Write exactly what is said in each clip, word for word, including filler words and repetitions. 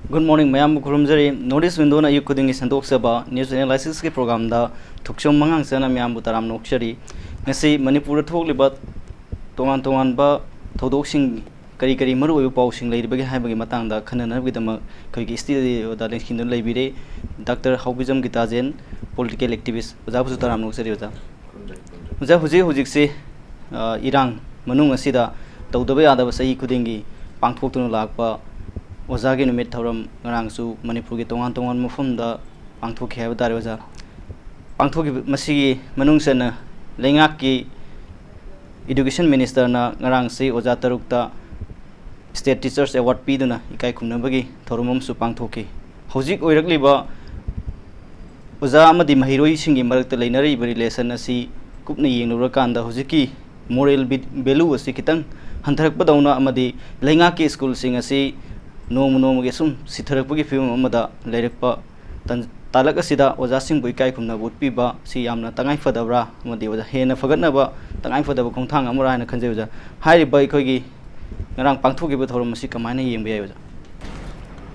Good morning, ꯃꯌꯥꯝꯕꯨ ꯈꯨꯔꯨꯝꯖꯔꯤ꯫ North East Window-ꯅ ꯑꯌꯨꯛ ꯈꯨꯗꯤꯡꯒꯤ ꯁꯟꯗꯣꯛꯆꯕ news analysis-ꯀꯤ program-ꯗ ꯊꯣꯛꯆꯣꯝ ꯃꯉꯥꯡꯆꯅ ꯃꯌꯥꯝꯕꯨ ꯇꯔꯥꯝꯅ ꯑꯣꯛꯆꯔꯤ꯫ ꯉꯁꯤ ꯃꯅꯤꯄꯨꯔꯗ ꯊꯣꯛꯂꯤꯕ ꯇꯣꯉꯥꯟ ꯇꯣꯉꯥꯟꯕ ꯊꯧꯗꯣꯛꯁꯤꯡ, ꯀꯔꯤ ꯀꯔꯤ ꯃꯔꯨꯑꯣꯏꯕ ꯄꯥꯎꯁꯤꯡ ꯂꯩꯔꯤꯕꯒꯦ ꯍꯥꯏꯕꯒꯤ ꯃꯇꯥꯡꯗ ꯈꯟꯅꯅꯕꯒꯤꯗꯃꯛ ꯑꯩꯈꯣꯏꯒꯤ studio-ꯗ ꯂꯦꯡꯁꯤꯟꯗꯨꯅ ꯂꯩꯕꯤꯔꯦ ꯗꯥꯛꯇꯔ ꯍꯥꯎꯕꯤꯖꯝ ꯒꯤꯇꯥꯖꯦꯟ, political activist꯫ ꯑꯣꯖꯥꯕꯨꯁꯨ ꯇꯔꯥꯝꯅ ꯑꯣꯛꯆꯔꯤ, ꯑꯣꯖꯥ꯫ ꯑꯣꯖꯥ, ꯍꯧꯖꯤꯛ ꯍꯧꯖꯤꯛꯁꯤ, ꯑ, ꯏꯔꯥꯡ ꯃꯅꯨꯡ ꯑꯁꯤꯗ ꯇꯧꯗꯕ ꯌꯥꯗꯕ ꯆꯍꯤ ꯈꯨꯗꯤꯡꯒꯤ ꯄꯥꯡꯊꯣꯛꯇꯨꯅ ꯂꯥꯛꯄ ꯑꯣꯖꯥꯒꯤ ꯅꯨꯃꯤꯠ ꯊꯧꯔꯝ ꯉꯔꯥꯡꯁꯨ ꯃꯅꯤꯄꯨꯔꯒꯤ ꯇꯣꯉꯥꯟ ꯇꯣꯉꯥꯟꯕ ꯃꯐꯝꯗ ꯄꯥꯡꯊꯣꯛꯈꯤ ꯍꯥꯏꯕ ꯇꯥꯔꯦ, ꯑꯣꯖꯥ꯫ ꯄꯥꯡꯊꯣꯛꯈꯤꯕ, ꯃꯁꯤꯒꯤ ꯃꯅꯨꯡ ꯆꯟꯅ ꯂꯩꯉꯥꯛꯀꯤ Education Minister-ꯅ ꯉꯔꯥꯡꯁꯤ ꯑꯣꯖꯥ ꯇꯔꯨꯛꯇ State Teachers Award ꯄꯤꯗꯨꯅ ꯏꯀꯥꯏ ꯈꯨꯝꯅꯕꯒꯤ ꯊꯧꯔꯝ ꯑꯃꯁꯨ ꯄꯥꯡꯊꯣꯛꯈꯤ꯫ ꯍꯧꯖꯤꯛ ꯑꯣꯏꯔꯛꯂꯤꯕ ꯑꯣꯖꯥ ꯑꯃꯗꯤ ꯃꯍꯩꯔꯣꯏꯁꯤꯡꯒꯤ ꯃꯔꯛꯇ ꯂꯩꯅꯔꯤꯕ relation ꯑꯁꯤ ꯀꯨꯞꯅ ꯌꯦꯡꯂꯨꯔꯀꯥꯟꯗ ꯍꯧꯖꯤꯛꯀꯤ moral value ꯑꯁꯤ ꯈꯤꯇꯪ ꯍꯟꯊꯔꯛꯄꯗꯧꯅ ꯑꯃꯗꯤ ꯂꯩꯉꯥꯛꯀꯤ school-ꯁꯤꯡ ꯑꯁꯤ ꯅꯣꯡꯃ ꯅꯣꯡꯃꯒꯤ ꯁꯨꯝ ꯁꯤꯊꯔꯛꯄꯒꯤ ꯐꯤꯕꯝ ꯑꯃꯗ ꯂꯩꯔꯛꯄ ꯇꯥꯂꯛ ꯑꯁꯤꯗ ꯑꯣꯖꯥꯁꯤꯡꯕꯨ ꯏꯀꯥꯏ ꯈꯨꯝꯅꯕ ꯎꯠꯄꯤꯕ ꯁꯤ ꯌꯥꯝꯅ ꯇꯉꯥꯏ ꯐꯗꯕ꯭ꯔꯥ ꯑꯃꯗꯤ ꯑꯣꯖꯥ ꯍꯦꯟꯅ ꯐꯒꯠꯅꯕ ꯇꯉꯥꯏ ꯐꯗꯕ ꯈꯣꯡꯊꯥꯡ ꯑꯃꯔꯥ ꯍꯥꯏꯅ ꯈꯟꯖꯩ, ꯑꯣꯖꯥ꯫ ꯍꯥꯏꯔꯤꯕ ꯑꯩꯈꯣꯏꯒꯤ ꯉꯔꯥꯡ ꯄꯥꯡꯊꯣꯛꯈꯤꯕ ꯊꯧꯔꯝ ꯑꯁꯤ ꯀꯃꯥꯏꯅ ꯌꯦꯡꯕ ꯌꯥꯏ, ꯑꯣꯖꯥ?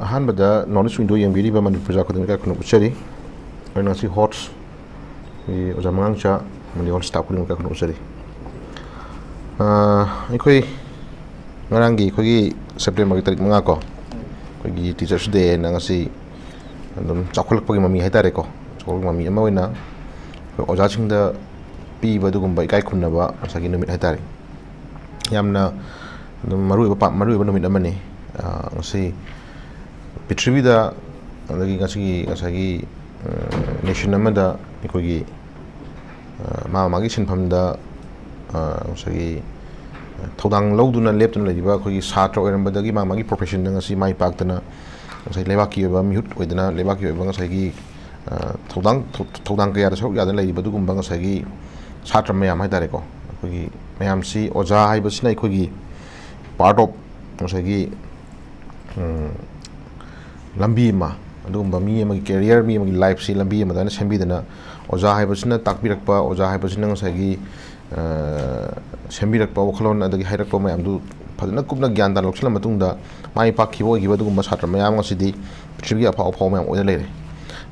ꯑꯍꯥꯟꯕꯗ North East Window ꯌꯦꯡꯕꯤꯔꯤꯕ ꯃꯅꯤꯄꯨꯔ ꯄ꯭ꯔꯖꯥ ꯈꯨꯗꯤꯡꯃꯛ ꯏꯀꯥꯏ ꯈꯨꯝꯅꯕ ꯎꯠꯆꯔꯤ꯫ ꯑꯩꯅ ꯉꯁꯤ host ꯑꯩꯈꯣꯏꯒꯤ ꯑꯣꯖꯥ ꯃꯉꯥꯡꯆꯥ ꯑꯃꯗꯤ host staff ꯈꯨꯗꯤꯡꯃꯛ ꯏꯀꯥꯏ ꯈꯨꯝꯅꯕ ꯎꯠꯆꯔꯤ꯫ ꯑ, ꯑꯩꯈꯣꯏ ꯉꯔꯥꯡꯒꯤ ꯑꯩꯈꯣꯏꯒꯤ September-ꯒꯤ ꯇꯥꯔꯤꯛ ꯃꯉꯥ ꯀꯣ, ꯑꯩꯈꯣꯏꯒꯤ Teachers' Day ꯍꯥꯏꯅ ꯉꯁꯤ ꯑꯗꯨꯝ ꯆꯥꯎꯈꯠꯂꯛꯄꯒꯤ ꯃꯃꯤ ꯍꯥꯏꯇꯥꯔꯦꯀꯣ, ꯆꯥꯎꯈꯠꯂꯛꯄꯒꯤ ꯃꯃꯤ ꯑꯃ ꯑꯣꯏꯅ ꯑꯩꯈꯣꯏ ꯑꯣꯖꯥꯁꯤꯡꯗ ꯄꯤꯕ ꯑꯗꯨꯒꯨꯝꯕ ꯏꯀꯥꯏ ꯈꯨꯝꯅꯕ ꯉꯁꯥꯏꯒꯤ ꯅꯨꯃꯤꯠ ꯍꯥꯏꯇꯥꯔꯦ꯫ ꯌꯥꯝꯅ ꯑꯗꯨꯝ ꯃꯔꯨꯑꯣꯏꯕ ꯄꯥ-, ꯃꯔꯨꯑꯣꯏꯕ ꯅꯨꯃꯤꯠ ꯑꯃꯅꯤ꯫ ꯑ, ꯉꯁꯤ ꯄ꯭ꯔꯤꯊꯤꯕꯤꯗ, ꯑꯗꯒꯤ ꯉꯁꯤꯒꯤ, ꯉꯁꯥꯏꯒꯤ, ꯑ, nation ꯑꯃꯗ ꯑꯩꯈꯣꯏꯒꯤ, ꯑ, ꯃꯥ ꯃꯥꯒꯤ ꯁꯤꯟꯐꯝꯗ, ꯑ, ꯉꯁꯥꯏꯒꯤ, ꯑ, ꯊꯧꯗꯥꯡ ꯂꯧꯗꯨꯅ ꯂꯦꯞꯇꯨꯅ ꯂꯩꯔꯤꯕ ꯑꯩꯈꯣꯏꯒꯤ ꯁꯥꯇ꯭ꯔ ꯑꯣꯏꯔꯝꯕꯗꯒꯤ ꯃꯥ ꯃꯥꯒꯤ profession-ꯗ ꯉꯁꯤ ꯃꯥꯏ ꯄꯥꯛꯇꯅ ꯉꯁꯥꯏ ꯂꯩꯕꯥꯛꯀꯤ ꯑꯣꯏꯕ ꯃꯤꯍꯨꯠ ꯑꯣꯏꯗꯅ ꯂꯩꯕꯥꯛꯀꯤ ꯑꯣꯏꯕ ꯉꯁꯥꯏꯒꯤ, ꯑ, ꯊꯧꯗꯥꯡ, ꯊꯧ-, ꯊꯧꯗꯥꯡ ꯀꯌꯥꯗ ꯁꯔꯨꯛ ꯌꯥꯗꯨꯅ ꯂꯩꯔꯤꯕ ꯑꯗꯨꯒꯨꯝꯕ ꯉꯁꯥꯏꯒꯤ ꯁꯥꯇ꯭ꯔ ꯃꯌꯥꯝ ꯍꯥꯏꯇꯥꯔꯦꯀꯣ꯫ ꯑꯩꯈꯣꯏꯒꯤ ꯃꯌꯥꯝꯁꯤ ꯑꯣꯖꯥ ꯍꯥꯏꯕꯁꯤꯅ ꯑꯩꯈꯣꯏꯒꯤ part of ꯉꯁꯥꯏꯒꯤ, ꯎꯝ, ꯂꯝꯕꯤ ꯑꯃ, ꯑꯗꯨꯒꯨꯝꯕ ꯃꯤ ꯑꯃꯒꯤ career, ꯃꯤ ꯑꯃꯒꯤ life-ꯁꯤ ꯂꯝꯕꯤ ꯑꯃ ꯑꯗꯨꯃꯥꯏꯅ ꯁꯦꯝꯕꯤꯗꯅ, ꯑꯣꯖꯥ ꯍꯥꯏꯕꯁꯤꯅ ꯇꯥꯛꯄꯤꯔꯛꯄ, ꯑꯣꯖꯥ ꯍꯥꯏꯕꯁꯤꯅ ꯉꯁꯥꯏꯒꯤ, ꯑ, ꯁꯦꯝꯕꯤꯔꯛꯄ ꯋꯥꯈꯜꯂꯣꯟ ꯑꯗꯒꯤ ꯍꯥꯏꯔꯛꯄ ꯃꯌꯥꯝꯗꯨ ꯐꯖꯅ ꯀꯨꯞꯅ ꯒ꯭ꯌꯥꯟ ꯇꯥꯅ ꯂꯧꯁꯤꯜꯂ ꯃꯇꯨꯡꯗ ꯃꯥꯏ ꯄꯥꯛꯈꯤꯕ ꯑꯣꯏꯈꯤꯕ ꯑꯗꯨꯒꯨꯝꯕ ꯁꯥꯇ꯭ꯔ ꯃꯌꯥꯝ ꯑꯁꯤꯗꯤ ꯄ꯭ꯔꯤꯊꯤꯕꯤꯒꯤ ꯑꯐꯥꯎ ꯑꯐꯥꯎꯕ ꯃꯌꯥꯝ ꯑꯣꯏꯅ ꯂꯩꯔꯦ꯫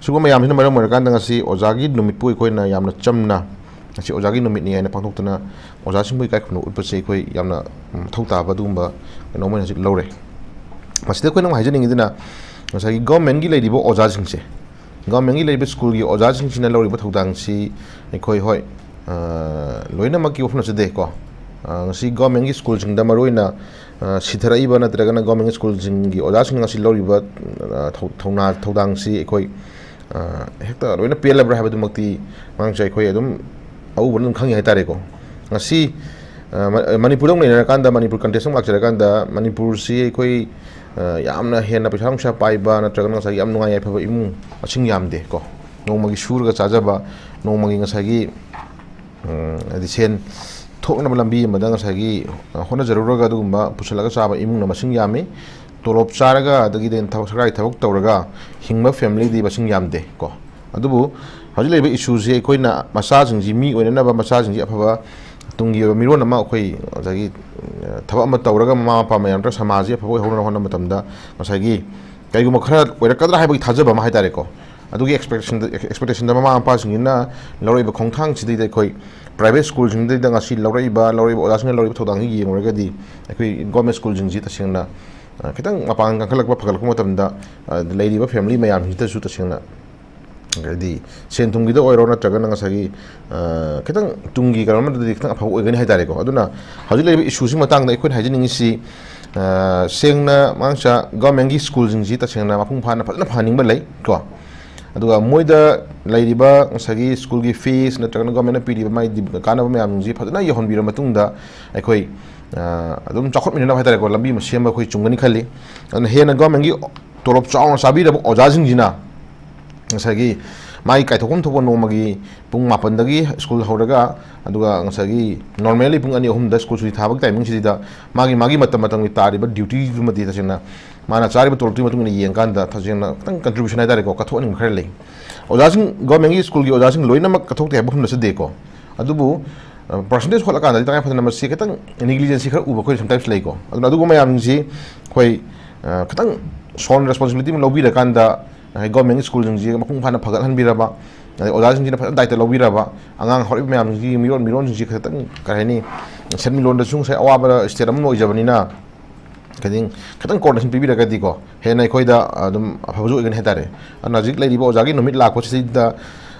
ꯁꯤꯒꯨꯝꯕ ꯃꯌꯥꯝꯁꯤꯅ ꯃꯔꯝ ꯑꯣꯏꯔꯀꯥꯟꯗ ꯉꯁꯤ ꯑꯣꯖꯥꯒꯤ ꯅꯨꯃꯤꯠꯄꯨ ꯑꯩꯈꯣꯏꯅ ꯌꯥꯝꯅ ꯆꯝꯅ ꯉꯁꯤ ꯑꯣꯖꯥꯒꯤ ꯅꯨꯃꯤꯠꯅꯤ ꯍꯥꯏꯅ ꯄꯥꯡꯊꯣꯛꯇꯅ ꯑꯣꯖꯥꯁꯤꯡꯕꯨ ꯏꯀꯥꯏ ꯈꯨꯝꯅꯕ ꯎꯠꯄꯁꯦ ꯑꯩꯈꯣꯏ ꯌꯥꯝꯅ ꯃꯊꯧ ꯇꯥꯕ ꯑꯗꯨꯒꯨꯝꯕ ꯀꯩꯅꯣ ꯑꯃ ꯑꯣꯏꯅ ꯍꯧꯖꯤꯛ ꯂꯧꯔꯦ꯫ ꯃꯁꯤꯗ ꯑꯩꯈꯣꯏꯅ ꯑꯃꯨꯛ ꯍꯥꯏꯖꯅꯤꯡꯉꯤꯗꯅ ꯉꯁꯥꯏꯒꯤ ꯒꯣꯔꯃꯦꯟꯒꯤ ꯂꯩꯔꯤꯕ ꯑꯣꯖꯥꯁꯤꯡꯁꯦ, ꯒꯣꯔꯃꯦꯟꯒꯤ ꯂꯩꯔꯤꯕ ꯁ꯭ꯀꯨꯜꯒꯤ ꯑꯣꯖꯥꯁꯤꯡꯁꯤꯅ ꯂꯧꯔꯤꯕ ꯊꯧꯗꯥꯡꯁꯤ ꯑꯩꯈꯣꯏ ꯍꯣꯏ, ꯑ, ꯂꯣꯏꯅꯃꯛꯀꯤ ꯋꯥꯐꯝ ꯅꯠꯆꯗꯦꯀꯣ꯫ ꯑ, ꯉꯁꯤ ꯒꯣꯔꯃꯦꯟꯒꯤ ꯁ꯭ꯀꯨꯜꯁꯤꯡꯗ ꯃꯔꯨꯑꯣꯏꯅ, ꯑ, ꯁꯤꯊꯔꯛꯏꯕ ꯅꯠꯇ꯭ꯔꯒꯅ ꯒꯣꯔꯃꯦꯟꯒꯤ ꯁ꯭ꯀꯨꯜꯁꯤꯡꯒꯤ ꯑꯣꯖꯥꯁꯤꯡꯅ ꯉꯁꯤ ꯂꯧꯔꯤꯕ, ꯑ, ꯊꯧ-, ꯊꯧꯅꯥ, ꯊꯧꯗꯥꯡꯁꯤ ꯑꯩꯈꯣꯏ, ꯑ, ꯍꯦꯛꯇ ꯂꯣꯏꯅ ꯄꯦꯜꯂꯕ꯭ꯔꯥ ꯍꯥꯏꯕꯗꯨꯃꯛꯇꯤ ꯃꯉꯥꯡꯁꯦ ꯑꯩꯈꯣꯏ ꯑꯗꯨꯝ ꯑꯎꯕꯅ ꯑꯗꯨꯝ ꯈꯪꯉꯤ ꯍꯥꯏꯇꯥꯔꯦꯀꯣ꯫ ꯉꯁꯤ, ꯑ, ꯃ-, ꯃꯅꯤꯄꯨꯔꯗ ꯑꯃꯨꯛ ꯅꯩꯅꯔꯀꯥꯟꯗ, ꯃꯅꯤꯄꯨꯔ ꯀꯟꯇꯦꯛꯁ ꯑꯃ ꯂꯥꯛꯆꯔꯀꯥꯟꯗ, ꯃꯅꯤꯄꯨꯔꯁꯤ ꯑꯩꯈꯣꯏ, ꯑ, ꯌꯥꯝꯅ ꯍꯦꯟꯅ ꯄꯩꯁꯥ ꯅꯨꯡꯁꯥ ꯄꯥꯏꯕ ꯅꯠꯇ꯭ꯔꯒꯅ ꯉꯁꯥꯏꯒꯤ ꯌꯥꯝ ꯅꯨꯡꯉꯥꯏ ꯌꯥꯏꯐꯕ ꯏꯃꯨꯡ ꯃꯁꯤꯡ ꯌꯥꯝꯗꯦ ꯀꯣ꯫ ꯅꯣꯡꯃꯒꯤ ꯁꯨꯔꯒ ꯆꯥꯖꯕ, ꯅꯣꯡꯃꯒꯤ ꯉꯁꯥꯏꯒꯤ, ꯎꯝ, ꯍꯥꯏꯗꯤ ꯁꯦꯟ ꯊꯣꯛꯅꯕ ꯂꯝꯕꯤ ꯑꯃꯗ ꯉꯁꯥꯏꯒꯤ, ꯑ, ꯍꯣꯠꯅꯖꯔꯨꯔꯒ ꯑꯗꯨꯒꯨꯝꯕ ꯄꯨꯁꯜꯂꯒ ꯆꯥꯕ ꯏꯃꯨꯡꯅ ꯃꯁꯤꯡ ꯌꯥꯝꯃꯤ꯫ ꯇꯣꯂꯣꯞ ꯆꯥꯔꯒ ꯑꯗꯒꯤꯗꯤ ꯊꯕꯛ, ꯁꯔꯀꯥꯔꯒꯤ ꯊꯕꯛ ꯇꯧꯔꯒ ꯍꯤꯡꯕ ꯐꯦꯃꯤꯂꯤꯗꯤ ꯃꯁꯤꯡ ꯌꯥꯝꯗꯦ ꯀꯣ꯫ ꯑꯗꯨꯕꯨ ꯍꯧꯖꯤꯛ ꯂꯩꯔꯤꯕ ꯏꯁꯨꯁꯤ ꯑꯩꯈꯣꯏꯅ ꯃꯆꯥꯁꯤꯡꯁꯤ ꯃꯤ ꯑꯣꯏꯅꯅꯕ, ꯃꯆꯥꯁꯤꯡꯁꯤ ꯑꯐꯕ ꯇꯨꯡꯒꯤ ꯑꯣꯏꯕ ꯃꯤꯔꯣꯟ ꯑꯃ ꯑꯩꯈꯣꯏ ꯉꯁꯥꯏꯒꯤ, ꯑ, ꯊꯕꯛ ꯑꯃ ꯇꯧꯔꯒ ꯃꯃꯥ ꯃꯄꯥ ꯃꯌꯥꯝ ꯅꯠꯇ꯭ꯔꯒ ꯁꯃꯥꯖꯁꯤ ꯑꯐꯕ ꯑꯣꯏꯍꯧꯅꯕ ꯍꯣꯠꯅꯕ ꯃꯇꯝꯗ ꯉꯁꯥꯏꯒꯤ ꯀꯩꯒꯨꯝꯕ ꯈꯔ ꯑꯣꯏꯔꯛꯀꯗ꯭ꯔꯥ ꯍꯥꯏꯕꯒꯤ ꯊꯥꯖꯕ ꯑꯃ ꯍꯥꯏꯇꯥꯔꯦꯀꯣ꯫ ꯑꯗꯨꯒꯤ ꯑꯦꯛꯁꯄꯦꯛꯇꯦꯁꯟꯗ, ꯑꯦꯛꯁꯄꯦꯛꯇꯦꯁꯟꯗ ꯃꯃꯥ ꯃꯄꯥꯁꯤꯡꯁꯤꯅ ꯂꯧꯔꯛꯏꯕ ꯈꯣꯡꯊꯥꯡꯁꯤꯗꯩꯗ ꯑꯩꯈꯣꯏ ꯄ꯭ꯔꯥꯏꯚꯦꯠ ꯁ꯭ꯀꯨꯜꯁꯤꯡꯗꯩꯗ ꯉꯁꯤ ꯂꯧꯔꯛꯏꯕ, ꯂꯧꯔꯛꯏꯕ ꯑꯣꯖꯥꯁꯤꯡꯅ ꯂꯧꯔꯤꯕ ꯊꯧꯗꯥꯡꯁꯤ ꯌꯦꯡꯂꯨꯔꯒꯗꯤ ꯑꯩꯈꯣꯏ ꯒꯣꯔꯃꯦꯟ ꯁ꯭ꯀꯨꯜꯁꯤꯡꯁꯤ ꯇꯁꯦꯡꯅ, ꯑ, ꯈꯤꯇꯪ ꯃꯄꯥꯡꯒꯜ ꯀꯟꯈꯠꯂꯛꯄ, ꯐꯒꯠꯂꯛꯄ ꯃꯇꯝꯗ, ꯑ, ꯂꯩꯔꯤꯕ ꯐꯦꯃꯤꯂꯤ ꯃꯌꯥꯝꯁꯤꯗꯁꯨ ꯇꯁꯦꯡꯅ ꯍꯥꯏꯗꯤ ꯁꯦꯟ ꯊꯨꯝꯒꯤꯗ ꯑꯣꯏꯔꯣ ꯅꯠꯇ꯭ꯔꯒꯅ ꯉꯁꯥꯏꯒꯤ, ꯑ, ꯈꯤꯇꯪ ꯇꯨꯡꯒꯤ ꯀꯩꯅꯣ ꯑꯃꯗꯗꯤ ꯈꯤꯇꯪ ꯑꯐꯕ ꯑꯣꯏꯒꯅꯤ ꯍꯥꯏꯇꯥꯔꯦꯀꯣ꯫ ꯑꯗꯨꯅ ꯍꯧꯖꯤꯛ ꯂꯩꯔꯤꯕ ꯏꯁꯨꯁꯤ ꯃꯇꯥꯡꯗ ꯑꯩꯈꯣꯏꯅ ꯍꯥꯏꯖꯅꯤꯡꯉꯤꯁꯤ, ꯑ, ꯁꯦꯡꯅ ꯃꯉꯥꯡꯁꯥ ꯒꯣꯔꯃꯦꯟꯒꯤ ꯁ꯭ꯀꯨꯜꯁꯤꯡꯁꯤ ꯇꯁꯦꯡꯅ ꯃꯄꯨꯡ ꯐꯥꯅ ꯐꯖꯅ ꯐꯍꯟꯅꯤꯡꯕ ꯂꯩ ꯀꯣ꯫ ꯑꯗꯨꯒ ꯃꯣꯏꯗ ꯂꯩꯔꯤꯕ ꯉꯁꯥꯏꯒꯤ ꯁ꯭ꯀꯨꯜꯒꯤ ꯐꯤꯁ ꯅꯠꯇ꯭ꯔꯒꯅ ꯒꯣꯔꯃꯦꯟꯅ ꯄꯤꯔꯤꯕ ꯃꯥꯒꯤ ꯀꯥꯟꯅꯕ ꯃꯌꯥꯝꯁꯤꯡꯁꯤ ꯐꯖꯅ ꯌꯧꯍꯟꯕꯤꯔ ꯃꯇꯨꯡꯗ ꯑꯩꯈꯣꯏ, ꯑ, ꯑꯗꯨꯝ ꯆꯥꯎꯈꯠꯃꯤꯟꯅꯅꯕ ꯍꯥꯏꯇꯥꯔꯦꯀꯣ, ꯂꯝꯕꯤ ꯑꯃ ꯁꯦꯝꯕ ꯑꯩꯈꯣꯏ ꯆꯨꯝꯒꯅꯤ ꯈꯜꯂꯤ꯫ ꯑꯗꯨꯅ ꯍꯦꯟꯅ ꯒꯣꯔꯃꯦꯟꯒꯤ ꯇꯣꯂꯣꯞ ꯆꯥꯎꯅ ꯆꯥꯕꯤꯔꯕ ꯑꯣꯖꯥꯁꯤꯡꯁꯤꯅ ꯉꯁꯥꯏꯒꯤ ꯃꯥꯒꯤ ꯀꯥꯏꯊꯣꯛꯐꯝ ꯊꯣꯛꯄ ꯅꯣꯡꯃꯒꯤ ꯄꯨꯡ ꯃꯥꯄꯟꯗꯒꯤ ꯁ꯭ꯀꯨꯜ ꯍꯧꯔꯒ, ꯑꯗꯨꯒ ꯉꯁꯥꯏꯒꯤ normally ꯄꯨꯡ ꯑꯅꯤ ꯑꯍꯨꯝꯗ ꯁ꯭ꯀꯨꯜ ꯁꯨꯇꯤ ꯊꯥꯕꯒꯤ ꯇꯥꯏꯃꯤꯡꯁꯤꯗ ꯃꯥꯒꯤ, ꯃꯥꯒꯤ ꯃꯇꯝ ꯃꯇꯝꯒꯤ ꯇꯥꯔꯤꯕ ꯗ꯭ꯌꯨꯇꯤꯗꯨꯃꯗꯤ ꯇꯁꯦꯡꯅ ꯃꯥꯅ ꯆꯥꯔꯤꯕ ꯇꯣꯂꯣꯞꯇꯨꯒꯤ ꯃꯇꯨꯡ ꯏꯟꯅ ꯌꯦꯡꯀꯥꯟꯗ ꯇꯁꯦꯡꯅ ꯈꯤꯇꯪ ꯀꯟꯇ꯭ꯔꯤꯕ꯭ꯌꯨꯁꯟ ꯍꯥꯏꯇꯥꯔꯦꯀꯣ, ꯀꯠꯊꯣꯛꯍꯟꯅꯤꯡꯕ ꯈꯔ ꯂꯩ꯫ ꯑꯣꯖꯥꯁꯤꯡ, ꯒꯣꯔꯃꯦꯟꯒꯤ ꯁ꯭ꯀꯨꯜꯒꯤ ꯑꯣꯖꯥꯁꯤꯡ ꯂꯣꯏꯅꯃꯛ ꯀꯠꯊꯣꯛꯇꯦ ꯍꯥꯏꯕ ꯋꯥꯐꯝ ꯅꯠꯆꯗꯦꯀꯣ꯫ ꯑꯗꯨꯕꯨ ꯄꯥꯔꯁꯦꯟꯇꯦꯖ ꯍꯣꯠꯂꯀꯥꯟꯗꯗꯤ ꯇꯉꯥꯏ ꯐꯗꯅ ꯃꯁꯤ ꯈꯤꯇꯪ ꯅꯦꯒ꯭ꯂꯤꯖꯦꯟꯁꯤ ꯈꯔ ꯎꯕ ꯑꯩꯈꯣꯏ ꯁꯝꯇꯥꯏꯝꯁ ꯂꯩꯀꯣ꯫ ꯑꯗꯨꯅ ꯑꯗꯨꯒꯨꯝꯕ ꯃꯌꯥꯝꯁꯤ ꯑꯩꯈꯣꯏ ꯈꯤꯇꯪ ꯁꯣꯟ ꯔꯦꯁꯄꯣꯟꯁꯤꯕꯤꯂꯤꯇꯤ ꯑꯃ ꯂꯧꯕꯤꯔꯀꯥꯟꯗ ꯒꯣꯔꯃꯦꯟ ꯁ꯭ꯀꯨꯜꯁꯤꯡꯁꯤ ꯃꯄꯨꯡ ꯐꯥꯅ ꯐꯒꯠꯍꯟꯕꯤꯔꯕ, ꯑꯗꯩ ꯑꯣꯖꯥꯁꯤꯡꯁꯤꯅ ꯐꯖꯅ ꯗꯥꯏꯇ ꯂꯧꯕꯤꯔꯕ, ꯑꯉꯥꯡ ꯍꯧꯔꯛꯏꯕ ꯃꯌꯥꯝꯁꯤꯒꯤ ꯃꯤꯔꯣꯟ ꯃꯤꯔꯣꯟꯁꯤꯡꯁꯤ ꯈꯤꯇꯪ ꯀꯔꯤ ꯍꯥꯏꯅꯤ, ꯁꯦꯟꯃꯤꯠꯂꯣꯟꯗꯁꯨ ꯉꯁꯥꯏ ꯑꯋꯥꯕ ꯁ꯭ꯇꯦꯠ ꯑꯃ ꯑꯣꯏꯖꯕꯅꯤꯅ ꯈꯤꯇꯪ ꯈꯤꯇꯪ ꯀꯣꯑꯣꯔꯗꯤꯅꯦꯁꯟ ꯄꯤꯕꯤꯔꯒꯗꯤꯀꯣ, ꯍꯦꯟꯅ ꯑꯩꯈꯣꯏꯗ ꯑꯗꯨꯝ ꯑꯐꯕꯁꯨ ꯑꯣꯏꯒꯅꯤ ꯍꯥꯏꯇꯥꯔꯦ꯫ ꯑꯗꯨꯅ ꯍꯧꯖꯤꯛ ꯂꯩꯔꯤꯕ ꯑꯣꯖꯥꯒꯤ ꯅꯨꯃꯤꯠ ꯂꯥꯛꯄꯁꯤꯗ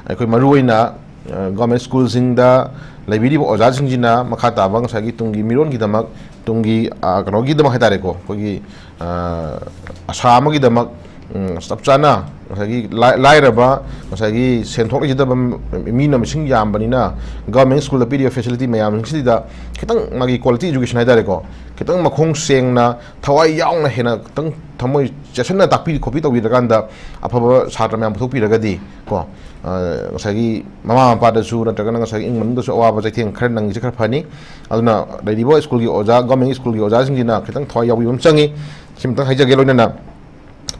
ꯑꯩꯈꯣꯏ ꯃꯔꯨꯑꯣꯏꯅ ꯒꯣꯔꯃꯦꯟ ꯁ꯭ꯀꯨꯜꯁꯤꯡꯗ ꯂꯩꯕꯤꯔꯤꯕ ꯑꯣꯖꯥꯁꯤꯡꯁꯤꯅ ꯃꯈꯥ ꯇꯥꯕ ꯉꯁꯥꯏꯒꯤ ꯇꯨꯡꯒꯤ ꯃꯤꯔꯣꯟꯒꯤꯗꯃꯛ, ꯇꯨꯡꯒꯤ ꯀꯩꯅꯣꯒꯤꯗꯃꯛ ꯍꯥꯏꯇꯥꯔꯦꯀꯣ, ꯑꯩꯈꯣꯏꯒꯤ ꯑꯁꯥ ꯑꯃꯒꯤꯗꯃꯛ ꯆꯞ ꯆꯥꯅ ꯉꯁꯥꯏꯒꯤ ꯂꯥꯏꯔꯕ, ꯉꯁꯥꯏꯒꯤ ꯁꯦꯟꯊꯣꯛ ꯂꯩꯖꯗꯕ ꯃꯤꯅ ꯃꯁꯤꯡ ꯌꯥꯝꯕꯅꯤꯅ ꯒꯣꯔꯃꯦꯟ ꯁ꯭ꯀꯨꯜꯗ ꯄꯤꯔꯤꯕ ꯐꯦꯁꯤꯂꯤꯇꯤ ꯃꯌꯥꯝꯁꯤꯗ ꯈꯤꯇꯪ ꯃꯥꯒꯤ ꯀ꯭ꯋꯥꯂꯤꯇꯤ ꯑꯦꯖꯨꯀꯦꯁꯟ ꯍꯥꯏꯇꯥꯔꯦꯀꯣ, ꯈꯤꯇꯪ ꯃꯈꯣꯡ ꯁꯦꯡꯅ ꯊꯋꯥꯏ ꯌꯥꯎꯅ ꯍꯦꯟꯅ ꯈꯤꯇꯪ ꯊꯃꯣꯏ ꯆꯦꯠꯁꯤꯟꯅ ꯇꯥꯛꯄꯤ ꯈꯣꯠꯄꯤ ꯇꯧꯕꯤꯔꯀꯥꯟꯗ ꯑꯐꯕ ꯁꯥꯇ꯭ꯔ ꯃꯌꯥꯝ ꯄꯨꯊꯣꯛꯄꯤꯔꯒꯗꯤ ꯀꯣ, ꯉꯁꯥꯏꯒꯤ ꯃꯃꯥ ꯃꯄꯥꯗꯁꯨ ꯅꯠꯇ꯭ꯔꯒꯅ ꯉꯁꯥꯏꯒꯤ ꯏꯃꯨꯡ ꯃꯅꯨꯡꯗꯁꯨ ꯑꯋꯥꯕ ꯆꯩꯊꯦꯡ ꯈꯔ ꯅꯪꯉꯤꯁꯦ ꯈꯔ ꯐꯅꯤ꯫ ꯑꯗꯨꯅ ꯂꯩꯔꯤꯕ ꯁ꯭ꯀꯨꯜꯒꯤ ꯑꯣꯖꯥ, ꯒꯣꯔꯃꯦꯟ ꯁ꯭ꯀꯨꯜꯒꯤ ꯑꯣꯖꯥꯁꯤꯡꯁꯤꯅ ꯈꯤꯇꯪ ꯊꯋꯥꯏ ꯌꯥꯎꯕꯤꯕ ꯑꯃ ꯆꯪꯉꯤ꯫ ꯁꯤꯃꯇꯪ ꯍꯥꯏꯖꯒꯦ꯫ ꯂꯣꯏꯅꯅ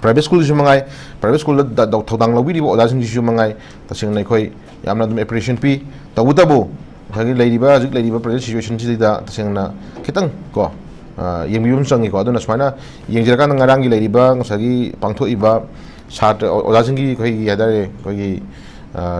ꯄ꯭ꯔꯥꯏꯚꯦꯠ ꯁ꯭ꯀꯨꯜꯁꯤꯁꯨ ꯃꯉꯥꯏ, ꯄ꯭ꯔꯥꯏꯚꯦꯠ ꯁ꯭ꯀꯨꯜꯗ ꯊꯧꯗꯥꯡ ꯂꯧꯕꯤꯔꯤꯕ ꯑꯣꯖꯥꯁꯤꯡꯁꯤꯁꯨ ꯃꯉꯥꯏ, ꯇꯁꯦꯡꯅ ꯑꯩꯈꯣꯏ ꯌꯥꯝꯅ ꯑꯗꯨꯝ ꯑꯦꯄ꯭ꯔꯤꯁꯤꯌꯦꯁꯟ ꯄꯤ꯫ ꯇꯧꯕꯇꯕꯨ ꯉꯁꯥꯏꯒꯤ ꯂꯩꯔꯤꯕ, ꯍꯧꯖꯤꯛ ꯂꯩꯔꯤꯕ ꯄ꯭ꯔꯖꯦꯟ ꯁꯤꯆꯨꯋꯦꯁꯟꯁꯤꯗ ꯇꯁꯦꯡꯅ ꯈꯤꯇꯪ ꯀꯣ, ꯌꯦꯡꯕꯤꯕ ꯑꯃ ꯆꯪꯉꯤꯀꯣ꯫ ꯑꯗꯨꯅ ꯁꯨꯃꯥꯏꯅ ꯌꯦꯡꯖꯔꯀꯥꯟꯗ ꯉꯔꯥꯡꯒꯤ ꯂꯩꯔꯤꯕ ꯉꯁꯥꯏꯒꯤ ꯄꯥꯡꯊꯣꯛꯏꯕ ꯁꯥꯇ꯭ꯔ ꯑꯣꯖꯥꯁꯤꯡꯒꯤ ꯑꯩꯈꯣꯏꯒꯤ ꯍꯥꯏꯇꯥꯔꯦ, ꯑꯩꯈꯣꯏꯒꯤ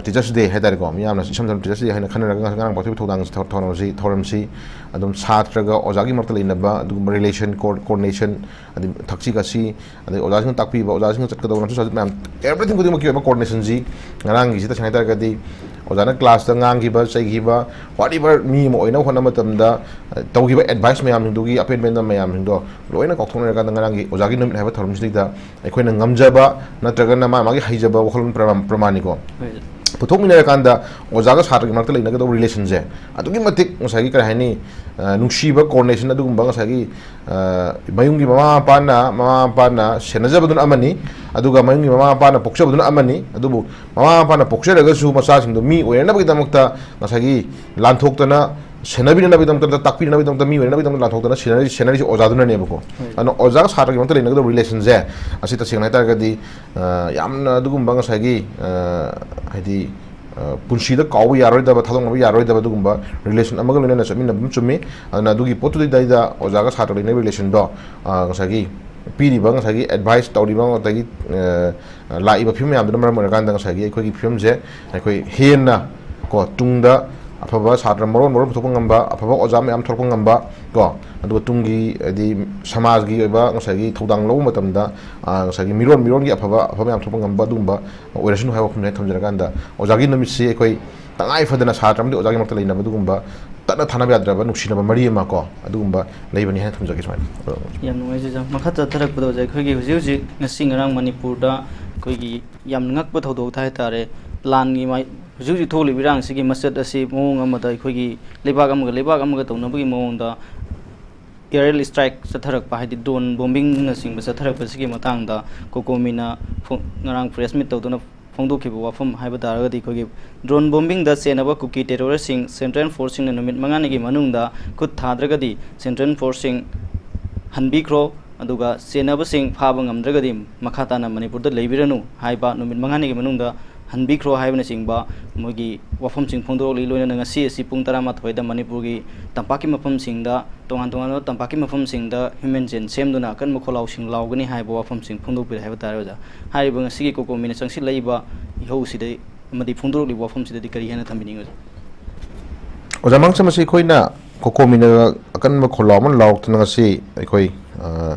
ꯇꯤꯆꯔꯁ ꯗꯦ ꯍꯥꯏꯇꯥꯔꯦꯀꯣ, ꯃꯤꯌꯥꯝꯅ ꯏꯁꯝ ꯁꯝꯅ ꯇꯤꯆꯔꯁ ꯗꯦ ꯍꯥꯏꯅ ꯈꯟꯅꯔꯒ ꯉꯔꯥꯡ ꯄꯥꯡꯊꯣꯛꯏꯕ ꯊꯧꯗꯥꯡ ꯊꯧꯔꯝꯁꯤ, ꯊꯧꯔꯝꯁꯤ ꯑꯗꯨꯝ ꯁꯥꯇ꯭ꯔꯒ ꯑꯣꯖꯥꯒꯤ ꯃꯔꯛꯇ ꯂꯩꯅꯕ ꯑꯗꯨꯒꯨꯝꯕ ꯔꯤꯂꯦꯁꯟ, ꯀꯣꯑꯣꯔꯗꯤꯅꯦꯁꯟ, ꯑꯗꯩ ꯊꯛꯁꯤ ꯈꯥꯁꯤ, ꯑꯗꯩ ꯑꯣꯖꯥꯁꯤꯡꯅ ꯇꯥꯛꯄꯤꯕ, ꯑꯣꯖꯥꯁꯤꯡꯅ ꯆꯠꯀꯗꯧꯕ ꯅꯝꯊꯛ ꯁꯥꯖꯠ ꯃꯌꯥꯝ, ꯑꯦꯕ꯭ꯔꯤꯊꯤꯡ ꯈꯨꯗꯤꯡꯃꯛꯀꯤ ꯑꯣꯏꯕ ꯀꯣꯑꯣꯔꯗꯤꯅꯦꯁꯟꯁꯤ ꯉꯔꯥꯡꯒꯤꯁꯤ ꯇꯁꯦꯡꯅ ꯍꯥꯏꯇꯥꯔꯒꯗꯤ ꯑꯣꯖꯥꯅ ꯀ꯭ꯂꯥꯁꯇ ꯉꯥꯡꯈꯤꯕ, ꯆꯩꯈꯤꯕ, ꯋꯥꯠ ꯑꯦꯕꯔ ꯃꯤ ꯑꯃ ꯑꯣꯏꯅꯕ ꯍꯣꯠꯅꯕ ꯃꯇꯝꯗ ꯇꯧꯈꯤꯕ ꯑꯦꯗꯚꯥꯏꯁ ꯃꯌꯥꯝꯁꯤꯡꯗꯨꯒꯤ ꯑꯄꯦꯟ ꯄꯦꯟꯗꯕ ꯃꯌꯥꯝꯁꯤꯡꯗꯣ ꯂꯣꯏꯅ ꯀꯥꯎꯊꯣꯛꯅꯔꯀꯥꯟꯗ ꯉꯔꯥꯡꯒꯤ ꯑꯣꯖꯥꯒꯤ ꯅꯨꯃꯤꯠ ꯍꯥꯏꯕ ꯊꯧꯔꯝꯁꯤꯗꯩꯗ ꯑꯩꯈꯣꯏꯅ ꯉꯝꯖꯕ ꯅꯠꯇ꯭ꯔꯒꯅ ꯃꯥ ꯃꯥꯒꯤ ꯍꯩꯖꯕ ꯋꯥꯈꯜꯂꯣꯟ ꯄ꯭ꯔꯃꯥꯟ, ꯄ꯭ꯔꯃꯥꯟꯅꯤꯀꯣ꯫ ꯄꯨꯊꯣꯛꯃꯤꯟꯅꯔꯀꯥꯟꯗ ꯑꯣꯖꯥꯒ ꯁꯥꯇ꯭ꯔꯒꯤ ꯃꯔꯛꯇ ꯂꯩꯅꯒꯗꯧꯕ ꯔꯤꯂꯦꯁꯟꯁꯦ ꯑꯗꯨꯛꯀꯤ ꯃꯇꯤꯛ ꯉꯁꯥꯏꯒꯤ ꯀꯔꯤ ꯍꯥꯏꯅꯤ, ꯅꯨꯡꯁꯤꯕ ꯀꯣꯑꯣꯔꯗꯤꯅꯦꯁꯟ ꯑꯗꯨꯒꯨꯝꯕ ꯉꯁꯥꯏꯒꯤ ꯃꯌꯨꯝꯒꯤ ꯃꯃꯥ ꯃꯄꯥꯅ, ꯃꯃꯥ ꯃꯄꯥꯅ ꯁꯦꯟꯅꯖꯕꯗꯨꯅ ꯑꯃꯅꯤ, ꯑꯗꯨꯒ ꯃꯌꯨꯝꯒꯤ ꯃꯃꯥ ꯃꯄꯥꯅ ꯄꯣꯛꯆꯕꯗꯨꯅ ꯑꯃꯅꯤ꯫ ꯑꯗꯨꯕꯨ ꯃꯃꯥ ꯃꯄꯥꯅ ꯄꯣꯛꯆꯔꯒꯁꯨ ꯃꯆꯥꯁꯤꯡꯗꯣ ꯃꯤ ꯑꯣꯏꯅꯅꯕꯒꯤꯗꯃꯛꯇ ꯉꯁꯥꯏꯒꯤ ꯂꯥꯟꯊꯣꯛꯇꯅ ꯁꯦꯟꯅꯕꯤꯅꯅꯕꯒꯤꯗꯃꯛꯇ, ꯇꯥꯛꯄꯤꯅꯕꯒꯤꯗꯃꯛꯇ, ꯃꯤ ꯑꯣꯏꯅꯅꯕꯒꯤꯗꯃꯛꯇ ꯂꯥꯟꯊꯣꯛꯇꯅ ꯁꯦꯟꯅꯔꯤ-, ꯁꯦꯟꯅꯔꯤꯁꯦ ꯑꯣꯖꯥꯗꯨꯅꯅꯦꯕꯀꯣ꯫ ꯑꯗꯨꯅ ꯑꯣꯖꯥꯒ ꯁꯥꯇ꯭ꯔꯒꯤ ꯃꯔꯛꯇ ꯂꯩꯅꯒꯗꯕ ꯔꯤꯂꯦꯁꯟꯁꯦ ꯑꯁꯤ ꯇꯁꯦꯡꯅ ꯍꯥꯏꯇꯥꯔꯒꯗꯤ ꯌꯥꯝꯅ ꯑꯗꯨꯒꯨꯝꯕ ꯉꯁꯥꯏꯒꯤ ꯍꯥꯏꯗꯤ ꯄꯨꯟꯁꯤꯗ ꯀꯥꯎꯕ ꯌꯥꯔꯣꯏꯗꯕ, ꯊꯥꯗꯣꯛꯅꯕ ꯌꯥꯔꯣꯏꯗꯕ ꯑꯗꯨꯒꯨꯝꯕ relation ꯑꯃꯒ ꯂꯣꯏꯅꯅ ꯆꯠꯃꯤꯟꯅꯕ ꯑꯃ ꯆꯨꯝꯃꯤ꯫ ꯑꯗꯨꯅ ꯑꯗꯨꯒꯤ ꯄꯣꯠꯇꯨꯗꯩꯗ ꯑꯣꯖꯥꯒ ꯁꯥꯇ꯭ꯔ ꯂꯩꯅꯕ relationꯗꯣ, ꯑ, ꯉꯁꯥꯏꯒꯤ ꯄꯤꯔꯤꯕ, ꯉꯁꯥꯏꯒꯤ advice ꯇꯧꯔꯤꯕ, ꯑꯗꯒꯤ, ꯑ, ꯂꯥꯛꯏꯕ ꯐꯤꯕꯝ ꯃꯌꯥꯝꯗꯨꯅ ꯃꯔꯝ ꯑꯣꯏꯔꯀꯥꯟꯗ ꯉꯁꯥꯏꯒꯤ ꯑꯩꯈꯣꯏꯒꯤ ꯐꯤꯕꯝꯁꯦ ꯑꯩꯈꯣꯏ ꯍꯦꯟꯅ ꯀꯣ, ꯇꯨꯡꯗ ꯑꯐꯕ ꯁꯥꯇ꯭ꯔ ꯃꯔꯣꯟ ꯃꯔꯣꯟ ꯄꯨꯊꯣꯛꯄ ꯉꯝꯕ, ꯑꯐꯕ ꯑꯣꯖꯥ ꯃꯌꯥꯝ ꯊꯣꯛꯂꯛꯄ ꯉꯝꯕ ꯀꯣ, ꯑꯗꯨꯒ ꯇꯨꯡꯒꯤ ꯍꯥꯏꯗꯤ ꯁꯃꯥꯖꯒꯤ ꯑꯣꯏꯕ ꯉꯁꯥꯏꯒꯤ ꯊꯧꯗꯥꯡ ꯂꯧꯕ ꯃꯇꯝꯗ, ꯑ, ꯉꯁꯥꯏꯒꯤ ꯃꯤꯔꯣꯟ ꯃꯤꯔꯣꯟꯒꯤ ꯑꯐꯕ, ꯑꯐꯕ ꯃꯌꯥꯝ ꯊꯣꯛꯄ ꯉꯝꯕ ꯑꯗꯨꯒꯨꯝꯕ ꯑꯣꯏꯔꯁꯅꯨ ꯍꯥꯏꯕ ꯋꯥꯐꯝꯁꯦ ꯊꯝꯖꯔꯀꯥꯟꯗ, ꯑꯣꯖꯥꯒꯤ ꯅꯨꯃꯤꯠꯁꯤ ꯑꯩꯈꯣꯏ ꯇꯉꯥꯏ ꯐꯗꯅ ꯁꯥꯇ꯭ꯔ ꯑꯃꯗꯤ ꯑꯣꯖꯥꯒꯤ ꯃꯔꯛꯇ ꯂꯩꯅꯕ ꯑꯗꯨꯒꯨꯝꯕ ꯇꯠꯅ ꯊꯥꯅꯕ ꯌꯥꯗ꯭ꯔꯕ ꯅꯨꯡꯁꯤꯅꯕ ꯃꯔꯤ ꯑꯃ ꯀꯣ, ꯑꯗꯨꯒꯨꯝꯕ ꯂꯩꯕꯅꯤ ꯍꯥꯏꯅ ꯊꯝꯖꯒꯦ ꯁꯨꯃꯥꯏꯅ꯫ ꯌꯥꯝ ꯅꯨꯡꯉꯥꯏꯖꯩ ꯑꯣꯖꯥ꯫ ꯃꯈꯥ ꯆꯠꯊꯔꯛꯄꯗ ꯑꯣꯖꯥ, ꯑꯩꯈꯣꯏꯒꯤ ꯍꯧꯖꯤꯛ ꯍꯧꯖꯤꯛ ꯉꯁꯤ ꯉꯔꯥꯡ ꯃꯅꯤꯄꯨꯔꯗ ꯑꯩꯈꯣꯏꯒꯤ ꯌꯥꯝ ꯉꯛꯄ ꯊꯧꯗꯣꯛ ꯍꯥꯏ ꯇꯥꯔꯦ, ꯂꯥꯟꯒꯤ ꯃꯥꯏ-, ꯍꯧꯖꯤꯛ ꯍꯧꯖꯤꯛ ꯊꯣꯛꯂꯤꯕ ꯏꯔꯥꯡꯁꯤꯒꯤ ꯃꯆꯠ ꯑꯁꯤ ꯃꯑꯣꯡ ꯑꯃꯗ ꯑꯩꯈꯣꯏꯒꯤ ꯂꯩꯕꯥꯛ ꯑꯃꯒ ꯂꯩꯕꯥꯛ ꯑꯃꯒ ꯇꯧꯅꯕꯒꯤ ꯃꯑꯣꯡꯗ aerial strike ꯆꯠꯊꯔꯛꯄ, ꯍꯥꯏꯗꯤ drone bombingꯅꯆꯤꯡꯕ ꯆꯠꯊꯔꯛꯄꯁꯤꯒꯤ ꯃꯇꯥꯡꯗ ꯀꯣꯀꯣꯃꯤꯅ ꯐꯣ-, ꯉꯔꯥꯡ press meet ꯇꯧꯗꯨꯅ ꯐꯣꯡꯗꯣꯛꯈꯤꯕ ꯋꯥꯐꯝ ꯍꯥꯏꯕ ꯇꯥꯔꯒꯗꯤ, ꯑꯩꯈꯣꯏꯒꯤ drone bombingꯗ ꯆꯦꯟꯅꯕ ꯀꯨꯀꯤ terroristꯁꯤꯡ central forceꯁꯤꯡꯅ ꯅꯨꯃꯤꯠ ꯃꯉꯥꯅꯤꯒꯤ ꯃꯅꯨꯡꯗ ꯈꯨꯠ ꯊꯥꯗ꯭ꯔꯒꯗꯤ central forceꯁꯤꯡ ꯍꯟꯕꯤꯈ꯭ꯔꯣ, ꯑꯗꯨꯒ ꯆꯦꯟꯅꯕꯁꯤꯡ ꯐꯥꯕ ꯉꯝꯗ꯭ꯔꯒꯗꯤ ꯃꯈꯥ ꯇꯥꯅ ꯃꯅꯤꯄꯨꯔꯗ ꯂꯩꯕꯤꯔꯅꯨ ꯍꯥꯏꯕ, ꯅꯨꯃꯤꯠ ꯃꯉꯥꯅꯤꯒꯤ ꯃꯅꯨꯡꯗ ꯍꯟꯕꯤꯈ꯭ꯔꯣ ꯍꯥꯏꯕꯅꯆꯤꯡꯕ ꯃꯣꯏꯒꯤ ꯋꯥꯐꯝꯁꯤꯡ ꯐꯣꯡꯗꯣꯔꯛꯂꯤ꯫ ꯂꯣꯏꯅꯅ ꯉꯁꯤ ꯑꯁꯤ ꯄꯨꯡ ꯇꯔꯥꯃꯥꯊꯣꯏꯗ ꯃꯅꯤꯄꯨꯔꯒꯤ ꯇꯝꯄꯥꯛꯀꯤ ꯃꯐꯝꯁꯤꯡꯗ, ꯇꯣꯉꯥꯟ ꯇꯣꯉꯥꯟꯕ ꯇꯝꯄꯥꯛꯀꯤ ꯃꯐꯝꯁꯤꯡꯗ human chain ꯁꯦꯝꯗꯨꯅ ꯑꯀꯟꯕ ꯈꯣꯜꯂꯥꯎꯁꯤꯡ ꯂꯥꯎꯒꯅꯤ ꯍꯥꯏꯕ ꯋꯥꯐꯝꯁꯤꯡ ꯐꯣꯡꯗꯣꯛꯄꯤꯔꯦ ꯍꯥꯏꯕ ꯇꯥꯔꯦ ꯑꯣꯖꯥ꯫ ꯍꯥꯏꯔꯤꯕ ꯉꯁꯤꯒꯤ ꯀꯣꯀꯣꯃꯤꯅ ꯆꯪꯁꯤꯜꯂꯛꯏꯕ ꯏꯍꯧꯁꯤꯗ ꯑꯃꯗꯤ ꯐꯣꯡꯗꯣꯔꯛꯂꯤꯕ ꯋꯥꯐꯝꯁꯤꯗꯗꯤ ꯀꯔꯤ ꯍꯥꯏꯅ ꯊꯝꯕꯤꯅꯤꯡꯉꯤ ꯑꯣꯖꯥ? ꯑꯣꯖꯥ ꯃꯥꯡꯁꯝ, ꯃꯁꯤ ꯑꯩꯈꯣꯏꯅ ꯀꯣꯀꯣꯃꯤꯅ ꯑꯀꯟꯕ ꯈꯣꯜꯂꯥꯎ ꯑꯃ ꯂꯥꯎꯔꯛꯇꯅ ꯉꯁꯤ ꯑꯩꯈꯣꯏ, ꯑ,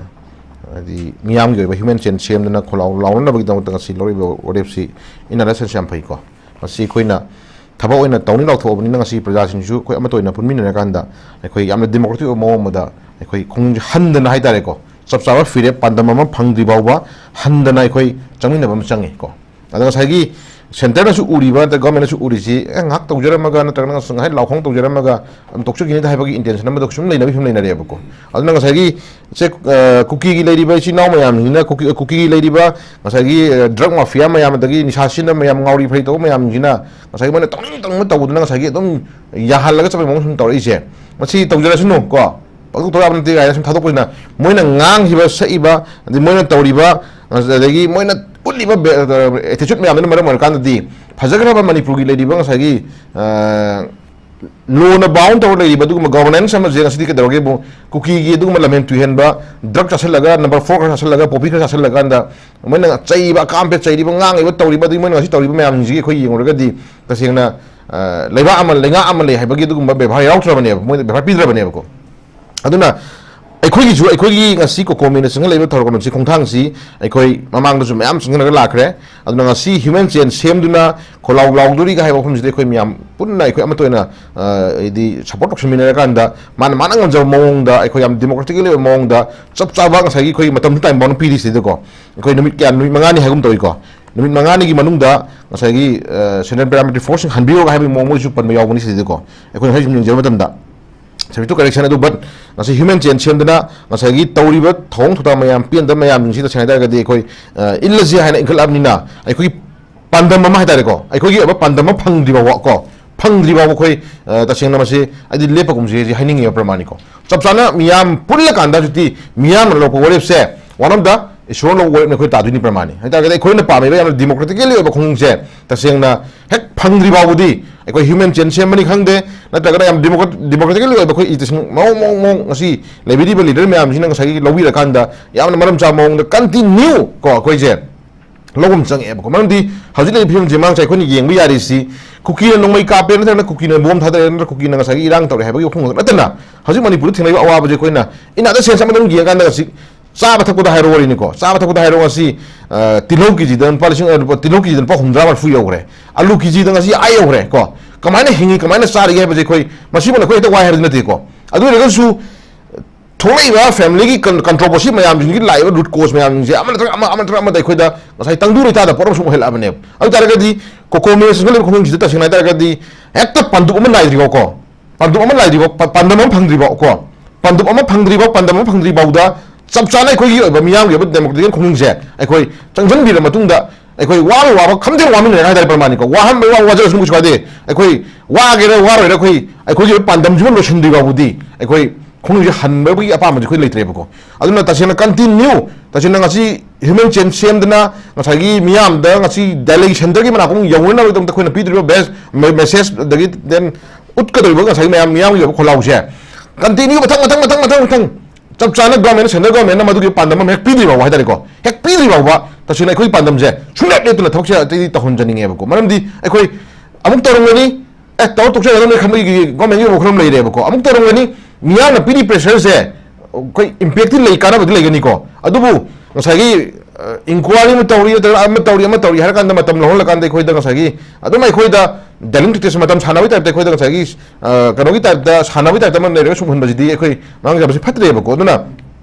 ꯍꯥꯏꯗꯤ ꯃꯤꯌꯥꯝꯒꯤ ꯑꯣꯏꯕ human chain ꯁꯦꯝꯗꯅ ꯈꯣꯜꯂꯥꯎ ꯂꯥꯎꯅꯅꯕꯒꯤꯗꯃꯛꯇ ꯉꯁꯤ ꯂꯧꯔꯤꯕ ꯋꯥꯔꯦꯞꯁꯤ in our essence ꯌꯥꯝ ꯐꯩꯀꯣ꯫ ꯃꯁꯤ ꯑꯩꯈꯣꯏꯅ ꯊꯕꯛ ꯑꯣꯏꯅ ꯇꯧꯅꯤ ꯂꯥꯎꯊꯣꯛꯑꯕꯅꯤꯅ ꯉꯁꯤ ꯄ꯭ꯔꯖꯥꯁꯤꯡꯁꯨ ꯑꯩꯈꯣꯏ ꯑꯃꯠꯇ ꯑꯣꯏꯅ ꯄꯨꯟꯃꯤꯟꯅꯔꯀꯥꯟꯗ ꯑꯩꯈꯣꯏ ꯌꯥꯝꯅ democratic ꯑꯣꯏꯕ ꯃꯑꯣꯡ ꯑꯃꯗ ꯑꯩꯈꯣꯏ ꯈꯣꯡꯖꯪꯁꯦ ꯍꯟꯗꯅ ꯍꯥꯏꯇꯥꯔꯦꯀꯣ, ꯆꯞ ꯆꯥꯕ ꯐꯤꯔꯦꯞ ꯄꯥꯟꯗꯝ ꯑꯃ ꯐꯪꯗ꯭ꯔꯤ ꯐꯥꯎꯕ ꯍꯟꯗꯅ ꯑꯩꯈꯣꯏ ꯆꯪꯃꯤꯟꯅꯕ ꯑꯃ ꯆꯪꯉꯤ ꯀꯣ꯫ ꯑꯗ ꯉꯁꯥꯏꯒꯤ centreꯅꯁꯨ ꯎꯔꯤꯕ, ꯅꯠꯇ꯭ꯔꯒ governmentꯅꯁꯨ ꯎꯔꯤꯁꯤ, "ꯑꯦ, ꯉꯥꯏꯍꯥꯛ ꯇꯧꯖꯔꯝꯃꯒ, ꯅꯠꯇ꯭ꯔꯒꯅ ꯉꯁꯥꯏ ꯂꯥꯎꯈꯣꯡ ꯇꯧꯖꯔꯝꯃꯒ ꯑꯗꯨꯝ ꯇꯣꯛꯆꯈꯤꯅꯤꯗ" ꯍꯥꯏꯕꯒꯤ intention ꯑꯃꯗ ꯁꯨꯝ ꯂꯩꯅꯕ ꯐꯤꯕꯝ ꯂꯩꯅꯔꯦꯕꯀꯣ꯫ ꯑꯗꯨꯅ ꯉꯁꯥꯏꯒꯤ ꯁꯦ, ꯑ, ꯀꯨꯀꯤꯒꯤ ꯂꯩꯔꯤꯕ ꯏꯆꯤꯜ ꯏꯅꯥꯎ ꯃꯌꯥꯝꯁꯤꯅ, ꯀꯨꯀꯤ-, ꯀꯨꯀꯤꯒꯤ ꯂꯩꯔꯤꯕ ꯉꯁꯥꯏꯒꯤ, ꯑ, drug mafia ꯃꯌꯥꯝ, ꯑꯗꯒꯤ ꯅꯤꯁꯥ ꯁꯤꯖꯤꯟꯅꯕ ꯃꯌꯥꯝ, ꯉꯥꯎꯔꯤ ꯐꯩ ꯇꯧꯕ ꯃꯌꯥꯝꯁꯤꯅ ꯉꯁꯥꯏꯒꯤ ꯃꯣꯏꯅ ꯇꯧꯅꯤꯡ ꯇꯧꯅꯤꯡꯕ ꯇꯧꯕꯗꯨꯅ ꯉꯁꯥꯏꯒꯤ ꯑꯗꯨꯝ ꯌꯥꯍꯜꯂꯒ ꯆꯠꯄꯒꯤ ꯃꯑꯣꯡ ꯁꯨꯝ ꯇꯧꯔꯛꯏꯁꯦ, ꯃꯁꯤ ꯇꯧꯖꯔꯁꯅꯨ ꯀꯣ, ꯄꯪꯇꯧ ꯇꯧ ꯌꯥꯕ ꯅꯠꯇꯦ ꯀꯥꯏꯅ ꯁꯨꯝ ꯊꯥꯗꯣꯛꯄꯁꯤꯅ, ꯃꯣꯏꯅ ꯉꯥꯡꯈꯤꯕ, ꯁꯛꯏꯕ, ꯑꯗꯩ ꯃꯣꯏꯅ ꯇꯧꯔꯤꯕ, ꯑꯗꯒꯤ ꯃꯣꯏꯅ ꯎꯠꯂꯤꯕ ꯕꯦ-, attitude ꯃꯌꯥꯝꯗꯨꯅ ꯃꯔꯝ ꯑꯣꯏꯔꯀꯥꯟꯗꯗꯤ ꯐꯖꯈ꯭ꯔꯕ ꯃꯅꯤꯄꯨꯔꯒꯤ ꯂꯩꯔꯤꯕ ꯉꯁꯥꯏꯒꯤ, ꯑ, ꯂꯣꯅ ꯕꯥꯎꯟ ꯇꯧꯔ ꯂꯩꯔꯤꯕ ꯑꯗꯨꯒꯨꯝꯕ ꯒꯣꯕꯔꯅꯦꯟꯁ ꯑꯃꯁꯦ ꯉꯁꯤꯗꯤ ꯀꯩꯗꯧꯔꯒꯦꯕꯨ, ꯀꯨꯀꯤꯒꯤ ꯑꯗꯨꯒꯨꯝꯕ ꯂꯝꯍꯦꯟ ꯇꯨꯍꯦꯟꯕ, ꯗ꯭ꯔꯒ ꯆꯥꯁꯤꯜꯂꯒ, ꯅꯝꯕꯔ ꯐꯣꯔ ꯈꯔ ꯆꯥꯁꯤꯜꯂꯒ, ꯄꯣꯄꯤ ꯈꯔ ꯆꯥꯁꯤꯜꯂꯒꯀꯥꯟꯗ ꯃꯣꯏꯅ ꯆꯩꯕ, ꯑꯀꯥꯝꯄꯦꯠ ꯆꯩꯔꯤꯕ, ꯉꯥꯡꯉꯤꯕ, ꯇꯧꯔꯤꯕ, ꯑꯗꯒꯤ ꯃꯣꯏꯅ ꯉꯁꯤ ꯇꯧꯔꯤꯕ ꯃꯌꯥꯝꯁꯤꯡꯁꯤ ꯑꯩꯈꯣꯏ ꯌꯦꯡꯉꯨꯔꯒꯗꯤ ꯇꯁꯦꯡꯅ, ꯑ, ꯂꯩꯕꯥꯛ ꯑꯃ, ꯂꯩꯉꯥꯛ ꯑꯃ ꯂꯩ ꯍꯥꯏꯕꯒꯤ ꯑꯗꯨꯒꯨꯝꯕ ꯕꯦꯕꯥꯔ ꯌꯥꯎꯗ꯭ꯔꯕꯅꯦꯕ, ꯃꯣꯏꯗ ꯕꯦꯕꯥꯔ ꯄꯤꯗ꯭ꯔꯕꯅꯦꯕꯀꯣ꯫ ꯑꯗꯨꯅ ꯑꯩꯈꯣꯏꯒꯤꯁꯨ, ꯑꯩꯈꯣꯏꯒꯤ ꯉꯁꯤ ꯀꯣꯀꯣꯃꯤꯅ ꯆꯪꯍꯜꯂꯛꯏꯕ ꯊꯧꯔꯝ ꯑꯁꯤ, ꯈꯣꯡꯊꯥꯡꯁꯤ ꯑꯩꯈꯣꯏ ꯃꯃꯥꯡꯗꯁꯨ ꯃꯌꯥꯝ ꯆꯪꯁꯤꯟꯅꯔꯒ ꯂꯥꯛꯈ꯭ꯔꯦ꯫ ꯑꯗꯨꯅ ꯉꯁꯤ ꯍ꯭ꯌꯨꯃꯦꯟ ꯆꯦꯟ ꯁꯦꯝꯗꯨꯅ ꯈꯣꯜꯂꯥꯎ ꯂꯥꯎꯗꯣꯔꯤꯒ ꯍꯥꯏꯕ ꯋꯥꯐꯝꯁꯤꯗ ꯑꯩꯈꯣꯏ ꯃꯌꯥꯝ ꯄꯨꯟꯅ ꯑꯩꯈꯣꯏ ꯑꯃꯠꯇ ꯑꯣꯏꯅ, ꯑ, ꯍꯥꯏꯗꯤ ꯁꯞꯄꯣꯔꯠ ꯇꯧꯁꯤꯟꯃꯤꯟꯅꯔꯀꯥꯟꯗ ꯃꯥꯅ, ꯃꯥꯅ ꯉꯝꯖꯕ ꯃꯑꯣꯡꯗ ꯑꯩꯈꯣꯏ ꯌꯥꯝ ꯗꯦꯃꯣꯀ꯭ꯔꯦꯇꯤꯀꯦꯜ ꯑꯣꯏꯕ ꯃꯑꯣꯡꯗ ꯆꯞ ꯆꯥꯕ ꯉꯁꯥꯏꯒꯤ ꯑꯩꯈꯣꯏ ꯃꯇꯝꯁꯨ ꯇꯥꯏꯝ ꯕꯥꯎꯟ ꯄꯤꯔꯤꯁꯤꯗꯀꯣ, ꯑꯩꯈꯣꯏ ꯅꯨꯃꯤꯠ ꯀꯌꯥ, ꯅꯨꯃꯤꯠ ꯃꯉꯥꯅꯤ ꯍꯥꯏꯒꯨꯝ ꯇꯧꯏꯀꯣ꯫ ꯅꯨꯃꯤꯠ ꯃꯉꯥꯅꯤꯒꯤ ꯃꯅꯨꯡꯗ ꯉꯁꯥꯏꯒꯤ, ꯑ, ꯁꯦꯟꯇ꯭ꯔꯦꯜ ꯄꯦꯔꯥꯃꯤꯂꯤꯇꯔꯤ ꯐꯣꯔꯁꯁꯤꯡ ꯍꯟꯕꯤꯔꯣꯒ ꯍꯥꯏꯕꯒꯤ ꯃꯑꯣꯡ ꯃꯣꯏꯁꯨ ꯄꯟꯕ ꯌꯥꯎꯕꯅꯤ ꯁꯤꯗꯀꯣ꯫ ꯑꯩꯈꯣꯏꯅ ꯍꯧꯖꯤꯛ ꯁꯨꯝ ꯌꯦꯡꯖꯕ ꯃꯇꯝꯗ ꯁꯕꯖꯦꯛꯇꯨ ꯀꯔꯦꯛꯁꯟ ꯑꯗꯨ, ꯕꯠ ꯉꯁꯤ ꯍ꯭ꯌꯨꯃꯦꯟ ꯆꯦꯟ ꯁꯦꯝꯗꯅ ꯉꯁꯥꯏꯒꯤ ꯇꯧꯔꯤꯕ ꯊꯧꯑꯣꯡ ꯊꯧꯗꯥꯡ ꯃꯌꯥꯝ, ꯄꯦꯟꯗꯕ ꯃꯌꯥꯝꯁꯤꯡꯁꯤ ꯇꯁꯦꯡꯅ ꯍꯥꯏ ꯇꯥꯔꯒꯗꯤ ꯑꯩꯈꯣꯏ, ꯑ, ꯏꯜꯂꯁꯤ ꯍꯥꯏꯅ ꯏꯟꯈꯠꯂꯛꯑꯕꯅꯤꯅ ꯑꯩꯈꯣꯏꯒꯤ ꯄꯥꯟꯗꯝ ꯑꯃ ꯍꯥꯏ ꯇꯥꯔꯦꯀꯣ, ꯑꯩꯈꯣꯏꯒꯤ ꯑꯣꯏꯕ ꯄꯥꯟꯗꯝ ꯑꯃ ꯐꯪꯗ꯭ꯔꯤ ꯐꯥꯎꯕ ꯀꯣ, ꯐꯪꯗ꯭ꯔꯤ ꯐꯥꯎꯕ ꯑꯩꯈꯣꯏ, ꯑ, ꯇꯁꯦꯡꯅ ꯃꯁꯤ ꯍꯥꯏꯗꯤ ꯂꯦꯞꯄꯒꯨꯝꯁꯤ ꯍꯥꯏꯁꯤ ꯍꯥꯏꯅꯤꯡꯉꯦꯕ ꯄ꯭ꯔꯃꯥꯅꯤꯀꯣ꯫ ꯆꯞ ꯆꯥꯅ ꯃꯤꯌꯥꯝ ꯄꯨꯜꯂꯀꯥꯟꯗ ꯍꯧꯖꯤꯛꯇꯤ ꯃꯤꯌꯥꯝꯅ ꯂꯧꯔꯛꯄ ꯋꯥꯔꯦꯞꯁꯦ one of the ꯏꯁꯣꯔꯅ ꯂꯧꯕ ꯋꯥꯔꯦꯞꯅ ꯑꯩꯈꯣꯏ ꯇꯥꯗꯣꯏꯅꯤ ꯄ꯭ꯔꯃꯥꯅꯤ꯫ ꯍꯥꯏ ꯇꯥꯔꯒꯗꯤ ꯑꯩꯈꯣꯏꯅ ꯄꯥꯝꯃꯤꯕ ꯌꯥꯝꯅ ꯗꯤꯃꯣꯀ꯭ꯔꯦꯇꯤꯀꯦꯜꯂꯤ ꯑꯣꯏꯕ ꯈꯣꯡꯖꯪꯁꯦ ꯇꯁꯦꯡꯅ ꯍꯦꯛ ꯐꯪꯗ꯭ꯔꯤ ꯐꯥꯎꯕꯗꯤ ꯑꯩꯈꯣꯏ ꯍ꯭ꯌꯨꯃꯦꯟ ꯆꯦꯟ ꯁꯦꯝꯕꯅꯤ ꯈꯪꯗꯦ, ꯅꯠꯇ꯭ꯔꯒꯅ ꯌꯥꯝ ꯗꯤꯃꯣꯀ꯭ꯔꯦꯠ-, ꯗꯤꯃꯣꯀ꯭ꯔꯦꯇꯤꯀꯦꯜꯂꯤ ꯑꯣꯏꯕ ꯑꯩꯈꯣꯏ ꯏꯗꯤꯁꯟ ꯃꯑꯣꯡ, ꯃꯑꯣꯡ, ꯃꯑꯣꯡ ꯉꯁꯤ ꯂꯩꯕꯤꯔꯤꯕ ꯂꯤꯗꯔ ꯃꯌꯥꯝꯁꯤꯅ ꯉꯁꯥꯏꯒꯤ ꯂꯧꯕꯤꯔꯀꯥꯟꯗ ꯌꯥꯝꯅ ꯃꯔꯝ ꯆꯥꯕ ꯃꯑꯣꯡꯗ ꯀꯟꯇꯤꯅ꯭ꯌꯨ ꯀꯣ ꯑꯩꯈꯣꯏꯁꯦ ꯂꯧꯕ ꯑꯃ ꯆꯪꯉꯛꯑꯦꯕꯀꯣ꯫ ꯃꯔꯝꯗꯤ ꯍꯧꯖꯤꯛ ꯂꯩꯔꯤꯕ ꯐꯤꯕꯝꯁꯦ ꯃꯥꯡꯁꯦ ꯑꯩꯈꯣꯏꯅ ꯌꯦꯡꯕ ꯌꯥꯔꯤꯁꯤ ꯀꯨꯀꯤꯅ ꯅꯣꯡꯃꯩ ꯀꯥꯞꯄꯦ, ꯅꯠꯇ꯭ꯔꯒꯅ ꯀꯨꯀꯤꯅ ꯕꯣꯝ ꯊꯥꯗꯔꯦ, ꯅꯠꯇ꯭ꯔꯒ ꯀꯨꯀꯤꯅ ꯉꯁꯥꯏꯒꯤ ꯏꯔꯥꯡ ꯇꯧꯔꯦ ꯍꯥꯏꯕꯒꯤ ꯋꯥꯐꯝ ꯈꯛꯇ ꯅꯠꯇꯅ ꯍꯧꯖꯤꯛ ꯃꯅꯤꯄꯨꯔꯗ ꯊꯦꯡꯅꯔꯤꯕ ꯑꯋꯥꯕꯁꯦ ꯑꯩꯈꯣꯏꯅ ꯏꯟ ꯑꯗ ꯁꯦꯟꯁ ꯑꯃꯗ ꯑꯗꯨꯝ ꯌꯦꯡꯉꯀꯥꯟꯗ ꯉꯁꯤ ꯆꯥꯕ ꯊꯛꯄꯗ ꯍꯥꯏꯔꯣ ꯋꯥꯔꯤꯅꯤꯀꯣ, ꯆꯥꯕ ꯊꯛꯄꯗ ꯍꯥꯏꯔꯣ ꯉꯁꯤ, ꯑ, ꯇꯤꯜꯍꯧ ꯀꯦꯖꯤꯗ ꯂꯨꯄꯥ ꯂꯤꯁꯤꯡ, ꯑ, ꯂꯨꯄꯥ, ꯇꯤꯜꯍꯧ ꯀꯦꯖꯤꯗ ꯂꯨꯄꯥ ꯍꯨꯝꯗ꯭ꯔꯥ ꯃꯔꯤꯐꯨ ꯌꯧꯈ꯭ꯔꯦ, ꯑꯂꯨ ꯀꯦꯖꯤꯗ ꯉꯁꯤ ꯑꯥ ꯌꯧꯈ꯭ꯔꯦ ꯀꯣ꯫ ꯀꯃꯥꯏꯅ ꯍꯤꯡꯉꯤ, ꯀꯃꯥꯏꯅ ꯆꯥꯔꯤꯒꯦ ꯍꯥꯏꯕꯁꯦ ꯑꯩꯈꯣꯏ ꯃꯁꯤꯃꯛ ꯑꯩꯈꯣꯏ ꯍꯦꯛꯇ ꯋꯥꯏ ꯍꯥꯏꯕꯗꯤ ꯅꯠꯇꯦꯀꯣ꯫ ꯑꯗꯨ ꯑꯣꯏꯔꯒꯁꯨ ꯊꯣꯛꯂꯛꯏꯕ ꯐꯦꯃꯤꯂꯤꯒꯤ ꯀꯟ-, ꯀꯟꯇ꯭ꯔꯣꯚꯔꯁꯤ ꯃꯌꯥꯝꯁꯤꯡꯒꯤ ꯂꯥꯛꯏꯕ ꯔꯨꯠ ꯀꯣꯁ ꯃꯌꯥꯝꯁꯤꯡꯁꯦ ꯑꯃ ꯅꯠꯇ꯭ꯔꯒ ꯑꯃ, ꯑꯃ ꯅꯠꯇ꯭ꯔꯒ ꯑꯃꯗ ꯑꯩꯈꯣꯏꯗ ꯉꯁꯥꯏ ꯇꯪꯗꯨ ꯂꯩꯇꯥꯗ ꯄꯣꯠ ꯑꯃ ꯁꯨꯝ ꯑꯣꯏꯍꯜꯂꯛꯑꯕꯅꯦꯕ꯫ ꯑꯗꯨ ꯇꯥꯔꯒꯗꯤ ꯀꯣꯀꯣꯃꯤꯅ ꯆꯪꯁꯤꯜꯂꯤꯕ ꯈꯣꯡꯖꯪꯁꯤꯗ ꯇꯁꯦꯡꯅ ꯍꯥꯏ ꯇꯥꯔꯒꯗꯤ ꯍꯦꯛꯇ ꯄꯥꯟꯗꯨꯞ ꯑꯃ ꯅꯥꯏꯗ꯭ꯔꯤꯕꯀꯣ, ꯄꯥꯟꯗꯨꯞ ꯑꯃ ꯂꯥꯏꯗ꯭ꯔꯤꯕ, ꯄ-, ꯄꯥꯟꯗꯝ ꯑꯃ ꯐꯪꯗ꯭ꯔꯤꯕ ꯀꯣ, ꯄꯥꯟꯗꯨꯞ ꯑꯃ ꯐꯪꯗ꯭ꯔꯤꯕ, ꯄꯥꯟꯗꯝ ꯑꯃ ꯐꯪꯗ꯭ꯔꯤꯐꯥꯎꯗ ꯆꯞ ꯆꯥꯅ ꯑꯩꯈꯣꯏꯒꯤ ꯑꯣꯏꯕ ꯃꯤꯌꯥꯝꯒꯤ ꯑꯣꯏꯕ ꯗꯦꯃꯣꯀ꯭ꯔꯦꯇꯤꯛ ꯈꯣꯡꯖꯪꯁꯦ ꯑꯩꯈꯣꯏ ꯆꯪꯁꯤꯟꯕꯤꯔ ꯃꯇꯨꯡꯗ ꯑꯩꯈꯣꯏ ꯋꯥꯕꯩ ꯋꯥꯕ ꯈꯝꯊꯦꯡ ꯋꯥꯃꯤꯟꯅꯔꯒ ꯍꯥꯏꯇꯥꯔꯦ ꯄ꯭ꯔꯃꯥꯅꯤꯀꯣ, ꯋꯥꯍꯟꯕꯩ ꯋꯥꯕ ꯋꯥꯖꯔꯁꯨ ꯀꯩꯁꯨ ꯀꯥꯏꯗꯦ꯫ ꯑꯩꯈꯣꯏ ꯋꯥꯒꯦꯔꯥ ꯋꯥꯔꯣꯏꯔꯥ ꯑꯩꯈꯣꯏ, ꯑꯩꯈꯣꯏꯒꯤ ꯑꯣꯏꯕ ꯄꯥꯟꯗꯝꯁꯤꯃ ꯂꯣꯏꯁꯤꯟꯗ꯭ꯔꯤ ꯐꯥꯎꯕꯗꯤ ꯑꯩꯈꯣꯏ ꯈꯣꯡꯖꯪꯁꯦ ꯍꯟꯕꯒꯤ ꯑꯄꯥꯝꯕꯁꯦ ꯑꯩꯈꯣꯏ ꯂꯩꯇ꯭ꯔꯦꯕꯀꯣ꯫ ꯑꯗꯨꯅ ꯇꯁꯦꯡꯅ continue, ꯇꯁꯦꯡꯅ ꯉꯁꯤ human chain ꯁꯦꯝꯗꯅ ꯉꯁꯥꯏꯒꯤ ꯃꯤꯌꯥꯝꯗ ꯉꯁꯤ ꯗꯦꯜꯂꯤ centre ꯒꯤ ꯃꯅꯥꯛ ꯐꯥꯎ ꯌꯧꯅꯅꯕꯒꯤꯗꯃꯛꯇ ꯑꯩꯈꯣꯏꯅ ꯄꯤꯗꯣꯔꯤꯕ best me-, message, ꯑꯗꯒꯤ then ꯎꯠꯀꯗꯧꯔꯤꯕ ꯉꯁꯥꯏꯒꯤ ꯃꯌꯥꯝ ꯃꯤꯌꯥꯝꯒꯤ ꯑꯣꯏꯕ ꯈꯣꯜꯂꯥꯎꯁꯦ continue ꯃꯊꯪ, ꯃꯊꯪ, ꯃꯊꯪ, ꯃꯊꯪ, ꯃꯊꯪ ꯆꯞ ꯆꯥꯅ government, centre government ꯅ ꯃꯗꯨꯒꯤ ꯄꯥꯟꯗꯝ ꯑꯃ ꯍꯦꯛ ꯄꯤꯗ꯭ꯔꯤ ꯐꯥꯎꯕ ꯍꯥꯏꯇꯥꯔꯦꯀꯣ, ꯍꯦꯛ ꯄꯤꯗ꯭ꯔꯤ ꯐꯥꯎꯕ ꯇꯁꯦꯡꯅ ꯑꯩꯈꯣꯏꯒꯤ ꯄꯥꯟꯗꯝꯁꯦ ꯁꯨꯡꯂꯦꯞ ꯂꯦꯞꯇꯅ ꯊꯕꯛꯁꯦ ꯑꯇꯩꯗꯤ ꯇꯧꯍꯟꯖꯅꯤꯡꯉꯦꯕꯀꯣ꯫ ꯃꯔꯝꯗꯤ ꯑꯩꯈꯣꯏ ꯑꯃꯨꯛ ꯇꯧꯔꯝꯒꯅꯤ, ꯑꯦ, ꯇꯧꯔ ꯇꯣꯛꯆꯔꯒꯗꯧꯅꯦ ꯈꯟꯕꯒꯤ government ꯒꯤ ꯋꯥꯈꯜꯂꯣꯟ ꯂꯩꯔꯦꯕꯀꯣ꯫ ꯑꯃꯨꯛ ꯇꯧꯔꯝꯒꯅꯤ, ꯃꯤꯌꯥꯝꯅ ꯄꯤꯔꯤ pressure ꯁꯦ ꯑꯩꯈꯣꯏ impact ꯇꯤ ꯂꯩ, ꯀꯥꯟꯅꯕꯗꯤ ꯂꯩꯒꯅꯤꯀꯣ꯫ ꯑꯗꯨꯕꯨ ꯉꯁꯥꯏꯒꯤ, ꯑ, inquiry ꯑꯃ ꯇꯧꯔꯤ, ꯅꯠꯇ꯭ꯔꯒ ꯑꯃ ꯇꯧꯔꯤ, ꯑꯃ ꯇꯧꯔꯤ ꯍꯥꯏꯔ ꯀꯥꯟꯗ ꯃꯇꯝ ꯂꯧꯍꯜꯂꯀꯥꯟꯗ ꯑꯩꯈꯣꯏꯗ ꯉꯁꯥꯏꯒꯤ ꯑꯗꯨꯝ ꯑꯩꯈꯣꯏꯗ ꯗꯦꯂꯤꯡ ꯇꯨꯇꯦꯁ ꯃꯇꯝ ꯁꯥꯟꯅꯕꯒꯤ type ꯇ ꯑꯩꯈꯣꯏꯗ ꯉꯁꯥꯏꯒꯤ, ꯑ, ꯀꯩꯅꯣꯒꯤ type ꯇ, ꯁꯥꯟꯅꯕꯒꯤ type ꯇ ꯑꯃ ꯂꯩꯔꯒ ꯁꯨꯝ ꯍꯨꯟꯕꯁꯤꯗꯤ ꯑꯩꯈꯣꯏ ꯉꯥꯡꯖꯕꯁꯤ ꯐꯠꯇ꯭ꯔꯦꯕꯀꯣ꯫ ꯑꯗꯨꯅ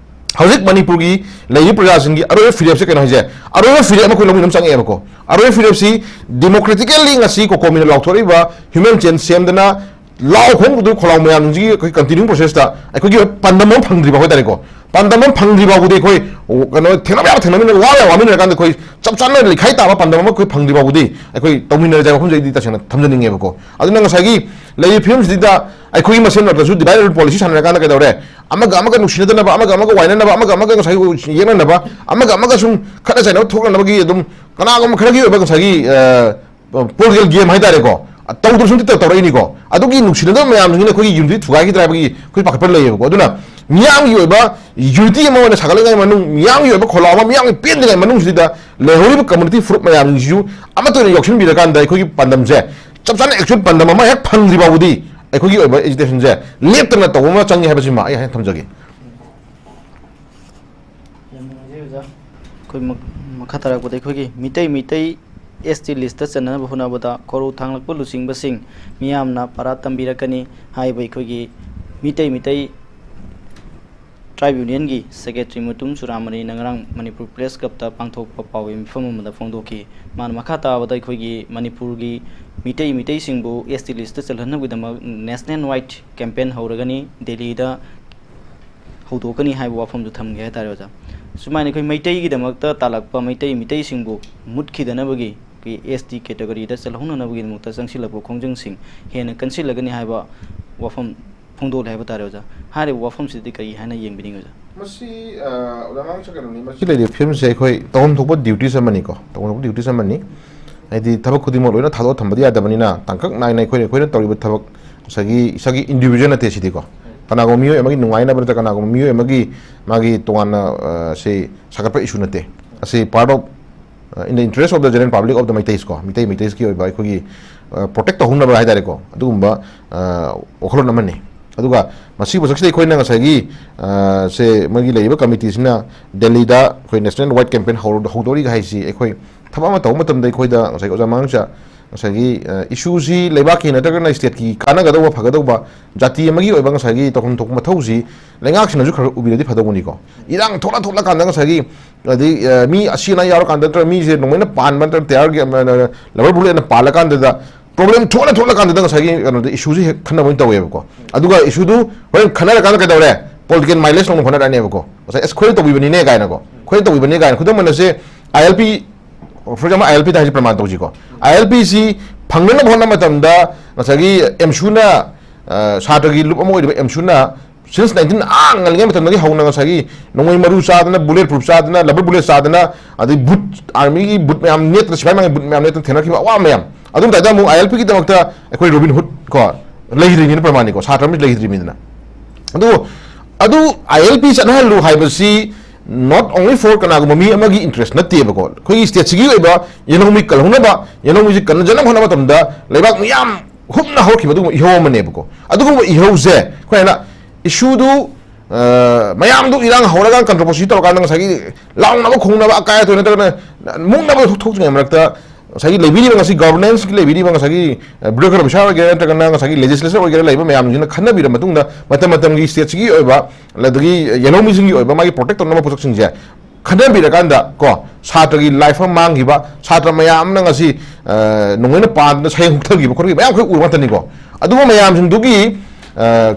ꯍꯧꯖꯤꯛ ꯃꯅꯤꯄꯨꯔꯒꯤ ꯂꯩꯔꯤꯕ ꯄ꯭ꯔꯖꯥꯁꯤꯡꯒꯤ ꯑꯔꯣꯏꯕ ꯐꯤꯔꯦꯞꯁꯦ ꯀꯩꯅꯣ ꯍꯥꯏꯁꯦ, ꯑꯔꯣꯏꯕ ꯐꯤꯔꯦꯞ ꯑꯃ ꯑꯩꯈꯣꯏ ꯂꯧꯃꯤꯟ ꯑꯃ ꯆꯪꯉꯛꯑꯦꯕꯀꯣ꯫ ꯑꯔꯣꯏꯕ ꯐꯤꯔꯦꯞꯁꯤ democratically ꯉꯁꯤ ꯀꯣꯀꯣꯃꯤꯅ ꯂꯥꯎꯊꯣꯔꯛꯏꯕ human chain ꯁꯦꯝꯗꯅ ꯂꯥꯎ ꯈꯣꯡꯕꯗꯨ ꯈꯣꯜꯂꯥꯎ ꯃꯌꯥꯝꯁꯤꯡꯁꯤꯒꯤ ꯑꯩꯈꯣꯏ continue process ꯇ ꯑꯩꯈꯣꯏꯒꯤ ꯄꯥꯟꯗꯝ ꯑꯃ ꯐꯪꯗ꯭ꯔꯤ ꯐꯥꯎ ꯍꯥꯏꯇꯥꯔꯦꯀꯣ꯫ ꯄꯥꯟꯗꯝ ꯑꯃ ꯐꯪꯗ꯭ꯔꯤ ꯐꯥꯎꯕꯗꯤ ꯑꯩꯈꯣꯏ, ꯑꯣ, ꯀꯩꯅꯣ, ꯊꯦꯡꯅꯕ ꯌꯥꯕ ꯊꯦꯡꯅꯃꯤꯟꯅꯔꯒ, ꯋꯥꯕ ꯌꯥꯕ ꯋꯥꯃꯤꯟꯅꯔꯀꯥꯟꯗ ꯑꯩꯈꯣꯏ ꯆꯞ ꯆꯥꯅ ꯂꯩꯈꯥꯏ ꯇꯥꯕ ꯄꯥꯟꯗꯝ ꯑꯃ ꯑꯩꯈꯣꯏ ꯐꯪꯗ꯭ꯔꯤ ꯐꯥꯎꯕꯗꯤ ꯑꯩꯈꯣꯏ ꯇꯧꯃꯤꯟꯅꯔꯁꯦ ꯍꯥꯏꯕ ꯋꯥꯐꯝꯁꯦ ꯑꯩꯗꯤ ꯇꯁꯦꯡꯅ ꯊꯝꯖꯅꯤꯡꯉꯦꯕꯀꯣ꯫ ꯑꯗꯨꯅ ꯉꯁꯥꯏꯒꯤ ꯂꯩꯔꯤꯕ ꯐꯤꯕꯝꯁꯤꯗ ꯑꯩꯈꯣꯏꯒꯤ ꯃꯁꯦꯟ ꯃꯔꯛꯇꯁꯨ divide and rule policy ꯁꯥꯟꯅꯔꯀꯥꯟꯗ ꯀꯩꯗꯧꯔꯦ? ꯑꯃꯒ ꯑꯃꯒ ꯅꯨꯡꯁꯤꯅꯗꯅꯕ, ꯑꯃꯒ ꯑꯃꯒ ꯋꯥꯏꯅꯅꯕ, ꯑꯃꯒ ꯑꯃꯒ ꯉꯁꯥꯏꯒꯤ ꯌꯦꯛꯅꯅꯕ, ꯑꯃꯒ ꯑꯃꯒ ꯁꯨꯝ ꯈꯠꯅ ꯆꯩꯅꯕ ꯊꯣꯛꯅꯅꯕꯒꯤ ꯑꯗꯨꯝ ꯀꯅꯥꯒꯨꯝꯕ ꯈꯔꯒꯤ ꯑꯣꯏꯕ ꯉꯁꯥꯏꯒꯤ, ꯑ, political game ꯍꯥꯏꯇꯥꯔꯦꯀꯣ꯫ ꯇꯧꯗ꯭ꯔꯁꯨ ꯅꯠꯇꯦ, ꯇꯧꯔꯛꯏꯅꯤꯀꯣ꯫ ꯑꯗꯨꯒꯤ ꯅꯨꯡꯁꯤꯅꯗꯕ ꯃꯌꯥꯝꯁꯤꯡꯁꯤꯅ ꯑꯩꯈꯣꯏꯒꯤ unity ꯊꯨꯒꯥꯏꯈꯤꯗ꯭ꯔꯥ ꯍꯥꯏꯕꯒꯤ ꯑꯩꯈꯣꯏ ꯄꯥꯈꯠꯄ ꯂꯩꯌꯦꯕꯀꯣ꯫ ꯑꯗꯨꯅ ꯃꯤꯌꯥꯝꯒꯤ ꯑꯣꯏꯕ unity ꯑꯃ ꯑꯣꯏꯅ ꯁꯥꯒꯠꯂꯛꯂꯤꯉꯩ ꯃꯅꯨꯡ, ꯃꯤꯌꯥꯝꯒꯤ ꯑꯣꯏꯕ ꯈꯣꯜꯂꯥꯎ ꯑꯃ, ꯃꯤꯌꯥꯝꯒꯤ ꯄꯦꯟꯗ꯭ꯔꯤꯉꯩ ꯃꯅꯨꯡꯁꯤꯗ ꯂꯩꯍꯧꯔꯤꯕ community ꯐꯨꯔꯨꯞ ꯃꯌꯥꯝꯁꯤꯡꯁꯤꯁꯨ ꯑꯃꯠꯇ ꯑꯣꯏꯅ ꯌꯥꯎꯁꯤꯟꯕꯤꯔꯀꯥꯟꯗ ꯑꯩꯈꯣꯏꯒꯤ ꯄꯥꯟꯗꯝꯁꯦ ꯆꯞ ꯆꯥꯅ actual ꯄꯥꯟꯗꯝ ꯑꯃ ꯍꯦꯛ ꯐꯪꯗ꯭ꯔꯤ ꯐꯥꯎꯕꯗꯤ ꯑꯩꯈꯣꯏꯒꯤ ꯑꯣꯏꯕ agitation ꯁꯦ ꯂꯦꯞꯇꯅ ꯇꯧꯕ ꯑꯃ ꯆꯪꯉꯤ ꯍꯥꯏꯕꯁꯤꯃ ꯑꯩ ꯍꯥꯏꯅ ꯊꯝꯖꯒꯦ꯫ ꯌꯥꯝ ꯅꯨꯡꯉꯥꯏꯖꯩ ꯑꯣꯖꯥ꯫ ꯑꯩꯈꯣꯏ ꯃꯛ-, ꯃꯈꯥ ꯇꯥꯔꯛꯄꯗ ꯑꯩꯈꯣꯏꯒꯤ Meitei, Meitei S T list ꯇ ꯆꯟꯅꯅꯕ ꯍꯣꯠꯅꯕꯗ ꯀꯣꯔꯧ ꯊꯥꯡꯂꯛꯄ ꯂꯨꯆꯤꯡꯕꯁꯤꯡ ꯃꯤꯌꯥꯝꯅ ꯄꯥꯔꯥ ꯇꯝꯕꯤꯔꯛꯀꯅꯤ ꯍꯥꯏꯕ ꯑꯩꯈꯣꯏꯒꯤ ꯃꯤꯇꯩ, ꯃꯤꯇꯩ tribe union ꯒꯤ secretary ꯃꯨꯇꯨꯝ ꯆꯨꯔꯥꯃꯅꯤꯅ ꯉꯔꯥꯡ ꯃꯅꯤꯄꯨꯔ Press Club ꯇ ꯄꯥꯡꯊꯣꯛꯄ ꯄꯥꯎꯒꯤ ꯃꯤꯐꯝ ꯑꯃꯗ ꯐꯣꯡꯗꯣꯛꯈꯤ꯫ ꯃꯥꯅ ꯃꯈꯥ ꯇꯥꯕꯗ ꯑꯩꯈꯣꯏꯒꯤ ꯃꯅꯤꯄꯨꯔꯒꯤ ꯃꯤꯇꯩ, ꯃꯤꯇꯩꯁꯤꯡꯕꯨ S T list ꯇ ꯆꯜꯍꯟꯅꯕꯒꯤꯗꯃꯛ national wide campaign ꯍꯧꯔꯒꯅꯤ, ꯗꯦꯜꯂꯤꯗ ꯍꯧꯗꯣꯛꯀꯅꯤ ꯍꯥꯏꯕ ꯋꯥꯐꯝꯗꯨ ꯊꯝꯒꯦ ꯍꯥꯏꯇꯥꯔꯦ ꯑꯣꯖꯥ꯫ ꯁꯨꯃꯥꯏꯅ ꯑꯩꯈꯣꯏ ꯃꯩꯇꯩꯒꯤꯗꯃꯛꯇ ꯇꯥꯜꯂꯛꯄ ꯃꯩꯇꯩ ꯃꯤꯇꯩꯁꯤꯡꯕꯨ ꯃꯨꯠꯈꯤꯗꯅꯕꯒꯤ, ꯑꯩꯈꯣꯏ S T category ꯗ ꯆꯜꯍꯧꯅꯅꯕꯒꯤꯗꯃꯛꯇ ꯆꯪꯁꯤꯜꯂꯛꯄ ꯈꯣꯡꯖꯪꯁꯤꯡ ꯍꯦꯟꯅ ꯀꯟꯁꯤꯜꯂꯒꯅꯤ ꯍꯥꯏꯕ ꯋꯥꯐꯝ ꯐꯣꯡꯗꯣꯛꯂꯦ ꯍꯥꯏꯕ ꯇꯥꯔꯦ ꯑꯣꯖꯥ꯫ ꯍꯥꯏꯔꯤꯕ ꯋꯥꯐꯝꯁꯤꯗꯤ ꯀꯔꯤ ꯍꯥꯏꯅ ꯌꯦꯡꯕꯤꯅꯤꯡꯉꯤ ꯑꯣꯖꯥ? ꯃꯁꯤ ꯑ, ꯑꯣꯖꯥ ꯃꯥꯡꯁ ꯀꯩꯅꯣꯅꯤ, ꯃꯁꯤ ꯂꯩꯔꯤꯕ ꯐꯤꯕꯝꯁꯦ ꯑꯩꯈꯣꯏ ꯇꯧꯐꯝ ꯊꯣꯛꯄ ꯗ꯭ꯌꯨꯇꯤꯁ ꯑꯃꯅꯤꯀꯣ, ꯇꯧꯐꯝ ꯊꯣꯛꯄ ꯗ꯭ꯌꯨꯇꯤꯁ ꯑꯃꯅꯤ꯫ ꯍꯥꯏꯗꯤ ꯊꯕꯛ ꯈꯨꯗꯤꯡꯃꯛ ꯂꯣꯏꯅ ꯊꯥꯗꯣꯛꯑ ꯊꯝꯕꯗꯤ ꯌꯥꯗꯕꯅꯤꯅ, ꯇꯥꯡꯀꯛ ꯅꯥꯏꯅ ꯑꯩꯈꯣꯏꯅ, ꯑꯩꯈꯣꯏꯅ ꯇꯧꯔꯤꯕ ꯊꯕꯛ ꯉꯁꯥꯏꯒꯤ ꯏꯁꯥꯒꯤ ꯏꯟꯗꯤꯕꯤꯖꯨꯋꯦꯜ ꯅꯠꯇꯦ ꯁꯤꯗꯤꯀꯣ꯫ ꯀꯅꯥꯒꯨꯝꯕ ꯃꯤꯑꯣꯏ ꯑꯃꯒꯤ ꯅꯨꯡꯉꯥꯏꯅꯕ ꯅꯠꯇ꯭ꯔꯒ ꯀꯅꯥꯒꯨꯝꯕ ꯃꯤꯑꯣꯏ ꯑꯃꯒꯤ ꯃꯥꯒꯤ ꯇꯣꯉꯥꯟꯅ ꯑ, ꯁꯤ ꯁꯥꯒꯠꯄ ꯏꯁꯨ ꯅꯠꯇꯦ꯫ ꯑꯁꯤ part of, uh, in the interest of the general public of the Meiteis ꯀꯣ, ꯃꯤꯇꯩ ꯃꯩꯇꯩꯁꯀꯤ ꯑꯣꯏꯕ ꯑꯩꯈꯣꯏꯒꯤ ꯄ꯭ꯔꯣꯇꯦꯛ ꯇꯧꯍꯧꯅꯕ ꯍꯥꯏꯇꯥꯔꯦꯀꯣ, ꯑꯗꯨꯒꯨꯝꯕ ꯑ, ꯋꯥꯈꯜꯂꯣꯟ ꯑꯃꯅꯤ꯫ ꯑꯗꯨꯒ ꯃꯁꯤꯒꯤ ꯄꯣꯠꯁꯛꯁꯤꯗ ꯑꯩꯈꯣꯏꯅ ꯉꯁꯥꯏꯒꯤ ꯑ, ꯁꯦ ꯃꯣꯏꯒꯤ ꯂꯩꯔꯤꯕ ꯀꯃꯤꯇꯤꯁꯤꯅ ꯗꯦꯜꯂꯤꯗ ꯑꯩꯈꯣꯏ ꯅꯦꯁꯅꯦꯜ ꯋꯥꯏꯠ ꯀꯦꯝꯄꯦꯟ ꯍꯧꯔ-, ꯍꯧꯗꯣꯔꯤꯒ ꯍꯥꯏꯁꯤ, ꯑꯩꯈꯣꯏ ꯊꯕꯛ ꯑꯃ ꯇꯧꯕ ꯃꯇꯝꯗ ꯑꯩꯈꯣꯏꯗ ꯉꯁꯥꯏꯒꯤ ꯑꯣꯖꯥ ꯃꯥꯡꯁ ꯉꯁꯥꯏꯒꯤ ꯑ, ꯏꯁꯨꯁꯤ ꯂꯩꯕꯥꯛꯀꯤ ꯅꯠꯇ꯭ꯔꯒꯅ ꯁ꯭ꯇꯦꯠꯀꯤ ꯀꯥꯟꯅꯒꯗꯧꯕ, ꯐꯒꯗꯧꯕ, ꯖꯥꯇꯤ ꯑꯃꯒꯤ ꯑꯣꯏꯕ ꯉꯁꯥꯏꯒꯤ ꯇꯧꯐꯝ ꯊꯣꯛꯄ ꯃꯊꯧꯁꯤ ꯂꯩꯉꯥꯛꯁꯤꯅꯁꯨ ꯈꯔ ꯎꯕꯤꯔꯗꯤ ꯐꯗꯧꯕꯅꯤꯀꯣ꯫ ꯏꯔꯥꯡ ꯊꯣꯛꯂ ꯊꯣꯛꯂꯀꯥꯟꯗ ꯉꯁꯥꯏꯒꯤ, ꯑꯗꯩ ꯑ, ꯃꯤ ꯑꯁꯤ ꯑꯅꯥ ꯌꯥꯎꯔꯀꯥꯟꯗ ꯅꯠꯇ꯭ꯔꯒ ꯃꯤꯁꯦ ꯅꯣꯡꯃꯩꯅ ꯄꯥꯟꯕ ꯅꯠꯇ꯭ꯔꯒ ꯇꯌꯥꯔꯒꯤ ꯑ, ꯂꯕꯔ ꯕꯨꯂꯦꯠꯅ ꯄꯥꯜꯂꯀꯥꯟꯗꯗ, ꯄ꯭ꯔꯣꯕ꯭ꯂꯦꯝ ꯊꯣꯛꯂ ꯊꯣꯛꯂꯀꯥꯟꯗꯗ ꯉꯁꯥꯏꯒꯤ ꯀꯩꯅꯣꯗ ꯏꯁꯨꯁꯤ ꯍꯦꯛ ꯈꯟꯅꯕ ꯑꯣꯏꯅ ꯇꯧꯋꯦꯕꯀꯣ꯫ ꯑꯗꯨꯒ ꯏꯁꯨꯗꯨ ꯍꯣꯔꯦꯟ ꯈꯟꯅꯔꯀꯥꯟꯗ ꯀꯩꯗꯧꯔꯦ? ꯄꯣꯂꯤꯇꯤꯀꯦꯜ ꯃꯥꯏꯂꯦꯖ ꯂꯧꯅ ꯍꯣꯠꯅꯔꯛꯑꯅꯦꯕꯀꯣ꯫ ꯉꯁꯥꯏ ꯑꯁ, ꯑꯩꯈꯣꯏꯅ ꯇꯧꯕꯤꯕꯅꯤꯅꯦ ꯀꯥꯏꯅꯀꯣ, ꯑꯩꯈꯣꯏꯅ ꯇꯧꯕꯤꯕꯅꯦ ꯀꯥꯏꯅ꯫ ꯈꯨꯗꯝ ꯑꯣꯏꯅꯁꯦ, I L P, for example, I L ꯄꯤꯗ ꯍꯥꯏꯁꯦ ꯄ꯭ꯔꯃꯥꯟ ꯇꯧꯁꯤꯀꯣ꯫ ꯑꯥꯏ ꯑꯦꯜ ꯄꯤꯁꯤ ꯐꯪꯅꯅꯕ ꯍꯣꯠꯅꯕ ꯃꯇꯝꯗ ꯉꯁꯥꯏꯒꯤ ꯑꯦꯝꯁꯨꯅ, ꯑ, ꯁꯥꯇ꯭ꯔꯒꯤ ꯂꯨꯞ ꯑꯃ ꯑꯣꯏꯔꯤꯕ ꯑꯦꯝꯁꯨꯅ since nineteen, ꯑꯥ, ꯉꯜꯂꯤꯉꯩ ꯃꯇꯝꯗꯒꯤ ꯍꯧꯅ ꯉꯁꯥꯏꯒꯤ ꯅꯣꯡꯃꯩ ꯃꯔꯨ ꯆꯥꯗꯅ, ꯕꯨꯂꯦꯠ ꯄ꯭ꯔꯨꯐ ꯆꯥꯗꯅ, ꯂꯕꯔ ꯕꯨꯂꯦꯠ ꯆꯥꯗꯅ, ꯑꯗꯩ ꯕꯨꯠ, ꯑꯥꯔꯃꯤꯒꯤ ꯕꯨꯠ ꯃꯌꯥꯝ ꯅꯦꯠꯇꯅ, ꯁꯤꯐꯥꯏ ꯃꯌꯥꯝꯒꯤ ꯕꯨꯠ ꯃꯌꯥꯝ ꯅꯦꯠꯇꯅ ꯊꯦꯡꯅꯈꯤꯕ ꯑꯋꯥꯕ ꯃꯌꯥꯝ꯫ ꯑꯗꯨ ꯃꯇꯥꯏꯗ ꯑꯃꯨꯛ ꯑꯥꯏ ꯑꯦꯜ ꯄꯤꯒꯤꯗꯃꯛꯇ ꯑꯩꯈꯣꯏ ꯔꯣꯕꯤꯟ ꯍꯨꯠ ꯀꯣ ꯂꯩꯈꯤꯗ꯭ꯔꯤꯅꯤꯅ ꯄ꯭ꯔꯃꯥꯟꯅꯤꯀꯣ, ꯁꯥꯇ꯭ꯔ ꯑꯃ ꯂꯩꯈꯤꯗ꯭ꯔꯤꯕꯅꯤꯗꯅ꯫ ꯑꯗꯨ, ꯑꯗꯨ ꯑꯥꯏ ꯑꯦꯜ ꯄꯤ ꯆꯠꯅꯍꯜꯂꯨ ꯍꯥꯏꯕꯁꯤ not only for ꯀꯅꯥꯒꯨꯝꯕ ꯃꯤ ꯑꯃꯒꯤ ꯏꯟꯇꯔꯦꯁ ꯅꯠꯇꯦꯕꯀꯣ꯫ ꯑꯩꯈꯣꯏꯒꯤ ꯁ꯭ꯇꯦꯠꯁꯤꯒꯤ ꯑꯣꯏꯕ ꯌꯦꯜꯍꯧꯃꯤ ꯀꯜꯍꯧꯅꯕ, ꯌꯦꯜꯍꯧꯃꯤꯁꯤ ꯀꯟꯖꯅꯕ ꯍꯣꯠꯅꯕ ꯃꯇꯝꯗ ꯂꯩꯕꯥꯛ ꯃꯤꯌꯥꯝ ꯍꯨꯞꯅ ꯍꯧꯔꯛꯈꯤꯕ ꯑꯗꯨꯒꯨꯝꯕ ꯏꯍꯧ ꯑꯃꯅꯦꯕꯀꯣ꯫ ꯑꯗꯨꯒꯨꯝꯕ ꯏꯍꯧꯁꯦ ꯑꯩꯈꯣꯏꯅ ꯏꯁꯨꯗꯨ, ꯑ, ꯃꯌꯥꯝꯗꯨ ꯏꯔꯥꯡ ꯍꯧꯔꯀꯥꯟꯗ ꯀꯟꯇ꯭ꯔꯣꯚꯔꯁꯤ ꯇꯧꯔꯀꯥꯟꯗ ꯉꯁꯥꯏꯒꯤ ꯂꯥꯎꯅꯕ ꯈꯣꯡꯅꯕ, ꯑꯀꯥꯏ ꯑꯇꯣꯏ ꯅꯠꯇ꯭ꯔꯒꯅ ꯃꯨꯛꯅꯕ ꯊꯣꯛ-, ꯊꯣꯛꯇ꯭ꯔꯤꯉꯩ ꯃꯔꯛꯇ ꯉꯁꯥꯏꯒꯤ ꯂꯩꯕꯤꯔꯤꯕ, ꯉꯁꯤ ꯒꯚꯔꯅꯦꯟꯁꯀꯤ ꯂꯩꯕꯤꯔꯤꯕ ꯉꯁꯥꯏꯒꯤ, ꯑ, ꯕ꯭ꯌꯨꯔꯣꯀ꯭ꯔꯦꯠ ꯑꯣꯐꯤꯁꯥꯔ ꯑꯣꯏꯒꯦꯔꯥ ꯅꯠꯇ꯭ꯔꯒꯅ ꯉꯁꯥꯏꯒꯤ ꯂꯦꯖꯤꯁꯂꯦꯆꯔ ꯑꯣꯏꯒꯦꯔꯥ ꯂꯩꯕ ꯃꯌꯥꯝꯁꯤꯅ ꯈꯟꯅꯕꯤꯔ ꯃꯇꯨꯡꯗ ꯃꯇꯝ ꯃꯇꯝꯒꯤ ꯁ꯭ꯇꯦꯠꯁꯤꯒꯤ ꯑꯣꯏꯕ, ꯑꯗꯒꯤ ꯌꯦꯜꯍꯧꯃꯤꯁꯤꯡꯒꯤ ꯑꯣꯏꯕ ꯃꯥꯒꯤ ꯄ꯭ꯔꯣꯇꯦꯛ ꯇꯧꯅꯕ ꯄꯣꯠꯁꯛꯁꯤꯡꯁꯦ ꯈꯟꯅꯕꯤꯔꯀꯥꯟꯗ ꯀꯣ, ꯁꯥꯇ꯭ꯔꯒꯤ ꯂꯥꯏꯐ ꯑꯃ ꯃꯥꯡꯈꯤꯕ, ꯁꯥꯇ꯭ꯔ ꯃꯌꯥꯝ ꯑꯃꯅ ꯉꯁꯤ, ꯑ, ꯅꯣꯡꯃꯩꯅ ꯄꯥꯟꯗꯅ ꯁꯌꯦꯡ ꯍꯨꯛꯊꯈꯤꯕ ꯈꯣꯠꯈꯤꯕ ꯃꯌꯥꯝ ꯑꯩꯈꯣꯏ ꯎꯔꯕ ꯉꯥꯛꯇꯅꯤꯀꯣ꯫ ꯑꯗꯨꯒꯨꯝꯕ ꯃꯌꯥꯝꯁꯤꯡꯗꯨꯒꯤ, ꯑ,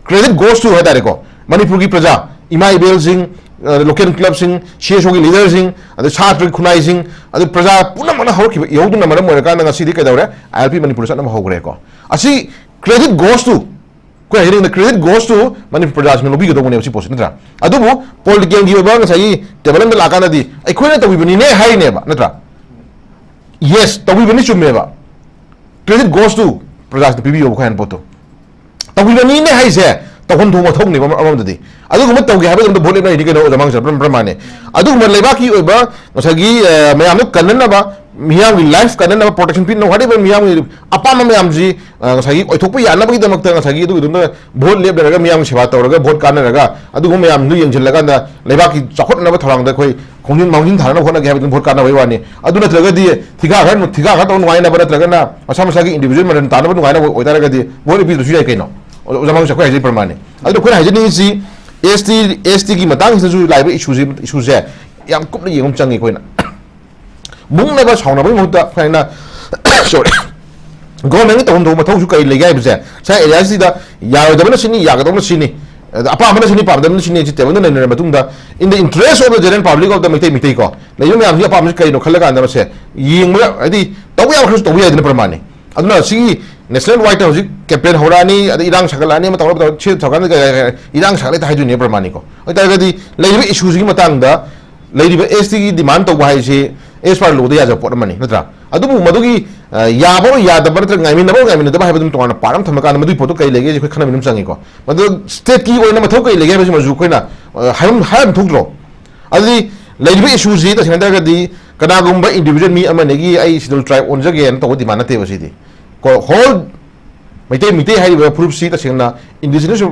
credit goes to ꯍꯥꯏꯇꯥꯔꯦꯀꯣ, ꯃꯅꯤꯄꯨꯔꯒꯤ ꯄ꯭ꯔꯖꯥ, ꯏꯃꯥ ꯏꯕꯦꯜꯁꯤꯡ, ꯑ, ꯂꯣꯀꯦꯜ ꯀ꯭ꯂꯕꯁꯤꯡ, ꯁꯤ ꯑꯦꯁ ꯑꯣꯒꯤ ꯂꯤꯗꯔꯁꯤꯡ, ꯑꯗꯩ ꯁꯥꯇ꯭ꯔꯒꯤ ꯈꯨꯟꯅꯥꯏꯁꯤꯡ, ꯑꯗꯩ ꯄ꯭ꯔꯖꯥ ꯄꯨꯝꯅꯃꯛꯅ ꯍꯧꯔꯛꯈꯤꯕ ꯏꯍꯧꯗꯨꯅ ꯃꯔꯝ ꯑꯣꯏꯔꯀꯥꯟꯗ ꯉꯁꯤꯗꯤ ꯀꯩꯗꯧꯔꯦ? ꯑꯥꯏ ꯑꯦꯜ ꯄꯤ ꯃꯅꯤꯄꯨꯔꯗ ꯆꯠꯅꯕ ꯍꯧꯈ꯭ꯔꯦꯀꯣ꯫ ꯑꯁꯤ credit goes to ꯑꯩꯈꯣꯏ ꯍꯥꯏꯖꯅꯤꯡꯕꯗ credit goes to ꯃꯅꯤꯄꯨꯔ ꯄ꯭ꯔꯖꯥꯁꯤꯡꯅ ꯂꯧꯕꯤꯒꯗꯧꯕꯅꯦꯕ ꯁꯤ ꯄꯣꯠꯁꯤ, ꯅꯠꯇ꯭ꯔꯥ? ꯑꯗꯨꯕꯨ political ꯒꯤ ꯑꯣꯏꯕ ꯉꯁꯥꯏꯒꯤ table ꯑꯃꯗ ꯂꯥꯛꯀꯥꯟꯗꯗꯤ ꯑꯩꯈꯣꯏꯅ ꯇꯧꯕꯤꯕꯅꯤꯅꯦ ꯍꯥꯏꯅꯦꯕ, ꯅꯠꯇ꯭ꯔꯥ? Yes, ꯇꯧꯕꯤꯕꯅꯤ, ꯆꯨꯝꯃꯦꯕ꯫ Credit goes to ꯄ꯭ꯔꯖꯥꯁꯤꯡꯅ ꯄꯤꯕꯤꯌꯣꯕ ꯑꯩꯈꯣꯏ ꯍꯥꯏꯅ ꯄꯣꯠꯇꯣ꯫ ꯇꯧꯕꯤꯕꯅꯤꯅꯦ ꯍꯥꯏꯁꯦ ꯇꯧꯐꯝ ꯊꯣꯛꯄ ꯃꯊꯧꯅꯦꯕ ꯑꯃꯔꯣꯝꯗꯗꯤ꯫ ꯑꯗꯨꯒꯨꯝꯕ ꯇꯧꯒꯦ ꯍꯥꯏꯕꯒꯤꯗꯃꯛꯇ ꯚꯣꯠ ꯂꯦꯞꯅꯔꯤꯅꯤ ꯀꯩꯅꯣ, ꯑꯣꯖꯥ ꯃꯥꯡꯁꯥ, ꯄ꯭ꯔ-, ꯄ꯭ꯔꯃꯥꯟꯅꯦ꯫ ꯑꯗꯨꯒꯨꯝꯕ ꯂꯩꯕꯥꯛꯀꯤ ꯑꯣꯏꯕ ꯉꯁꯥꯏꯒꯤ, ꯑ, ꯃꯌꯥꯝꯗꯣ ꯀꯟꯅꯅꯕ, ꯃꯤꯌꯥꯝꯒꯤ life ꯀꯟꯅꯅꯕ, protection ꯄꯤꯅꯕ, whatever ꯃꯤꯌꯥꯝꯒꯤ ꯑꯄꯥꯝꯕ ꯃꯌꯥꯝꯁꯤ, ꯑ, ꯉꯁꯥꯏꯒꯤ ꯑꯣꯏꯊꯣꯛꯄ ꯌꯥꯅꯕꯒꯤꯗꯃꯛꯇ ꯉꯁꯥꯏꯒꯤ ꯑꯗꯨꯒꯤꯗꯨꯅ ꯚꯣꯠ ꯂꯦꯞꯅꯔꯒ ꯃꯤꯌꯥꯝꯒꯤ ꯁꯦꯕꯥ ꯇꯧꯔꯒ ꯚꯣꯠ ꯀꯥꯟꯅꯔꯒ ꯑꯗꯨꯒꯨꯝꯕ ꯃꯌꯥꯝꯗꯨ ꯌꯦꯡꯁꯤꯜꯂꯀꯥꯟꯗ ꯂꯩꯕꯥꯛꯀꯤ ꯆꯥꯎꯈꯠꯅꯅꯕ ꯊꯧꯔꯥꯡꯗ ꯑꯩꯈꯣꯏ ꯈꯣꯡꯖꯤꯟ ꯃꯥꯡꯖꯤꯟ ꯊꯥꯅꯅꯕ ꯍꯣꯠꯅꯒꯦ ꯍꯥꯏꯕꯗꯨꯅ ꯚꯣꯠ ꯀꯥꯟꯅꯕꯒꯤ ꯋꯥꯅꯤ꯫ ꯑꯗꯨ ꯅꯠꯇ꯭ꯔꯒꯗꯤ ꯊꯤꯀꯥ ꯈꯔ, ꯊꯤꯀꯥ ꯈꯔ ꯇꯧ ꯅꯨꯡꯉꯥꯏꯅꯕ ꯅꯠꯇ꯭ꯔꯒꯅ ꯃꯁꯥ ꯃꯁꯥꯒꯤ individual ꯃꯔꯟ ꯇꯥꯅꯕ ꯅꯨꯡꯉꯥꯏꯅꯕ ꯑꯣꯏꯇꯥꯔꯒꯗꯤ ꯚꯣꯠ ꯂꯦꯞꯄꯤꯗ꯭ꯔꯁꯨ ꯌꯥꯏ ꯀꯩꯅꯣ꯫ ꯑꯣꯖꯥ ꯃꯥꯡꯁꯥ, ꯑꯩꯈꯣꯏ ꯍꯥꯏꯖꯔꯤ ꯄ꯭ꯔꯃꯥꯟꯅꯤ꯫ ꯑꯗꯨꯅ ꯑꯩꯈꯣꯏꯅ ꯍꯥꯏꯖꯅꯤꯡꯉꯤꯁꯤ ST, ST ꯒꯤ ꯃꯇꯥꯡꯁꯤꯗꯁꯨ ꯂꯥꯛꯏꯕ issue ꯁꯦ, issue ꯁꯦ ꯌꯥꯝ ꯀꯨꯞꯅ ꯌꯦꯡꯕ ꯑꯃ ꯆꯪꯉꯤ ꯑꯩꯈꯣꯏꯅ꯫ ꯃꯨꯛꯅꯕ ꯁꯥꯎꯅꯕꯒꯤ ꯃꯍꯨꯠꯇ ꯑꯩꯈꯣꯏꯅ, sorry, government ꯀꯤ ꯇꯧꯐꯝ ꯊꯣꯛꯄ ꯃꯊꯧꯁꯨ ꯀꯔꯤ ꯂꯩꯒꯦ ꯍꯥꯏꯕꯁꯦ, ꯉꯁꯥꯏ area ꯁꯤꯗ ꯌꯥꯔꯣꯏꯗꯕꯅ ꯁꯤꯅꯤ, ꯌꯥꯒꯗꯕꯅ ꯁꯤꯅꯤ, ꯑꯗ ꯑꯄꯥꯝꯕꯅ ꯁꯤꯅꯤ, ꯄꯥꯝꯗꯕꯅ ꯁꯤꯅꯤ, ꯁꯤ table ꯗ ꯅꯩꯅꯔ ꯃꯇꯨꯡꯗ, in the interest of the general public of the Meitei, Meitei ꯀꯣ, ꯂꯩꯔꯤꯕ ꯃꯌꯥꯝꯁꯤꯒꯤ ꯑꯄꯥꯝꯕꯁꯤ ꯀꯔꯤꯅꯣ ꯈꯜꯂ ꯀꯥꯟꯗ ꯃꯁꯦ ꯌꯦꯡꯕ, ꯍꯥꯏꯗꯤ ꯇꯧꯕ ꯌꯥꯕ ꯈꯔꯁꯨ ꯇꯧꯕ ꯌꯥꯏꯗꯅ ꯄ꯭ꯔꯃꯥꯟꯅꯤ꯫ ꯑꯗꯨꯅ ꯁꯤꯒꯤ national wide ꯇ ꯍꯧꯖꯤꯛ campaign ꯍꯧꯔꯛꯑꯅꯤ, ꯑꯗꯩ ꯏꯔꯥꯡ ꯁꯥꯒꯠꯂꯛꯑꯅꯤ, ꯑꯃ ꯇꯧꯔ ꯇꯧꯔ ꯁꯤ ꯊꯧꯔꯀꯥꯟꯗ ꯀꯩ-, ꯀꯩ-, ꯀꯩ-, ꯏꯔꯥꯡ ꯁꯥꯒꯠꯂꯦ ꯍꯥꯏꯗꯣꯏꯅꯦ ꯄ꯭ꯔꯃꯥꯟꯅꯤꯀꯣ꯫ ꯑꯗꯨ ꯑꯣꯏꯇꯥꯔꯒꯗꯤ ꯂꯩꯔꯤꯕ issue ꯁꯤꯒꯤ ꯃꯇꯥꯡꯗ ꯂꯩꯔꯤꯕ ST ꯒꯤ demand ꯇꯧꯕ ꯍꯥꯏꯁꯤ as per law ꯗ ꯌꯥꯖꯕ ꯄꯣꯠ ꯑꯃꯅꯤ, ꯅꯠꯇ꯭ꯔꯥ? ꯑꯗꯨꯕꯨ ꯃꯗꯨꯒꯤ, ꯑ, ꯌꯥꯕ ꯑꯣꯏ ꯌꯥꯗꯕ ꯅꯠꯇ꯭ꯔꯒ ꯉꯥꯏꯃꯤꯟꯅꯕ ꯑꯣꯏ ꯉꯥꯏꯃꯤꯟꯅꯗꯕ ꯍꯥꯏꯕꯗꯨꯝ ꯇꯣꯉꯥꯟꯅ part ꯑꯃ ꯊꯝꯃꯀꯥꯟꯗ ꯃꯗꯨꯒꯤ ꯄꯣꯠꯇꯣ ꯀꯔꯤ ꯂꯩꯒꯦ ꯑꯩꯈꯣꯏ ꯈꯟꯅꯕ ꯑꯗꯨꯝ ꯆꯪꯉꯤꯀꯣ꯫ ꯃꯗꯨ state ꯀꯤ ꯑꯣꯏꯅ ꯃꯊꯧ ꯀꯔꯤ ꯂꯩꯒꯦ ꯍꯥꯏꯕꯁꯤꯃꯁꯨ ꯑꯩꯈꯣꯏꯅ, ꯑ, ꯍꯥꯏꯐꯝ, ꯍꯥꯏꯐꯝ ꯊꯣꯛꯇ꯭ꯔꯣ? ꯑꯗꯨꯗꯤ ꯂꯩꯔꯤꯕ issue ꯁꯤ ꯇꯁꯦꯡꯅ ꯍꯥꯏꯔꯒꯗꯤ ꯀꯅꯥꯒꯨꯝꯕ individual ꯃꯤ ꯑꯃꯅꯤꯒꯤ ꯑꯩ schedule tribe ꯑꯣꯟꯖꯒꯦꯅ ꯇꯧꯕ demand ꯅꯠꯇꯦꯕ ꯁꯤꯗꯤ꯫ ꯀꯣ, whole ꯃꯩꯇꯩ, ꯃꯩꯇꯩ ꯍꯥꯏꯔꯤꯕ ꯐꯨꯔꯨꯞꯁꯤ ꯇꯁꯦꯡꯅ indigenous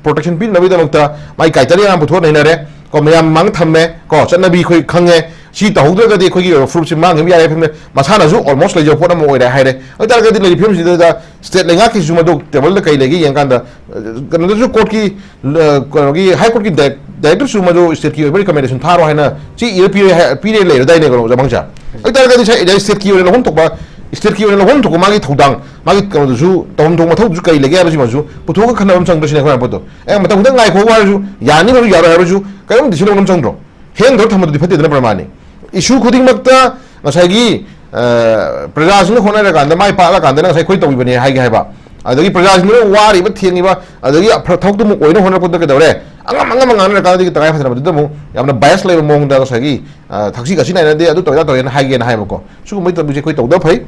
protection ꯄꯤꯅꯕꯒꯤꯗꯃꯛꯇ ꯃꯥꯒꯤ criteria ꯃꯌꯥꯝ ꯄꯨꯊꯣꯛꯑ ꯅꯩꯅꯔꯦ꯫ ꯀꯣ, ꯃꯌꯥꯝ ꯃꯥꯡ ꯊꯝꯃꯦ꯫ ꯀꯣ, ꯆꯠꯅꯕꯤ ꯑꯩꯈꯣꯏ ꯈꯪꯉꯦ꯫ ꯁꯤ ꯇꯧꯍꯧꯗ꯭ꯔꯒꯗꯤ ꯑꯩꯈꯣꯏꯒꯤ ꯐꯨꯔꯨꯞꯁꯤ ꯃꯥꯡꯈꯤꯕ ꯌꯥꯔꯦ ꯍꯥꯏꯕ ꯃꯁꯥꯅꯁꯨ almost ꯂꯩꯖꯕ ꯄꯣꯠ ꯑꯃ ꯑꯣꯏꯔꯦ ꯍꯥꯏꯔꯦ꯫ ꯑꯗꯨ ꯑꯣꯏꯇꯥꯔꯒꯗꯤ ꯂꯩꯔꯤꯕ ꯐꯤꯕꯝꯁꯤꯗ state ꯂꯩꯉꯥꯛꯀꯤꯁꯨ ꯃꯗꯨ table ꯗ ꯀꯩ ꯂꯩꯒꯦ ꯌꯦꯡꯀꯥꯟꯗ, ꯑ, ꯀꯩꯅꯣꯗꯁꯨ court ꯀꯤ, ꯑ, ꯀꯩꯅꯣꯒꯤ High Court ꯀꯤ di-, director ꯁꯨ ꯃꯗꯨ state ꯀꯤ ꯑꯣꯏꯕ recommendation ꯊꯥꯔꯣ ꯍꯥꯏꯅ ꯆꯦ ꯏꯔ ꯄꯤꯔꯦ ꯍꯥꯏ-, ꯄꯤꯔꯦ ꯂꯩꯔꯗꯥꯏꯅꯦ, ꯀꯩꯅꯣ, ꯑꯣꯖꯥ ꯃꯥꯡꯁꯥ? ꯑꯗꯨ ꯑꯣꯏꯇꯥꯔꯒꯗꯤ ꯁꯥꯏ area state ꯀꯤ ꯑꯣꯏꯅ ꯂꯧꯐꯝ ꯊꯣꯛꯄ, state ꯀꯤ ꯑꯣꯏꯅ ꯂꯧꯐꯝ ꯊꯣꯛꯄ ꯃꯥꯒꯤ ꯊꯧꯗꯥꯡ, ꯃꯥꯒꯤ ꯀꯩꯅꯣꯗꯨꯁꯨ ꯇꯧꯐꯝ ꯊꯣꯛꯄ ꯃꯊꯧꯗꯨꯁꯨ ꯀꯔꯤ ꯂꯩꯒꯦ ꯍꯥꯏꯕꯁꯤꯃꯁꯨ ꯄꯨꯊꯣꯛꯑꯒ ꯈꯟꯅꯕ ꯑꯃ ꯆꯪꯗ꯭ꯔꯁꯤꯅꯦ ꯑꯩꯈꯣꯏ ꯄꯣꯠꯇꯣ꯫ ꯑꯦ, ꯃꯇꯝ ꯈꯤꯇꯪ ꯉꯥꯏꯈꯣ ꯍꯥꯏꯔꯁꯨ, ꯌꯥꯅꯤ ꯍꯥꯏꯔꯁꯨ ꯌꯥꯔꯣꯏ ꯍꯥꯏꯔꯁꯨ ꯀꯔꯤꯒꯨꯝꯕ decision ꯂꯧꯕ ꯑꯃ ꯆꯪꯗ꯭ꯔꯣ? ꯍꯦꯡ ꯇꯧꯔ ꯊꯝꯕꯗꯨꯗꯤ ꯐꯠꯇꯦꯗꯅ ꯄ꯭ꯔꯃꯥꯟꯅꯤ꯫ Issue ꯈꯨꯗꯤꯡꯃꯛꯇ ꯉꯁꯥꯏꯒꯤ, ꯑ, ꯄ꯭ꯔꯖꯥꯁꯤꯡꯅ ꯍꯣꯠꯅꯔꯀꯥꯟꯗ ꯃꯥꯏ ꯄꯥꯛꯂꯀꯥꯟꯗꯅ ꯉꯁꯥꯏ ꯑꯩꯈꯣꯏ ꯇꯧꯕꯤꯕꯅꯦ ꯍꯥꯏꯒꯦ ꯍꯥꯏꯕ꯫ ꯑꯗꯒꯤ ꯄ꯭ꯔꯖꯥꯁꯤꯡꯗꯨꯅ ꯋꯥꯔꯤꯕ, ꯊꯦꯡꯉꯤꯕ, ꯑꯗꯒꯤ ꯑꯐ-, ꯊꯕꯛꯇꯨꯃꯨꯛ ꯑꯣꯏꯅꯕ ꯍꯣꯠꯅꯔꯛꯄꯗ ꯀꯩꯗꯧꯔꯦ? ꯑꯉꯝ ꯑꯉꯝꯕ ꯉꯥꯡꯅꯔꯀꯥꯟꯗꯗꯤ ꯇꯉꯥꯏ ꯐꯗꯅ ꯃꯗꯨꯗ ꯑꯃꯨꯛ ꯌꯥꯝꯅ bias ꯂꯩꯕ ꯃꯑꯣꯡꯗ ꯉꯁꯥꯏꯒꯤ, ꯑ, ꯊꯛꯁꯤ ꯈꯥꯁꯤ ꯅꯥꯏꯅꯗꯦ, ꯑꯗꯨ ꯇꯧꯔꯦ, ꯑꯗꯥ ꯇꯧꯔꯦꯅ ꯍꯥꯏꯒꯦꯅ ꯍꯥꯏꯕꯀꯣ꯫ ꯁꯤꯒꯨꯝꯕꯒꯤ ꯇꯧꯕꯁꯦ ꯑꯩꯈꯣꯏ ꯇꯧꯗꯕ ꯐꯩ꯫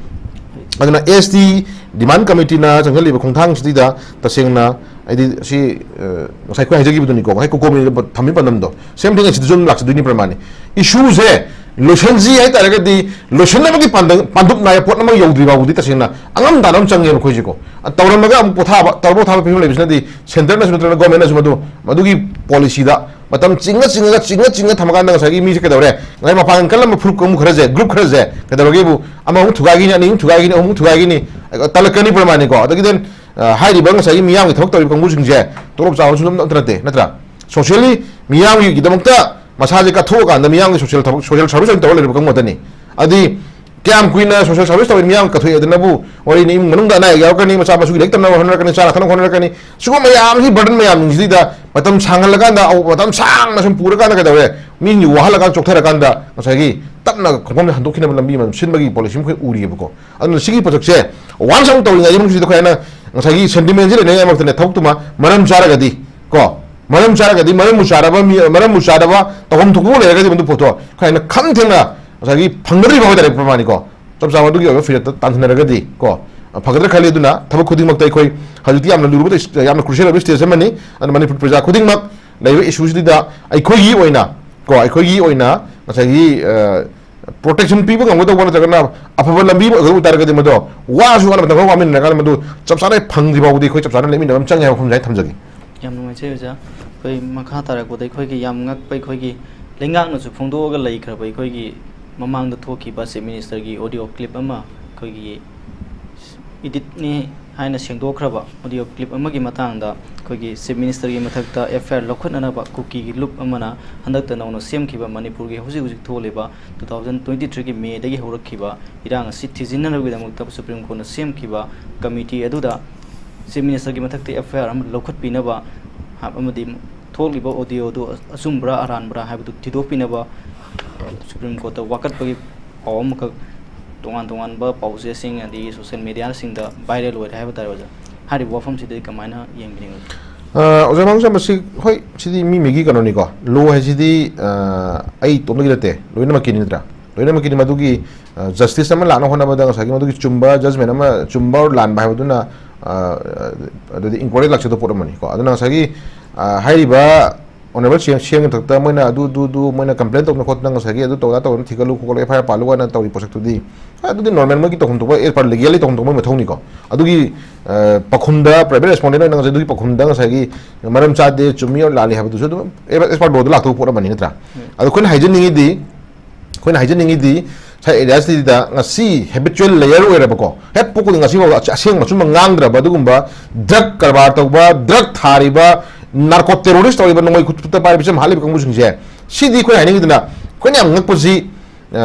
ꯑꯗꯨꯅ S T demand committeeꯅ ꯆꯪꯁꯤꯜꯂꯤꯕ ꯈꯣꯡꯊꯥꯡꯁꯤꯗ ꯇꯁꯦꯡꯅ ꯍꯥꯏꯗꯤ ꯁꯤ, ꯑ, ꯉꯁꯥꯏ ꯑꯩꯈꯣꯏ ꯍꯥꯏꯖꯈꯤꯕꯗꯨꯅꯤꯀꯣ, ꯉꯁꯥꯏ ꯀꯣꯀꯣꯃꯤꯅ ꯊꯝꯃꯤ ꯄꯥꯟꯗꯝꯗꯣ, same thing ꯑꯁꯤꯗꯁꯨ ꯑꯗꯨꯝ ꯂꯥꯛꯆꯗꯣꯏꯅꯤ ꯄ꯭ꯔꯃꯥꯅꯤ꯫ Issueꯁꯦ ꯂꯣꯏꯁꯟꯁꯤ ꯍꯥꯏꯇꯥꯔꯒꯗꯤ, ꯂꯣꯏꯁꯟꯅꯕꯒꯤ ꯄꯥꯟꯗꯝ-, ꯄꯥꯟꯗꯨꯞ ꯅꯥꯏꯕ ꯄꯣꯠ ꯑꯃ ꯌꯧꯗ꯭ꯔꯤ ꯐꯥꯎꯕꯗꯤ ꯇꯁꯦꯡꯅ ꯑꯉꯝ ꯇꯥꯟꯕ ꯑꯃ ꯆꯪꯉꯦꯕ ꯑꯩꯈꯣꯏꯁꯦꯀꯣ꯫ ꯑ, ꯇꯧꯔꯝꯃꯒ ꯑꯃꯨꯛ ꯄꯣꯊꯥꯕ, ꯇꯧꯔ ꯄꯣꯊꯥꯕ ꯐꯤꯕꯝ ꯂꯩꯕꯁꯤꯅꯗꯤ centreꯅꯁꯨ ꯅꯠꯇ꯭ꯔꯒ governmentꯅꯁꯨ ꯃꯗꯨ, ꯃꯗꯨꯒꯤ policyꯗ ꯃꯇꯝ ꯆꯤꯡꯉ ꯆꯤꯡꯉꯒ, ꯆꯤꯡꯉ ꯆꯤꯡꯉ ꯊꯝꯃꯀꯥꯟꯗ ꯉꯁꯥꯏꯒꯤ ꯃꯤꯁꯦ ꯀꯩꯗꯧꯔꯦ? ꯉꯁꯥꯏ ꯃꯄꯥꯡꯒꯜ ꯀꯜꯂꯝꯕ ꯐꯨꯔꯨꯞ ꯀꯥꯡꯕꯨ ꯈꯔꯁꯦ, group ꯈꯔꯁꯦ ꯀꯩꯗꯧꯔꯒꯦꯕꯨ, ꯑꯃꯃꯨꯛ ꯊꯨꯒꯥꯏꯈꯤꯅꯤ, ꯑꯅꯤꯃꯨꯛ ꯊꯨꯒꯥꯏꯈꯤꯅꯤ, ꯑꯍꯨꯝꯃꯨꯛ ꯊꯨꯒꯥꯏꯈꯤꯅꯤ, ꯑ, ꯇꯜꯂꯛꯀꯅꯤ ꯄ꯭ꯔꯃꯥꯅꯤꯀꯣ꯫ ꯑꯗꯒꯤ then, ꯑ, ꯍꯥꯏꯔꯤꯕ ꯉꯁꯥꯏꯒꯤ ꯃꯤꯌꯥꯝꯒꯤ ꯊꯕꯛ ꯇꯧꯔꯤꯕ ꯀꯥꯡꯕꯨꯁꯤꯡꯁꯦ ꯇꯣꯂꯣꯞ ꯆꯥꯕꯁꯨ ꯑꯗꯨꯝ ꯑꯝꯇ ꯅꯠꯇꯦ, ꯅꯠꯇ꯭ꯔꯥ? Socially ꯃꯤꯌꯥꯝꯒꯤꯗꯃꯛꯇ ꯃꯁꯥꯁꯦ ꯀꯠꯊꯣꯛꯑꯀꯥꯟꯗ ꯃꯤꯌꯥꯝꯒꯤ social ꯊꯕꯛ, social service ꯑꯣꯏꯅ ꯇꯧꯔ ꯂꯩꯔꯤꯕ ꯀꯥꯡꯕꯨ ꯉꯥꯛꯇꯅꯤ꯫ ꯑꯗꯨꯗꯤ ꯀꯌꯥꯝ ꯀꯨꯏꯅ social service ꯇꯧꯔꯤ ꯃꯤꯌꯥꯝ ꯀꯠꯊꯣꯛꯑꯦ ꯑꯗꯨꯅꯕꯨ ꯋꯥꯔꯤꯅꯤ, ꯏꯃꯨꯡ ꯃꯅꯨꯡꯗ ꯑꯅꯥ ꯑꯌꯦꯛ ꯌꯥꯎꯔꯛꯀꯅꯤ, ꯃꯆꯥ ꯃꯁꯨꯒꯤ ꯂꯥꯏꯔꯤꯛ ꯇꯝꯅꯕ ꯍꯣꯠꯅꯔꯛꯀꯅꯤ, ꯆꯥꯅ ꯊꯛꯅꯕ ꯍꯣꯠꯅꯔꯛꯀꯅꯤ꯫ ꯁꯤꯒꯨꯝꯕ ꯃꯌꯥꯝꯁꯤ burden ꯃꯌꯥꯝꯁꯤꯡꯁꯤꯗ ꯃꯇꯝ ꯁꯥꯡꯍꯜꯂꯀꯥꯟꯗ, ꯑꯧ, ꯃꯇꯝ ꯁꯥꯡꯅ ꯁꯨꯝ ꯄꯨꯔꯀꯥꯟꯗ ꯀꯩꯗꯧꯔꯦ? ꯃꯤꯁꯤꯡꯁꯤ ꯋꯥꯍꯜꯂꯀꯥꯟꯗ, ꯆꯣꯛꯊꯔꯀꯥꯟꯗ ꯉꯁꯥꯏꯒꯤ ꯇꯞꯅ ꯈꯣꯡꯐꯝꯗ ꯍꯟꯗꯣꯛꯈꯤꯅꯕ ꯂꯝꯕꯤ ꯑꯃ ꯁꯤꯟꯕꯒꯤ policy ꯑꯃ ꯑꯩꯈꯣꯏ ꯎꯔꯤꯑꯕꯀꯣ꯫ ꯑꯗꯨꯅ ꯁꯤꯒꯤ ꯄꯣꯠꯁꯛꯁꯦ once ꯑꯃꯨꯛ ꯇꯧꯔꯤꯉꯩꯒꯤ ꯃꯅꯨꯡꯁꯤꯗ ꯑꯩꯈꯣꯏ ꯍꯥꯏꯅ ꯉꯁꯥꯏꯒꯤ sentimentꯁꯤ ꯂꯩꯅꯉꯥꯏ ꯃꯔꯛꯇꯅꯦ, ꯊꯕꯛꯇꯨꯃ ꯃꯔꯝ ꯆꯥꯔꯒꯗꯤ ꯀꯣ, ꯃꯔꯝ ꯆꯥꯔꯒꯗꯤ ꯃꯔꯝꯕꯨ ꯆꯥꯔꯕ ꯃꯤ, ꯃꯔꯝꯕꯨ ꯆꯥꯔꯕ ꯇꯧꯐꯝ ꯊꯣꯛꯄ ꯂꯩꯔꯒꯗꯤ ꯃꯗꯨ ꯄꯣꯠꯇꯣ ꯑꯩꯈꯣꯏ ꯍꯥꯏꯅ ꯈꯝ ꯊꯦꯡꯅ ꯉꯁꯥꯏꯒꯤ ꯐꯪꯅꯗ꯭ꯔꯤꯕ ꯍꯥꯏꯇꯥꯔꯦ ꯄ꯭ꯔꯃꯥꯅꯤꯀꯣ꯫ ꯆꯞ ꯆꯥꯕ ꯑꯗꯨꯒꯤ ꯑꯣꯏꯕ ꯐꯤꯔꯦꯞꯇ ꯇꯥꯟꯁꯤꯟꯅꯔꯒꯗꯤ ꯀꯣ, ꯐꯒꯗ꯭ꯔꯥ ꯈꯜꯂꯤ꯫ ꯑꯗꯨꯅ ꯊꯕꯛ ꯈꯨꯗꯤꯡꯃꯛꯇ ꯑꯩꯈꯣꯏ ꯍꯧꯖꯤꯛꯇꯤ ꯌꯥꯝꯅ ꯂꯨꯔꯕ, ꯌꯥꯝꯅ crucial ꯑꯣꯏꯕ stage ꯑꯃꯅꯤ꯫ ꯑꯗꯨꯅ ꯃꯅꯤꯄꯨꯔ ꯄ꯭ꯔꯖꯥ ꯈꯨꯗꯤꯡꯃꯛ ꯂꯩꯔꯤꯕ issueꯁꯤꯗ ꯑꯩꯈꯣꯏꯒꯤ ꯑꯣꯏꯅ ꯀꯣ, ꯑꯩꯈꯣꯏꯒꯤ ꯑꯣꯏꯅ ꯉꯁꯥꯏꯒꯤ, ꯑ, protection ꯄꯤꯕ ꯉꯝꯒꯗꯧꯕ ꯅꯠꯇ꯭ꯔꯒꯅ ꯑꯐꯕ ꯂꯝꯕꯤ ꯑꯃ ꯑꯣꯏꯒꯗꯧꯕ ꯇꯥꯔꯒꯗꯤ ꯃꯗꯣ ꯋꯥꯔꯁꯨ ꯋꯥꯅ ꯃꯇꯝ ꯈꯔ ꯋꯥꯃꯤꯟꯅꯔꯀꯥꯟꯗ ꯃꯗꯨ ꯆꯞ ꯆꯥꯅ ꯐꯪꯗ꯭ꯔꯤ ꯐꯥꯎꯕꯗꯤ ꯑꯩꯈꯣꯏ ꯆꯞ ꯆꯥꯅ ꯂꯦꯞꯃꯤꯟꯅꯕ ꯑꯃ ꯆꯪꯉꯦ ꯍꯥꯏꯕ ꯋꯥꯐꯝꯁꯦ ꯑꯩ ꯊꯝꯖꯒꯦ꯫ ꯌꯥꯝ ꯅꯨꯡꯉꯥꯏꯖꯩ ꯑꯣꯖꯥ꯫ ꯑꯩꯈꯣꯏ ꯃꯈꯥ ꯇꯥꯔꯛꯄꯗ ꯑꯩꯈꯣꯏꯒꯤ ꯌꯥꯝ ꯉꯛꯄ, ꯑꯩꯈꯣꯏꯒꯤ ꯂꯩꯉꯥꯛꯅꯁꯨ ꯐꯣꯡꯗꯣꯛꯑꯒ ꯂꯩꯈ꯭ꯔꯕ ꯑꯩꯈꯣꯏꯒꯤ ꯃꯃꯥꯡꯗ ꯊꯣꯛꯈꯤꯕ Chief Ministerꯒꯤ audio clip ꯑꯃ ꯑꯩꯈꯣꯏꯒꯤ editꯅꯤ ꯍꯥꯏꯅ ꯁꯦꯡꯗꯣꯛꯈ꯭ꯔꯕ audio clip ꯑꯃꯒꯤ ꯃꯇꯥꯡꯗ ꯑꯩꯈꯣꯏꯒꯤ Chief Ministerꯒꯤ ꯃꯊꯛꯇ F I R ꯂꯧꯈꯠꯅꯅꯕ ꯀꯨꯀꯤꯒꯤ ꯂꯨꯞ ꯑꯃꯅ ꯍꯟꯗꯛꯇ ꯅꯧꯅ ꯁꯦꯝꯈꯤꯕ ꯃꯅꯤꯄꯨꯔꯒꯤ ꯍꯧꯖꯤꯛ ꯍꯧꯖꯤꯛ ꯊꯣꯛꯂꯤꯕ two thousand twenty threeꯒꯤ Mayꯗꯒꯤ ꯍꯧꯔꯛꯈꯤꯕ ꯏꯔꯥꯡ ꯑꯁꯤ ꯊꯤꯖꯤꯟꯅꯅꯕꯒꯤꯗꯃꯛꯇ Supreme Courtꯅ ꯁꯦꯝꯈꯤꯕ committee ꯑꯗꯨꯗ Chief Ministerꯒꯤ ꯃꯊꯛꯇ F I R ꯑꯃ ꯂꯧꯈꯠꯄꯤꯅꯕ ꯑꯃꯗꯤ ꯊꯣꯛꯂꯤꯕ audio ꯑꯗꯨ ꯑꯆꯨꯝꯕ꯭ꯔꯥ ꯑꯔꯥꯟꯕ꯭ꯔꯥ ꯍꯥꯏꯕꯗꯨ ꯊꯤꯗꯣꯛꯄꯤꯅꯕ Supreme Courtꯇ ꯋꯥꯀꯠꯄꯒꯤ ꯄꯥꯎ ꯑꯃꯈꯛ ꯇꯣꯉꯥꯟ ꯇꯣꯉꯥꯟꯕ ꯄꯥꯎꯆꯦꯁꯤꯡ ꯑꯗꯒꯤ social mediaꯁꯤꯡꯗ viral ꯑꯣꯏꯔꯦ ꯍꯥꯏꯕ ꯇꯥꯔꯦ ꯑꯣꯖꯥ꯫ ꯍꯥꯏꯔꯤꯕ ꯋꯥꯐꯝꯁꯤꯗ ꯀꯃꯥꯏꯅ ꯌꯦꯡꯕꯤꯅꯤꯡꯕꯒꯦ? ꯑꯣꯖꯥ ꯃꯥꯡꯖꯝ, ꯃꯁꯤ ꯍꯣꯏ, ꯁꯤꯗꯤ ꯃꯤ ꯃꯤꯒꯤ ꯀꯩꯅꯣꯅꯤꯀꯣ꯫ ꯂꯣ ꯍꯥꯏꯁꯤꯗꯤ ꯑꯩ ꯏꯇꯣꯝꯗꯒꯤ ꯅꯠꯇꯦ, ꯂꯣꯏꯅꯃꯛꯀꯤꯅꯤ ꯅꯠꯇ꯭ꯔꯥ? ꯂꯣꯏꯅꯃꯛꯀꯤꯅꯤ꯫ ꯃꯗꯨꯒꯤ ꯖꯁꯇꯤꯁ ꯑꯃ ꯂꯥꯛꯅ ꯍꯣꯠꯅꯕꯗ ꯉꯁꯥꯏꯒꯤ ꯃꯗꯨꯒꯤ ꯆꯨꯝꯕ ꯖꯖꯃꯦꯟ ꯑꯃ, ꯆꯨꯝꯕ ꯑꯣꯔ ꯂꯥꯟꯕ ꯍꯥꯏꯕꯗꯨꯅ ꯑꯗꯨꯗꯤ ꯏꯟꯀ꯭ꯋꯥꯏꯔꯤ ꯂꯥꯛꯆꯗꯕ ꯄꯣꯠ ꯑꯃꯅꯤꯀꯣ꯫ ꯑꯗꯨꯅ ꯉꯁꯥꯏꯒꯤ ꯍꯥꯏꯔꯤꯕ ꯑꯣꯅꯔꯦꯕꯜ ꯁꯤ ꯑꯦꯝꯒꯤ ꯃꯊꯛꯇ ꯃꯣꯏꯅ ꯑꯗꯨ ꯑꯗꯨ ꯑꯗꯨ ꯃꯣꯏꯅ ꯀꯝꯄ꯭ꯂꯦꯟ ꯇꯧꯗꯅ ꯈꯣꯠꯇꯅ ꯉꯁꯥꯏꯒꯤ ꯑꯗꯨ ꯇꯧꯗ ꯇꯧꯗꯅ ꯊꯤꯒꯠꯂꯨ ꯈꯣꯠꯂꯨ, ꯑꯦꯐ ꯑꯥꯏ ꯑꯥꯔ ꯄꯥꯜꯂꯨ ꯍꯥꯏꯅ ꯇꯧꯔꯤ ꯄꯣꯠꯁꯛꯇꯨꯗꯤ ꯑꯗꯨꯗꯤ ꯅꯣꯔꯃꯦꯜ ꯃꯣꯏꯒꯤ ꯇꯧꯐꯝ ꯊꯣꯛꯄ ꯑꯦꯁ ꯄꯥꯔ ꯂꯤꯒꯦꯜꯂꯤ ꯇꯧꯐꯝ ꯊꯣꯛꯄ ꯃꯊꯧꯅꯤꯀꯣ꯫ ꯑꯗꯨꯒꯤ ꯄꯥꯎꯈꯨꯝꯗ ꯄ꯭ꯔꯥꯏꯚꯦꯠ ꯔꯦꯁꯄꯣꯟꯗꯦꯟ ꯑꯣꯏꯅ ꯉꯁꯥꯏ ꯑꯗꯨꯒꯤ ꯄꯥꯎꯈꯨꯝꯗ ꯉꯁꯥꯏꯒꯤ ꯃꯔꯝ ꯆꯥꯗꯦ, ꯆꯨꯝꯃꯤ ꯑꯣꯔ ꯂꯥꯜꯂꯤ ꯍꯥꯏꯕꯗꯨꯁꯨ ꯑꯗꯨꯝ ꯑꯦꯁ ꯄꯥꯔ ꯂꯣꯗ ꯂꯥꯛꯇꯧꯕ ꯄꯣꯠ ꯑꯃꯅꯤ ꯅꯠꯇ꯭ꯔꯥ? ꯑꯗꯣ ꯑꯩꯈꯣꯏꯅ ꯍꯥꯏꯖꯅꯤꯡꯉꯤꯗꯤ ꯑꯩꯈꯣꯏꯅ ꯍꯥꯏꯖꯅꯤꯡꯉꯤꯗꯤ ꯉꯁꯥꯏ ꯑꯦꯔꯤꯌꯥꯁꯤꯗ ꯉꯁꯤ ꯍꯦꯕꯤꯆꯨꯋꯦꯜ ꯂꯦꯌꯔ ꯑꯣꯏꯔꯕꯀꯣ, ꯍꯦꯛ ꯄꯣꯛꯄꯗ ꯉꯁꯤ ꯐꯥꯎꯕ ꯑꯁꯦꯡꯕ ꯑꯆꯨꯝꯕ ꯉꯥꯡꯗ꯭ꯔꯕ ꯑꯗꯨꯒꯨꯝꯕ ꯗ꯭ꯔꯒ ꯀꯔꯕꯥꯔ ꯇꯧꯕ, ꯗ꯭ꯔꯒ ꯊꯥꯔꯤꯕ, ꯅꯥꯔꯀꯣ ꯇꯦꯔꯣꯔꯤꯁ ꯇꯧꯔꯤꯕ, ꯅꯣꯡꯃꯩ ꯈꯨꯠꯇ ꯄꯥꯏꯔꯤꯕ ꯁꯝ ꯍꯥꯠꯂꯤꯕ ꯀꯥꯡꯕꯨꯁꯤꯡꯁꯦ, ꯁꯤꯗꯤ ꯑꯩꯈꯣꯏꯅ ꯍꯥꯏꯅꯤꯡꯉꯤꯗꯅ ꯑꯩꯈꯣꯏꯅ ꯌꯥꯝ ꯉꯛꯄꯁꯤ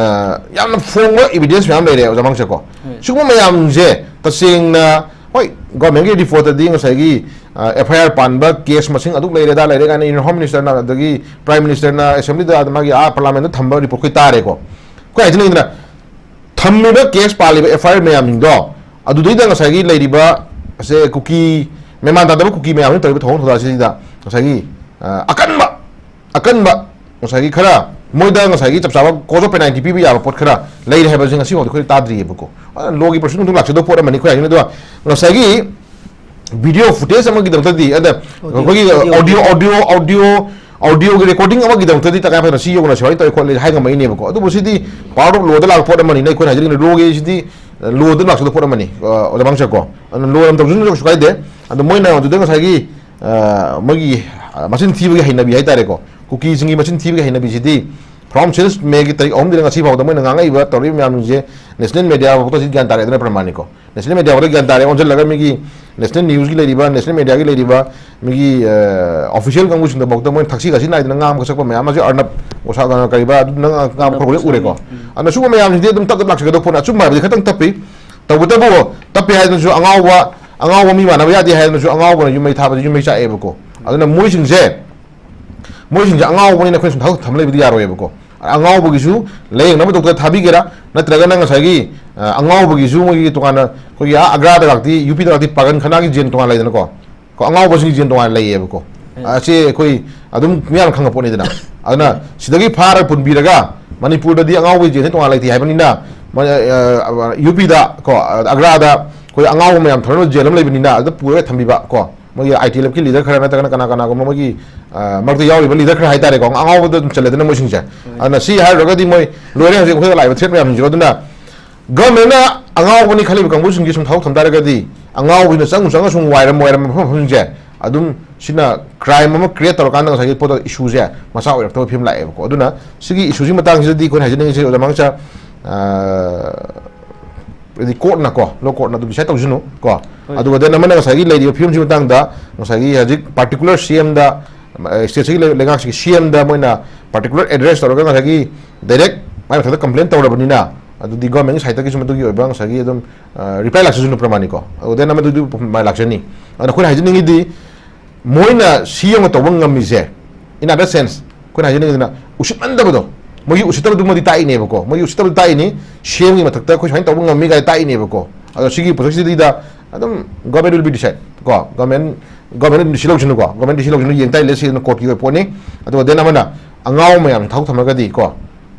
ꯌꯥꯝꯅ ꯐꯣꯡꯕ ꯏꯕꯤꯗꯦꯟꯁ ꯃꯌꯥꯝ ꯂꯩꯔꯦ ꯑꯣꯖꯥ ꯃꯥꯡꯁꯦꯀꯣ꯫ ꯁꯤꯒꯨꯝꯕ ꯃꯌꯥꯝꯁꯦ ꯇꯁꯦꯡꯅ ꯍꯣꯏ ꯒꯣꯔꯃꯦꯟꯒꯤ ꯔꯤꯄꯣꯔꯠꯇꯗꯤ ꯉꯁꯥꯏꯒꯤ ꯑꯦꯐ ꯑꯥꯏ ꯑꯥꯔ ꯄꯥꯟꯕ ꯀꯦꯁ ꯃꯁꯤꯡ ꯑꯗꯨꯛ ꯂꯩꯔꯦ ꯑꯗꯥ ꯂꯩꯔꯦ ꯀꯥꯏꯅ ꯌꯨꯅꯤꯌꯟ ꯍꯣꯝ ꯃꯤꯅꯤꯁꯇꯔꯅ ꯑꯗꯒꯤ ꯄ꯭ꯔꯥꯏꯝ ꯃꯤꯅꯤꯁꯇꯔꯅ ꯑꯦꯁꯦꯝꯕ꯭ꯂꯤꯗ ꯃꯥꯒꯤ ꯑꯥ ꯄꯥꯔꯂꯥꯃꯦꯟꯗ ꯊꯝꯕ ꯔꯤꯄꯣꯔꯠꯈꯩ ꯇꯥꯔꯦꯀꯣ꯫ ꯑꯩꯈꯣꯏ ꯍꯥꯏꯖꯅꯤꯡꯉꯤꯗꯅ ꯊꯝꯃꯤꯕ ꯀꯦꯁ ꯄꯥꯜꯂꯤꯕ ꯑꯦꯐ ꯑꯥꯏ ꯑꯥꯔ ꯃꯌꯥꯝꯁꯤꯡꯗꯣ ꯑꯗꯨꯗꯩꯗ ꯉꯁꯥꯏꯒꯤ ꯂꯩꯔꯤꯕ ꯑꯁꯦ ꯀꯨꯀꯤ ꯃꯦꯃꯥꯟ ꯇꯥꯗꯕ ꯀꯨꯀꯤ ꯃꯌꯥꯝꯁꯤꯅ ꯇꯧꯔꯤꯕ ꯊꯧꯑꯣꯡ ꯊꯧꯗꯥꯁꯤꯗ ꯉꯁꯥꯏꯒꯤ ꯑꯀꯟꯕ ꯑꯀꯟꯕ ꯉꯁꯥꯏꯒꯤ ꯈꯔ ꯃꯣꯏꯗ ꯉꯁꯥꯏꯒꯤ ꯆꯞ ꯆꯥꯕ ꯀꯣꯖ ꯑꯣꯐ ꯄꯦꯅꯥꯜꯇꯤ ꯄꯤꯕ ꯌꯥꯕ ꯄꯣꯠ ꯈꯔ ꯂꯩꯔꯦ ꯍꯥꯏꯕꯁꯦ ꯉꯁꯤ ꯐꯥꯎꯗꯤ ꯑꯩꯈꯣꯏ ꯇꯥꯗ꯭ꯔꯤꯑꯕꯀꯣ꯫ ꯂꯣꯒꯤ ꯄ꯭ꯔꯣꯁꯦꯁ ꯃꯇꯨꯡ ꯂꯥꯛꯆꯗꯕ ꯄꯣꯠ ꯑꯃꯅꯤ ꯑꯩꯈꯣꯏ ꯍꯥꯏꯅꯤꯡꯉꯤ꯫ ꯑꯗꯨꯒ ꯉꯁꯥꯏꯒꯤ ꯚꯤꯗꯤꯑꯣ ꯐꯨꯇꯦꯖ ꯑꯃꯒꯤꯗꯃꯛꯇꯗꯤ ꯑꯗ ꯑꯩꯈꯣꯏꯒꯤ ꯑꯣꯗꯤꯑꯣ ꯑꯣꯗꯤꯑꯣ ꯑꯣꯗꯤꯑꯣ ꯑꯣꯗꯤꯑꯣꯒꯤ ꯔꯦꯀꯣꯔꯗꯤꯡ ꯑꯃꯒꯤꯗꯃꯛꯇꯗꯤ ꯇꯉꯥꯏ ꯐꯗꯅ ꯁꯤ ꯌꯧꯅ ꯁꯨꯃꯥꯏꯅ ꯇꯧꯋꯤ ꯈꯣꯠꯂꯤ ꯍꯥꯏ ꯉꯝꯃꯛꯏꯅꯦꯕꯀꯣ꯫ ꯑꯗꯨꯕꯨ ꯁꯤꯗꯤ ꯄꯥꯋꯔ ꯑꯣꯐ ꯂꯣꯗ ꯂꯥꯛꯄ ꯄꯣꯠ ꯑꯃꯅꯤꯅ ꯑꯩꯈꯣꯏꯅ ꯍꯥꯏꯖꯅꯤꯡꯉꯤ ꯂꯣꯒꯤ ꯁꯤꯗꯤ ꯂꯣꯗ ꯂꯥꯛꯆꯗꯕ ꯄꯣꯠ ꯑꯃꯅꯤ ꯑꯣꯖꯥ ꯃꯥꯡꯁꯦꯀꯣ꯫ ꯑꯗꯨꯅ ꯂꯣ ꯑꯃ ꯇꯧꯖꯅꯁꯨ ꯀꯩꯁꯨ ꯀꯥꯏꯗꯦ꯫ ꯑꯗꯣ ꯃꯣꯏꯅ ꯑꯗꯨꯗ ꯉꯁꯥꯏꯒꯤ ꯃꯣꯏꯒꯤ ꯃꯆꯤꯟ ꯊꯤꯕꯒꯤ ꯍꯩꯅꯕꯤ ꯍꯥꯏꯇꯥꯔꯦꯀꯣ, ꯀꯨꯀꯤꯁꯤꯡꯒꯤ ꯃꯆꯤꯟ ꯊꯤꯕꯒꯤ ꯍꯩꯅꯕꯤꯁꯤꯗꯤ from since ꯃꯦꯒꯤ ꯇꯥꯔꯤꯛ ꯑꯍꯨꯝꯗꯒꯤ ꯉꯁꯤ ꯐꯥꯎꯗ ꯃꯣꯏꯅ ꯉꯥꯡꯉꯛꯏꯕ ꯇꯧꯔꯤꯕ ꯃꯌꯥꯝꯁꯦ ꯅꯦꯁꯅꯦꯜ ꯃꯦꯗꯤꯌꯥ ꯐꯥꯎꯗ ꯁꯤ ꯒ꯭ꯌꯥꯟ ꯇꯥꯔꯦ ꯑꯗꯨꯅ ꯄ꯭ꯔꯃꯥꯟꯅꯤꯀꯣ꯫ ꯅꯦꯁꯅꯦꯜ ꯃꯦꯗꯤꯌꯥ ꯐꯥꯎꯗ ꯒ꯭ꯌꯥꯟ ꯇꯥꯔꯦ ꯑꯣꯟꯁꯤꯜꯂꯒ ꯃꯤꯒꯤ ꯅꯦꯁꯅꯦꯜ ꯅ꯭ꯌꯨꯁꯀꯤ ꯂꯩꯔꯤꯕ ꯅꯦꯁꯅꯦꯜ ꯃꯦꯗꯤꯌꯥꯒꯤ ꯂꯩꯔꯤꯕ ꯃꯤꯒꯤ ꯑꯣꯐꯤꯁꯤꯌꯦꯜ ꯀꯥꯡꯕꯨꯁꯤꯡꯗꯐꯥꯎꯗ ꯃꯣꯏꯅ ꯊꯛꯁꯤ ꯈꯥꯁꯤ ꯅꯥꯏꯗꯅ ꯉꯥꯡꯕ ꯁꯛꯄ ꯃꯌꯥꯝ ꯑꯃꯁꯨ ꯑꯔꯅꯕ ꯀꯔꯤꯕ ꯑꯗꯨ ꯅꯪ ꯉꯥꯡꯕ ꯈꯔ ꯎꯔꯦꯀꯣ꯫ ꯑꯗꯨꯅ ꯁꯤꯒꯨꯝꯕ ꯃꯌꯥꯝꯁꯤꯗꯤ ꯑꯗꯨꯝ ꯇꯞ ꯇꯞ ꯂꯥꯛꯆꯒꯗꯧꯕ ꯄꯣꯠꯅꯤ꯫ ꯑꯆꯨꯝꯕ ꯍꯥꯏꯕꯗꯤ ꯈꯤꯇꯪ ꯇꯞꯄꯤ꯫ ꯇꯧꯕꯇꯕꯨ ꯇꯞꯄꯤ ꯍꯥꯏꯗꯨꯅꯁꯨ ꯑꯉꯥꯎꯕ ꯑꯉꯥꯎꯕ ꯃꯤ ꯃꯥꯟꯅꯕ ꯌꯥꯗꯦ ꯍꯥꯏꯗꯨꯅꯁꯨ ꯑꯉꯥꯎꯕꯅ ꯌꯨꯝ ꯃꯩ ꯊꯥꯕꯁꯦ ꯌꯨꯝ ꯃꯩ ꯆꯥꯛꯑꯦꯕꯀꯣ꯫ ꯑꯗꯨꯅ ꯃꯣꯏꯁꯤꯡꯁꯦ ꯃꯣꯏꯁꯤꯡꯁꯦ ꯑꯉꯥꯎꯕꯅꯤꯅ ꯑꯩꯈꯣꯏꯅ ꯁꯨꯝ ꯊꯥꯗꯣꯛ ꯊꯝ ꯂꯩꯕꯗꯤ ꯌꯥꯔꯣꯏꯕꯀꯣ꯫ ꯑꯉꯥꯎꯕꯒꯤꯁꯨ ꯂꯥꯌꯦꯡꯅꯕ ꯗꯣꯛꯇꯔ ꯊꯥꯕꯤꯒꯦꯔꯥ, ꯅꯠꯇ꯭ꯔꯒꯅ ꯉꯁꯥꯏꯒꯤ, ꯑ, ꯑꯉꯥꯎꯕꯒꯤꯁꯨ ꯃꯣꯏꯒꯤ ꯇꯣꯉꯥꯟꯅ ꯑꯩꯈꯣꯏꯒꯤ ꯑꯥ ꯑꯒ꯭ꯔꯥꯗ ꯉꯥꯛꯇꯤ, ꯌꯨ ꯄꯤꯗ ꯉꯥꯛꯇꯤ ꯄꯥꯒꯟ ꯈꯅꯥꯒꯤ ꯖꯦꯟ ꯇꯣꯉꯥꯟꯅ ꯂꯩꯗꯅꯀꯣ, ꯀꯣ, ꯑꯉꯥꯎꯕꯁꯤꯡꯒꯤ ꯖꯦꯟ ꯇꯣꯉꯥꯟꯅ ꯂꯩꯌꯦꯕꯀꯣ꯫ ꯎꯝ꯫ ꯑꯁꯤ ꯑꯩꯈꯣꯏ ꯑꯗꯨꯝ ꯃꯤꯌꯥꯝꯅ ꯈꯪꯕ ꯄꯣꯠꯅꯤꯗꯅ꯫ ꯑꯗꯨꯅ ꯁꯤꯗꯒꯤ ꯐꯥꯔꯒ ꯄꯨꯟꯕꯤꯔꯒ ꯃꯅꯤꯄꯨꯔꯗꯗꯤ ꯑꯉꯥꯎꯕꯒꯤ ꯖꯦꯟꯁꯦ ꯇꯣꯉꯥꯟꯅ ꯂꯩꯇꯦ ꯍꯥꯏꯕꯅꯤꯅ, ꯃ-, ꯑ, ꯌꯨ ꯄꯤꯗ ꯀꯣ, ꯑꯒ꯭ꯔꯥꯗ ꯑꯩꯈꯣꯏ ꯑꯉꯥꯎꯕ ꯃꯌꯥꯝ ꯊꯝꯅꯕ ꯖꯦꯜ ꯑꯃ ꯂꯩꯕꯅꯤꯅ ꯑꯗꯨꯗ ꯄꯨꯔꯒ ꯊꯝꯕꯤꯕ ꯀꯣ꯫ ꯃꯣꯏꯒꯤ ꯑꯥꯏ ꯇꯤ ꯑꯦꯜ ꯑꯦꯐꯀꯤ ꯂꯤꯗꯔ ꯈꯔ ꯅꯠꯇ꯭ꯔꯒꯅ ꯀꯅꯥ ꯀꯅꯥꯒꯨꯝꯕ ꯃꯣꯏꯒꯤ, ꯑ, ꯃꯔꯛꯇ ꯌꯥꯎꯔꯤꯕ ꯂꯤꯗꯔ ꯈꯔ ꯍꯥꯏꯇꯥꯔꯦꯀꯣ, ꯑꯉꯥꯎꯕꯗ ꯑꯗꯨꯝ ꯆꯜꯂꯦꯗꯅ ꯃꯣꯏꯁꯤꯡꯁꯦ꯫ ꯎꯝ꯫ ꯑꯗꯨꯅ ꯁꯤ ꯍꯥꯏꯔꯨꯔꯒꯗꯤ ꯃꯣꯏ ꯂꯣꯏꯔꯦ ꯍꯧꯖꯤꯛ ꯑꯩꯈꯣꯏꯗ ꯂꯥꯛꯏꯕ ꯊ꯭ꯔꯦꯠ ꯃꯌꯥꯝꯁꯤꯡꯁꯦ꯫ ꯑꯗꯨꯅ ꯒꯚꯔꯟꯃꯦꯟꯅ ꯑꯉꯥꯎꯕꯅꯤ ꯈꯜꯂꯤꯕ ꯀꯥꯡꯕꯨꯁꯤꯡꯁꯦ ꯁꯨꯝ ꯊꯕꯛ ꯊꯝ ꯇꯥꯔꯒꯗꯤ, ꯑꯉꯥꯎꯕꯁꯤꯅ ꯆꯪꯉꯨ ꯆꯪꯉ ꯁꯨꯝ ꯋꯥꯏꯔꯝ ꯋꯥꯏꯔꯝ ꯃꯐꯝ ꯃꯐꯝꯁꯤꯡꯁꯦ ꯑꯗꯨꯝ ꯁꯤꯅ ꯀ꯭ꯔꯥꯏꯝ ꯑꯃ ꯀ꯭ꯔꯤꯌꯦꯠ ꯇꯧꯔꯀꯥꯟꯗ ꯉꯁꯥꯏꯒꯤ ꯄꯣꯠꯇꯣ ꯏꯁꯨꯁꯦ ꯃꯆꯥ ꯑꯣꯏꯔꯛꯇꯕ ꯐꯤꯕꯝ ꯂꯥꯛꯑꯦꯕꯀꯣ꯫ ꯑꯗꯨꯅ ꯁꯤꯒꯤ ꯏꯁꯨꯁꯤ ꯃꯇꯥꯡꯁꯤꯗꯗꯤ ꯑꯩꯈꯣꯏꯅ ꯍꯥꯏꯖꯅꯤꯡꯉꯤꯁꯦ ꯑꯣꯖꯥ ꯃꯉꯥꯡꯆꯥ, ꯑ, ꯍꯥꯏꯗꯤ ꯀꯣꯔꯠꯅ ꯀꯣ, ꯂꯣ ꯀꯣꯔꯠꯅ ꯑꯗꯨꯝ ꯗꯤꯁꯥꯏꯠ ꯇꯧꯁꯅꯨ ꯀꯣ꯫ ꯍꯣꯏ꯫ ꯑꯗꯨꯒ ꯗꯦꯟ ꯑꯃꯅ ꯉꯁꯥꯏꯒꯤ ꯂꯩꯔꯤꯕ ꯐꯤꯕꯝꯁꯤ ꯃꯇꯥꯡꯗ ꯉꯁꯥꯏꯒꯤ ꯍꯧꯖꯤꯛ ꯄꯥꯔꯇꯤꯀꯨꯂꯔ ꯁꯤ ꯑꯦꯝꯗ, ꯑ, ꯁ꯭ꯇꯦꯠꯁꯤꯒꯤ ꯂꯩ-, ꯂꯩꯉꯥꯛꯁꯤꯒꯤ ꯁꯤ ꯑꯦꯝꯗ ꯃꯣꯏꯅ ꯄꯥꯔꯇꯤꯀꯨꯂꯔ ꯑꯦꯗ꯭ꯔꯦꯁ ꯇꯧꯔꯒ ꯉꯁꯥꯏꯒꯤ ꯗꯥꯏꯔꯦꯛ ꯃꯥꯏ ꯃꯊꯛꯇ ꯀꯝꯄ꯭ꯂꯦꯟ ꯇꯧꯔꯕꯅꯤꯅ, ꯑꯗꯨꯗꯤ ꯒꯣꯔꯃꯦꯟꯒꯤ ꯁꯥꯏꯠꯇꯒꯤꯁꯨ ꯃꯗꯨꯒꯤ ꯑꯣꯏꯕ ꯉꯁꯥꯏꯒꯤ ꯑꯗꯨꯝ, ꯑ, ꯔꯤꯄ꯭ꯂꯥꯏ ꯂꯥꯛꯆꯁꯅꯨ ꯄ꯭ꯔꯃꯥꯅꯤꯀꯣ꯫ ꯑꯗꯨ ꯗꯦꯟ ꯑꯃꯗꯨꯗꯤ ꯃꯥꯏ ꯂꯥꯛꯆꯅꯤ꯫ ꯑꯗꯨꯅ ꯑꯩꯈꯣꯏꯅ ꯍꯥꯏꯖꯅꯤꯡꯉꯤꯗꯤ ꯃꯣꯏꯅ ꯁꯤ ꯌꯧꯅ ꯇꯧꯕ ꯉꯝꯃꯤꯁꯦ, in other sense, ꯑꯩꯈꯣꯏꯅ ꯍꯥꯏꯖꯅꯤꯡꯉꯤꯗꯅ ꯎꯁꯤꯠꯃꯟꯗꯕꯗꯣ, ꯃꯣꯏꯒꯤ ꯎꯁꯤꯠꯇꯕꯗꯨꯃꯗꯤ ꯇꯥꯛꯏꯅꯦꯕꯀꯣ, ꯃꯣꯏꯒꯤ ꯎꯁꯤꯠꯇꯕꯗꯨ ꯇꯥꯛꯏꯅꯤ, ꯁꯤ ꯑꯦꯝꯒꯤ ꯃꯊꯛꯇ ꯑꯩꯈꯣꯏ ꯁꯨꯃꯥꯏꯅ ꯇꯧꯕ ꯉꯝꯃꯤ ꯀꯥꯏꯅ ꯇꯥꯛꯏꯅꯦꯕꯀꯣ꯫ ꯑꯗꯣ ꯁꯤꯒꯤ ꯄ꯭ꯔꯣꯁꯦꯁꯁꯤꯗꯩꯗ ꯑꯗꯨꯝ government will be decide ꯀꯣ, government, government decision ꯂꯧꯁꯅꯨꯀꯣ, government decision ꯂꯧꯁꯅꯨ, ꯌꯦꯡ ꯇꯥꯏ, ꯂꯦꯁ ꯁꯤꯅ ꯀꯣꯔꯠꯀꯤ ꯑꯣꯏꯕ ꯄꯣꯠꯅꯤ꯫ ꯑꯗꯨꯒ ꯗꯦꯟ ꯑꯃꯅ ꯑꯉꯥꯎꯕ ꯃꯌꯥꯝ ꯊꯕꯛ ꯊꯝꯃꯒꯗꯤ ꯀꯣ,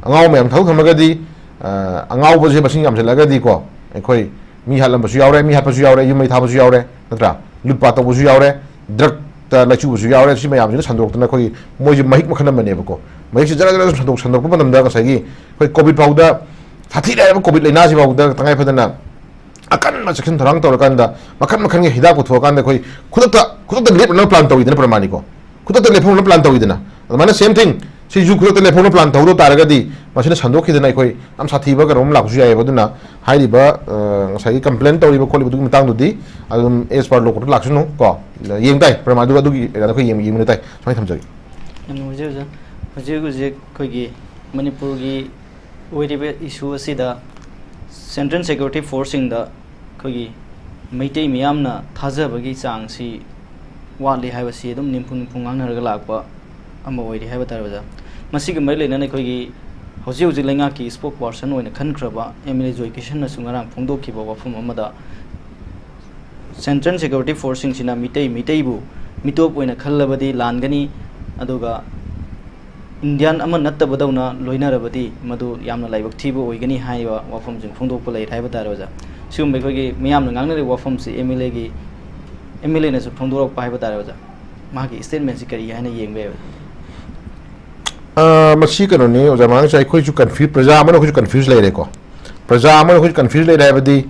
ꯑꯉꯥꯎꯕ ꯃꯌꯥꯝ ꯊꯕꯛ ꯊꯝꯃꯒꯗꯤ, ꯑ, ꯑꯉꯥꯎꯕꯁꯦ ꯃꯁꯤꯡ ꯌꯥꯝꯁꯤꯜꯂꯛꯑꯒꯗꯤ ꯀꯣ, ꯑꯩꯈꯣꯏ ꯃꯤ ꯍꯥꯠꯂꯝꯕꯁꯨ ꯌꯥꯎꯔꯦ, ꯃꯤ ꯍꯥꯠꯄꯁꯨ ꯌꯥꯎꯔꯦ, ꯌꯨꯝ ꯃꯩ ꯊꯥꯕꯁꯨ ꯌꯥꯎꯔꯦ, ꯅꯠꯇ꯭ꯔꯥ? ꯂꯨꯠ ꯄꯥꯠ ꯇꯧꯕꯁꯨ ꯌꯥꯎꯔꯦ, ꯗ꯭ꯔꯛꯇ ꯂꯥꯏꯆꯨꯕꯁꯨ ꯌꯥꯎꯔꯦ꯫ ꯁꯤ ꯃꯌꯥꯝꯁꯤꯅ ꯁꯟꯗꯣꯔꯛꯇꯅ ꯑꯩꯈꯣꯏꯒꯤ ꯃꯣꯏꯁꯦ ꯃꯍꯤꯛ ꯃꯈꯜ ꯑꯃꯅꯦꯕꯀꯣ꯫ ꯃꯍꯤꯛꯁꯦ ꯖꯔ ꯖꯔ ꯁꯟꯗꯣꯛ-, ꯁꯟꯗꯣꯔꯛꯄ ꯃꯇꯝꯗ ꯉꯁꯥꯏꯒꯤ ꯑꯩꯈꯣꯏ ꯀꯣꯚꯤꯗ ꯐꯥꯎꯗ, ꯁꯥꯊꯤꯔꯦ ꯍꯥꯏꯕ ꯀꯣꯚꯤꯗ ꯂꯥꯏꯅꯥꯁꯤ ꯐꯥꯎꯗ ꯇꯉꯥꯏ ꯐꯗꯅ ꯑꯀꯟꯕ ꯆꯦꯛꯁꯤꯟ ꯊꯧꯔꯥꯡ ꯇꯧꯔꯀꯥꯟꯗ ꯃꯈꯜ ꯃꯈꯜꯒꯤ ꯍꯤꯗꯥꯛ ꯄꯨꯊꯣꯛꯑꯀꯥꯟꯗ ꯑꯩꯈꯣꯏ ꯈꯨꯗꯛꯇ, ꯈꯨꯗꯛꯇ ꯂꯦꯞꯅꯕ ꯄ꯭ꯂꯥꯟ ꯇꯧꯋꯤꯗꯅ ꯄ꯭ꯔꯃꯥꯅꯤꯀꯣ꯫ ꯈꯨꯗꯛꯇ ꯂꯦꯞꯍꯧꯅꯕ ꯄ꯭ꯂꯥꯟ ꯇꯧꯋꯤꯗꯅ꯫ ꯑꯗꯨꯃꯥꯏꯅ ꯁꯦꯝ ꯊꯤꯡ ꯁꯤꯁꯨ ꯈꯨꯗꯛꯇ ꯂꯦꯞꯍꯧꯅꯕ ꯄ꯭ꯂꯥꯟ ꯇꯧꯍꯧꯗ ꯇꯥꯔꯒꯗꯤ ꯃꯁꯤꯅ ꯁꯟꯗꯣꯛꯈꯤꯗꯅ ꯑꯩꯈꯣꯏ ꯌꯥꯝ ꯁꯥꯊꯤꯕ ꯀꯩꯅꯣꯝ ꯂꯥꯛꯄꯁꯨ ꯌꯥꯏꯑꯕ꯫ ꯑꯗꯨꯅ ꯍꯥꯏꯔꯤꯕ, ꯑ, ꯉꯁꯥꯏꯒꯤ ꯀꯝꯄ꯭ꯂꯦꯟ ꯇꯧꯔꯤꯕ ꯈꯣꯠꯂꯤꯕꯗꯨꯒꯤ ꯃꯇꯥꯡꯗꯨꯗꯤ ꯑꯗꯨꯝ as per law court ꯂꯥꯛꯁꯅꯨ ꯀꯣ꯫ ꯌꯦꯡ ꯇꯥꯏ ꯄ꯭ꯔꯃꯥꯟꯗꯨꯒ ꯑꯗꯨꯒꯤ ꯑꯩꯈꯣꯏ ꯌꯦꯡ-, ꯌꯦꯡꯃꯤꯟꯅ ꯇꯥꯏ꯫ ꯁꯨꯃꯥꯏꯅ ꯊꯝꯖꯒꯦ꯫ ꯌꯥꯝ ꯅꯨꯡꯉꯥꯏꯖꯩ ꯑꯣꯖꯥ꯫ ꯍꯧꯖꯤꯛ ꯍꯧꯖꯤꯛ ꯑꯩꯈꯣꯏꯒꯤ ꯃꯅꯤꯄꯨꯔꯒꯤ ꯑꯣꯏꯔꯤꯕ ꯏꯁꯨ ꯑꯁꯤꯗ Central Security Forceꯁꯤꯡꯗ ꯑꯩꯈꯣꯏꯒꯤ ꯃꯩꯇꯩ ꯃꯤꯌꯥꯝꯅ ꯊꯥꯖꯕꯒꯤ ꯆꯥꯡꯁꯤ ꯋꯥꯠꯂꯤ ꯍꯥꯏꯕꯁꯤ ꯑꯗꯨꯝ ꯅꯤꯝꯐꯨ ꯅꯤꯝꯐꯨ ꯉꯥꯡꯅꯔꯒ ꯂꯥꯛꯄ ꯑꯃ ꯑꯣꯏꯔꯤ ꯍꯥꯏꯕ ꯇꯥꯔꯦ ꯑꯣꯖꯥ꯫ ꯃꯁꯤꯒ ꯃꯔꯤ ꯂꯩꯅꯅ ꯑꯩꯈꯣꯏꯒꯤ ꯍꯧꯖꯤꯛ ꯍꯧꯖꯤꯛ ꯂꯩꯉꯥꯛꯀꯤ spokesperson ꯑꯣꯏꯅ ꯈꯟꯈ꯭ꯔꯕ ꯑꯦꯝ ꯑꯦꯜ ꯑꯦ ꯖꯣꯏ ꯀꯤꯁꯟꯅꯁꯨ ꯉꯔꯥꯡ ꯐꯣꯡꯗꯣꯛꯈꯤꯕ ꯋꯥꯐꯝ ꯑꯃꯗ, central security forceꯁꯤꯡꯁꯤꯅ ꯃꯤꯇꯩ ꯃꯤꯇꯩꯕꯨ ꯃꯤꯇꯣꯞ ꯑꯣꯏꯅ ꯈꯜꯂꯕꯗꯤ ꯂꯥꯟꯒꯅꯤ, ꯑꯗꯨꯒ ꯏꯟꯗꯤꯌꯥꯟ ꯑꯃ ꯅꯠꯇꯕꯗꯧꯅ ꯂꯣꯏꯅꯔꯕꯗꯤ ꯃꯗꯨ ꯌꯥꯝꯅ ꯂꯥꯏꯕꯛ ꯊꯤꯕ ꯑꯣꯏꯒꯅꯤ ꯍꯥꯏꯕ ꯋꯥꯐꯝꯁꯤꯡ ꯐꯣꯡꯗꯣꯛꯄ ꯂꯩꯔꯦ ꯍꯥꯏꯕ ꯇꯥꯔꯦ, ꯑꯣꯖꯥ꯫ ꯁꯤꯒꯨꯝꯕ ꯑꯩꯈꯣꯏꯒꯤ ꯃꯤꯌꯥꯝꯅ ꯉꯥꯡꯅꯔꯤꯕ ꯋꯥꯐꯝꯁꯤ ꯑꯦꯝ ꯑꯦꯜ ꯑꯦꯒꯤ, ꯑꯦꯝ ꯑꯦꯜ ꯑꯦꯅꯁꯨ ꯐꯣꯡꯗꯣꯔꯛꯄ ꯍꯥꯏꯕ ꯇꯥꯔꯦ, ꯑꯣꯖꯥ꯫ ꯃꯥꯒꯤ statementꯁꯤ ꯀꯔꯤ ꯍꯥꯏꯅ ꯌꯦꯡꯕ ꯌꯥꯏ? ꯑ, ꯃꯁꯤ ꯀꯩꯅꯣꯅꯤ, ꯑꯣꯖꯥ, ꯃꯃꯥꯡꯁꯨ ꯑꯩꯈꯣꯏꯁꯨ confuse, ꯄ꯭ꯔꯖꯥ ꯑꯃꯅ ꯑꯩꯈꯣꯏꯁꯨ confuse ꯂꯩꯔꯦꯀꯣ꯫ ꯄ꯭ꯔꯖꯥ ꯑꯃꯅ ꯑꯩꯈꯣꯏꯁꯨ confuse ꯂꯩꯔꯦ ꯍꯥꯏꯕꯗꯤ,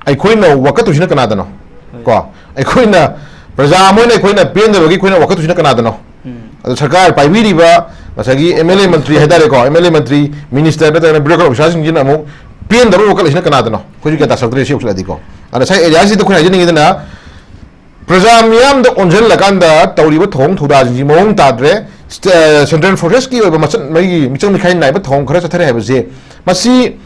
ꯑꯩꯈꯣꯏꯅ ꯋꯥꯀꯠꯇꯣꯏꯁꯤꯅ ꯀꯅꯥꯗꯅꯣ? ꯍꯣꯏ꯫ ꯀꯣ, ꯑꯩꯈꯣꯏꯅ, ꯄ꯭ꯔꯖꯥ ꯑꯃ ꯑꯣꯏꯅ ꯑꯩꯈꯣꯏꯅ ꯄꯦꯟꯗꯕꯒꯤ ꯑꯩꯈꯣꯏꯅ ꯋꯥꯀꯠꯇꯣꯏꯁꯤꯅ ꯀꯅꯥꯗꯅꯣ? ꯎꯝ꯫ ꯑꯗꯣ ꯁꯔꯀꯥꯔ ꯄꯥꯏꯕꯤꯔꯤꯕ ꯉꯁꯥꯏꯒꯤ ꯑꯦꯝ ꯑꯦꯜ ꯑꯦ ꯃꯟꯇ꯭ꯔꯤ ꯍꯥꯏꯇꯥꯔꯦꯀꯣ, ꯑꯦꯝ ꯑꯦꯜ ꯑꯦ ꯃꯟꯇ꯭ꯔꯤ, minister ꯅꯠꯇ꯭ꯔꯒꯅ bureaucrat officerꯁꯤꯡꯁꯤꯅ ꯑꯃꯨꯛ ꯄꯦꯟꯗꯕ ꯋꯥꯀꯠꯂꯤꯁꯤꯅ ꯀꯅꯥꯗꯅꯣ? ꯑꯩꯈꯣꯏꯁꯨ ꯒ꯭ꯌꯥꯟ ꯇꯥꯁꯜꯂꯛꯇ꯭ꯔꯦ ꯁꯤ ꯌꯧꯁꯤꯜꯂꯛꯑꯗꯤꯀꯣ꯫ ꯑꯗ ꯉꯁꯥꯏ areaꯁꯤꯗ ꯑꯩꯈꯣꯏꯅ ꯍꯥꯏꯖꯅꯤꯡꯉꯤꯗꯅ, ꯄ꯭ꯔꯖꯥ ꯃꯤꯌꯥꯝꯗ ꯑꯣꯟꯁꯤꯜꯂꯀꯥꯟꯗ ꯇꯧꯔꯤꯕ ꯊꯧꯑꯣꯡ ꯊꯧꯗꯥꯁꯤꯡꯁꯤ ꯃꯑꯣꯡ ꯇꯥꯗ꯭ꯔꯦ꯫ ꯁ-, ꯑ, central forcesꯀꯤ ꯑꯣꯏꯕ ꯃꯆꯠ ꯃꯩꯒꯤ ꯃꯤꯆꯪ ꯃꯤꯈꯥꯏ ꯅꯥꯏꯕ ꯊꯧꯑꯣꯡ ꯈꯔ ꯆꯠꯊꯔꯦ ꯍꯥꯏꯕꯁꯦ, ꯃꯁꯤ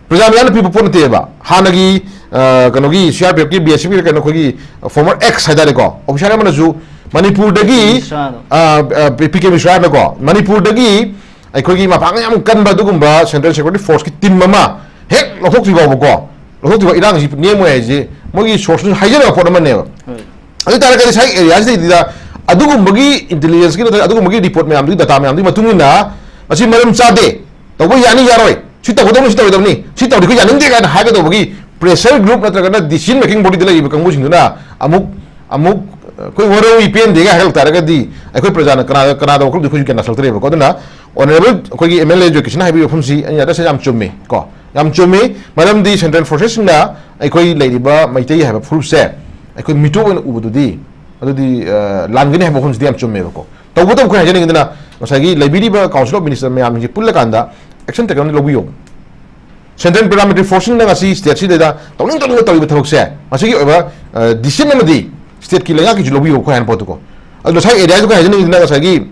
ꯄ꯭ꯔꯖꯥ ꯃꯤꯌꯥꯝꯅ ꯄꯤꯕ ꯄꯣꯠ ꯅꯠꯇꯦꯕ꯫ ꯍꯥꯟꯅꯒꯤ, ꯑ, ꯀꯩꯅꯣꯒꯤ C R P Fꯀꯤ, B S Fꯀꯤ ꯀꯩꯅꯣ ꯑꯩꯈꯣꯏꯒꯤ former ex ꯍꯥꯏꯇꯥꯔꯦꯀꯣ, officer ꯑꯃꯅꯁꯨ ꯃꯅꯤꯄꯨꯔꯗꯒꯤ, ꯃꯤꯁ꯭ꯔꯥꯗꯣ꯫ ꯑ, ꯑ, P K ꯃꯤꯁ꯭ꯔꯥꯅꯀꯣ, ꯃꯅꯤꯄꯨꯔꯗꯒꯤ ꯑꯩꯈꯣꯏꯒꯤ ꯃꯄꯥꯡꯒꯜ ꯌꯥꯝ ꯀꯟꯕ ꯑꯗꯨꯒꯨꯝꯕ central security forceꯀꯤ team ꯑꯃ ꯍꯦꯛ ꯂꯧꯊꯣꯛꯇ꯭ꯔꯤ ꯐꯥꯎꯕꯀꯣ, ꯂꯧꯊꯣꯛꯇ꯭ꯔꯤ ꯐꯥꯎ ꯏꯔꯥꯡꯁꯤ ꯅꯦꯝꯃꯣꯏ ꯍꯥꯏꯁꯦ ꯃꯣꯏꯒꯤ sourceꯅꯁꯨ ꯍꯥꯏꯖꯔꯕ ꯄꯣꯠ ꯑꯃꯅꯦꯕ꯫ ꯍꯣꯏ꯫ ꯑꯗꯨ ꯑꯣꯏꯇꯥꯔꯒꯗꯤ ꯉꯁꯥꯏ areaꯁꯤꯗꯩꯗ ꯑꯗꯨꯒꯨꯝꯕꯒꯤ intelligenceꯀꯤ ꯅꯠꯇ꯭ꯔꯒ ꯑꯗꯨꯒꯨꯝꯕꯒꯤ report ꯃꯌꯥꯝꯗꯨꯒꯤ, data ꯃꯌꯥꯝꯗꯨꯒꯤ ꯃꯇꯨꯡ ꯏꯟꯅ ꯃꯁꯤ ꯃꯔꯝ ꯆꯥꯗꯦ, ꯇꯧꯕ ꯌꯥꯅꯤ ꯌꯥꯔꯣꯏ, ꯁꯤ ꯇꯧꯒꯗꯧꯅꯤ ꯁꯤ ꯇꯧꯔꯣꯏꯗꯧꯅꯤ, ꯁꯤ ꯇꯧꯔꯗꯤ ꯑꯩꯈꯣꯏ ꯌꯥꯅꯤꯡꯗꯦ ꯀꯥꯏꯅ ꯍꯥꯏꯒꯗꯧꯕꯒꯤ pressure group ꯅꯠꯇ꯭ꯔꯒꯅ decision making bodyꯗ ꯂꯩꯔꯤꯕ ꯀꯥꯡꯕꯨꯁꯤꯡꯗꯨꯅ ꯑꯃꯨꯛ, ꯑꯃꯨꯛ ꯑꯩꯈꯣꯏ ꯋꯥꯔꯧꯏ ꯄꯦꯟꯗꯦꯒ ꯍꯥꯏꯔꯛ ꯇꯥꯔꯒꯗꯤ ꯑꯩꯈꯣꯏ ꯄ꯭ꯔꯖꯥꯅ ꯀꯅꯥ, ꯀꯅꯥꯗ ꯋꯥꯈꯜꯗꯤ ꯑꯩꯈꯣꯏꯁꯨ ꯒ꯭ꯌꯥꯟ ꯇꯥꯁꯜꯂꯛꯇ꯭ꯔꯦꯕꯀꯣ꯫ ꯑꯗꯨꯅ honourable ꯑꯩꯈꯣꯏꯒꯤ M L A ꯖꯣꯏ ꯀꯤꯁꯟꯅ ꯍꯥꯏꯕꯤꯕ ꯋꯥꯐꯝꯁꯤ ꯑꯩꯅ ꯇꯁꯦꯡꯅ ꯌꯥꯝ ꯆꯨꯝꯃꯤ ꯀꯣ, ꯌꯥꯝ ꯆꯨꯝꯃꯤ꯫ ꯃꯔꯝꯗꯤ central forcesꯁꯤꯡꯅ ꯑꯩꯈꯣꯏ ꯂꯩꯔꯤꯕ ꯃꯩꯇꯩ ꯍꯥꯏꯕ ꯐꯨꯔꯨꯞꯁꯦ ꯑꯩꯈꯣꯏ ꯃꯤꯇꯣꯞ ꯑꯣꯏꯅ ꯎꯕꯗꯨꯗꯤ, ꯑꯗꯨꯗꯤ, ꯑ, ꯂꯥꯟꯒꯅꯤ ꯍꯥꯏꯕ ꯋꯥꯐꯝꯁꯤꯗꯤ ꯌꯥꯝ ꯆꯨꯝꯃꯦꯕꯀꯣ꯫ ꯇꯧꯕꯇꯕꯨ ꯑꯩꯈꯣꯏ ꯍꯥꯏꯖꯅꯤꯡꯉꯤꯗꯅ ꯉꯁꯥꯏꯒꯤ ꯂꯩꯕꯤꯔꯤꯕ Council of Minister ꯃꯌꯥꯝꯁꯤꯡꯁꯦ ꯄꯨꯜꯂꯀꯥꯟꯗ action ꯇꯧꯒꯗꯕꯅꯤ, ꯂꯧꯕꯤꯌꯣ꯫ Central Paramilitary Forceꯁꯤꯡꯅ ꯉꯁꯤ stateꯁꯤꯗꯩꯗ ꯇꯧꯅꯤꯡ ꯇꯧꯅꯤꯡꯕ ꯇꯧꯔꯤꯕ ꯊꯕꯛꯁꯦ, ꯃꯁꯤꯒꯤ ꯑꯣꯏꯕ, ꯑ, decision ꯑꯃꯗꯤ stateꯀꯤ ꯂꯩꯉꯥꯛꯀꯤꯁꯨ ꯂꯧꯕꯤꯌꯨ ꯑꯩꯈꯣꯏ ꯍꯥꯏꯅ ꯄꯣꯠꯇꯨꯀꯣ꯫ ꯑꯗꯣ ꯉꯁꯥꯏ areaꯁꯤꯗ ꯑꯩꯈꯣꯏ ꯍꯥꯏꯖꯅꯤꯡꯉꯤꯁꯤꯅ ꯉꯁꯥꯏꯒꯤ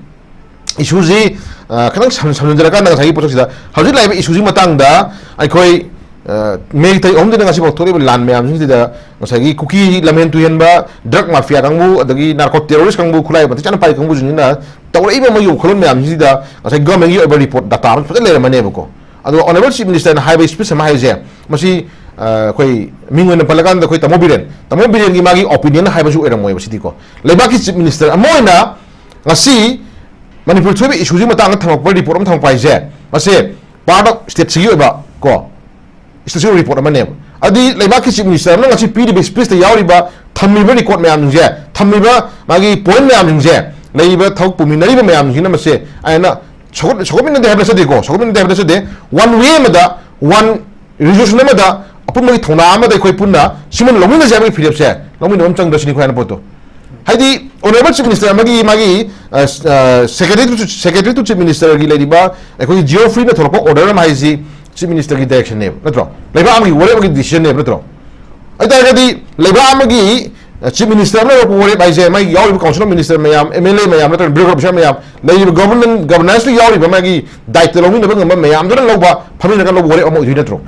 issueꯁꯤ, ꯑ, ꯈꯤꯇꯪ ꯁꯝ-, ꯁꯝꯖꯤꯟꯖꯔꯀꯥꯟꯗ ꯉꯁꯥꯏꯒꯤ ꯄꯣꯠꯁꯛꯁꯤꯗ ꯍꯧꯖꯤꯛ ꯂꯥꯛꯏꯕ issueꯁꯤꯒꯤ ꯃꯇꯥꯡꯗ ꯑꯩꯈꯣꯏ, ꯑ, May ꯇꯥꯔꯤꯛ ꯑꯍꯨꯝꯗꯩꯅ ꯉꯁꯤꯐꯥꯎ ꯊꯣꯛꯂꯤꯕ ꯂꯥꯟ ꯃꯌꯥꯝꯁꯤꯡꯁꯤꯗ ꯉꯁꯥꯏꯒꯤ ꯀꯨꯀꯤ ꯂꯝꯍꯦꯟ ꯇꯨꯍꯦꯟꯕ, drug mafia ꯀꯥꯡꯕꯨ, ꯑꯗꯒꯤ narco terrorist ꯀꯥꯡꯕꯨ, ꯈꯨꯠꯂꯥꯏ ꯃꯇꯤꯛ ꯆꯥꯅ ꯄꯥꯏ ꯀꯥꯡꯕꯨꯁꯤꯡꯁꯤꯅ ꯇꯧꯔꯛꯏꯕ ꯃꯣꯏꯒꯤ ꯋꯥꯈꯜꯂꯣꯟ ꯃꯌꯥꯝꯁꯤꯗ ꯉꯁꯥꯏ ꯒꯣꯔꯃꯦꯟꯒꯤ ꯑꯣꯏꯕ ꯔꯤꯄꯣꯔꯠ ꯗꯥꯇꯥ ꯑꯃ ꯐꯖꯅ ꯂꯩꯔꯝꯃꯅꯦꯕꯀꯣ꯫ ꯑꯗꯣ ꯑꯣꯅꯔꯦꯕꯜ ꯆꯤꯐ ꯃꯤꯅꯤꯁꯇꯔꯅ ꯍꯥꯏꯕ ꯁ꯭ꯄꯤꯆ ꯑꯃ ꯍꯥꯏꯁꯦ, ꯃꯁꯤ ꯑ, ꯑꯩꯈꯣꯏ ꯃꯤꯡ ꯑꯣꯏꯅ ꯄꯜꯂꯀꯥꯟꯗ ꯑꯩꯈꯣꯏ ꯇꯥꯃꯣ ꯕꯤꯔꯦꯟ, ꯇꯥꯃꯣ ꯕꯤꯔꯦꯟꯒꯤ ꯃꯥꯒꯤ ꯑꯣꯄꯤꯅꯤꯌꯟ ꯍꯥꯏꯕꯁꯨ ꯑꯣꯏꯔꯝꯃꯣꯏꯕ ꯁꯤꯗꯤꯀꯣ꯫ ꯂꯩꯕꯥꯛꯀꯤ ꯆꯤꯐ ꯃꯤꯅꯤꯁꯇꯔ ꯑꯃ ꯑꯣꯏꯅ ꯉꯁꯤ ꯃꯅꯤꯄꯨꯔ ꯊꯣꯛꯏꯕ ꯏꯁꯨꯁꯤ ꯃꯇꯥꯡꯗ ꯊꯝꯃꯛꯄ ꯔꯤꯄꯣꯔꯠ ꯑꯃ ꯊꯝꯃꯛꯄ ꯍꯥꯏꯁꯦ, ꯃꯁꯦ ꯄꯥꯔꯠ ꯑꯣꯐ ꯁ꯭ꯇꯦꯠꯁꯤꯒꯤ ꯑꯣꯏꯕ ꯀꯣ, ꯁ꯭ꯇꯦꯠꯁꯤꯒꯤ ꯔꯤꯄꯣꯔꯠ ꯑꯃꯅꯦꯕ꯫ ꯑꯗꯨꯗꯤ ꯂꯩꯕꯥꯛꯀꯤ ꯆꯤꯐ ꯃꯤꯅꯤꯁꯇꯔ ꯑꯃꯅ ꯉꯁꯤ ꯄꯤꯔꯤꯕ ꯁ꯭ꯄꯤꯆꯇ ꯌꯥꯎꯔꯤꯕ, ꯊꯝꯃꯤꯕ ꯔꯤꯀꯣꯔꯠ ꯃꯌꯥꯝꯁꯤꯡꯁꯦ, ꯊꯝꯃꯤꯕ ꯃꯥꯒꯤ ꯄꯣꯏꯟꯠ ꯃꯌꯥꯝꯁꯤꯡꯁꯦ, ꯂꯩꯔꯤꯕ ꯊꯕꯛ ꯄꯨꯃꯤꯟꯅꯔꯤꯕ ꯃꯌꯥꯝꯁꯤꯡꯁꯤꯅ ꯃꯁꯦ ꯑꯩꯅ ꯁꯧꯒꯠ-, ꯁꯧꯒꯠꯃꯤꯟꯅꯗꯦ ꯍꯥꯏꯕ ꯅꯠꯆꯗꯦꯀꯣ, ꯁꯧꯒꯠꯃꯤꯟꯅꯗꯦ ꯍꯥꯏꯕ ꯅꯠꯆꯗꯦ꯫ ꯋꯥꯟ ꯋꯦ ꯑꯃꯗ, ꯋꯥꯟ ꯔꯤꯖꯣꯂꯨꯁꯟ ꯑꯃꯗ, ꯑꯄꯨꯟꯕꯒꯤ ꯊꯧꯅꯥ ꯑꯃꯗ ꯑꯩꯈꯣꯏ ꯄꯨꯟꯅ ꯁꯤꯃ ꯂꯧꯃꯤꯟꯅꯁꯦ ꯍꯥꯏꯕꯒꯤ ꯐꯤꯔꯦꯞꯁꯦ ꯂꯧꯃꯤꯟꯅꯕ ꯑꯃ ꯆꯪꯗ꯭ꯔꯁꯤꯅꯤ ꯑꯩꯈꯣꯏ ꯍꯥꯏꯅ ꯄꯣꯠꯇꯣ꯫ ꯍꯥꯏꯗꯤ, ꯑꯣꯅꯔꯦꯕꯜ ꯆꯤꯐ ꯃꯤꯅꯤꯁꯇꯔ ꯑꯃꯒꯤ ꯃꯥꯒꯤ, ꯑ, ꯑ, secretary two, secretary two chief ꯃꯤꯅꯤꯁꯇꯔꯒꯤ ꯂꯩꯔꯤꯕ ꯑꯩꯈꯣꯏꯒꯤ ꯖꯤꯑꯣꯐ꯭ꯔꯤꯅ ꯊꯣꯛꯂꯛꯄ ꯑꯣꯔꯗꯔ ꯑꯃ ꯍꯥꯏꯁꯤ ꯆꯤꯐ ꯃꯤꯅꯤꯁꯇꯔꯒꯤ ꯗꯥꯏꯔꯦꯛꯁꯟꯅꯦꯕ, ꯅꯠꯇ꯭ꯔꯣ? ꯂꯩꯕꯥꯛ ꯑꯃꯒꯤ ꯋꯥꯔꯦꯞ ꯑꯃꯒꯤ ꯗꯤꯁꯤꯖꯟꯅꯦꯕ, ꯅꯠꯇ꯭ꯔꯣ? ꯑꯗꯨ ꯇꯥꯔꯒꯗꯤ ꯂꯩꯕꯥꯛ ꯑꯃꯒꯤ, ꯑ, ꯆꯤꯐ ꯃꯤꯅꯤꯁꯇꯔ ꯑꯃꯅ ꯂꯧꯔꯛꯄ ꯋꯥꯔꯦꯞ ꯍꯥꯏꯁꯦ, ꯃꯥꯒꯤ ꯌꯥꯎꯔꯤꯕ ꯀꯥꯎꯟꯁꯤꯜ ꯑꯣꯐ ꯃꯤꯅꯤꯁꯇꯔ ꯃꯌꯥꯝ, ꯑꯦꯝ ꯑꯦꯜ ꯑꯦ ꯃꯌꯥꯝ, ꯅꯠꯇ꯭ꯔꯒ ꯕ꯭ꯌꯨꯔꯣꯀ꯭ꯔꯥꯠ ꯑꯣꯐꯤꯁꯥꯔ ꯃꯌꯥꯝ, ꯂꯩꯔꯤꯕ ꯒꯣꯕꯔꯅꯦꯟ, ꯒꯕꯔꯅꯦꯟꯁꯇ ꯌꯥꯎꯔꯤꯕ ꯃꯥꯒꯤ ꯗꯥꯏꯇ ꯂꯧꯃꯤꯟꯅꯕ ꯉꯝꯕ ꯃꯌꯥꯝꯗꯨꯅ ꯂꯧꯕ, ꯐꯝꯃꯤꯟꯅꯔꯒ ꯂꯧꯕ ꯋꯥꯔꯦꯞ ꯑꯃ ꯑꯣꯏꯗꯣꯏ ꯅꯠꯇ꯭ꯔꯣ?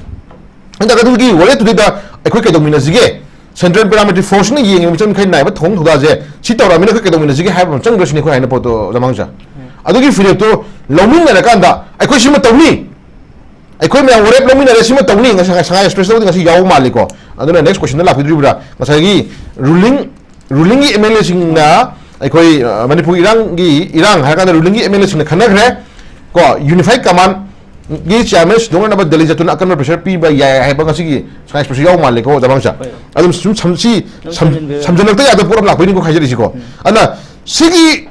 ꯍꯟꯗꯛ ꯑꯗꯨꯒꯤ ꯋꯥꯔꯦꯞꯇꯨꯗꯩꯗ ꯑꯩꯈꯣꯏ ꯀꯩꯗꯧꯃꯤꯟꯅꯁꯤꯒꯦ? ꯁꯦꯟꯇ꯭ꯔꯦꯜ ꯄꯦꯔꯥꯃꯤꯂꯤꯇꯔꯤ ꯐꯣꯔꯁꯅ ꯌꯦꯡꯉꯤꯕ ꯃꯤꯆꯪ ꯃꯤꯈꯥꯏ ꯅꯥꯏꯕ ꯊꯧꯑꯣꯡ ꯊꯧꯗꯥꯁꯦ ꯁꯤ ꯇꯧꯔꯛꯑꯃꯤꯅ ꯑꯩꯈꯣꯏ ꯀꯩꯗꯧꯃꯤꯟꯅꯁꯤꯒꯦ ꯍꯥꯏꯕ ꯑꯃ ꯆꯪꯗ꯭ꯔꯁꯤꯅꯦ ꯑꯩꯈꯣꯏ ꯍꯥꯏꯅ ꯄꯣꯠꯇꯣ, ꯑꯣꯖꯥ ꯃꯉꯥꯡꯆꯥ꯫ ꯑꯗꯨꯒꯤ ꯐꯤꯔꯦꯞꯇꯣ ꯂꯧꯃꯤꯟꯅꯔꯀꯥꯟꯗ ꯑꯩꯈꯣꯏ ꯁꯤꯃ ꯇꯧꯅꯤ, ꯑꯩꯈꯣꯏ ꯃꯌꯥꯝ ꯋꯥꯔꯦꯞ ꯂꯧꯃꯤꯟꯅꯔꯦ, ꯁꯤꯃ ꯇꯧꯅꯤ꯫ ꯉꯁꯥꯏ ꯁꯉꯥꯏ ꯑꯦꯛꯁꯄ꯭ꯔꯦꯁꯇꯕꯨꯗꯤ ꯉꯁꯤ ꯌꯥꯎꯕ ꯃꯥꯜꯂꯤꯀꯣ꯫ ꯑꯗꯨꯅ ꯅꯦꯛꯁ ꯀꯣꯏꯁꯟꯗ ꯂꯥꯛꯄꯤꯗꯣꯔꯤꯕ꯭ꯔꯥ? ꯉꯁꯥꯏꯒꯤ ꯔꯨꯂꯤꯡ, ꯔꯨꯂꯤꯡꯒꯤ ꯑꯦꯝ ꯑꯦꯜ ꯑꯦꯁꯤꯡꯅ ꯑꯩꯈꯣꯏ, ꯑ, ꯃꯅꯤꯄꯨꯔꯒꯤ ꯏꯔꯥꯡꯒꯤ, ꯏꯔꯥꯡ ꯍꯥꯏꯔꯀꯥꯟꯗ ꯔꯨꯂꯤꯡꯒꯤ ꯑꯦꯝ ꯑꯦꯜ ꯑꯦꯁꯤꯡꯅ ꯈꯟꯅꯈ꯭ꯔꯦ ꯀꯣ, ꯌꯨꯅꯤꯐꯥꯏꯠ ꯀꯃꯥꯟꯒꯤ ꯆꯤꯌꯥꯔꯃꯦꯟ ꯁꯤꯟꯗꯣꯛꯅꯅꯕ ꯗꯦꯜꯂꯤ ꯆꯠꯇꯨꯅ ꯑꯀꯟꯕ ꯄ꯭ꯔꯦꯁꯔ ꯄꯤꯕ ꯌꯥꯏ ꯍꯥꯏꯕ ꯉꯁꯤꯒꯤ ꯁꯉꯥꯏ ꯑꯦꯛꯁꯄ꯭ꯔꯦꯁ ꯌꯥꯎꯕ ꯃꯥꯜꯂꯤꯀꯣ, ꯑꯣꯖꯥ ꯃꯉꯥꯡꯆꯥ꯫ ꯍꯣꯏ꯫ ꯑꯗꯨꯝ ꯁꯨꯝ ꯁꯝ-, ꯁꯤ ꯑꯗꯨꯝ ꯁꯝ-, ꯁꯝꯖꯤꯟꯕꯤꯔꯣ꯫ ꯁꯝꯖꯤꯜꯂꯛꯇ ꯌꯥꯗꯕ ꯄꯣꯠ ꯑꯃ ꯂꯥꯛꯄꯩꯅꯤꯀꯣ ꯍꯥꯏꯖꯔꯤꯁꯤꯀꯣ꯫ ꯎꯝ꯫ ꯑꯗꯨꯅ ꯁꯤꯒꯤ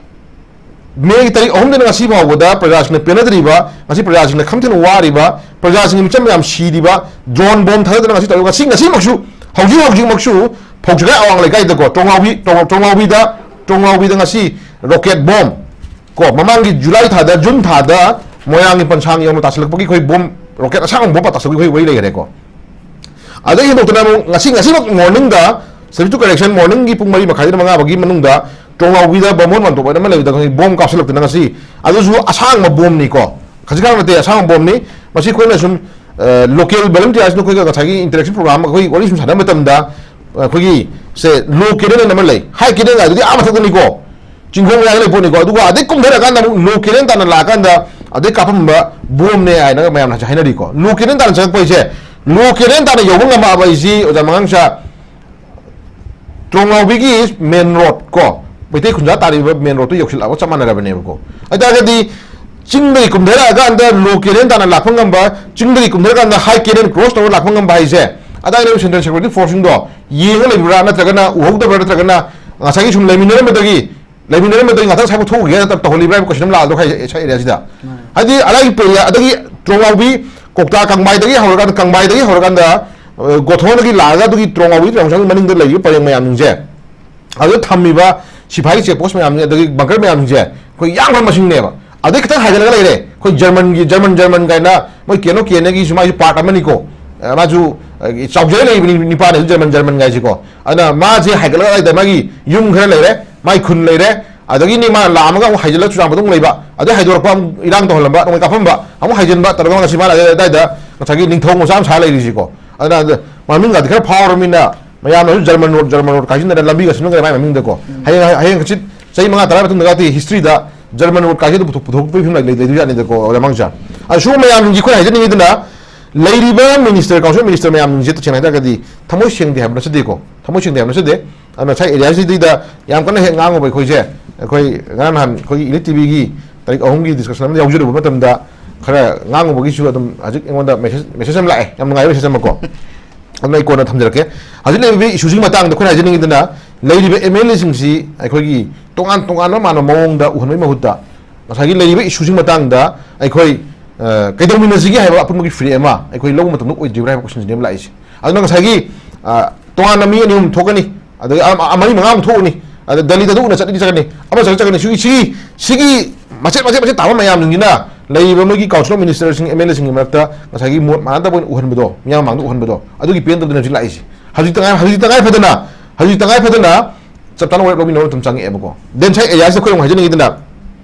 ꯃꯦꯒꯤ ꯇꯥꯔꯤꯛ ꯑꯍꯨꯝꯗꯩꯅ ꯉꯁꯤ ꯐꯥꯎꯕꯗ ꯄ꯭ꯔꯖꯥꯁꯤꯡꯅ ꯄꯦꯟꯅꯗ꯭ꯔꯤꯕ, ꯉꯁꯤ ꯄ꯭ꯔꯖꯥꯁꯤꯡꯅ ꯈꯝ ꯊꯦꯡꯅ ꯋꯥꯔꯤꯕ, ꯄ꯭ꯔꯖꯥꯁꯤꯡꯒꯤ ꯃꯤꯆꯝ ꯃꯌꯥꯝ ꯁꯤꯔꯤꯕ, ꯗ꯭ꯔꯣꯟ ꯕꯣꯝ ꯊꯥꯗꯗꯅ ꯉꯁꯤ ꯇꯧꯔꯤꯕ, ꯉꯁꯤ, ꯉꯁꯤꯃꯛꯁꯨ, ꯍꯧꯖꯤꯛ ꯍꯧꯖꯤꯛꯃꯛꯁꯨ ꯐꯧꯖꯤꯒꯥꯏ ꯑꯋꯥꯡ ꯂꯩꯀꯥꯏꯗꯀꯣ, ꯇ꯭ꯔꯣꯡꯂꯥꯎꯕꯤ, ꯇ꯭ꯔꯣꯡ-, ꯇ꯭ꯔꯣꯡꯂꯥꯎꯕꯤꯗ, ꯇ꯭ꯔꯣꯡꯂꯥꯎꯕꯤꯗ ꯉꯁꯤ ꯔꯣꯀꯦꯠ ꯕꯣꯝ ꯀꯣ, ꯃꯃꯥꯡꯒꯤ ꯖꯨꯂꯥꯏ ꯊꯥꯗ, ꯖꯨꯟ ꯊꯥꯗ ꯃꯣꯏꯔꯥꯡꯒꯤ ꯄꯟꯁꯥꯡ ꯌꯧꯅ ꯇꯥꯁꯤꯜꯂꯛꯄꯒꯤ ꯑꯩꯈꯣꯏ ꯕꯣꯝ, ꯔꯣꯀꯦꯠ ꯑꯁꯥꯡꯕ ꯕꯣꯝ ꯇꯥꯁꯤꯜꯂꯛꯄꯒꯤ ꯑꯩꯈꯣꯏ ꯋꯥꯔꯤ ꯂꯩꯈꯔꯦꯀꯣ꯫ ꯑꯗꯒꯤ ꯍꯦꯟꯗꯣꯛꯇꯅ ꯑꯃꯨꯛ ꯉꯁꯤ, ꯉꯁꯤꯃꯛ ꯃꯣꯔꯅꯤꯡꯗ ꯁꯕꯖꯦꯛ ꯇꯨ ꯀꯔꯦꯛꯁꯟ ꯃꯣꯔꯅꯤꯡꯒꯤ ꯄꯨꯡ ꯃꯔꯤ ꯃꯈꯥꯏꯗꯩꯅ ꯃꯉꯥ ꯐꯥꯎꯒꯤ ꯃꯅꯨꯡꯗ ꯇ꯭ꯔꯣꯡꯂꯥꯎꯕꯤꯗ ꯕꯥꯃꯣꯟ ꯃꯥꯟꯇꯣꯞ ꯍꯥꯏꯅ ꯑꯃ ꯂꯩꯕꯗ ꯉꯁꯤ ꯕꯣꯝ ꯀꯥꯞꯁꯤꯜꯂꯛꯇꯅ ꯉꯁꯤ, ꯑꯗꯨꯁꯨ ꯑꯁꯥꯡꯕ ꯕꯣꯝꯅꯤꯀꯣ, ꯈꯖꯤꯛꯈꯛ ꯅꯠꯇꯦ, ꯑꯁꯥꯡꯕ ꯕꯣꯝꯅꯤ꯫ ꯃꯁꯤ ꯑꯩꯈꯣꯏꯅ ꯁꯨꯝ, ꯑ, ꯂꯣꯀꯦꯜ ꯚꯣꯂꯨꯟꯇꯤꯌꯥꯔꯁꯤꯡ ꯑꯩꯈꯣꯏꯒ ꯉꯁꯥꯏꯒꯤ ꯏꯟꯇꯔꯦꯛꯁꯟ ꯄ꯭ꯔꯣꯒ꯭ꯔꯥꯝ ꯑꯩꯈꯣꯏ ꯋꯥꯔꯤ ꯁꯨꯝ ꯁꯥꯟꯅꯕ ꯃꯇꯝꯗ, ꯑ, ꯑꯩꯈꯣꯏꯒꯤ ꯁꯦ ꯂꯣ ꯀꯦꯅꯦꯜ ꯑꯃ ꯂꯩ, ꯍꯥꯏ ꯀꯦꯅꯦꯜ ꯍꯥꯏꯗꯨꯗꯤ ꯑꯥ ꯃꯊꯛꯇꯅꯤꯀꯣ꯫ ꯆꯤꯡꯈꯣꯡ ꯃꯌꯥꯗ ꯂꯩ ꯄꯣꯠꯅꯤꯀꯣ꯫ ꯑꯗꯨꯒ ꯑꯗꯩ ꯀꯨꯝꯊꯔꯀꯥꯟꯗ ꯑꯃꯨꯛ ꯂꯣ ꯀꯦꯅꯦꯜ ꯇꯥꯅ ꯂꯥꯛꯑꯀꯥꯟꯗ ꯑꯗꯩ ꯀꯥꯞꯄꯝꯕ ꯕꯣꯝꯅꯦ ꯍꯥꯏꯅꯒ ꯃꯌꯥꯝꯅ ꯍꯥꯏꯅꯔꯤꯀꯣ꯫ ꯂꯣ ꯀꯦꯅꯦꯜ ꯇꯥꯅ ꯆꯪꯉꯛꯄ ꯍꯥꯏꯁꯦ, ꯂꯣ ꯀꯦꯅꯦꯜ ꯇꯥꯅ ꯌꯧꯕ ꯉꯝꯃꯛꯑꯕ ꯍꯥꯏꯁꯤ ꯑꯣꯖꯥ ꯃꯉꯥꯡꯁꯥ, ꯇ꯭ꯔꯣꯡꯂꯥꯎꯕꯤꯒꯤ ꯃꯦꯟ ꯔꯣꯗ ꯀꯣ, ꯃꯩꯇꯩ ꯈꯨꯟꯖꯥ ꯇꯥꯔꯤꯕ ꯃꯦꯟ ꯔꯣꯗꯇꯨ ꯌꯧꯁꯤꯜꯂꯛꯑꯕ ꯆꯞ ꯃꯥꯟꯅꯔꯕꯅꯦꯕꯀꯣ꯫ ꯑꯗꯨ ꯇꯥꯔꯒꯗꯤ ꯆꯤꯡꯗꯒꯤ ꯀꯨꯝꯊꯔꯛꯑꯀꯥꯟꯗ ꯂꯣ ꯀꯦꯅꯦꯜ ꯇꯥꯅ ꯂꯥꯛꯄ ꯉꯝꯕ, ꯆꯤꯡꯗꯒꯤ ꯀꯨꯝꯊꯔꯀꯥꯟꯗ ꯍꯥꯏ ꯀꯦꯅꯦꯜ ꯀ꯭ꯔꯣꯁ ꯇꯧꯔ ꯂꯥꯛꯄ ꯉꯝꯕ ꯍꯥꯏꯁꯦ, ꯑꯗꯥꯏꯗ ꯁꯦꯟꯇ꯭ꯔꯦꯜ ꯁꯦꯀ꯭ꯌꯨꯔꯤꯇꯤ ꯐꯣꯔꯁꯁꯤꯡꯗꯣ ꯌꯦꯡꯉ ꯂꯩꯕ꯭ꯔꯥ, ꯅꯠꯇ꯭ꯔꯒꯅ ꯎꯍꯧꯗꯕ꯭ꯔꯥ, ꯅꯠꯇ꯭ꯔꯒꯅ ꯉꯁꯥꯏꯒꯤ ꯁꯨꯝ ꯂꯩꯃꯤꯟꯅꯔꯝꯕꯗꯒꯤ, ꯂꯩꯃꯤꯟꯅꯔꯝꯕꯗꯒꯤ ꯉꯥꯛꯇꯪ ꯁ꯭ꯋꯥꯏꯐꯥꯎ ꯊꯣꯛꯎꯒꯦ ꯍꯥꯏꯅ ꯇꯧꯍꯜꯂꯤꯕ꯭ꯔꯥ ꯍꯥꯏꯕ ꯀꯣꯏꯁꯟ ꯑꯃ ꯂꯥꯛꯑꯗ꯭ꯔꯣ ꯈꯥꯏ ꯁ꯭ꯋꯥꯏ ꯑꯦꯔꯤꯌꯥꯁꯤꯗ? ꯍꯥꯏꯗꯤ ꯑꯗꯥꯏꯒꯤ ꯄꯦꯔꯤꯌꯥ, ꯑꯗꯒꯤ ꯇ꯭ꯔꯣꯡꯂꯥꯎꯕꯤ, ꯀꯧꯇꯥ ꯀꯪꯕꯥꯏꯗꯒꯤ ꯍꯧꯔꯀꯥꯟꯗ, ꯀꯪꯕꯥꯏꯗꯒꯤ ꯍꯧꯔꯀꯥꯟꯗ, ꯑ, ꯒꯣꯊꯣꯟꯗꯒꯤ ꯂꯥꯛꯑꯒ ꯑꯗꯨꯒꯤ ꯇ꯭ꯔꯣꯡꯂꯥꯎꯕꯤ ꯇ꯭ꯔꯣꯡꯁꯥꯡ ꯃꯅꯤꯡꯗ ꯂꯩꯔꯤꯕ ꯄꯔꯦꯡ ꯃꯌꯥꯝꯁꯤꯡꯁꯦ, ꯑꯗꯨꯗ ꯊꯝꯃꯤꯕ ꯁꯤꯐꯥꯏ ꯆꯦꯛ ꯄꯣꯁ ꯃꯌꯥꯝꯁꯤꯡ, ꯑꯗꯒꯤ ꯕꯪꯀꯔ ꯃꯌꯥꯝꯁꯤꯡꯁꯦ ꯑꯩꯈꯣꯏ ꯌꯥꯝꯈ꯭ꯔꯕ ꯃꯁꯤꯡꯅꯦꯕ꯫ ꯑꯗꯩ ꯈꯤꯇꯪ ꯍꯥꯏꯒꯠꯂꯒ ꯂꯩꯔꯦ ꯑꯩꯈꯣꯏ ꯖꯔꯃꯟꯒꯤ, ꯖꯔꯃꯟ, ꯖꯔꯃꯟ ꯀꯥꯏꯅ ꯃꯣꯏ ꯀꯦꯅꯣ ꯀꯦꯅꯒꯤꯁꯨ ꯃꯥꯏꯁꯨ ꯄꯥꯔꯠ ꯑꯃꯅꯤꯀꯣ꯫ ꯑ, ꯃꯥꯁꯨ, ꯑ, ꯆꯥꯎꯖꯔ ꯂꯩꯕꯅꯤ ꯅꯤꯄꯥꯅꯦ ꯖꯔꯃꯟ, ꯖꯔꯃꯟ ꯀꯥꯏꯁꯤꯀꯣ꯫ ꯑꯗꯨꯅ ꯃꯥꯁꯦ ꯍꯥꯏꯒꯠꯂꯒ ꯂꯩꯗ ꯃꯥꯒꯤ ꯌꯨꯝ ꯈꯔ ꯂꯩꯔꯦ, ꯃꯥꯏ ꯈꯨꯟ ꯂꯩꯔꯦ, ꯑꯗꯒꯤꯅꯤ ꯃꯥ ꯂꯥꯛꯑꯝꯃꯒ ꯑꯃꯨꯛ ꯍꯥꯏꯖꯤꯜꯂꯒ ꯆꯨꯔꯥꯟꯕꯗ ꯑꯃꯨꯛ ꯂꯩꯕ, ꯑꯗꯩ ꯍꯥꯏꯗꯣꯔꯛꯄ, ꯑꯃꯨꯛ ꯏꯔꯥꯡ ꯇꯧꯍꯜꯂꯝꯕ, ꯅꯣꯡꯃꯩ ꯀꯥꯞꯐꯝꯕ, ꯑꯃꯨꯛ ꯍꯥꯏꯖꯤꯟꯕ ꯇꯧꯔꯒ ꯉꯁꯤ ꯃꯥꯅ ꯑꯗꯨꯗꯥꯏꯗ ꯉꯁꯥꯏꯒꯤ ꯅꯤꯡꯊꯧ ꯃꯆꯥ ꯑꯃ ꯁꯥ ꯂꯩꯔꯤꯁꯤꯀꯣ꯫ ꯑꯗꯨꯅ ꯑꯗꯨ ꯃꯃꯤꯡꯒꯗꯤ ꯈꯔ ꯐꯥꯎꯔꯕꯅꯤꯅ ꯃꯌꯥꯝꯅꯁꯨ ꯖꯔꯃꯟ ꯔꯣꯗ, ꯖꯔꯃꯟ ꯔꯣꯗ ꯀꯥꯏꯁꯤꯟꯗꯅ ꯂꯝꯕꯤꯒ ꯁꯦꯝꯅꯈ꯭ꯔꯦ ꯃꯥꯏ ꯃꯃꯤꯡꯗꯀꯣ꯫ ꯍꯌꯦꯡ, ꯍꯌꯦꯡ ꯍꯪꯆꯤꯠ ꯆꯍꯤ ꯃꯉꯥ ꯇꯔꯥ ꯃꯇꯨꯡꯗꯒꯗꯤ ꯍꯤꯁꯇ꯭ꯔꯤꯗ ꯖꯔꯃꯟ ꯔꯣꯗ ꯀꯥꯏꯁꯤꯗ ꯄꯨꯊꯣꯛ-, ꯄꯨꯊꯣꯛꯄꯒꯤ ꯐꯤꯕꯝ ꯂꯩ-, ꯂꯩꯗꯣꯏꯖꯥꯠꯅꯤꯗꯀꯣ, ꯑꯣꯖꯥ ꯃꯥꯡꯁꯥ꯫ ꯑꯗꯨ ꯁꯤꯒꯨꯝꯕ ꯃꯌꯥꯝꯁꯤꯡꯁꯤ ꯑꯩꯈꯣꯏꯅ ꯍꯥꯏꯖꯅꯤꯡꯉꯤꯗꯅ, ꯂꯩꯔꯤꯕ ꯃꯤꯅꯤꯁꯇꯔ, ꯀꯥꯎꯟꯁꯤꯜ ꯃꯤꯅꯤꯁꯇꯔ ꯃꯌꯥꯝꯁꯤꯡꯁꯦ ꯇꯁꯦꯡꯅ ꯍꯥꯏꯇꯥꯔꯒꯗꯤ ꯊꯃꯣꯏ ꯁꯦꯡꯗꯦ ꯍꯥꯏꯕ ꯅꯠꯆꯗꯦꯀꯣ, ꯊꯃꯣꯏ ꯁꯦꯡꯗꯦ ꯍꯥꯏꯕ ꯅꯠꯆꯗꯦ꯫ ꯑꯗꯨꯅ ꯉꯁꯥꯏ ꯑꯦꯔꯤꯌꯥꯁꯤꯗꯩꯗ ꯌꯥꯝ ꯀꯟꯅ ꯍꯦꯛ ꯉꯥꯡꯉꯨꯕ ꯑꯩꯈꯣꯏꯁꯦ, ꯑꯩꯈꯣꯏ ꯉꯔꯥꯡ ꯅꯍꯥꯟ ꯑꯩꯈꯣꯏꯒꯤ ꯏꯂꯤꯠ ꯇꯤꯚꯤꯒꯤ ꯇꯥꯔꯤꯛ ꯑꯍꯨꯝꯒꯤ ꯗꯤꯁꯀꯁꯟ ꯑꯃꯗ ꯌꯥꯎꯖꯔꯨꯕ ꯃꯇꯝꯗ ꯈꯔ ꯉꯥꯡꯉꯨꯕꯒꯤꯁꯨ ꯑꯗꯨꯝ ꯍꯧꯖꯤꯛ ꯑꯩꯉꯣꯟꯗ ꯃꯦꯁꯦꯖ, ꯃꯦꯁꯦꯖ ꯑꯃ ꯂꯥꯛꯑꯦ, ꯌꯥꯝ ꯅꯨꯡꯉꯥꯏꯕ ꯃꯦꯁꯦꯖ ꯑꯃꯀꯣ꯫ ꯑꯗꯨꯅ ꯑꯩ ꯀꯣꯟꯅ ꯊꯝꯖꯔꯛꯀꯦ꯫ ꯍꯧꯖꯤꯛ ꯂꯩꯔꯤꯕ ꯏꯁꯨꯁꯤꯒꯤ ꯃꯇꯥꯡꯗ ꯑꯩꯈꯣꯏꯅ ꯍꯥꯏꯖꯅꯤꯡꯉꯤꯗꯅ, ꯂꯩꯔꯤꯕ ꯑꯦꯝ ꯑꯦꯜ ꯑꯦꯁꯤꯡꯁꯤ ꯑꯩꯈꯣꯏꯒꯤ ꯇꯣꯉꯥꯟ ꯇꯣꯉꯥꯟꯕ ꯃꯥꯟꯕ ꯃꯑꯣꯡꯗ ꯎꯍꯟꯕꯒꯤ ꯃꯍꯨꯠꯇ ꯉꯁꯥꯏꯒꯤ ꯂꯩꯔꯤꯕ ꯏꯁꯨꯁꯤꯒꯤ ꯃꯇꯥꯡꯗ ꯑꯩꯈꯣꯏ, ꯑ, ꯀꯩꯗꯧꯃꯤꯟꯅꯁꯤꯒꯦ ꯍꯥꯏꯕ ꯑꯄꯨꯟꯕꯒꯤ ꯐꯤꯔꯦꯞ ꯑꯃ ꯑꯩꯈꯣꯏ ꯂꯧꯕ ꯃꯇꯝꯗ ꯑꯣꯏꯗ꯭ꯔꯤꯕ꯭ꯔꯥ ꯍꯥꯏꯕ ꯀꯣꯏꯁꯟꯁꯤꯅꯦꯕ ꯂꯥꯛꯏꯁꯦ꯫ ꯑꯗꯨꯅ ꯉꯁꯥꯏꯒꯤ, ꯑ, ꯇꯣꯉꯥꯟꯅ ꯃꯤ ꯑꯅꯤ ꯑꯍꯨꯝ ꯊꯣꯛꯀꯅꯤ, ꯑꯗꯒꯤ ꯑꯃ, ꯑ, ꯃꯔꯤ ꯃꯉꯥꯃꯨꯛ ꯊꯣꯛꯎꯅꯤ, ꯑꯗ ꯗꯦꯜꯂꯤꯗ ꯑꯗꯨ ꯎꯅ ꯆꯠꯂꯗꯤ ꯆꯠꯀꯅꯤ, ꯑꯃ ꯆꯠꯂ ꯆꯠꯀꯅꯤ, ꯁꯤꯒꯤ, ꯁꯤꯒꯤ, ꯁꯤꯒꯤ ꯃꯆꯦꯠ, ꯃꯆꯦꯠ, ꯃꯆꯦꯠ ꯇꯥꯕ ꯃꯌꯥꯝꯁꯤꯡꯁꯤꯅ ꯂꯩꯔꯤꯕ ꯃꯣꯏꯒꯤ ꯀꯥꯎꯟꯁꯤꯜ ꯑꯣꯐ ꯃꯤꯅꯤꯁꯇꯔꯁꯤꯡ, ꯑꯦꯝ ꯑꯦꯜ ꯑꯦꯁꯤꯡꯒꯤ ꯃꯔꯛꯇ ꯉꯁꯥꯏꯒꯤ ꯃꯣꯠ ꯃꯥꯟꯅꯗꯕ ꯑꯣꯏꯅ ꯎꯍꯟꯕꯗꯣ, ꯃꯤꯌꯥꯝ ꯃꯃꯥꯡꯗ ꯎꯍꯟꯕꯗꯣ, ꯑꯗꯨꯒꯤ ꯄꯦꯟꯗꯕꯗꯨꯅ ꯍꯧꯖꯤꯛ ꯂꯥꯛꯏꯁꯦ꯫ ꯍꯧꯖꯤꯛ ꯇꯉꯥꯏ, ꯍꯧꯖꯤꯛ ꯇꯉꯥꯏ ꯐꯗꯅ, ꯍꯧꯖꯤꯛ ꯇꯉꯥꯏ ꯐꯗꯅ ꯆꯞ ꯆꯥꯅ ꯋꯥꯔꯦꯞ ꯂꯧꯃꯤꯟꯅꯕ ꯃꯇꯝ ꯆꯪꯉꯛꯑꯦꯕꯀꯣ꯫ ꯗꯦꯟ ꯁꯥꯏ ꯑꯦꯔꯤꯌꯥꯁꯤꯗ ꯑꯩꯈꯣꯏ ꯑꯃꯨꯛ ꯍꯥꯏꯖꯅꯤꯡꯉꯤꯗꯅ,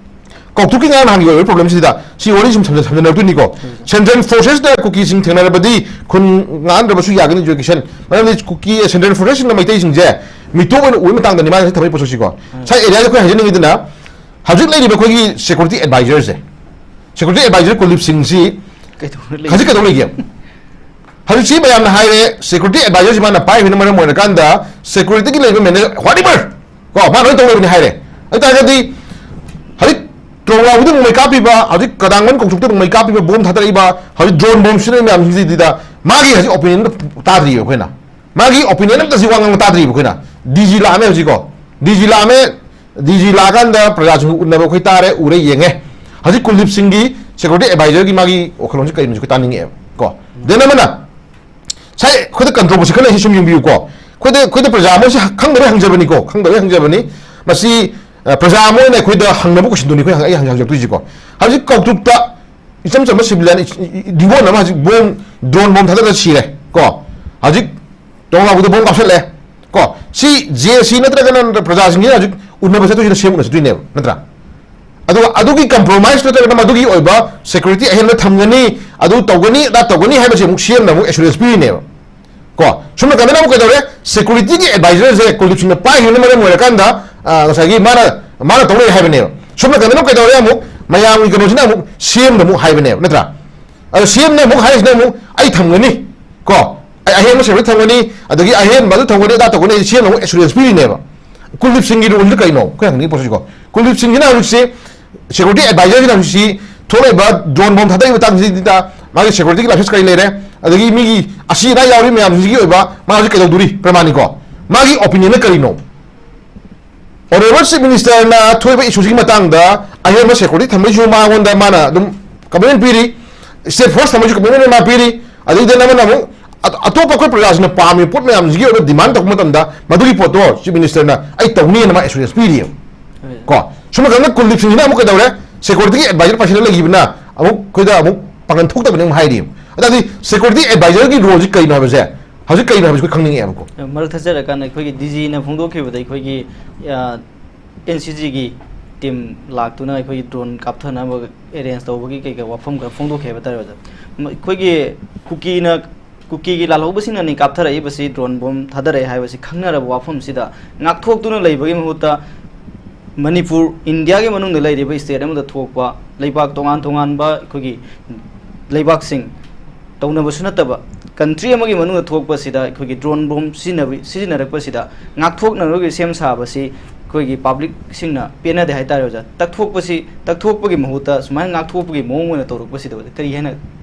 ꯀꯥꯎꯊꯣꯛꯀꯤ ꯉꯔꯥꯡ ꯅꯍꯥꯟꯒꯤ ꯑꯣꯏꯕ ꯄ꯭ꯔꯣꯕ꯭ꯂꯦꯝꯁꯤꯗ ꯁꯤ ꯋꯥꯔꯤ ꯁꯨꯝ ꯁꯝꯖ-, ꯁꯝꯖꯟꯅꯔꯛꯇꯣꯏꯅꯤꯀꯣ꯫ ꯁꯦꯟꯇ꯭ꯔꯦꯜ ꯐꯣꯔꯁꯦꯁꯇ ꯀꯨꯀꯤꯁꯤꯡ ꯊꯦꯡꯅꯔꯕꯗꯤ ꯈꯨꯟ ꯉꯥꯛꯍꯟꯗ꯭ꯔꯕꯁꯨ ꯌꯥꯒꯅꯤ, ꯏꯖꯨꯀꯦꯁꯟ꯫ ꯃꯔꯝꯗꯤ ꯀꯨꯀꯤ, ꯁꯦꯟꯇ꯭ꯔꯦꯜ ꯐꯣꯔꯁꯦꯁꯁꯤꯡꯅ ꯃꯩꯇꯩꯁꯤꯡꯁꯦ ꯃꯤꯇꯣꯞ ꯑꯣꯏꯅ ꯎꯕꯒꯤ ꯃꯇꯥꯡꯗꯅꯤ ꯃꯥꯅ ꯉꯁꯥꯏ ꯊꯝꯃꯛꯏ ꯄꯣꯠꯁꯛꯁꯤꯀꯣ꯫ ꯉꯁꯥꯏ ꯑꯦꯔꯤꯌꯥꯗ ꯑꯩꯈꯣꯏ ꯍꯥꯏꯖꯅꯤꯡꯉꯤꯗꯨꯅ, ꯍꯧꯖꯤꯛ ꯂꯩꯔꯤꯕ ꯑꯩꯈꯣꯏꯒꯤ ꯁꯦꯀ꯭ꯌꯨꯔꯤꯇꯤ ꯑꯦꯗꯚꯥꯏꯖꯔꯁꯦ, ꯁꯦꯀ꯭ꯌꯨꯔꯤꯇꯤ ꯑꯦꯗꯚꯥꯏꯖꯔ ꯀꯨꯜꯗꯤꯞ ꯁꯤꯡꯁꯤ ꯀꯩꯗꯧꯔ ꯂꯩ? ꯍꯧꯖꯤꯛ ꯀꯩꯗꯧ ꯂꯩꯒꯦ? ꯍꯧꯖꯤꯛꯁꯤ ꯃꯌꯥꯝꯅ ꯍꯥꯏꯔꯦ, ꯁꯦꯀ꯭ꯌꯨꯔꯤꯇꯤ ꯑꯦꯗꯚꯥꯏꯖꯔꯁꯤ ꯃꯥꯅ ꯄꯥꯏꯕꯅ ꯃꯔꯝ ꯑꯣꯏꯔꯀꯥꯟꯗ ꯁꯦꯀ꯭ꯌꯨꯔꯤꯇꯤꯒꯤ ꯂꯩꯕ ꯃꯦꯅꯦꯖꯔ whatever ꯀꯣ, ꯃꯥ ꯂꯣꯏ ꯇꯧ ꯂꯩꯕꯅꯤ ꯍꯥꯏꯔꯦ꯫ ꯑꯗꯨ ꯇꯥꯔꯒꯗꯤ ꯍꯧꯖꯤꯛ ꯇ꯭ꯔꯣꯡꯂꯥꯎꯕꯗ ꯅꯣꯡꯃꯩ ꯀꯥꯞꯄꯤꯕ, ꯍꯧꯖꯤꯛ ꯀꯗꯥꯡꯃꯟ ꯀꯣꯡꯆꯣꯛꯇ ꯅꯣꯡꯃꯩ ꯀꯥꯞꯄꯤꯕ, ꯕꯣꯝ ꯊꯥꯗꯔꯛꯏꯕ, ꯍꯧꯖꯤꯛ ꯗ꯭ꯔꯣꯟ ꯕꯣꯝ ꯁꯤꯖꯤꯟꯅꯔꯤꯕ ꯃꯌꯥꯝꯁꯤꯡꯁꯤꯗ ꯃꯥꯒꯤ ꯍꯧꯖꯤꯛ ꯑꯣꯄꯤꯅꯤꯌꯟ ꯑꯝꯇ ꯇꯥꯗ꯭ꯔꯤꯕ ꯑꯩꯈꯣꯏꯅ꯫ ꯃꯥꯒꯤ ꯑꯣꯄꯤꯅꯤꯌꯟ ꯑꯝꯇ ꯁꯤ ꯋꯥ ꯉꯥꯡꯕ ꯇꯥꯗ꯭ꯔꯤꯕ ꯑꯩꯈꯣꯏꯅ꯫ ꯗꯤ ꯖꯤ ꯂꯥꯛꯑꯝꯃꯦ ꯍꯧꯖꯤꯛꯀꯣ, ꯗꯤ ꯖꯤ ꯂꯥꯛꯑꯝꯃꯦ꯫ ꯗꯤ ꯖꯤ ꯂꯥꯛꯑꯀꯥꯟꯗ ꯄ꯭ꯔꯖꯥꯁꯤꯡꯒ ꯎꯅꯕ ꯑꯩꯈꯣꯏ ꯇꯥꯔꯦ, ꯎꯔꯦ, ꯌꯦꯡꯉꯦ꯫ ꯍꯧꯖꯤꯛ ꯀꯨꯜꯗꯤꯞ ꯁꯤꯡꯒꯤ ꯁꯦꯀ꯭ꯌꯨꯔꯤꯇꯤ ꯑꯦꯗꯚꯥꯏꯖꯔꯒꯤ ꯃꯥꯒꯤ ꯋꯥꯈꯜꯂꯣꯟꯁꯤ ꯀꯔꯤꯅꯣꯁꯤ ꯑꯩꯈꯣꯏ ꯇꯥꯅꯤꯡꯉꯛꯑꯦꯕ ꯀꯣ꯫ ꯗꯦꯟ ꯑꯃꯅ ꯉꯁꯥꯏ ꯑꯩꯈꯣꯏꯗ ꯀꯟꯇ꯭ꯔꯣꯚꯔꯁꯤ ꯈꯔ ꯂꯩꯁꯤ ꯁꯨꯝ ꯌꯦꯡꯕꯤꯌꯨꯀꯣ꯫ ꯑꯩꯈꯣꯏꯗ, ꯑꯩꯈꯣꯏꯗ ꯄ꯭ꯔꯖꯥ ꯑꯃꯁꯤ ꯈꯪꯗꯕꯩ ꯍꯪꯖꯕꯅꯤꯀꯣ, ꯈꯪꯗꯕꯩ ꯍꯪꯖꯕꯅꯤ꯫ ꯃꯁꯤ, ꯑ, ꯄ꯭ꯔꯖꯥ ꯑꯃ ꯑꯣꯏꯅ ꯑꯩꯈꯣꯏꯗ ꯍꯪꯅꯕ ꯀꯣꯏꯁꯟꯗꯨꯅꯤ ꯑꯩꯈꯣꯏ ꯍꯪ-, ꯑꯩ ꯍꯪꯖꯔꯛꯇꯣꯏꯁꯤꯀꯣ꯫ ꯍꯧꯖꯤꯛ ꯀꯧꯇ꯭ꯔꯨꯛꯇ ꯏꯆꯝ ꯆꯝꯕ ꯁꯤꯚꯤꯂꯤꯌꯟ ꯏ-, ꯏ-, ꯅꯤꯉꯣꯜ ꯑꯃ ꯍꯧꯖꯤꯛ ꯕꯣꯝ, ꯗ꯭ꯔꯣꯟ ꯕꯣꯝ ꯊꯥꯗꯔꯒ ꯁꯤꯔꯦ ꯀꯣ꯫ ꯍꯧꯖꯤꯛ ꯇꯣꯡꯂꯥꯎꯕꯗ ꯕꯣꯝ ꯀꯥꯞꯁꯜꯂꯦ ꯀꯣ꯫ ꯁꯤ ꯖꯦ ꯁꯤ ꯅꯠꯇ꯭ꯔꯒꯅ ꯄ꯭ꯔꯖꯥꯁꯤꯡꯁꯤꯅ ꯍꯧꯖꯤꯛ ꯎꯅꯕ ꯆꯠꯇꯣꯏꯁꯤꯅ ꯁꯦꯝ ꯎꯅ ꯆꯠꯇꯣꯏꯅꯦꯕ, ꯅꯠꯇ꯭ꯔꯥ? ꯑꯗꯨꯒ ꯑꯗꯨꯒꯤ ꯀꯝꯄ꯭ꯔꯣꯃꯥꯏꯁ ꯅꯠꯇ꯭ꯔꯒꯅ ꯃꯗꯨꯒꯤ ꯑꯣꯏꯕ ꯁꯦꯀ꯭ꯌꯨꯔꯤꯇꯤ ꯑꯍꯦꯟꯕ ꯊꯝꯒꯅꯤ, ꯑꯗꯨ ꯇꯧꯒꯅꯤ, ꯑꯗꯥ ꯇꯧꯒꯅꯤ ꯍꯥꯏꯕꯁꯦ ꯑꯃꯨꯛ ꯁꯤ ꯑꯦꯝꯅ ꯑꯃꯨꯛ ꯑꯦꯁꯨꯔꯦꯟꯁ ꯄꯤꯔꯤꯅꯦꯕ ꯀꯣ꯫ ꯁꯣꯝ ꯅꯥꯀꯟꯗꯅ ꯑꯃꯨꯛ ꯀꯩꯗꯧꯔꯦ? ꯁꯦꯀ꯭ꯌꯨꯔꯤꯇꯤꯒꯤ ꯑꯦꯗꯚꯥꯏꯖꯔꯁꯦ ꯀꯨꯜꯗꯤꯞ ꯁꯤꯡꯅ ꯄꯥꯏꯈꯤꯕꯅ ꯃꯔꯝ ꯑꯣꯏꯔꯀꯥꯟꯗ, ꯑ, ꯉꯁꯥꯏꯒꯤ ꯃꯥꯅ, ꯃꯥꯅ ꯇꯧ ꯂꯩ ꯍꯥꯏꯕꯅꯦꯕ꯫ ꯁꯣꯝ ꯅꯥꯀꯟꯗꯅ ꯑꯃꯨꯛ ꯀꯩꯗꯧꯔꯦ? ꯑꯃꯨꯛ ꯃꯌꯥꯝꯒꯤ ꯀꯩꯅꯣꯁꯤꯅ ꯑꯃꯨꯛ ꯁꯤ ꯑꯦꯝꯗ ꯑꯃꯨꯛ ꯍꯥꯏꯕꯅꯦꯕ, ꯅꯠꯇ꯭ꯔꯥ? ꯑꯗꯣ ꯁꯤ ꯑꯦꯝꯅ ꯑꯃꯨꯛ ꯍꯥꯏꯔꯤꯁꯤꯅ ꯑꯃꯨꯛ ꯑꯩ ꯊꯝꯒꯅꯤ ꯀꯣ, ꯑꯩ ꯑꯍꯦꯟꯕ ꯁꯦꯀ꯭ꯌꯨꯔꯤꯇꯤ ꯊꯝꯒꯅꯤ, ꯑꯗꯒꯤ ꯑꯍꯦꯟꯕ ꯑꯗꯨ ꯊꯝꯒꯅꯤ, ꯑꯗꯥ ꯇꯧꯒꯅꯤ, ꯁꯤ ꯑꯦꯝꯅ ꯑꯃꯨꯛ ꯑꯦꯁꯨꯔꯦꯟꯁ ꯄꯤꯔꯤꯅꯦꯕ꯫ ꯀꯨꯜꯗꯤꯞ ꯁꯤꯡꯒꯤ ꯔꯣꯜꯁꯤ ꯀꯩꯅꯣ? ꯑꯩꯈꯣꯏ ꯍꯪꯅꯤꯡꯉꯤ ꯄꯣꯠꯁꯤꯀꯣ꯫ ꯀꯨꯜꯗꯤꯞ ꯁꯤꯡꯁꯤꯅ ꯍꯧꯖꯤꯛꯁꯤ ꯁꯦꯀ꯭ꯌꯨꯔꯤꯇꯤ ꯑꯦꯗꯚꯥꯏꯖꯔꯁꯤꯅ ꯍꯧꯖꯤꯛꯁꯤ ꯊꯣꯛꯂꯛꯏꯕ ꯗ꯭ꯔꯣꯟ ꯕꯣꯝ ꯊꯥꯗꯔꯤꯕ ꯃꯇꯥꯡꯁꯤꯗ ꯃꯥꯒꯤ ꯁꯦꯀ꯭ꯌꯨꯔꯤꯇꯤꯒꯤ ꯂꯥꯏꯁꯦꯟꯁ ꯀꯔꯤ ꯂꯩꯔꯦ, ꯑꯗꯒꯤ ꯃꯤꯒꯤ ꯑꯁꯤ ꯑꯅꯥ ꯌꯥꯎꯔꯤ ꯃꯌꯥꯝꯁꯤꯒꯤ ꯑꯣꯏꯕ ꯃꯥ ꯍꯧꯖꯤꯛ ꯀꯩꯗꯧꯗꯣꯔꯤ? ꯄ꯭ꯔꯃꯥꯅꯤꯀꯣ, ꯃꯥꯒꯤ ꯑꯣꯄꯤꯅꯤꯌꯟꯅ ꯀꯔꯤꯅꯣ? ꯑꯣꯅꯔꯦꯕꯜ ꯆꯤꯐ ꯃꯤꯅꯤꯁꯇꯔꯅ ꯊꯣꯛꯏꯕ ꯏꯁꯨꯁꯤꯒꯤ ꯃꯇꯥꯡꯗ ꯑꯍꯦꯟꯕ ꯁꯦꯀ꯭ꯌꯨꯔꯤꯇꯤ ꯊꯝꯕꯩꯁꯨ ꯃꯉꯣꯟꯗ ꯃꯥꯅ ꯑꯗꯨꯝ ꯀꯃꯤꯠꯃꯦꯟ ꯄꯤꯔꯤ, ꯁ꯭ꯇꯦꯠ ꯐꯣꯔꯁ ꯊꯝꯕꯩꯁꯨ ꯀꯃꯤꯠꯃꯦꯟ ꯃꯥ ꯄꯤꯔꯤ, ꯑꯗꯨꯗ ꯑꯃꯅ ꯑꯃꯨꯛ ꯑ-, ꯑꯇꯣꯞꯄ ꯑꯩꯈꯣꯏ ꯄ꯭ꯔꯖꯥꯁꯤꯡꯅ ꯄꯥꯝꯃꯤꯕ ꯄꯣꯠ ꯃꯌꯥꯝꯁꯤꯒꯤ ꯑꯣꯏꯕ ꯗꯤꯃꯥꯟ ꯇꯧꯕ ꯃꯇꯝꯗ ꯃꯗꯨꯒꯤ ꯄꯣꯠꯇꯣ ꯆꯤꯐ ꯃꯤꯅꯤꯁꯇꯔꯅ ꯑꯩ ꯇꯧꯅꯤꯅ ꯃꯥ ꯑꯦꯁꯨꯔꯦꯟꯁ ꯄꯤꯔꯤꯑꯕ ꯀꯣ꯫ ꯁꯣꯝ ꯅꯥꯀꯟꯗ ꯀꯨꯜꯗꯤꯞ ꯁꯤꯡꯁꯤꯅ ꯑꯃꯨꯛ ꯀꯩꯗꯧꯔꯦ? ꯁꯦꯀ꯭ꯌꯨꯔꯤꯇꯤꯒꯤ ꯑꯦꯗꯚꯥꯏꯖꯔ ꯄꯥꯏꯁꯤꯜꯂ ꯂꯩꯈꯤꯕꯅ ꯑꯃꯨꯛ ꯑꯩꯈꯣꯏꯗ ꯑꯃꯨꯛ ꯄꯥꯡꯒꯟ ꯊꯣꯛꯇꯕꯅꯤ ꯑꯃꯨꯛ ꯍꯥꯏꯔꯤꯑꯕ꯫ ꯑꯗꯨꯗꯤ ꯁꯦꯀ꯭ꯌꯨꯔꯤꯇꯤ ꯑꯦꯗꯚꯥꯏꯖꯔꯒꯤ ꯔꯣꯜꯁꯤ ꯀꯩꯅꯣ ꯍꯥꯏꯕꯁꯦ ꯍꯧꯖꯤꯛ ꯀꯩꯅꯣ ꯍꯥꯏꯕꯁꯤ ꯑꯩꯈꯣꯏ ꯈꯪꯅꯤꯡꯉꯛꯑꯦꯕꯀꯣ꯫ ꯃꯔꯛ ꯊꯠꯆꯔꯀꯥꯟꯗ ꯑꯩꯈꯣꯏꯒꯤ ꯗꯤ ꯖꯤꯅ ꯐꯣꯡꯗꯣꯛꯈꯤꯕꯗ ꯑꯩꯈꯣꯏꯒꯤ, ꯑ, ꯑꯦꯟ ꯁꯤ ꯖꯤꯒꯤ ꯇꯤꯝ ꯂꯥꯛꯇꯨꯅ ꯑꯩꯈꯣꯏꯒꯤ ꯗ꯭ꯔꯣꯟ ꯀꯥꯞꯊꯅꯕ ꯑꯦꯔꯦꯟꯖ ꯇꯧꯕꯒꯤ ꯀꯩꯀꯩ ꯋꯥꯐꯝ ꯈꯔ ꯐꯣꯡꯗꯣꯛꯈꯤ ꯍꯥꯏꯕ ꯇꯥꯔꯦ ꯑꯣꯖꯥ꯫ ꯃ-, ꯑꯩꯈꯣꯏꯒꯤ ꯀꯨꯀꯤꯅ ꯀꯨꯀꯤꯒꯤ ꯂꯥꯜꯍꯧꯕꯁꯤꯡꯅꯅꯤ ꯀꯥꯞꯊꯔꯛꯏꯕꯁꯤ, ꯗ꯭ꯔꯣꯟ ꯕꯣꯝ ꯊꯥꯗꯔꯛꯑꯦ ꯍꯥꯏꯕꯁꯤ ꯈꯪꯅꯔꯕ ꯋꯥꯐꯝꯁꯤꯗ ꯉꯥꯛꯊꯣꯛꯇꯨꯅ ꯂꯩꯕꯒꯤ ꯃꯍꯨꯠꯇ, ꯃꯅꯤꯄꯨꯔ, ꯏꯟꯗꯤꯌꯥꯒꯤ ꯃꯅꯨꯡꯗ ꯂꯩꯔꯤꯕ ꯁ꯭ꯇꯦꯠ ꯑꯃꯗ ꯊꯣꯛꯄ ꯂꯩꯕꯥꯛ ꯇꯣꯉꯥꯟ ꯇꯣꯉꯥꯟꯕ ꯑꯩꯈꯣꯏꯒꯤ ꯂꯩꯕꯥꯛꯁꯤꯡ, ꯇꯧꯅꯕꯁꯨ ꯅꯠꯇꯕ, ꯀꯟꯇ꯭ꯔꯤ ꯑꯃꯒꯤ ꯃꯅꯨꯡꯗ ꯊꯣꯛꯄꯁꯤꯗ ꯑꯩꯈꯣꯏꯒꯤ ꯗ꯭ꯔꯣꯟ ꯕꯣꯝ ꯁꯤꯖꯤꯟꯅꯕ-, ꯁꯤꯖꯤꯟꯅꯔꯛꯄꯁꯤꯗ ꯉꯥꯛꯊꯣꯛꯅꯕꯒꯤ ꯁꯦꯝ ꯁꯥꯕꯁꯤ ꯑꯩꯈꯣꯏꯒꯤ ꯄꯕ꯭ꯂꯤꯛꯁꯤꯡꯅ ꯄꯦꯟꯅꯗꯦ ꯍꯥꯏꯇꯥꯔꯦ, ꯑꯣꯖꯥ꯫ ꯇꯛꯊꯣꯛꯄꯁꯤ, ꯇꯛꯊꯣꯛꯄꯒꯤ ꯃꯍꯨꯠꯇ ꯁꯨꯃꯥꯏꯅ ꯉꯥꯛꯊꯣꯛꯄꯒꯤ ꯃꯑꯣꯡ ꯑꯣꯏꯅ ꯇꯧꯔꯛꯄꯁꯤꯗ, ꯑꯣꯖꯥ, ꯀꯔꯤ ꯍꯥꯏꯅ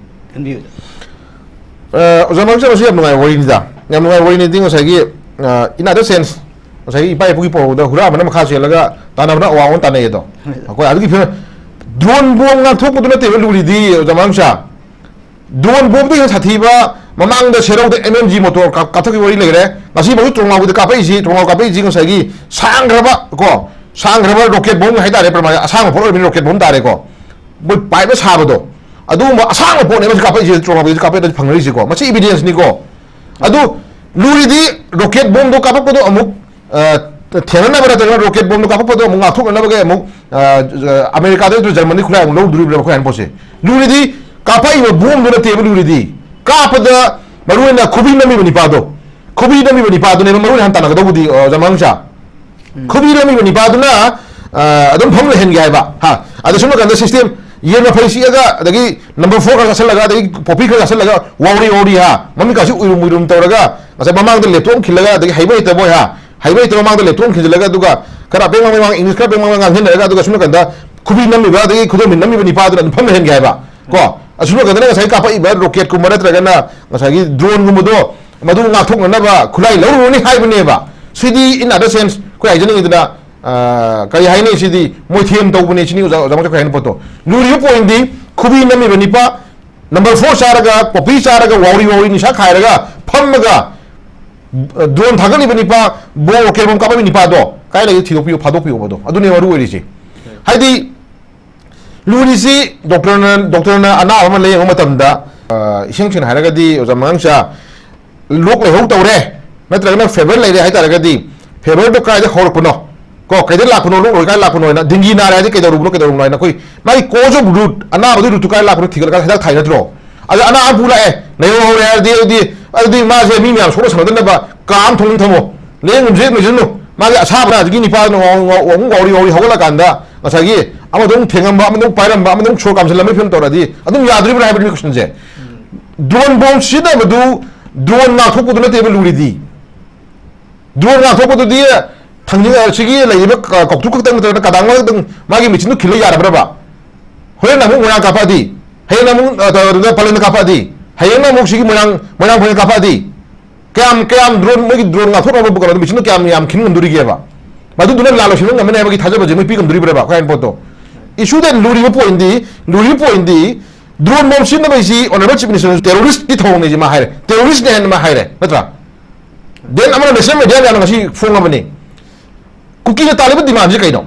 ꯈꯟꯕꯤ, ꯑꯣꯖꯥ? ꯑ, ꯑꯣꯖꯥ ꯃꯔꯨꯞ, ꯃꯁꯤ ꯌꯥꯝ ꯅꯨꯡꯉꯥꯏꯕ ꯋꯥꯔꯤꯅꯤꯗ꯫ ꯌꯥꯝ ꯅꯨꯡꯉꯥꯏꯕ ꯋꯥꯔꯤꯅꯤꯗꯤ ꯉꯁꯥꯏꯒꯤ, ꯑ, in other sense, ꯉꯁꯥꯏꯒꯤ ꯏꯄꯥ ꯏꯄꯨꯒꯤ ꯄꯥꯎꯔꯧꯗ "ꯍꯨꯔꯥꯟꯕꯅ ꯃꯈꯥ ꯆꯦꯜꯂꯒ ꯇꯥꯟꯅꯕꯅ ꯑꯋꯥꯡꯕ ꯇꯥꯟꯅꯩ" ꯑꯗꯣ꯫ ꯍꯣꯏ, ꯑꯣꯖꯥ꯫ ꯑꯩꯈꯣꯏ ꯑꯗꯨꯒꯤ ꯐꯤꯕꯝ, ꯗ꯭ꯔꯣꯟ ꯕꯣꯝ ꯉꯥꯛꯊꯣꯛꯄꯗꯨ ꯅꯠꯇꯦꯕ ꯂꯨꯔꯤꯗꯤ, ꯑꯣꯖꯥ ꯃꯔꯨꯞꯁꯦ꯫ ꯗ꯭ꯔꯣꯟ ꯕꯣꯝꯗꯒꯤ ꯍꯦꯟꯅ ꯁꯥꯊꯤꯕ, ꯃꯃꯥꯡꯗ ꯁꯦꯔꯧꯗ ꯑꯦꯝ ꯑꯦꯝ ꯖꯤ ꯃꯣꯇꯣꯔ ꯀꯥꯞ-, ꯀꯥꯞꯊꯣꯛꯈꯤꯕ ꯋꯥꯔꯤ ꯂꯩꯈ꯭ꯔꯦ꯫ ꯉꯁꯤ ꯐꯥꯎꯁꯨ ꯇ꯭ꯔꯣꯡꯂꯥꯎꯕꯤꯗ ꯀꯥꯞꯄꯛꯏꯁꯤ, ꯇ꯭ꯔꯣꯡꯂꯥꯎ ꯀꯥꯞꯄꯛꯏꯁꯤ ꯉꯁꯥꯏꯒꯤ ꯁꯥꯡꯈ꯭ꯔꯕ ꯀꯣ, ꯁꯥꯡꯈ꯭ꯔꯕ ꯔꯣꯀꯦꯠ ꯕꯣꯝ ꯍꯥꯏꯇꯥꯔꯦ, ꯄ꯭ꯔꯃꯥꯟ ꯑꯁꯥꯡꯕ ꯄꯣꯠ ꯑꯣꯏꯕꯅꯤꯅ ꯔꯣꯀꯦꯠ ꯕꯣꯝ ꯇꯥꯔꯦꯀꯣ꯫ ꯃꯣꯏ ꯄꯥꯏꯞꯅ ꯁꯥꯕꯗꯣ, ꯑꯗꯨꯒꯨꯝꯕ ꯑꯁꯥꯡꯕ ꯄꯣꯠꯅꯦꯕ ꯍꯧꯖꯤꯛ ꯀꯥꯞꯄꯛꯏꯁꯦ, ꯇ꯭ꯔꯣꯡꯂꯥꯎꯕꯤꯗ ꯐꯪꯅꯔꯤꯁꯦꯀꯣ꯫ ꯃꯁꯤ ꯏꯚꯤꯗꯦꯟꯁꯅꯤꯀꯣ꯫ ꯑꯗꯨ ꯂꯨꯔꯤꯗꯤ ꯔꯣꯀꯦꯠ ꯕꯣꯝꯗꯣ ꯀꯥꯞꯄꯛꯄꯗꯣ ꯑꯃꯨꯛ ꯑ, ꯊꯦꯡꯅꯅꯕ ꯅꯠꯇ꯭ꯔꯒ ꯔꯣꯀꯦꯠ ꯕꯣꯝꯗꯣ ꯀꯥꯞꯄꯛꯄꯗꯣ ꯑꯃꯨꯛ ꯉꯥꯛꯊꯣꯛꯅꯅꯕꯒꯤ ꯑꯃꯨꯛ, ꯑ, ꯑ, ꯑꯃꯦꯔꯤꯀꯥꯗ ꯅꯠꯇ꯭ꯔꯒ ꯖꯔꯃꯅꯤ ꯈꯨꯠꯂꯥꯏ ꯑꯃꯨꯛ ꯂꯧꯗꯣꯔꯤꯕ꯭ꯔꯥ ꯑꯩꯈꯣꯏ ꯍꯥꯏꯅ ꯄꯣꯠꯁꯦ? ꯂꯨꯔꯤꯗꯤ ꯀꯥꯞꯄꯛꯏꯕ ꯕꯣꯝꯗꯨ ꯅꯠꯇꯦꯕ ꯂꯨꯔꯤꯗꯤ꯫ ꯀꯥꯞꯄꯗ ꯃꯔꯨꯑꯣꯏꯅ ꯈꯨꯕꯤ ꯅꯝꯃꯤꯕ ꯅꯤꯄꯥꯗꯣ, ꯈꯨꯕꯤ ꯅꯝꯃꯤꯕ ꯅꯤꯄꯥꯗꯨꯅꯦꯕ ꯃꯔꯨꯑꯣꯏꯅ ꯍꯥꯟꯅ ꯇꯥꯟꯅꯒꯗꯧꯕꯗꯤ, ꯑ, ꯑꯣꯖꯥ ꯃꯅꯨꯡꯁꯥ꯫ ꯎꯝ꯫ ꯈꯨꯕꯤ ꯅꯝꯃꯤꯕ ꯅꯤꯄꯥꯗꯨꯅ, ꯑ, ꯑꯗꯨꯝ ꯐꯝ ꯂꯩꯍꯟꯒꯦ ꯍꯥꯏꯕ꯫ ꯍꯥ? ꯑꯗ ꯁꯣꯝ ꯅꯥꯀꯟꯗ ꯁꯤꯁꯇꯦꯝ ꯌꯦꯟ ꯃꯐꯩ ꯆꯤꯛꯑꯒ, ꯑꯗꯒꯤ ꯅꯝꯕꯔ ꯐꯣꯔ ꯈꯔ ꯆꯥꯁꯤꯜꯂꯒ, ꯑꯗꯒꯤ ꯄꯣꯄꯤ ꯈꯔ ꯆꯥꯁꯤꯜꯂꯒ, ꯋꯥꯎꯔꯤ ꯋꯥꯎꯔꯤ ꯍꯥ? ꯃꯃꯤꯠꯀꯥꯁꯤ ꯎꯏꯔꯨꯝ ꯎꯏꯔꯨꯝ ꯇꯧꯔꯒ, ꯉꯁꯥꯏ ꯃꯃꯥꯡꯗ ꯂꯦꯞꯊꯣꯛꯑꯝ ꯈꯤꯜꯂꯒ, ꯑꯗꯒꯤ ꯍꯩꯕ ꯍꯩꯇꯕ ꯍꯣꯏ ꯍꯥ? ꯍꯩꯕ ꯍꯩꯇꯕ ꯃꯃꯥꯡꯗ ꯂꯦꯞꯊꯣꯛꯑꯝ ꯈꯤꯜꯂꯒ, ꯑꯗꯨꯒ ꯈꯔ ꯑꯄꯦꯡ ꯑꯄꯦꯡ ꯏꯪꯂꯤꯁ ꯈꯔ ꯑꯄꯦꯡ ꯉꯥꯡꯁꯤꯟꯅꯔꯒ, ꯑꯗꯨꯒ ꯁꯣꯝ ꯅꯥꯀꯟꯗ ꯈꯨꯕꯤ ꯅꯝꯃꯤꯕ, ꯑꯗꯒꯤ ꯈꯨꯗꯣꯝꯕꯤ ꯅꯝꯃꯤꯕ ꯅꯤꯄꯥꯗꯨꯅ ꯑꯗꯨꯝ ꯐꯝ ꯂꯩꯍꯟꯒꯦ ꯍꯥꯏꯕ꯫ ꯀꯣ? ꯑꯁꯣꯝ ꯅꯥꯀꯟꯗꯅ ꯉꯁꯥꯏ ꯀꯥꯞꯄꯛꯏꯕ ꯔꯣꯀꯦꯠꯀꯨꯝꯕ ꯅꯠꯇ꯭ꯔꯒꯅ ꯉꯁꯥꯏꯒꯤ ꯗ꯭ꯔꯣꯟꯒꯨꯝꯕꯗꯣ ꯃꯗꯨ ꯉꯥꯛꯊꯣꯛꯅꯅꯕ ꯈꯨꯠꯂꯥꯏ ꯂꯧꯔꯨꯔꯅꯤ ꯍꯥꯏꯕꯅꯦꯕ꯫ ꯁꯤꯗꯤ in other sense ꯑꯩꯈꯣꯏ ꯍꯥꯏꯖꯅꯤꯡꯉꯤꯗꯅ, ꯑ, ꯀꯔꯤ ꯍꯥꯏꯅꯤ, ꯁꯤꯗꯤ ꯃꯣꯏꯊꯦꯝ ꯇꯧꯕꯅꯦ ꯁꯤꯅꯤ ꯑꯣꯖꯥ, ꯑꯣꯖꯥ ꯃꯆꯥ ꯍꯥꯏꯅ ꯄꯣꯠꯇꯣ꯫ ꯂꯨꯔꯤꯕ ꯄꯣꯏꯟꯗꯤ ꯈꯨꯕꯤ ꯅꯝꯃꯤꯕ ꯅꯤꯄꯥ, ꯅꯝꯕꯔ ꯐꯣꯔ ꯆꯥꯔꯒ, ꯄꯣꯄꯤ ꯆꯥꯔꯒ, ꯋꯥꯎꯔꯤ ꯋꯥꯎꯔꯤ ꯅꯤꯁꯥ ꯈꯥꯏꯔꯒ ꯐꯝꯃꯒ, ꯑ, ꯗ꯭ꯔꯣꯟ ꯊꯥꯒꯠꯂꯤꯕ ꯅꯤꯄꯥ, ꯕꯣ ꯔꯣꯀꯦꯠ ꯕꯣꯝ ꯀꯥꯞꯄꯛꯏꯕ ꯅꯤꯄꯥꯗꯣ ꯀꯥꯏ ꯂꯩꯒꯦ ꯊꯤꯗꯣꯛꯄꯤꯌꯨ, ꯐꯥꯗꯣꯛꯄꯤꯌꯣꯕ ꯑꯗꯣ꯫ ꯑꯗꯨꯅꯦ ꯃꯔꯨ ꯑꯣꯏꯔꯤꯁꯦ꯫ ꯍꯥꯏꯗꯤ ꯂꯨꯔꯤꯁꯤ ꯗꯣꯛꯇꯔꯅ, ꯗꯣꯛꯇꯔꯅ ꯑꯅꯥꯕ ꯑꯃ ꯂꯥꯌꯦꯡꯕ ꯃꯇꯝꯗ, ꯑ, ꯏꯁꯦꯡ ꯁꯦꯡꯅ ꯍꯥꯏꯔꯒꯗꯤ ꯑꯣꯖꯥ ꯃꯉꯥꯡꯆꯥ, ꯂꯣꯛ ꯂꯥꯏꯍꯧ ꯇꯧꯔꯦ, ꯅꯠꯇ꯭ꯔꯒꯅ ꯐꯦꯕꯔ ꯂꯩꯔꯦ ꯍꯥꯏꯇꯥꯔꯒꯗꯤ, ꯐꯦꯕꯔꯗꯣ ꯀꯥꯏꯗ ꯍꯧꯔꯛꯄꯅꯣ, ꯀꯣ, ꯀꯩꯗ ꯂꯥꯛꯄꯅꯣ, ꯂꯣꯛ ꯂꯥꯏꯍꯧ ꯀꯥꯏꯗ ꯂꯥꯛꯄꯅꯣ ꯍꯥꯏꯅ, ꯗꯦꯡꯒꯤ ꯅꯥꯔꯦ ꯍꯥꯏꯗꯤ ꯀꯩꯗꯧꯔꯨꯕꯅꯣ, ꯀꯩꯗꯧꯔꯨꯕꯅꯣ ꯍꯥꯏꯅ ꯑꯩꯈꯣꯏ ꯃꯥꯒꯤ cause of root, ꯑꯅꯥꯕꯗꯨꯒꯤ root two ꯀꯥꯏꯗ ꯂꯥꯛꯄꯅꯣ ꯊꯤꯒꯠꯂꯒ ꯍꯤꯗꯥꯛ ꯊꯥꯏ ꯅꯠꯇ꯭ꯔꯣ? ꯑꯗ ꯑꯅꯥ ꯑꯃ ꯄꯨ ꯂꯥꯛꯑꯦ, ꯂꯩꯍꯧ ꯍꯧꯔꯦ ꯍꯥꯏꯔꯗꯤ, ꯑꯗꯨꯗꯤ, ꯑꯗꯨꯗꯤ ꯃꯥꯁꯦ ꯃꯤ ꯃꯌꯥꯝ ꯁꯣꯛꯅ ꯁꯝꯅꯗꯅꯕ ꯀꯥ ꯑꯃ ꯊꯣꯡꯅ ꯊꯝꯃꯣ꯫ ꯂꯦꯡꯒꯨꯝꯁꯦ ꯂꯣꯏꯁꯤꯟꯅꯨ꯫ ꯃꯥꯒꯤ ꯑꯁꯥꯕꯅ ꯍꯧꯖꯤꯛꯀꯤ ꯅꯤꯄꯥꯗꯨꯅ ꯋꯥꯎ-, ꯋꯥꯎ-, ꯋꯥꯎ-, ꯋꯥꯎꯔꯤ ꯋꯥꯎꯔꯤ ꯍꯧꯒꯠꯂꯀꯥꯟꯗ ꯉꯁꯥꯏꯒꯤ ꯑꯃꯗ ꯑꯃꯨꯛ ꯊꯦꯡꯉꯝꯕ, ꯑꯃꯗ ꯑꯃꯨꯛ ꯄꯥꯏꯔꯝꯕ, ꯑꯃꯗ ꯑꯃꯨꯛ ꯁꯣꯔ ꯀꯥꯝꯁꯤꯜꯂꯝꯕꯒꯤ ꯐꯤꯕꯝ ꯇꯧꯔꯗꯤ ꯑꯗꯨꯝ ꯌꯥꯗꯣꯔꯤꯕ꯭ꯔꯥ ꯍꯥꯏꯕꯗꯨꯒꯤ ꯀꯣꯏꯁꯟꯁꯦ꯫ ꯗ꯭ꯔꯣꯟ ꯕꯣꯝ ꯁꯤꯖꯤꯟꯅꯕꯗꯨ ꯗ꯭ꯔꯣꯟ ꯉꯥꯛꯊꯣꯛꯄꯗꯨ ꯅꯠꯇꯦꯕ ꯂꯨꯔꯤꯗꯤ꯫ ꯗ꯭ꯔꯣꯟ ꯉꯥꯛꯊꯣꯛꯄꯗꯨꯗꯤ ꯊꯥꯡꯖꯤꯡ, ꯑ, ꯁꯤꯒꯤ ꯂꯩꯔꯤꯕ ꯀ-, ꯀꯧꯇ꯭ꯔꯨꯛ ꯈꯛꯇꯪ ꯅꯠꯇ꯭ꯔꯒꯅ ꯀꯗꯥꯡ ꯈꯛꯇꯪ ꯃꯥꯒꯤ ꯃꯦꯆꯤꯟꯗꯨ ꯈꯤꯜꯂ ꯌꯥꯔꯕ꯭ꯔꯕ? ꯍꯣꯔꯦꯟ ꯑꯃꯨꯛ ꯃꯣꯏꯔꯥꯡ ꯀꯥꯞꯄꯛꯑꯗꯤ, ꯍꯌꯦꯡ ꯑꯃꯨꯛ, ꯑ, ꯇꯧꯔꯒ ꯄꯥꯂꯦꯜꯗ ꯀꯥꯞꯄꯛꯑꯗꯤ, ꯍꯌꯦꯡ ꯑꯃꯨꯛ ꯁꯤꯒꯤ ꯃꯣꯏꯔꯥꯡ, ꯃꯣꯏꯔꯥꯡ ꯐꯣꯏꯅ ꯀꯥꯞꯄꯛꯑꯗꯤ, ꯀꯌꯥꯝ, ꯀꯌꯥꯝ ꯗ꯭ꯔꯣꯟ, ꯃꯣꯏꯒꯤ ꯗ꯭ꯔꯣꯟ ꯉꯥꯛꯊꯣꯛꯅꯕ ꯀꯩꯅꯣꯗꯣ ꯃꯦꯆꯤꯟꯗꯣ ꯀꯌꯥꯝ ꯌꯥꯝ ꯈꯤꯟ ꯉꯝꯗꯣꯔꯤꯒꯦꯕ? ꯃꯗꯨꯗꯨꯅ ꯂꯥꯟ ꯂꯣꯏꯁꯤꯟꯕ ꯉꯝꯃꯅꯤ ꯍꯥꯏꯕꯒꯤ ꯊꯥꯖꯕꯁꯦ ꯃꯣꯏ ꯄꯤ ꯉꯝꯗꯣꯔꯤꯕ꯭ꯔꯕ? ꯑꯩꯈꯣꯏ ꯍꯥꯏꯅ ꯄꯣꯠꯇꯣ꯫ ꯏꯁꯨꯗ ꯂꯨꯔꯤꯕ ꯄꯣꯏꯟꯗꯤ, ꯂꯨꯔꯤꯕ ꯄꯣꯏꯟꯗꯤ ꯗ꯭ꯔꯣꯟ ꯕꯣꯝ ꯁꯤꯖꯤꯟꯅꯕ ꯍꯥꯏꯁꯤ Honourable Chief Minister ꯇꯦꯔꯣꯔꯤꯁꯀꯤ ꯊꯧꯑꯣꯡꯅꯦ ꯁꯤ ꯃꯥ ꯍꯥꯏꯔꯦ꯫ ꯇꯦꯔꯣꯔꯤꯁꯅꯦ ꯍꯥꯏꯅ ꯃꯥ ꯍꯥꯏꯔꯦ, ꯅꯠꯇ꯭ꯔꯥ? Then ꯑꯃꯅ national media ꯃꯌꯥꯝꯅ ꯉꯁꯤ ꯐꯣꯡꯉꯕꯅꯤ꯫ ꯀꯨꯀꯤꯅ ꯇꯥꯜꯂꯤꯕ demandꯁꯦ ꯀꯩꯅꯣ?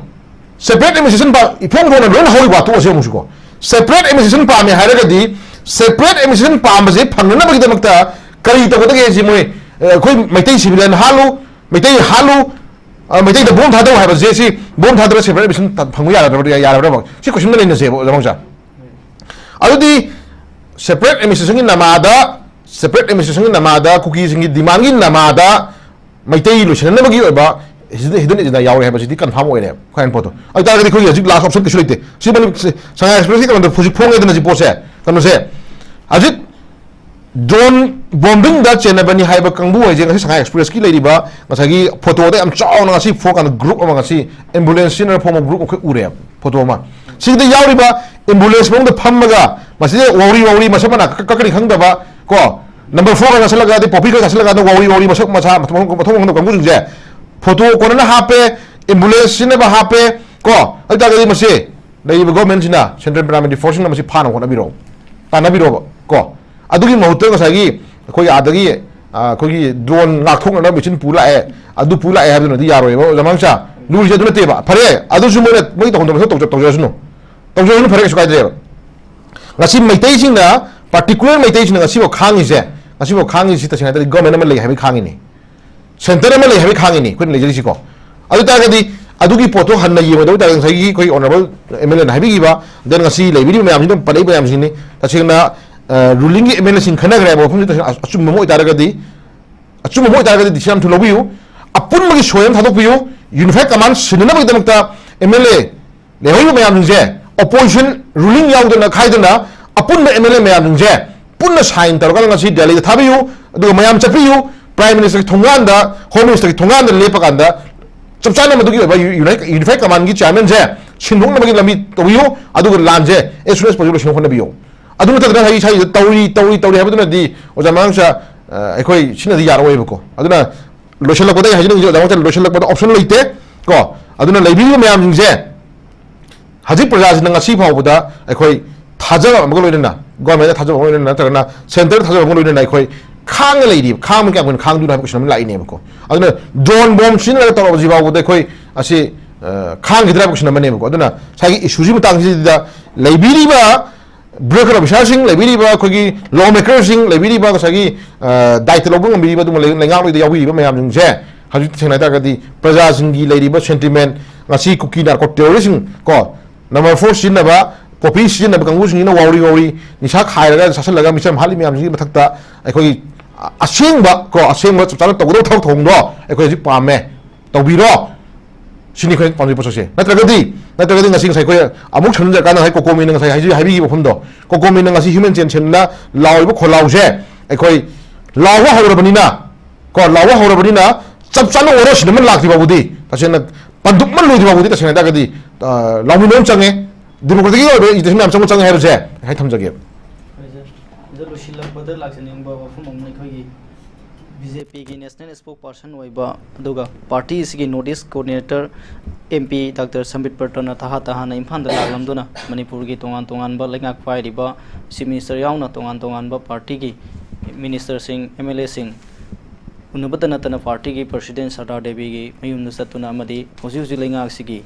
Separate administration ꯄꯥ-, ꯏꯐꯣꯡ ꯐꯣꯡꯅ ꯂꯣꯏꯅ ꯍꯧꯔꯤꯕ ꯋꯥꯊꯣꯛ ꯑꯁꯤ ꯑꯃꯨꯛꯁꯨꯀꯣ꯫ Separate administration ꯄꯥꯝꯃꯦ ꯍꯥꯏꯔꯒꯗꯤ, separate administration ꯄꯥꯝꯕꯁꯦ ꯐꯪꯅꯅꯕꯒꯤꯗꯃꯛꯇ ꯀꯔꯤ ꯇꯧꯒꯗꯒꯦ ꯍꯥꯏꯁꯤ ꯃꯣꯏ, ꯑ, ꯑꯩꯈꯣꯏ ꯃꯩꯇꯩ civilian ꯍꯥꯠꯂꯨ, ꯃꯩꯇꯩ ꯍꯥꯠꯂꯨ, ꯑ, ꯃꯩꯇꯩꯗ ꯕꯣꯝ ꯊꯥꯗꯧ ꯍꯥꯏꯕꯁꯦ ꯁꯤ ꯕꯣꯝ ꯊꯥꯗꯔ separate administration ꯇ-, ꯐꯪꯕ ꯌꯥꯔꯗꯕ꯭ꯔ-, ꯌꯥꯔꯕ꯭ꯔꯕ? ꯁꯤ question ꯑꯃ ꯂꯩꯅꯁꯦꯕ, ꯑꯣꯖꯥ ꯃꯉꯣꯆꯥ꯫ ꯑꯗꯨꯗꯤ separate administration ꯒꯤ ꯅꯃꯥꯗ, separate administration ꯒꯤ ꯅꯃꯥꯗ, ꯀꯨꯀꯤꯁꯤꯡꯒꯤ demand ꯒꯤ ꯅꯃꯥꯗ ꯃꯩꯇꯩ ꯂꯣꯏꯁꯤꯟꯅꯅꯕꯒꯤ ꯑꯣꯏꯕ hidden, hidden agenda ꯌꯥꯎꯔꯦ ꯍꯥꯏꯕꯁꯤꯗꯤ confirm ꯑꯣꯏꯔꯦ, ꯈ꯭ꯋꯥꯏ ꯄꯣꯠꯇꯣ꯫ ꯑꯗꯨ ꯇꯥꯔꯒꯗꯤ ꯑꯩꯈꯣꯏꯒꯤ ꯍꯧꯖꯤꯛ last option ꯀꯩꯁꯨ ꯂꯩꯇꯦ꯫ ꯁꯤ ꯃꯅꯤ-, ꯁꯤ ꯁꯉꯥꯏ ꯑꯦꯛꯁꯄ꯭ꯔꯦꯁꯀꯤ ꯀꯩꯅꯣꯗ ꯍꯧꯖꯤꯛ ꯐꯣꯡꯉꯦꯗꯅ ꯁꯤ ꯄꯣꯠꯁꯦ, ꯀꯩꯅꯣꯁꯦ꯫ ꯍꯧꯖꯤꯛ drone bombing ꯗ ꯆꯦꯟꯅꯕꯅꯤ ꯍꯥꯏꯕ ꯀꯥꯡꯕꯨ ꯍꯥꯏꯁꯦ ꯉꯁꯤ ꯁꯉꯥꯏ ꯑꯦꯛꯁꯄ꯭ꯔꯦꯁꯀꯤ ꯂꯩꯔꯤꯕ ꯉꯁꯥꯏꯒꯤ ꯐꯣꯇꯣꯗ ꯌꯥꯝ ꯆꯥꯎꯅ ꯉꯁꯤ ꯐꯣꯔꯀꯥꯟꯗ group ꯑꯃ, ꯉꯁꯤ ambulance ꯁꯤꯖꯤꯟꯅꯔ ꯐꯣꯡꯕ group ꯑꯃꯈꯛ ꯎꯔꯦ, ꯐꯣꯇꯣ ꯑꯃ꯫ ꯁꯤꯗ ꯌꯥꯎꯔꯤꯕ ambulance ꯃꯅꯨꯡꯗ ꯐꯝꯃꯒ ꯃꯁꯤꯗ ꯋꯥꯎꯔꯤ ꯋꯥꯎꯔꯤ ꯃꯁꯛ ꯃꯅꯥ ꯀꯛ-, ꯀꯛꯀꯅꯤ ꯈꯪꯗꯕ ꯀꯣ, number four ꯒ ꯆꯥꯁꯤꯜꯂꯒ, ꯑꯗꯩ ꯄꯣꯄꯤ ꯈꯔ ꯆꯥꯁꯤꯜꯂꯒ, ꯑꯗ ꯋꯥꯎꯔꯤ ꯋꯥꯎꯔꯤ ꯃꯁꯛ ꯃꯁꯥ ꯃꯊꯣꯡ ꯃꯊꯣꯡ ꯈꯪꯗꯕ ꯀꯥꯡꯕꯨꯁꯤꯡꯁꯦ ꯐꯣꯇꯣ ꯀꯣꯟꯅꯅ ꯍꯥꯞꯄꯦ, ambulance ꯁꯤꯖꯤꯟꯅꯕ ꯍꯥꯞꯄꯦ ꯀꯣ꯫ ꯑꯗꯨ ꯇꯥꯔꯒꯗꯤ ꯃꯁꯤ ꯂꯩꯔꯤꯕ government ꯁꯤꯅ, central paramilitary force ꯁꯤꯡꯅ ꯃꯁꯤ ꯐꯥꯅꯕ ꯍꯣꯠꯅꯕꯤꯔꯛꯑꯣ, ꯇꯥꯟꯅꯕꯤꯔꯛꯑꯣꯕ ꯀꯣ꯫ ꯑꯗꯨꯒꯤ ꯃꯍꯨꯠꯇ ꯉꯁꯥꯏꯒꯤ ꯑꯩꯈꯣꯏꯒꯤ ꯑꯥꯗꯒꯤ, ꯑ, ꯑꯩꯈꯣꯏꯒꯤ drone ꯉꯥꯛꯊꯣꯛꯅꯅꯕ ꯃꯦꯆꯤꯟ ꯄꯨ ꯂꯥꯛꯑꯦ, ꯑꯗꯨ ꯄꯨ ꯂꯥꯛꯑꯦ ꯍꯥꯏꯕꯗꯨꯅꯗꯤ ꯌꯥꯔꯣꯏꯕ, ꯑꯣꯖꯥ ꯃꯉꯣꯆꯥ꯫ ꯂꯨꯔꯤꯁꯦ ꯑꯗꯨ ꯅꯠꯇꯦꯕ꯫ ꯐꯔꯦ, ꯑꯗꯨꯁꯨ ꯃꯣꯏꯅ, ꯃꯣꯏ ꯇꯧꯐꯝ ꯊꯣꯛꯄ ꯇꯧꯖ-, ꯇꯧꯖꯔꯁꯅꯨ꯫ ꯇꯧꯖꯔꯁꯅꯨ, ꯐꯔꯦ, ꯀꯩꯁꯨ ꯀꯥꯏꯗ꯭ꯔꯦꯕ꯫ ꯉꯁꯤ ꯃꯩꯇꯩꯁꯤꯡꯅ, particular ꯃꯩꯇꯩꯁꯤꯡꯅ ꯉꯁꯤꯐꯥꯎ ꯈꯥꯡꯉꯤꯁꯦ, ꯉꯁꯤꯐꯥꯎ ꯈꯥꯡꯉꯤꯁꯤ ꯇꯁꯦꯡꯅ ꯍꯥꯏꯔꯗꯤ government ꯑꯃ ꯂꯩ ꯍꯥꯏꯕꯒꯤ ꯈꯥꯡꯉꯤꯅꯤ꯫ Centre ꯑꯃ ꯂꯩ ꯍꯥꯏꯕꯒꯤ ꯈꯥꯡꯉꯤꯅꯤ ꯑꯩꯈꯣꯏꯅ ꯂꯩꯖꯔꯤꯁꯤꯀꯣ꯫ ꯑꯗꯨ ꯇꯥꯔꯒꯗꯤ ꯑꯗꯨꯒꯤ ꯄꯣꯠꯇꯣ ꯍꯟꯅ ꯌꯦꯡꯉꯣꯏꯗꯕ ꯇꯥꯔꯒꯗꯤ ꯉꯁꯥꯏꯒꯤ ꯑꯩꯈꯣꯏ honourable M L A ꯅ ꯍꯥꯏꯕꯤꯈꯤꯕ, then ꯉꯁꯤ ꯂꯩꯕꯤꯔꯤꯕ ꯃꯌꯥꯝꯁꯤꯅ ꯄꯜꯂꯛꯏꯕ ꯃꯌꯥꯝꯁꯤꯅꯤ꯫ ꯇꯁꯦꯡꯅ ꯔꯨꯂꯤꯡꯒꯤ ꯑꯦꯝ ꯑꯦꯜ ꯑꯦꯁꯤꯡ ꯈꯟꯅꯈ꯭ꯔꯦ ꯍꯥꯏꯕ ꯋꯥꯐꯝꯁꯤꯗ ꯑꯆꯨꯝꯕ ꯑꯃ ꯑꯣꯏꯇꯥꯔꯒꯗꯤ, ꯑꯆꯨꯝꯕ ꯑꯃ ꯑꯣꯏꯇꯥꯔꯒꯗꯤ ꯗꯤꯁꯤꯖꯟ ꯊꯨꯅ ꯂꯧꯕꯤꯌꯨ꯫ ꯑꯄꯨꯟꯕꯒꯤ ꯁꯣꯏ ꯑꯃ ꯊꯥꯗꯣꯛꯄꯤꯌꯨ꯫ ꯌꯨꯅꯤꯐꯥꯏꯠ ꯀꯃꯥꯟ ꯁꯤꯟꯅꯅꯕꯒꯤꯗꯃꯛꯇ ꯑꯦꯝ ꯑꯦꯜ ꯑꯦ ꯂꯩꯍꯧꯔꯤꯕ ꯃꯌꯥꯝꯁꯤꯡꯁꯦ, ꯑꯣꯄꯣꯖꯤꯁꯟ, ꯔꯨꯂꯤꯡ ꯌꯥꯎꯗꯅ ꯈꯥꯏꯗꯅ, ꯑꯄꯨꯟꯕ ꯑꯦꯝ ꯑꯦꯜ ꯑꯦ ꯃꯌꯥꯝꯁꯤꯡꯁꯦ ꯄꯨꯟꯅ ꯁꯥꯏꯟ ꯇꯧꯔꯀꯥꯟꯗ ꯉꯁꯤ ꯗꯦꯜꯂꯤꯗ ꯊꯥꯕꯤꯌꯨ꯫ ꯑꯗꯨꯒ ꯃꯌꯥꯝ ꯆꯠꯄꯤꯌꯨ꯫ ꯄ꯭ꯔꯥꯏꯝ ꯃꯤꯅꯤꯁꯇꯔꯒꯤ ꯊꯣꯡꯒꯥꯟꯗ, ꯍꯣꯝ ꯃꯤꯅꯤꯁꯇꯔꯒꯤ ꯊꯣꯡꯒꯥꯟꯗ ꯂꯦꯞꯄꯀꯥꯟꯗ ꯆꯞ ꯆꯥꯅ ꯃꯗꯨꯒꯤ ꯑꯣꯏꯕ ꯌꯨ-, ꯌꯨꯅꯥꯏꯠ-, ꯌꯨꯅꯤꯐꯥꯏꯠ ꯀꯃꯥꯟꯒꯤ ꯆꯤꯌꯥꯔꯃꯦꯟꯁꯦ ꯁꯤꯟꯗꯣꯛꯅꯕꯒꯤ ꯂꯝꯕꯤ ꯇꯧꯕꯤꯌꯨ꯫ ꯑꯗꯨꯒ ꯂꯥꯟꯁꯦ as soon as possible ꯂꯣꯏꯁꯤꯟꯅꯕ ꯍꯣꯠꯅꯕꯤꯌꯨ꯫ ꯑꯗꯨ ꯅꯠꯇꯗꯅ ꯉꯁꯥꯏ ꯏꯁꯥꯒꯤꯗ ꯇꯧꯔꯤ, ꯇꯧꯔꯤ, ꯇꯧꯔꯤ ꯍꯥꯏꯕꯗꯨꯅꯗꯤ ꯑꯣꯖꯥ ꯃꯉꯥꯡꯁꯥ, ꯑ, ꯑꯩꯈꯣꯏ ꯁꯤꯅꯗꯤ ꯌꯥꯔꯛꯑꯣꯏꯕꯀꯣ꯫ ꯑꯗꯨꯅ ꯂꯣꯏꯁꯤꯜꯂꯛꯄꯗ ꯑꯩ ꯍꯥꯏꯖꯅꯤꯡꯉꯤꯁꯦ, ꯑꯣꯖꯥ ꯃꯉꯥꯡꯁꯥ, ꯂꯣꯏꯁꯤꯜꯂꯛꯄꯗ ꯑꯣꯞꯁꯟ ꯂꯩꯇꯦ ꯀꯣ꯫ ꯑꯗꯨꯅ ꯂꯩꯕꯤꯔꯤꯕ ꯃꯌꯥꯝꯁꯤꯡꯁꯦ ꯍꯧꯖꯤꯛ ꯄ꯭ꯔꯖꯥꯁꯤꯡꯅ ꯉꯁꯤ ꯐꯥꯎꯕꯗ ꯑꯩꯈꯣꯏ ꯊꯥꯖꯕ ꯑꯃꯒ ꯂꯣꯏꯅꯅ, ꯒꯣꯔꯃꯦꯟꯗ ꯊꯥꯖꯕ ꯑꯃꯒ ꯂꯣꯏꯅꯅ, ꯅꯠꯇ꯭ꯔꯒꯅ ꯁꯦꯟꯇꯔꯗ ꯊꯥꯖꯕ ꯑꯃꯒ ꯂꯣꯏꯅꯅ ꯑꯩꯈꯣꯏ ꯈꯥꯡꯉ ꯂꯩꯔꯤꯕ, ꯈꯥꯡꯕ ꯀꯌꯥꯝ ꯀꯨꯏꯅ ꯈꯥꯡꯗꯣꯏꯅꯣ ꯍꯥꯏꯕ ꯀꯣꯏꯁꯟ ꯑꯃ ꯂꯥꯛꯏꯅꯦꯕꯀꯣ꯫ ꯑꯗꯨꯅ ꯗ꯭ꯔꯣꯟ ꯕꯣꯝ ꯁꯤꯖꯤꯟꯅꯔꯒ ꯇꯧꯔꯛꯄꯁꯤ ꯐꯥꯎꯕꯗ ꯑꯩꯈꯣꯏ ꯑꯁꯤ, ꯑ, ꯈꯥꯡꯈꯤꯗ꯭ꯔꯥ ꯍꯥꯏꯕ ꯀꯣꯏꯁꯟ ꯑꯃꯅꯦꯕꯀꯣ꯫ ꯑꯗꯨꯅ ꯉꯁꯥꯏꯒꯤ ꯏꯁꯨꯁꯤ ꯃꯇꯥꯡꯁꯤꯗ ꯂꯩꯕꯤꯔꯤꯕ ꯕ꯭ꯌꯨꯔꯣꯀ꯭ꯔꯦꯠ ꯑꯣꯐꯤꯁꯥꯔꯁꯤꯡ, ꯂꯩꯕꯤꯔꯤꯕ ꯑꯩꯈꯣꯏꯒꯤ ꯂꯣ ꯃꯦꯀꯔꯁꯤꯡ, ꯂꯩꯕꯤꯔꯤꯕ ꯉꯁꯥꯏꯒꯤ, ꯑ, ꯗꯥꯏꯇ ꯂꯧꯕ ꯉꯝꯕꯤꯔꯤꯕ ꯑꯗꯨꯒꯨꯝꯕ ꯂꯩ-, ꯂꯩꯉꯥꯛꯂꯣꯏꯗ ꯌꯥꯎꯕꯤꯔꯤꯕ ꯃꯌꯥꯝꯁꯤꯡꯁꯦ, ꯍꯧꯖꯤꯛ ꯇꯁꯦꯡꯅ ꯍꯥꯏꯇꯥꯔꯒꯗꯤ ꯄ꯭ꯔꯖꯥꯁꯤꯡꯒꯤ ꯂꯩꯔꯤꯕ ꯁꯦꯟꯇꯤꯃꯦꯟ, ꯉꯁꯤ ꯀꯨꯀꯤ ꯅꯥꯔꯀꯣ ꯇꯦꯔꯣꯔꯤꯁꯁꯤꯡ ꯀꯣ, ꯅꯝꯕꯔ ꯐꯣꯔ ꯁꯤꯖꯤꯟꯅꯕ, ꯄꯣꯄꯤ ꯁꯤꯖꯤꯟꯅꯕ ꯀꯥꯡꯕꯨꯁꯤꯡꯁꯤꯅ ꯋꯥꯎꯔꯤ ꯋꯥꯎꯔꯤ ꯅꯤꯁꯥ ꯈꯥꯏꯔꯒ ꯆꯥꯁꯤꯜꯂꯒ ꯃꯤꯆꯝ ꯍꯥꯠꯂꯤ ꯃꯌꯥꯝꯁꯤꯒꯤ ꯃꯊꯛꯇ ꯑꯩꯈꯣꯏꯒꯤ ꯑ-, ꯑꯁꯦꯡꯕ ꯀꯣ, ꯑꯁꯦꯡꯕ ꯆꯞ ꯆꯥꯅ ꯇꯧꯒꯗꯧꯕ ꯊꯕꯛ ꯊꯧꯑꯣꯡꯗꯣ ꯑꯩꯈꯣꯏ ꯍꯧꯖꯤꯛ ꯄꯥꯝꯃꯦ, ꯇꯧꯕꯤꯔꯣ꯫ ꯁꯤꯅꯤ ꯑꯩꯈꯣꯏꯅ ꯄꯥꯝꯖꯕ ꯄꯣꯠꯁꯛꯁꯦ꯫ ꯅꯠꯇ꯭ꯔꯒꯗꯤ, ꯅꯠꯇ꯭ꯔꯒꯗꯤ ꯉꯁꯤ ꯉꯁꯥꯏ ꯑꯩꯈꯣꯏ ꯑꯃꯨꯛ ꯁꯝꯖꯤꯟꯖꯔꯀꯥꯟꯗ ꯉꯁꯥꯏ ꯀꯣꯀꯣꯃꯤꯅ ꯉꯁꯥꯏ ꯍꯥꯏꯖ-, ꯍꯥꯏꯕꯤꯈꯤꯕ ꯋꯥꯐꯝꯗꯣ, ꯀꯣꯀꯣꯃꯤꯅ ꯉꯁꯤ ꯍ꯭ꯌꯨꯃꯦꯟ ꯆꯦꯟꯁꯤꯟꯅ ꯂꯥꯎꯔꯤꯕ ꯈꯣꯜꯂꯥꯎꯁꯦ ꯑꯩꯈꯣꯏ ꯂꯥꯎꯕ ꯍꯧꯔꯕꯅꯤꯅ, ꯀꯣ, ꯂꯥꯎꯕ ꯍꯧꯔꯕꯅꯤꯅ ꯆꯞ ꯆꯥꯅ ꯋꯥꯔꯣꯏꯁꯤꯟ ꯑꯃ ꯂꯥꯛꯇ꯭ꯔꯤ ꯐꯥꯎꯕꯗꯤ, ꯇꯁꯦꯡꯅ ꯄꯟꯗꯨꯞꯃ ꯂꯣꯏꯗ꯭ꯔꯤ ꯐꯥꯎꯕꯗꯤ, ꯇꯁꯦꯡꯅ ꯍꯥꯏꯇꯥꯔꯒꯗꯤ, ꯑ, ꯂꯥꯎꯃꯤꯟꯅꯕ ꯑꯃ ꯆꯪꯉꯦ, ꯗꯦꯃꯣꯀ꯭ꯔꯦꯇꯤꯛꯀꯤ ꯑꯣꯏꯕ ꯏꯟꯇꯔꯦꯁ ꯃꯌꯥꯝ ꯆꯪꯕ ꯆꯪꯉꯦ ꯍꯥꯏꯕꯁꯦ ꯑꯩ ꯊꯝꯖꯒꯦꯕ꯫ ꯐꯔꯦ, ꯁꯔ꯫ ꯑꯗꯣ ꯂꯣꯏꯁꯤꯜꯂꯛꯄꯗ ꯂꯥꯛꯆꯅꯤꯡꯕ ꯋꯥꯐꯝ ꯑꯃꯅ, ꯑꯩꯈꯣꯏꯒꯤ ꯕꯤ ꯖꯦ ꯄꯤꯒꯤ ꯅꯦꯁꯅꯦꯜ ꯁ꯭ꯄꯣꯛ ꯄꯥꯔꯁꯟ ꯑꯣꯏꯕ ꯑꯗꯨꯒ ꯄꯥꯔꯇꯤ ꯑꯁꯤꯒꯤ North East coordinator M P doctor Sambit ꯄꯇ꯭ꯔꯅ ꯇꯍꯥ ꯇꯍꯥꯅ ꯏꯝꯐꯥꯜꯗ ꯂꯥꯛꯂꯝꯗꯨꯅ ꯃꯅꯤꯄꯨꯔꯒꯤ ꯇꯣꯉꯥꯟ ꯇꯣꯉꯥꯟꯕ ꯂꯩꯉꯥꯛ ꯄꯥꯏꯔꯤꯕ ꯆꯤꯐ ꯃꯤꯅꯤꯁꯇꯔ ꯌꯥꯎꯅ ꯇꯣꯉꯥꯟ ꯇꯣꯉꯥꯟꯕ ꯄꯥꯔꯇꯤꯒꯤ ꯃꯤꯅꯤꯁꯇꯔꯁꯤꯡ, ꯑꯦꯝ ꯑꯦꯜ ꯑꯦꯁꯤꯡ ꯎꯅꯕꯇ ꯅꯠꯇꯅ ꯄꯥꯔꯇꯤꯒꯤ ꯄ꯭ꯔꯁꯤꯗꯦꯟ ꯁꯔꯗꯥꯔ ꯗꯦꯕꯤꯒꯤ ꯃꯌꯨꯝꯗ ꯆꯠꯇꯨꯅ ꯑꯃꯗꯤ ꯍꯧꯖꯤꯛ ꯍꯧꯖꯤꯛ ꯂꯩꯉꯥꯛꯁꯤꯒꯤ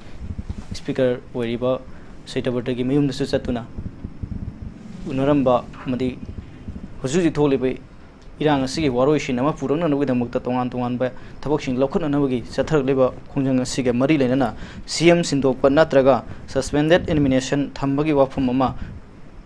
ꯁ꯭ꯄꯤꯀꯔ ꯑꯣꯏꯔꯤꯕ ꯁꯩꯇꯕ꯭ꯔꯇꯒꯤ ꯃꯌꯨꯝꯗꯁꯨ ꯆꯠꯇꯨꯅ ꯎꯅꯔꯝꯕ ꯑꯃꯗꯤ ꯍꯧꯖꯤꯛ ꯍꯧꯖꯤꯛ ꯊꯣꯛꯂꯤꯕ ꯏꯔꯥꯡ ꯑꯁꯤꯒꯤ ꯋꯥꯔꯣꯏꯁꯤꯟ ꯑꯃ ꯄꯨꯔꯛꯅꯅꯕꯒꯤꯗꯃꯛꯇ ꯇꯣꯉꯥꯟ ꯇꯣꯉꯥꯟꯕ ꯊꯕꯛꯁꯤꯡ ꯂꯧꯈꯠꯅꯅꯕꯒꯤ ꯆꯠꯊꯔꯛꯂꯤꯕ ꯈꯣꯡꯖꯪ ꯑꯁꯤꯒ ꯃꯔꯤ ꯂꯩꯅꯅ ꯁꯤ ꯑꯦꯝ ꯁꯤꯟꯗꯣꯛꯄ ꯅꯠꯇ꯭ꯔꯒ suspended animation ꯊꯝꯕꯒꯤ ꯋꯥꯐꯝ ꯑꯃ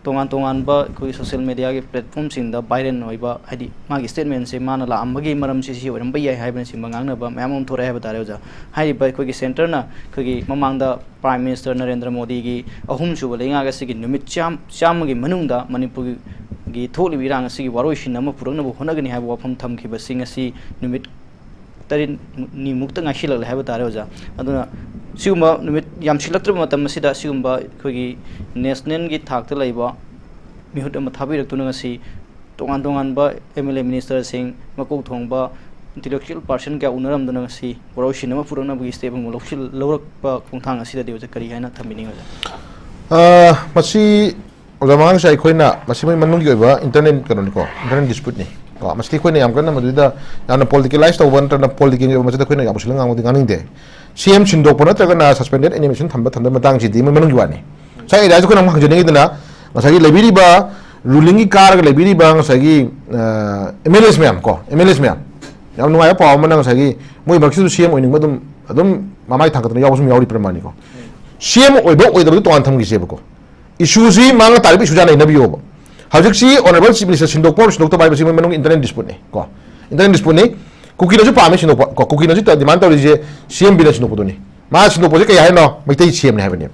ꯇꯣꯉꯥꯟ ꯇꯣꯉꯥꯟꯕ ꯑꯩꯈꯣꯏꯒꯤ social mediaꯒꯤ platformꯁꯤꯡꯗ viral ꯑꯣꯏꯕ, ꯍꯥꯏꯗꯤ ꯃꯥꯒꯤ statementꯁꯦ ꯃꯥꯅ ꯂꯥꯛꯑꯝꯕꯒꯤ ꯃꯔꯝꯁꯤ ꯁꯤ ꯑꯣꯏꯔꯝꯕ ꯌꯥꯏ ꯍꯥꯏꯕꯅꯆꯤꯡꯕ ꯉꯥꯡꯅꯕ ꯃꯌꯥꯝ ꯑꯃ ꯊꯣꯛꯂꯛꯑꯦ ꯍꯥꯏꯕ ꯇꯥꯔꯦ ꯑꯣꯖꯥ꯫ ꯍꯥꯏꯔꯤꯕ ꯑꯩꯈꯣꯏꯒꯤ centreꯅ ꯑꯩꯈꯣꯏꯒꯤ ꯃꯃꯥꯡꯗ Prime Minister ꯅꯔꯦꯟꯗ꯭ꯔ ꯃꯣꯗꯤꯒꯤ ꯑꯍꯨꯝꯁꯨꯕ ꯂꯩꯉꯥꯛ ꯑꯁꯤꯒꯤ ꯅꯨꯃꯤꯠ ꯆꯥꯝ-, ꯆꯥꯝꯃꯒꯤ ꯃꯅꯨꯡꯗ ꯃꯅꯤꯄꯨꯔꯒꯤ ꯊꯣꯛꯂꯤꯕ ꯏꯔꯥꯡ ꯑꯁꯤꯒꯤ ꯋꯥꯔꯣꯏꯁꯤꯟ ꯑꯃ ꯄꯨꯔꯛꯅꯕ ꯍꯣꯠꯅꯒꯅꯤ ꯍꯥꯏꯕ ꯋꯥꯐꯝ ꯊꯝꯈꯤꯕꯁꯤꯡ ꯑꯁꯤ ꯅꯨꯃꯤꯠ ꯇꯔꯦꯠꯅꯤꯃꯨꯛꯇ ꯉꯥꯏꯁꯤꯜꯂꯛꯂꯦ ꯍꯥꯏꯕ ꯇꯥꯔꯦ ꯑꯣꯖꯥ꯫ ꯑꯗꯨꯅ ꯁꯤꯒꯨꯝꯕ ꯅꯨꯃꯤꯠ ꯌꯥꯝꯁꯤꯜꯂꯛꯇ꯭ꯔꯕ ꯃꯇꯝ ꯑꯁꯤꯗ ꯁꯤꯒꯨꯝꯕ ꯑꯩꯈꯣꯏꯒꯤ nationalꯒꯤ ꯊꯥꯛꯇ ꯂꯩꯕ ꯃꯤꯍꯨꯠ ꯑꯃ ꯊꯥꯕꯤꯔꯛꯇꯨꯅ ꯉꯁꯤ ꯇꯣꯉꯥꯟ ꯇꯣꯉꯥꯟꯕ MLA ministerꯁꯤꯡ, ꯃꯀꯣꯛ ꯊꯣꯡꯕ intellectual person ꯀꯌꯥ ꯎꯅꯔꯝꯗꯨꯅ ꯉꯁꯤ ꯋꯥꯔꯣꯏꯁꯤꯟ ꯑꯃ ꯄꯨꯔꯛꯅꯕꯒꯤ step ꯑꯃ ꯂꯧꯁꯤꯜ-, ꯂꯧꯔꯛꯄ ꯈꯣꯡꯊꯥꯡ ꯑꯁꯤꯗꯗꯤ ꯑꯣꯖꯥ ꯀꯔꯤ ꯍꯥꯏꯅ ꯊꯝꯕꯤꯅꯤꯡꯉꯤ ꯑꯣꯖꯥ? ꯑ, ꯃꯁꯤ ꯑꯣꯖꯥ ꯃꯉꯥꯡꯁꯦ ꯑꯩꯈꯣꯏꯅ ꯃꯁꯤ ꯃꯣꯏ ꯃꯅꯨꯡꯒꯤ ꯑꯣꯏꯕ internal ꯀꯩꯅꯣꯅꯤꯀꯣ, internal disputeꯅꯤ ꯀꯣ꯫ ꯃꯁꯤꯗꯤ ꯑꯩꯈꯣꯏꯅ ꯌꯥꯝ ꯀꯟꯅ ꯃꯗꯨꯗ ꯌꯥꯝꯅ politicalize ꯇꯧꯕ ꯅꯠꯇ꯭ꯔꯒꯅ politicking ꯑꯣꯏꯕ ꯃꯁꯤꯗ ꯑꯩꯈꯣꯏꯅ ꯌꯥꯝ ꯎꯁꯤꯜꯂ ꯉꯥꯡꯕꯗꯤ ꯉꯥꯡꯅꯤꯡꯗꯦ꯫ CM ꯁꯤꯟꯗꯣꯛꯄ ꯅꯠꯇ꯭ꯔꯒꯅ suspended animation ꯊꯝꯕ ꯊꯝꯗꯕ ꯃꯇꯥꯡꯁꯤꯗꯤ ꯃꯣꯏ ꯃꯅꯨꯡꯒꯤ ꯋꯥꯅꯤ꯫ ꯉꯁꯥꯏ areaꯁꯤ ꯑꯩꯈꯣꯏꯅ ꯑꯃꯨꯛ ꯍꯪꯖꯅꯤꯡꯉꯤꯗꯅ, ꯉꯁꯥꯏꯒꯤ ꯂꯩꯕꯤꯔꯤꯕ rulingꯒꯤ ꯀꯥꯔꯒ ꯂꯩꯕꯤꯔꯤꯕ ꯉꯁꯥꯏꯒꯤ, ꯑ, MLAs ꯃꯌꯥꯝ ꯀꯣ, MLAs ꯃꯌꯥꯝ, ꯌꯥꯝ ꯅꯨꯡꯉꯥꯏꯕ ꯄꯥꯎ ꯑꯃꯅ ꯉꯁꯥꯏꯒꯤ ꯃꯣꯏ ꯃꯔꯛꯁꯤꯁꯨ CM ꯑꯣꯏꯅꯤꯡꯕ ꯑꯗꯨꯝ, ꯑꯗꯨꯝ ꯃꯃꯥꯏ ꯊꯥꯡꯒꯠꯇꯅ ꯌꯥꯎꯕꯁꯨ ꯌꯥꯎꯔꯤ ꯄ꯭ꯔꯃꯥꯅꯤꯀꯣ꯫ CM ꯑꯣꯏꯕ ꯑꯣꯏꯗꯕꯗꯤ ꯇꯣꯉꯥꯟ ꯊꯝꯈꯤꯁꯦꯕꯀꯣ꯫ Issueꯁꯤ ꯃꯥꯡꯉ ꯇꯥꯔꯤꯕ issue ꯍꯥꯟꯅ ꯅꯩꯅꯕꯤꯌꯣꯕ꯫ ꯍꯧꯖꯤꯛꯁꯤ honourable chief minister ꯁꯤꯟꯗꯣꯛꯄ ꯑꯃ ꯁꯤꯟꯗꯣꯛꯇꯕ ꯍꯥꯏꯕꯁꯤ ꯃꯣꯏ ꯃꯅꯨꯡꯒꯤ internal disputeꯅꯤ ꯀꯣ, internal disputeꯅꯤ꯫ ꯀꯨꯀꯤꯅꯁꯨ ꯄꯥꯝꯃꯦ ꯁꯤꯟꯗꯣꯛꯄ ꯀꯣ, ꯀꯨꯀꯤꯅꯁꯨ demand ꯇꯧꯔꯤꯁꯦ CM ꯕꯤꯜꯅ ꯁꯤꯟꯗꯣꯛꯄꯗꯨꯅꯤ꯫ ꯃꯥ ꯁꯤꯟꯗꯣꯛꯄꯁꯦ ꯀꯩ ꯍꯥꯏꯅꯣ? ꯃꯩꯇꯩ CMꯅꯤ ꯍꯥꯏꯕꯅꯦꯕ꯫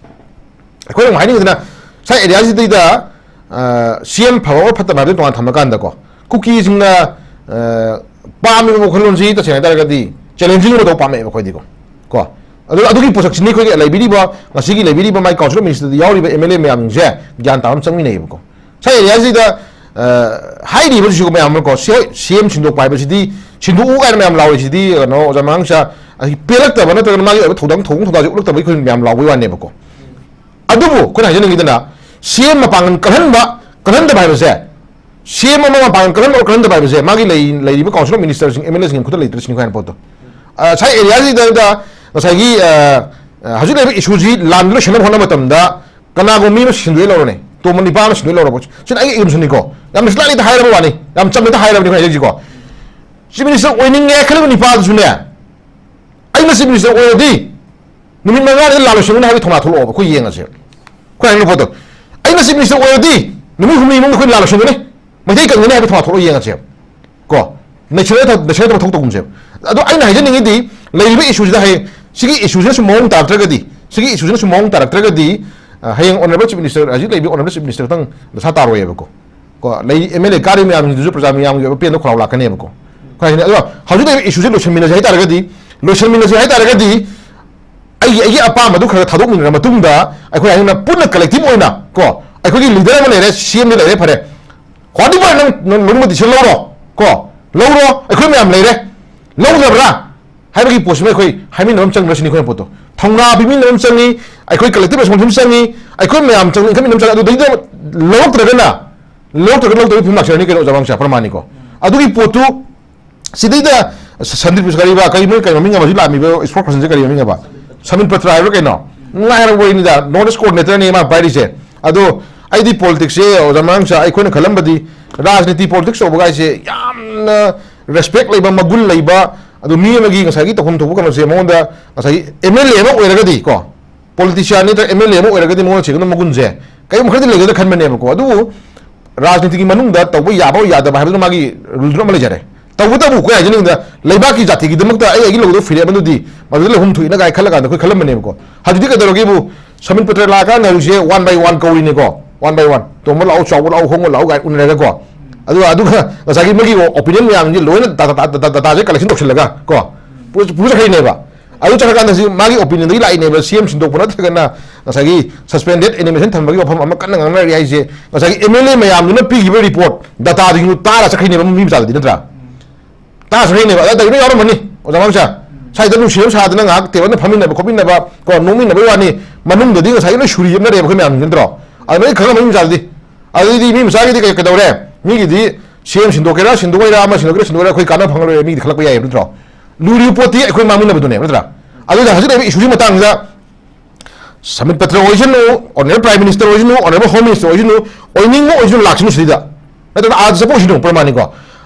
ꯑꯩꯈꯣꯏꯅ ꯑꯃꯨꯛ ꯍꯥꯏꯅꯤꯡꯉꯤꯗꯅ ꯉꯁꯥꯏ areaꯁꯤꯗꯩꯗ, ꯑ, CM ꯐꯕ ꯑꯣꯔ ꯐꯠꯇꯕ ꯍꯥꯏꯕꯗꯨ ꯇꯣꯉꯥꯟ ꯊꯝꯃꯀꯥꯟꯗꯀꯣ, ꯀꯨꯀꯤꯁꯤꯡꯅ, ꯑ, ꯄꯥꯝꯃꯤꯕ ꯋꯥꯈꯜꯂꯣꯟꯁꯤ ꯇꯁꯦꯡꯅ ꯍꯥꯏꯇꯥꯔꯒꯗꯤ challenging ꯑꯣꯏꯕ ꯇꯧꯕ ꯄꯥꯝꯃꯛꯑꯦꯕ ꯑꯩꯈꯣꯏꯗꯤꯀꯣ꯫ ꯀꯣ, ꯑꯗꯨ, ꯑꯗꯨꯒꯤ ꯄꯣꯠꯁꯛꯁꯤꯅꯤ ꯑꯩꯈꯣꯏꯒꯤ ꯂꯩꯕꯤꯔꯤꯕ, ꯉꯁꯤꯒꯤ ꯂꯩꯕꯤꯔꯤꯕ ꯃꯥꯏ council of ministerꯗ ꯌꯥꯎꯔꯤꯕ MLA ꯃꯌꯥꯝꯁꯦ ꯒ꯭ꯌꯥꯟ ꯇꯥꯕ ꯑꯃ ꯆꯪꯃꯤꯟꯅꯩꯌꯦꯕꯀꯣ꯫ ꯉꯁꯥꯏ areaꯁꯤꯗ, ꯑ, ꯍꯥꯏꯔꯤꯕꯁꯤꯁꯨ ꯃꯌꯥꯝ ꯑꯃꯀꯣ, ꯁꯤ ꯍꯣꯏ, CM ꯁꯤꯟꯗꯣꯛꯄ ꯍꯥꯏꯕꯁꯤꯗꯤ, ꯁꯤꯟꯗꯣꯛꯎ ꯀꯥꯏꯅ ꯃꯌꯥꯝ ꯂꯥꯎꯔꯤꯁꯤꯗꯤ, ꯀꯩꯅꯣ, ꯑꯣꯖꯥ ꯃꯉꯥꯡꯁꯥ, ꯑꯩ ꯄꯦꯜꯂꯛꯇꯕ ꯅꯠꯇ꯭ꯔꯒꯅ ꯃꯥꯒꯤ ꯑꯣꯏꯕ ꯊꯧꯗꯥꯡ, ꯊꯧꯕꯨꯡ ꯊꯧꯗꯥꯡꯁꯦ ꯎꯠꯂꯛꯇꯕꯒꯤ ꯑꯩꯈꯣꯏ ꯃꯌꯥꯝ ꯂꯥꯎꯕꯒꯤ ꯋꯥꯅꯦꯕꯀꯣ꯫ ꯑꯗꯨꯕꯨ ꯑꯩꯈꯣꯏꯅ ꯍꯥꯏꯖꯅꯤꯡꯉꯤꯗꯅ, CM ꯃꯄꯥꯡꯒꯜ ꯀꯜꯍꯟꯕ, ꯀꯜꯍꯟꯗꯕ ꯍꯥꯏꯕꯁꯦ, CM ꯑꯃ ꯃꯄꯥꯡꯒꯜ ꯀꯜꯍꯟꯕ ꯑꯣꯔ ꯀꯜꯍꯟꯗꯕ ꯍꯥꯏꯕꯁꯦ ꯃꯥꯒꯤ ꯂꯩ-, ꯂꯩꯔꯤꯕ council of ministerꯁꯤꯡ, MLAꯁꯤꯡꯒꯤ ꯈꯨꯠꯇ ꯂꯩꯇ꯭ꯔꯁꯤꯅꯤ ꯍꯥꯏꯅ ꯄꯣꯠꯇꯣ꯫ ꯑ, ꯉꯁꯥꯏ areaꯁꯤꯗ ꯉꯁꯥꯏꯒꯤ, ꯑ, ꯑ, ꯍꯧꯖꯤꯛ ꯂꯩꯔꯤꯕ issueꯁꯤ ꯂꯥꯟ ꯂꯣꯏꯁꯤꯟꯅꯕ ꯍꯣꯠꯅꯕ ꯃꯇꯝꯗ ꯀꯅꯥꯒꯨꯝꯕ ꯃꯤ ꯑꯃ ꯁꯤꯟꯗꯣꯛꯑꯦ ꯂꯧꯔꯅꯤ, ꯇꯣꯝꯕ ꯅꯤꯄꯥ ꯑꯃ ꯁꯤꯟꯗꯣꯛꯑꯦ ꯂꯧꯔꯕ꯫ ꯁꯤꯅ ꯑꯩꯒꯤ assumptionꯅꯤꯀꯣ꯫ ꯌꯥꯝꯅ slightlyꯗ ꯍꯥꯏꯔꯕ ꯋꯥꯅꯤ, ꯌꯥꯝ ꯆꯝꯅꯗ ꯍꯥꯏꯔꯕꯅꯤ ꯑꯩꯈꯣꯏ ꯍꯥꯏꯖꯔꯤꯁꯤꯀꯣ꯫ Chief minister ꯑꯣꯏꯅꯤꯡꯉꯦ ꯈꯜꯂꯤꯕ ꯅꯤꯄꯥꯗꯨꯁꯨꯅꯦ, ꯑꯩꯅ chief minister ꯑꯣꯏꯔꯗꯤ ꯅꯨꯃꯤꯠ ꯃꯉꯥꯅꯤꯗ ꯂꯥꯜꯂꯣꯏꯁꯤꯟꯒꯅꯤ ꯍꯥꯏꯕꯒꯤ ꯊꯧꯅꯥ ꯊꯣꯛꯂꯛꯑꯣꯕ꯫ ꯑꯩꯈꯣꯏ ꯌꯦꯡꯉꯁꯦ꯫ ꯑꯩꯈꯣꯏ ꯍꯥꯏꯅꯤꯡꯕ ꯄꯣꯠꯇꯣ, ꯑꯩ ꯅ ꯆꯤꯐ ꯃꯤꯅꯤꯁꯇꯔ ꯑꯣꯏꯔꯗꯤ ꯅꯨꯃꯤꯠ ꯍꯨꯝꯅꯤ ꯃꯅꯨꯡꯗ ꯑꯩꯈꯣꯏ ꯂꯥꯜ ꯂꯣꯏꯁꯤꯟꯒꯅꯤ, ꯃꯩꯇꯩ ꯀꯪꯒꯅꯤ ꯍꯥꯏꯕ ꯊꯧꯅꯥ ꯊꯣꯛꯂꯛꯑꯣ ꯌꯦꯡꯉꯁꯦꯕ꯫ ꯀꯣ, ꯅꯦꯁꯅꯦꯜ ꯊ-, ꯅꯦꯁꯅꯦꯜ ꯊꯕꯛ ꯊꯣꯛ ꯇꯧꯒꯨꯝꯁꯦꯕ꯫ ꯑꯗꯣ ꯑꯩꯅ ꯍꯥꯏꯖꯅꯤꯡꯉꯤꯗꯤ, ꯂꯩꯔꯤꯕ ꯏꯁꯨꯁꯤꯗ ꯍꯌꯦꯡ ꯁꯤꯒꯤ ꯏꯁꯨꯁꯤꯅ ꯁꯨꯝ ꯃꯑꯣꯡ ꯇꯥꯔꯛꯇ꯭ꯔꯒꯗꯤ, ꯁꯤꯒꯤ ꯏꯁꯨꯁꯤꯅ ꯁꯨꯝ ꯃꯑꯣꯡ ꯇꯥꯔꯛꯇ꯭ꯔꯒꯗꯤ, ꯑ, ꯍꯌꯦꯡ ꯑꯣꯅꯔꯦꯕꯜ ꯆꯤꯐ ꯃꯤꯅꯤꯁꯇꯔ, ꯍꯧꯖꯤꯛ ꯂꯩꯔꯤꯕ ꯑꯣꯅꯔꯦꯕꯜ ꯆꯤꯐ ꯃꯤꯅꯤꯁꯇꯔ ꯈꯛꯇꯪ ꯗꯁꯥ ꯇꯥꯔꯣꯏꯌꯦꯕꯀꯣ꯫ ꯀꯣ, ꯂꯩ ꯑꯦꯝ ꯑꯦꯜ ꯑꯦ ꯀꯥꯔꯤ ꯃꯌꯥꯝꯁꯤꯡꯗꯨꯁꯨ ꯄ꯭ꯔꯖꯥ ꯃꯌꯥꯝꯒꯤ ꯑꯣꯏꯕ ꯄꯦꯟꯗ ꯈꯧꯔꯥꯎ ꯂꯥꯛꯀꯅꯦꯕꯀꯣ꯫ ꯈꯔ ꯍꯦꯟꯅ-, ꯑꯗꯣ ꯍꯧꯖꯤꯛ ꯂꯩꯔꯤꯕ ꯏꯁꯨꯁꯦ ꯂꯣꯏꯁꯤꯟꯃꯤꯟꯅꯁꯦ ꯍꯥꯏꯇꯥꯔꯒꯗꯤ, ꯂꯣꯏꯁꯤꯟꯃꯤꯟꯅꯁꯦ ꯍꯥꯏꯇꯥꯔꯒꯗꯤ, ꯑꯩꯒꯤ, ꯑꯩꯒꯤ ꯑꯄꯥꯝꯕꯗꯨ ꯈꯔ ꯊꯥꯗꯣꯛꯃꯤꯟꯅꯔ ꯃꯇꯨꯡꯗ, ꯑꯩꯈꯣꯏ ꯍꯥꯏꯅ ꯄꯨꯟꯅ ꯀꯂꯦꯛꯇꯤꯚ ꯑꯣꯏꯅ, ꯀꯣ, ꯑꯩꯈꯣꯏꯒꯤ ꯂꯤꯗꯔ ꯑꯃ ꯂꯩꯔꯦ, ꯁꯤ ꯑꯦꯝꯗꯤ ꯂꯩꯔꯦ, ꯐꯔꯦ꯫ ꯋꯥꯗꯤꯕ ꯅꯪ, ꯅꯪ ꯂꯧꯅꯤꯡꯕ decision ꯂꯧꯔꯣ, ꯀꯣ, ꯂꯧꯔꯣ, ꯑꯩꯈꯣꯏ ꯃꯌꯥꯝ ꯂꯩꯔꯦ, ꯂꯧꯗꯕ꯭ꯔꯥ ꯍꯥꯏꯕꯒꯤ ꯄꯣꯠꯁꯤꯃ ꯑꯩꯈꯣꯏ ꯍꯥꯏꯃꯤꯟꯅꯕ ꯑꯃ ꯆꯪꯗ꯭ꯔꯁꯤꯅꯤ ꯑꯩꯈꯣꯏꯅ ꯄꯣꯠꯇꯣ꯫ ꯊꯧꯅꯥ ꯄꯤꯃꯤꯟꯅꯕ ꯑꯃ ꯆꯪꯉꯤ, ꯑꯩꯈꯣꯏ ꯀꯂꯦꯛꯇꯤꯚ ꯔꯦꯁꯄꯣꯟꯁꯤꯕꯤꯂꯤꯇꯤ ꯆꯪꯉꯤ, ꯑꯩꯈꯣꯏ ꯃꯌꯥꯝ ꯆꯪꯉꯤ, ꯏꯟꯈꯠꯃꯤꯟꯅꯕ ꯆꯪꯉꯤ꯫ ꯑꯗꯨꯗꯩꯗ ꯂꯧꯔꯛꯇ꯭ꯔꯒꯅ, ꯂꯧꯔꯛꯇ꯭ꯔꯒ ꯂꯧꯗꯕꯒꯤ ꯐꯤꯕꯝ ꯂꯥꯛꯆꯔꯅꯤ ꯀꯩꯅꯣ, ꯑꯣꯖꯥ ꯃꯉꯥꯡꯁꯥ, ꯄ꯭ꯔꯃꯥꯅꯤꯀꯣ꯫ ꯑꯗꯨꯒꯤ ꯄꯣꯠꯇꯨ ꯁꯤꯗꯩꯗ ꯁꯟꯗꯤꯞ ꯀꯔꯤꯕ, ꯀꯔꯤ ꯃꯣꯏ ꯀꯩ ꯃꯃꯤꯡ ꯑꯃꯁꯨ ꯂꯥꯛꯑꯝꯃꯤꯕ, ꯁ꯭ꯄꯣꯔꯠ ꯄꯔꯁꯟꯁꯦ ꯀꯔꯤ ꯃꯃꯤꯡ ꯑꯃ? ꯁꯃꯤꯟ ꯄꯇ꯭ꯔ ꯍꯥꯏꯕ꯭ꯔꯥ ꯀꯩꯅꯣ? ꯉꯥꯏꯔꯕ ꯋꯥꯔꯤꯅꯤꯗ, ꯅꯣꯔꯠ ꯏꯁ ꯀꯣꯑꯣꯔꯗꯤꯅꯦꯇꯔꯅꯤ ꯃꯥ ꯄꯥꯏꯔꯤꯁꯦ꯫ ꯑꯗꯣ ꯑꯩꯗꯤ ꯄꯣꯂꯤꯇꯤꯛꯁꯁꯦ, ꯑꯣꯖꯥ ꯃꯉꯥꯡꯁꯥ, ꯑꯩꯈꯣꯏꯅ ꯈꯜꯂꯝꯕꯗꯤ ꯔꯥꯖꯅꯤꯇꯤ, ꯄꯣꯂꯤꯇꯤꯛꯁ ꯇꯧꯕ ꯀꯥꯏꯁꯦ ꯌꯥꯝꯅ ꯔꯦꯁꯄꯦꯛ ꯂꯩꯕ, ꯃꯒꯨꯟ ꯂꯩꯕ, ꯑꯗꯨ ꯃꯤ ꯑꯃꯒꯤ ꯉꯁꯥꯏꯒꯤ ꯇꯧꯐꯝ ꯊꯣꯛꯄ ꯀꯩꯅꯣꯁꯦ ꯃꯉꯣꯟꯗ ꯉꯁꯥꯏꯒꯤ ꯑꯦꯝ ꯑꯦꯜ ꯑꯦ ꯑꯃ ꯑꯣꯏꯔꯒꯗꯤ ꯀꯣ, ꯄꯣꯂꯤꯇꯤꯁꯤꯌꯥꯟ ꯅꯠꯇ꯭ꯔꯒ ꯑꯦꯝ ꯑꯦꯜ ꯑꯦ ꯑꯃ ꯑꯣꯏꯔꯒꯗꯤ ꯃꯉꯣꯟꯗ ꯆꯦꯛꯀꯗꯕ ꯃꯒꯨꯟꯁꯦ ꯀꯔꯤꯒꯨꯝꯕ ꯈꯔꯗꯤ ꯂꯩꯒꯗ꯭ꯔꯥ ꯈꯟꯕꯅꯦꯕꯀꯣ꯫ ꯑꯗꯨꯕꯨ ꯔꯥꯖꯅꯤꯇꯤꯒꯤ ꯃꯅꯨꯡꯗ ꯇꯧꯕ ꯌꯥꯕ ꯌꯥꯗꯕ ꯍꯥꯏꯕꯗꯨꯅ ꯃꯥꯒꯤ ꯔꯨꯜꯗꯨꯅ ꯑꯃ ꯂꯩꯖꯔꯦ꯫ ꯇꯧꯕꯇꯕꯨ ꯑꯩꯈꯣꯏ ꯍꯥꯏꯖꯅꯤꯡꯕꯗ ꯂꯩꯕꯥꯛꯀꯤ ꯖꯥꯇꯤꯒꯤꯗꯃꯛꯇ ꯑꯩ ꯑꯩꯒꯤ ꯂꯧꯗꯣ ꯐꯤꯔꯦꯞ ꯑꯗꯨꯗꯤ ꯃꯗꯨꯗ ꯂꯩꯍꯨꯝ ꯊꯣꯛꯏꯅ ꯀꯥꯏ ꯈꯜꯂ ꯀꯥꯟꯗ ꯑꯩꯈꯣꯏ ꯈꯜꯂꯝꯕꯅꯦꯕꯀꯣ꯫ ꯍꯧꯖꯤꯛꯇꯤ ꯀꯩꯗꯧꯔꯒꯦꯕꯨ, ꯁꯃꯤꯟ ꯄꯇ꯭ꯔ ꯂꯥꯛꯑꯀꯥꯟꯗ ꯍꯧꯖꯤꯛꯁꯦ one buy one ꯀꯧꯔꯤꯅꯦꯀꯣ, one buy one, ꯇꯣꯝꯕ ꯂꯥꯛꯑꯣ, ꯆꯥꯎꯕ ꯂꯥꯛꯑꯣ, ꯍꯣꯡꯕ ꯂꯥꯛꯑꯣ ꯀꯥꯏꯅ ꯎꯅꯔꯒꯀꯣ꯫ ꯑꯗꯨꯒ, ꯑꯗꯨꯒ ꯉꯁꯥꯏꯒꯤ ꯃꯣꯏꯒꯤ ꯑꯣꯄꯤꯅꯤꯌꯟ ꯃꯌꯥꯝꯁꯦ ꯂꯣꯏꯅ ꯗꯥꯇꯥ, ꯗꯥꯇꯥ, ꯗꯥꯇꯥꯁꯦ ꯀꯂꯦꯛꯁꯟ ꯇꯧꯁꯤꯜꯂꯒ ꯀꯣ, ꯄꯨ-, ꯄꯨꯖꯈ꯭ꯔꯤꯅꯦꯕ꯫ ꯑꯗꯨ ꯆꯠꯈ꯭ꯔꯀꯥꯟꯗ ꯁꯤ ꯃꯥꯒꯤ ꯑꯣꯄꯤꯅꯤꯌꯟꯗꯒꯤ ꯂꯥꯛꯏꯅꯦꯕ, ꯁꯤ ꯑꯦꯝ ꯁꯤꯟꯗꯣꯛꯄ ꯅꯠꯇ꯭ꯔꯒꯅ ꯉꯁꯥꯏꯒꯤ ꯁꯁꯄꯦꯟꯗꯦꯠ ꯑꯦꯅꯤꯃꯦꯁꯟ ꯊꯝꯕꯒꯤ ꯋꯥꯐꯝ ꯑꯃ ꯀꯟꯅ ꯉꯥꯡꯅꯔꯤ ꯍꯥꯏꯁꯦ꯫ ꯉꯁꯥꯏꯒꯤ ꯑꯦꯝ ꯑꯦꯜ ꯑꯦ ꯃꯌꯥꯝꯗꯨꯅ ꯄꯤꯈꯤꯕ ꯔꯤꯄꯣꯔꯠ, ꯗꯥꯇꯥꯗꯨ ꯇꯥꯔ ꯆꯠꯈ꯭ꯔꯤꯅꯦꯕ ꯃꯤ ꯃꯆꯥꯗꯨꯗꯤ, ꯅꯠꯇ꯭ꯔꯥ? ꯇꯥꯔ ꯆꯠꯈ꯭ꯔꯤꯅꯦꯕ꯫ ꯑꯗ ꯇꯧꯔꯤꯕ ꯌꯥꯎꯔꯝꯃꯅꯤ, ꯑꯣꯖꯥ ꯃꯍꯧꯁꯥ꯫ ꯁ꯭ꯋꯥꯏꯗ ꯅꯨꯡꯁꯤꯅꯕ ꯁꯥꯗꯅ ꯉꯥꯏꯍꯥꯛ ꯇꯦꯕꯜꯗ ꯐꯝꯃꯤꯟꯅꯕ ꯈꯣꯠꯃꯤꯟꯅꯕ ꯀꯣ, ꯅꯣꯛꯃꯤꯟꯅꯕꯒꯤ ꯋꯥꯅꯤ, ꯃꯅꯨꯡꯗꯗꯤ ꯉꯁꯥꯏꯒꯤ ꯂꯣꯏ ꯁꯨꯔꯤ ꯌꯦꯞꯅꯔꯦꯕ ꯑꯩꯈꯣꯏ ꯃꯌꯥꯝꯁꯤ, ꯅꯠꯇ꯭ꯔꯣ? ꯑꯗꯨꯃꯥꯏꯅ ꯈꯪꯉꯝꯃꯅꯤ ꯃꯤ ꯃꯆꯥꯗꯨꯗꯤ꯫ ꯑꯗꯨꯗꯤ ꯃꯤ ꯃꯆꯥꯒꯤꯗꯤ ꯀꯩ-, ꯀꯩꯗꯧꯔꯦ? ꯃꯤꯒꯤꯗꯤ ꯁꯤ ꯑꯦꯝ ꯁꯤꯟꯗꯣꯛꯀꯦꯔꯥ, ꯁꯤꯟꯗꯣꯛꯑꯣꯏꯔꯥ, ꯑꯃ ꯁꯤꯟꯗꯣꯛꯀꯦꯔꯥ, ꯁꯤꯟꯗꯣꯛꯑꯣꯏꯔꯥ, ꯑꯩꯈꯣꯏ ꯀꯥꯟꯅꯕ ꯐꯪꯉꯔꯣꯏ, ꯃꯤꯒꯤꯗꯤ ꯈꯜꯂꯛꯄ ꯌꯥꯏꯌꯦꯕ, ꯅꯠꯇ꯭ꯔꯣ? ꯂꯨꯔꯤꯕ ꯄꯣꯠꯇꯤ ꯑꯩꯈꯣꯏ ꯃꯥꯡꯃꯤꯟꯅꯕꯗꯨꯅꯦꯕ, ꯅꯠꯇ꯭ꯔꯥ? ꯑꯗꯨꯅ ꯍꯧꯖꯤꯛ ꯂꯩꯔꯤꯕ ꯏꯁꯨꯒꯤ ꯃꯇꯥꯡꯁꯤꯗ ꯁꯃꯤꯠ ꯄꯇ꯭ꯔ ꯑꯣꯏꯁꯅꯨ, ꯑꯣꯅꯔꯦꯕꯜ ꯄ꯭ꯔꯥꯏꯝ ꯃꯤꯅꯤꯁꯇꯔ ꯑꯣꯏꯁꯅꯨ, ꯑꯣꯅꯔꯦꯕꯜ ꯍꯣꯝ ꯃꯤꯅꯤꯁꯇꯔ ꯑꯣꯏꯁꯅꯨ, ꯑꯣꯏꯅꯤꯡꯕ ꯑꯣꯏꯁꯅꯨ, ꯂꯥꯛꯁꯅꯨ ꯁꯤꯗ, ꯅꯠꯇ꯭ꯔꯒ ꯑꯥꯗ ꯆꯠꯄ ꯑꯣꯏꯁꯅꯨ, ꯄ꯭ꯔꯃꯥꯅꯤꯀꯣ꯫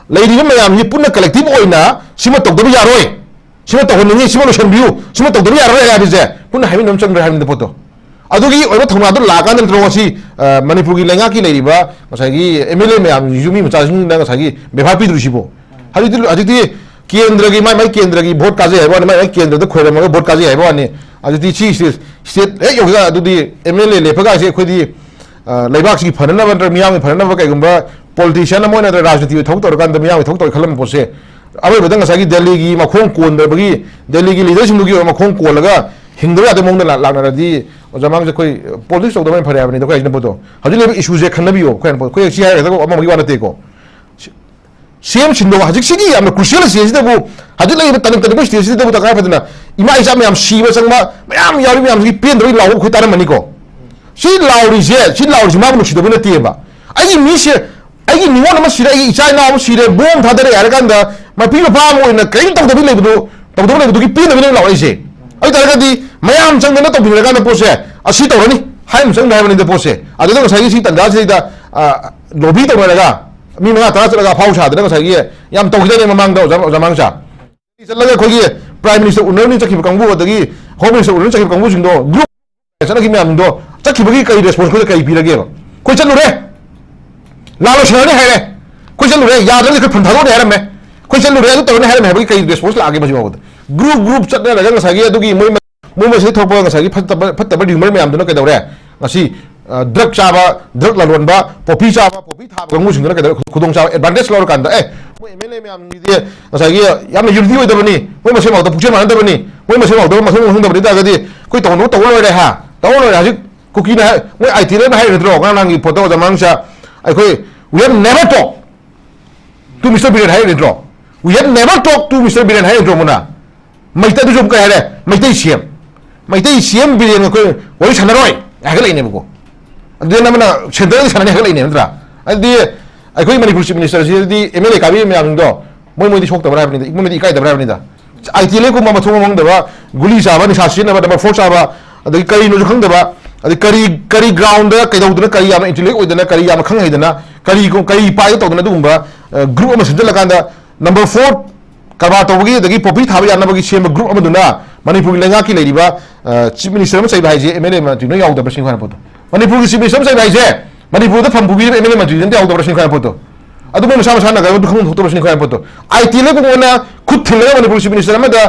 ꯂꯩꯔꯤꯕ ꯃꯌꯥꯝꯁꯤ ꯄꯨꯟꯅ ꯀꯂꯦꯛꯇꯤꯚ ꯑꯣꯏꯅ ꯁꯤꯃ ꯇꯧꯗꯕ ꯌꯥꯔꯣꯏ, ꯁꯤꯃ ꯇꯧꯍꯟꯅꯤꯡꯉꯤ, ꯁꯤꯃ ꯂꯣꯏꯁꯤꯟꯕꯤꯌꯨ, ꯁꯤꯃ ꯇꯧꯗꯕ ꯌꯥꯔꯣꯏ ꯍꯥꯏꯕꯁꯦ ꯄꯨꯟꯅ ꯍꯥꯏꯃꯤꯟꯅꯕ ꯑꯃ ꯆꯪꯗ꯭ꯔꯦ ꯍꯥꯏꯕꯅꯤꯗ ꯄꯣꯠꯇꯣ꯫ ꯑꯗꯨꯒꯤ ꯑꯣꯏꯕ ꯊꯧꯅꯥꯗꯨ ꯂꯥꯛꯑꯀꯥꯟꯗ ꯅꯠꯇ꯭ꯔꯣ ꯉꯁꯤ, ꯑ, ꯃꯅꯤꯄꯨꯔꯒꯤ ꯂꯩꯉꯥꯛꯀꯤ ꯂꯩꯔꯤꯕ ꯉꯁꯥꯏꯒꯤ ꯑꯦꯝ ꯑꯦꯜ ꯑꯦ ꯃꯌꯥꯝꯁꯤꯁꯨ ꯃꯤ ꯃꯆꯥꯁꯤꯡꯅ ꯉꯁꯥꯏꯒꯤ ꯕꯦꯕꯥꯔ ꯄꯤꯗꯣꯔꯤꯁꯤꯕꯣ? ꯍꯧꯖꯤꯛꯇꯤ, ꯍꯧꯖꯤꯛꯇꯤ ꯀꯦꯟꯗ꯭ꯔꯒꯤ, ꯃꯥꯏ ꯃꯥꯏ ꯀꯦꯟꯗ꯭ꯔꯒꯤ ꯚꯣꯠ ꯀꯥꯖꯩ ꯍꯥꯏꯕ ꯋꯥꯅꯤ, ꯃꯥꯏ ꯃꯥꯏ ꯀꯦꯟꯗ꯭ꯔꯗ ꯈꯣꯏꯔꯝꯃꯒ ꯚꯣꯠ ꯀꯥꯖꯩ ꯍꯥꯏꯕ ꯋꯥꯅꯤ꯫ ꯍꯧꯖꯤꯛꯇꯤ ꯁꯤ ꯁ꯭ꯇꯦꯠ, ꯁ꯭ꯇꯦꯠ ꯍꯦꯛ ꯌꯧꯕꯒ ꯑꯗꯨꯗꯤ ꯑꯦꯝ ꯑꯦꯜ ꯑꯦ ꯂꯦꯞꯄꯒ ꯍꯥꯏꯁꯦ ꯑꯩꯈꯣꯏꯗꯤ, ꯑ, ꯂꯩꯕꯥꯛꯁꯤꯒꯤ ꯐꯅꯅꯕ ꯅꯠꯇ꯭ꯔꯒ ꯃꯤꯌꯥꯝꯒꯤ ꯐꯅꯅꯕ ꯀꯩꯒꯨꯝꯕ ꯄꯣꯂꯤꯇꯤꯁꯤꯌꯥꯟ ꯑꯃ ꯑꯣꯏꯅ ꯅꯠꯇ꯭ꯔꯒ ꯔꯥꯖꯅꯤꯇꯤꯒꯤ ꯊꯕꯛ ꯇꯧꯔꯀꯥꯟꯗ ꯃꯤꯌꯥꯝꯒꯤ ꯊꯕꯛ ꯇꯧꯔꯦ ꯈꯜꯂꯝꯕ ꯄꯣꯠꯁꯦ, ꯑꯔꯣꯏꯕꯗ ꯉꯁꯥꯏꯒꯤ ꯗꯦꯜꯂꯤꯒꯤ ꯃꯈꯣꯡ ꯀꯣꯟꯗꯕꯒꯤ, ꯗꯦꯜꯂꯤꯒꯤ ꯂꯤꯗꯔꯁꯤꯡꯗꯨꯒꯤ ꯑꯣꯏꯕ ꯃꯈꯣꯡ ꯀꯣꯜꯂꯒ ꯍꯤꯡꯗꯕ ꯌꯥꯗꯕ ꯃꯑꯣꯡꯗ ꯂꯥꯛ-, ꯂꯥꯛꯅꯔꯗꯤ ꯑꯣꯖꯥ ꯃꯥꯡꯁꯦ ꯑꯩꯈꯣꯏ ꯄꯣꯂꯤꯇꯤꯛꯁ ꯇꯧꯗꯕꯅ ꯐꯔꯦ ꯍꯥꯏꯕꯅꯤꯗ ꯑꯩꯈꯣꯏ ꯍꯥꯏꯁꯤꯅ ꯄꯣꯠꯇꯣ꯫ ꯍꯧꯖꯤꯛ ꯂꯩꯔꯤꯕ ꯏꯁꯨꯁꯦ ꯈꯟꯅꯕꯤꯌꯣ꯫ ꯑꯩꯈꯣꯏ ꯍꯥꯏꯅ ꯄꯣꯠ-, ꯑꯩꯈꯣꯏ ꯁꯤ ꯍꯥꯏꯔꯒ ꯑꯃ ꯑꯃꯒꯤ ꯋꯥ ꯅꯠꯇꯦꯀꯣ꯫ ꯁꯤ-, ꯁꯤ ꯑꯦꯝ ꯁꯤꯟꯗꯣꯛ, ꯍꯧꯖꯤꯛꯁꯤꯒꯤ ꯌꯥꯝꯅ ꯀ꯭ꯔꯨꯁꯤꯌꯦꯜ ꯁꯤꯗꯩꯁꯤꯗꯕꯨ ꯍꯧꯖꯤꯛ ꯂꯩꯔꯤꯕ ꯇꯅꯤꯡ ꯇꯅꯤꯡꯕ ꯁꯤꯗꯩꯁꯤꯗꯕꯨ ꯇꯉꯥꯏ ꯐꯗꯅ ꯏꯃꯥ ꯏꯆꯥ ꯃꯌꯥꯝ ꯁꯤꯕ ꯆꯪꯕ ꯃꯌꯥꯝ ꯌꯥꯎꯔꯤ ꯃꯌꯥꯝꯁꯤꯒꯤ ꯄꯦꯟꯗꯕꯒꯤ ꯂꯥꯎꯕ ꯑꯩꯈꯣꯏ ꯇꯥꯔꯝꯃꯅꯤꯀꯣ꯫ ꯁꯤ ꯂꯥꯎꯔꯤꯁꯦ, ꯁꯤ ꯂꯥꯎꯔꯤꯁꯦ ꯃꯥꯕꯨ ꯅꯨꯡꯁꯤꯗꯕ ꯅꯠꯇꯦꯕ꯫ ꯑꯩꯒꯤ ꯃꯤꯁꯦ, ꯑꯩꯒꯤ ꯅꯤꯉꯣꯜ ꯑꯃ ꯁꯤꯔꯦ, ꯑꯩꯒꯤ ꯏꯆꯥ ꯏꯅꯥꯎ ꯑꯃ ꯁꯤꯔꯦ, ꯕꯣꯝ ꯊꯥꯗꯔꯛꯑꯦ ꯍꯥꯏꯔ ꯀꯥꯟꯗ ꯃꯄꯤ ꯃꯄꯥ ꯑꯃ ꯑꯣꯏꯅ ꯀꯔꯤꯝ ꯇꯧꯗꯕꯤ ꯂꯩꯕꯗꯣ, ꯇꯧꯗꯕ ꯂꯩꯕꯗꯨꯒꯤ ꯄꯦꯟꯗꯕꯅꯦ ꯂꯥꯎꯔꯛꯏꯁꯦ꯫ ꯑꯗꯨ ꯇꯥꯔꯒꯗꯤ ꯃꯌꯥꯝ ꯆꯪꯗꯅ ꯇꯧꯕꯤꯔꯀꯥꯟꯗ ꯄꯣꯠꯁꯦ ꯑꯁꯤ ꯇꯧꯔꯅꯤ ꯍꯥꯏꯅ ꯆꯪꯗ ꯍꯥꯏꯕꯅꯤꯗ ꯄꯣꯠꯁꯦ꯫ ꯑꯗꯨꯗ ꯉꯁꯥꯏꯒꯤ ꯁꯤ ꯇꯥꯟꯖꯥꯁꯤꯗꯩꯗ, ꯑ, ꯂꯣꯕꯤ ꯇꯧꯅꯔꯒ ꯃꯤ ꯃꯉꯥ ꯇꯔꯥ ꯆꯠꯂꯒ ꯑꯐꯥꯎ ꯁꯥꯗꯅ ꯉꯁꯥꯏꯒꯤ ꯌꯥꯝ ꯇꯧꯈꯤꯗꯥꯏꯅꯦ ꯃꯃꯥꯡꯗ ꯑꯣꯖꯥ, ꯑꯣꯖꯥ ꯃꯥꯡꯁꯥ? ꯆꯠꯂꯒ ꯑꯩꯈꯣꯏꯒꯤ ꯄ꯭ꯔꯥꯏꯝ ꯃꯤꯅꯤꯁꯇꯔ ꯎꯅꯔꯅꯤ ꯆꯠꯈꯤꯕ ꯀꯥꯡꯕꯨ, ꯑꯗꯒꯤ ꯍꯣꯝ ꯃꯤꯅꯤꯁꯇꯔ ꯎꯅꯔꯅꯤ ꯆꯠꯈꯤꯕ ꯀꯥꯡꯕꯨꯁꯤꯡꯗꯣ, ꯒ꯭ꯔꯨꯞ ꯆꯠꯅꯈꯤꯕ ꯃꯌꯥꯝꯗꯣ, ꯆꯠꯈꯤꯕꯒꯤ ꯀꯔꯤ ꯔꯦꯁꯄꯣꯟꯁ ꯑꯩꯈꯣꯏꯗ ꯀꯔꯤ ꯄꯤꯔꯒꯦꯕ? ꯑꯩꯈꯣꯏ ꯆꯠꯂꯨꯔꯦ, ꯂꯥꯜ ꯂꯣꯏꯁꯤꯟꯅꯔꯅꯤ ꯍꯥꯏꯔꯦ, ꯑꯩꯈꯣꯏ ꯆꯠꯂꯨꯔꯦ, ꯌꯥꯗ꯭ꯔꯒꯗꯤ ꯑꯩꯈꯣꯏ ꯐꯝ ꯊꯥꯗꯣꯛꯑꯅꯤ ꯍꯥꯏꯔꯝꯃꯦ, ꯑꯩꯈꯣꯏ ꯆꯠꯂꯨꯔꯦ, ꯑꯗꯨ ꯇꯧꯔꯅꯤ ꯍꯥꯏꯔꯝꯃꯦ ꯍꯥꯏꯕꯒꯤ ꯀꯔꯤ ꯔꯦꯁꯄꯣꯟꯁ ꯂꯥꯛꯑꯒꯦ ꯃꯁꯤ ꯐꯥꯎꯕꯗ? ꯒ꯭ꯔꯨꯞ ꯒ꯭ꯔꯨꯞ ꯆꯠꯅꯔꯒ ꯉꯁꯥꯏꯒꯤ ꯑꯗꯨꯒꯤ ꯃꯣꯏ ꯃ-, ꯃꯣꯏ ꯃꯁꯤꯗ ꯊꯣꯛꯄ ꯉꯁꯥꯏꯒꯤ ꯐꯠꯇꯕ, ꯐꯠꯇꯕ ꯔꯤꯌꯨꯃꯔ ꯃꯌꯥꯝꯗꯨꯅ ꯀꯩꯗꯧꯔꯦ? ꯉꯁꯤ, ꯑ, ꯗ꯭ꯔꯒ ꯆꯥꯕ, ꯗ꯭ꯔꯒ ꯂꯂꯣꯟꯕ, ꯄꯣꯄꯤ ꯆꯥꯕ, ꯄꯣꯄꯤ ꯊꯥꯕ ꯀꯥꯡꯕꯨꯁꯤꯡꯗꯨꯅ ꯀꯩꯗꯧꯔꯦ? ꯈꯨꯗꯣꯡꯆꯥꯕ ꯑꯦꯗꯚꯥꯟꯇꯦꯖ ꯂꯧꯔꯀꯥꯟꯗ, "ꯑꯦ, ꯃꯣꯏ ꯑꯦꯝ ꯑꯦꯜ ꯑꯦ ꯃꯌꯥꯝꯁꯤꯗꯤ ꯉꯁꯥꯏꯒꯤ ꯌꯥꯝꯅ ꯌꯨꯅꯤꯇꯤ ꯑꯣꯏꯗꯕꯅꯤ, ꯃꯣꯏ ꯃꯁꯦꯟ ꯐꯥꯎꯗ ꯄꯨꯛꯆꯦꯜ ꯃꯥꯟꯅꯗꯕꯅꯤ, ꯃꯣꯏ ꯃꯁꯦꯟ ꯐꯥꯎꯗ ꯃꯁꯦꯟ ꯈꯪꯗꯕꯅꯤ ꯇꯥꯔꯒꯗꯤ ꯑꯩꯈꯣꯏ ꯇꯧꯅꯕ ꯇꯧꯕ ꯂꯣꯏꯔꯦ ꯍꯥ? ꯇꯧꯕ ꯂꯣꯏꯔꯦ꯫ ꯍꯧꯖꯤꯛ ꯀꯨꯀꯤꯅ ꯍꯥꯏ-, ꯃꯣꯏ ꯑꯥꯏ ꯇꯤ ꯑꯦꯜ ꯑꯦꯐꯅ ꯍꯥꯏꯔꯤ ꯅꯠꯇ꯭ꯔꯣ? ꯉꯔꯥꯡ ꯅꯍꯥꯟꯒꯤ ꯄꯣꯠꯇ ꯑꯣꯖꯥ ꯃꯥꯡꯁꯥ ꯑꯩꯈꯣꯏ, "We have never talk to Mister Biren" ꯍꯥꯏꯔꯤ ꯅꯠꯇ꯭ꯔꯣ? "We have never talk to Mister Biren" ꯍꯥꯏꯔꯤ ꯅꯠꯇ꯭ꯔꯣ ꯃꯣꯏꯅ? ꯃꯩꯇꯩ, ꯑꯗꯨꯁꯨ ꯑꯃꯨꯛ ꯀꯩ ꯍꯥꯏꯔꯦ? ꯃꯩꯇꯩ ꯁꯤ ꯑꯦꯝ꯫ ꯃꯩꯇꯩ ꯁꯤ ꯑꯦꯝ ꯕꯤꯔꯦꯟꯒ ꯑꯩꯈꯣꯏ ꯋꯥꯔꯤ ꯁꯥꯟꯅꯔꯣꯏ ꯍꯥꯏꯒꯠꯂꯛꯏꯅꯦꯕꯀꯣ꯫ ꯑꯗꯨꯗꯤ ꯅꯪꯅ ꯁꯦꯟꯇꯔꯗꯤ ꯁꯥꯟꯅꯅꯤ ꯍꯥꯏꯒꯠꯂꯛꯏꯅꯦ ꯅꯠꯇ꯭ꯔꯥ? ꯑꯗꯨꯗꯤ ꯑꯩꯈꯣꯏ ꯃꯅꯤꯄꯨꯔ ꯆꯤꯐ ꯃꯤꯅꯤꯁꯇꯔꯁꯤꯗꯤ ꯑꯦꯝ ꯑꯦꯜ ꯑꯦ ꯀꯥꯕꯤ ꯃꯌꯥꯝꯗꯣ ꯃꯣꯏ, ꯃꯣꯏꯗꯤ ꯁꯣꯛꯇꯕ꯭ꯔꯥ ꯍꯥꯏꯕꯅꯤꯗ, ꯃꯣꯏꯗꯤ ꯏꯀꯥꯏꯗꯕ꯭ꯔꯥ ꯍꯥꯏꯕꯅꯤꯗ? ꯑꯥꯏ ꯇꯤ ꯑꯦꯜ ꯑꯦꯐ ꯀꯨꯝꯕ ꯃꯊꯣꯡ ꯃꯔꯝ ꯈꯪꯗꯕ, ꯒꯨꯂꯤ ꯆꯥꯕ, ꯅꯤꯁꯥ ꯁꯤꯖꯤꯟꯅꯕ, ꯅꯝꯕꯔ ꯐꯣꯔ ꯆꯥꯕ, ꯑꯗꯒꯤ ꯀꯔꯤꯅꯣꯁꯨ ꯈꯪꯗꯕ, ꯑꯗꯩ ꯀꯔꯤ, ꯀꯔꯤ ꯒ꯭ꯔꯥꯎꯟꯗ ꯀꯩꯗꯧꯗꯅ, ꯀꯔꯤ ꯌꯥꯝꯅ ꯏꯟꯇꯦꯂꯦꯛ ꯑꯣꯏꯗꯅ, ꯀꯔꯤ ꯌꯥꯝꯅ ꯈꯪ ꯍꯩꯗꯅ, ꯀꯔꯤ, ꯀꯔꯤ ꯄꯥꯏꯗ ꯇꯧꯗꯅ ꯑꯗꯨꯒꯨꯝꯕ, ꯑ, ꯒ꯭ꯔꯨꯞ ꯑꯃ ꯁꯦꯝꯖꯤꯜꯂꯀꯥꯟꯗ ꯅꯝꯕꯔ ꯐꯣꯔ ꯀꯔꯕꯥꯔ ꯇꯧꯕꯒꯤ ꯑꯗꯒꯤ ꯄꯣꯄꯤ ꯊꯥꯕ ꯌꯥꯅꯕꯒꯤ ꯁꯦꯝꯕ ꯒ꯭ꯔꯨꯞ ꯑꯃꯗꯨꯅ ꯃꯅꯤꯄꯨꯔꯒꯤ ꯂꯩꯉꯥꯛꯀꯤ ꯂꯩꯔꯤꯕ ꯆꯤꯐ ꯃꯤꯅꯤꯁꯇꯔ ꯑꯃ ꯆꯩꯕ ꯍꯥꯏꯁꯦ ꯑꯦꯝ ꯑꯦꯜ ꯑꯦ ꯃꯟꯇ꯭ꯔꯤ ꯂꯣꯏ ꯌꯥꯎꯗꯕ꯭ꯔꯥ ꯁꯤꯅꯤ ꯑꯩꯈꯣꯏꯅ ꯄꯣꯠꯇꯣ꯫ ꯃꯅꯤꯄꯨꯔꯒꯤ ꯆꯤꯐ ꯃꯤꯅꯤꯁꯇꯔ ꯑꯃ ꯆꯩꯕ ꯍꯥꯏꯁꯦ ꯃꯅꯤꯄꯨꯔꯗ ꯐꯝ ꯄꯨꯕꯤꯔꯤꯕ ꯑꯦꯝ ꯑꯦꯜ ꯑꯦ ꯃꯟꯇ꯭ꯔꯤ ꯑꯝꯇ ꯌꯥꯎꯗꯕ꯭ꯔꯥ ꯁꯤꯅꯤ ꯑꯩꯈꯣꯏꯅ ꯄꯣꯠꯇꯣ꯫ ꯑꯗꯨ ꯃꯣꯏ ꯃꯁꯥ ꯃꯁꯥꯅ ꯀꯩꯅꯣ ꯈꯪꯐꯝ ꯊꯣꯛꯇꯕ꯭ꯔꯥ ꯁꯤꯅꯤ ꯑꯩꯈꯣꯏꯅ ꯄꯣꯠꯇꯣ꯫ ꯑꯥꯏ ꯇꯤ ꯑꯦꯜ ꯑꯦꯐ ꯀꯨꯝꯕꯅ ꯈꯨꯠ ꯊꯤꯜꯂꯒ ꯃꯅꯤꯄꯨꯔꯒꯤ ꯆꯤꯐ ꯃꯤꯅꯤꯁꯇꯔ ꯑꯃꯗ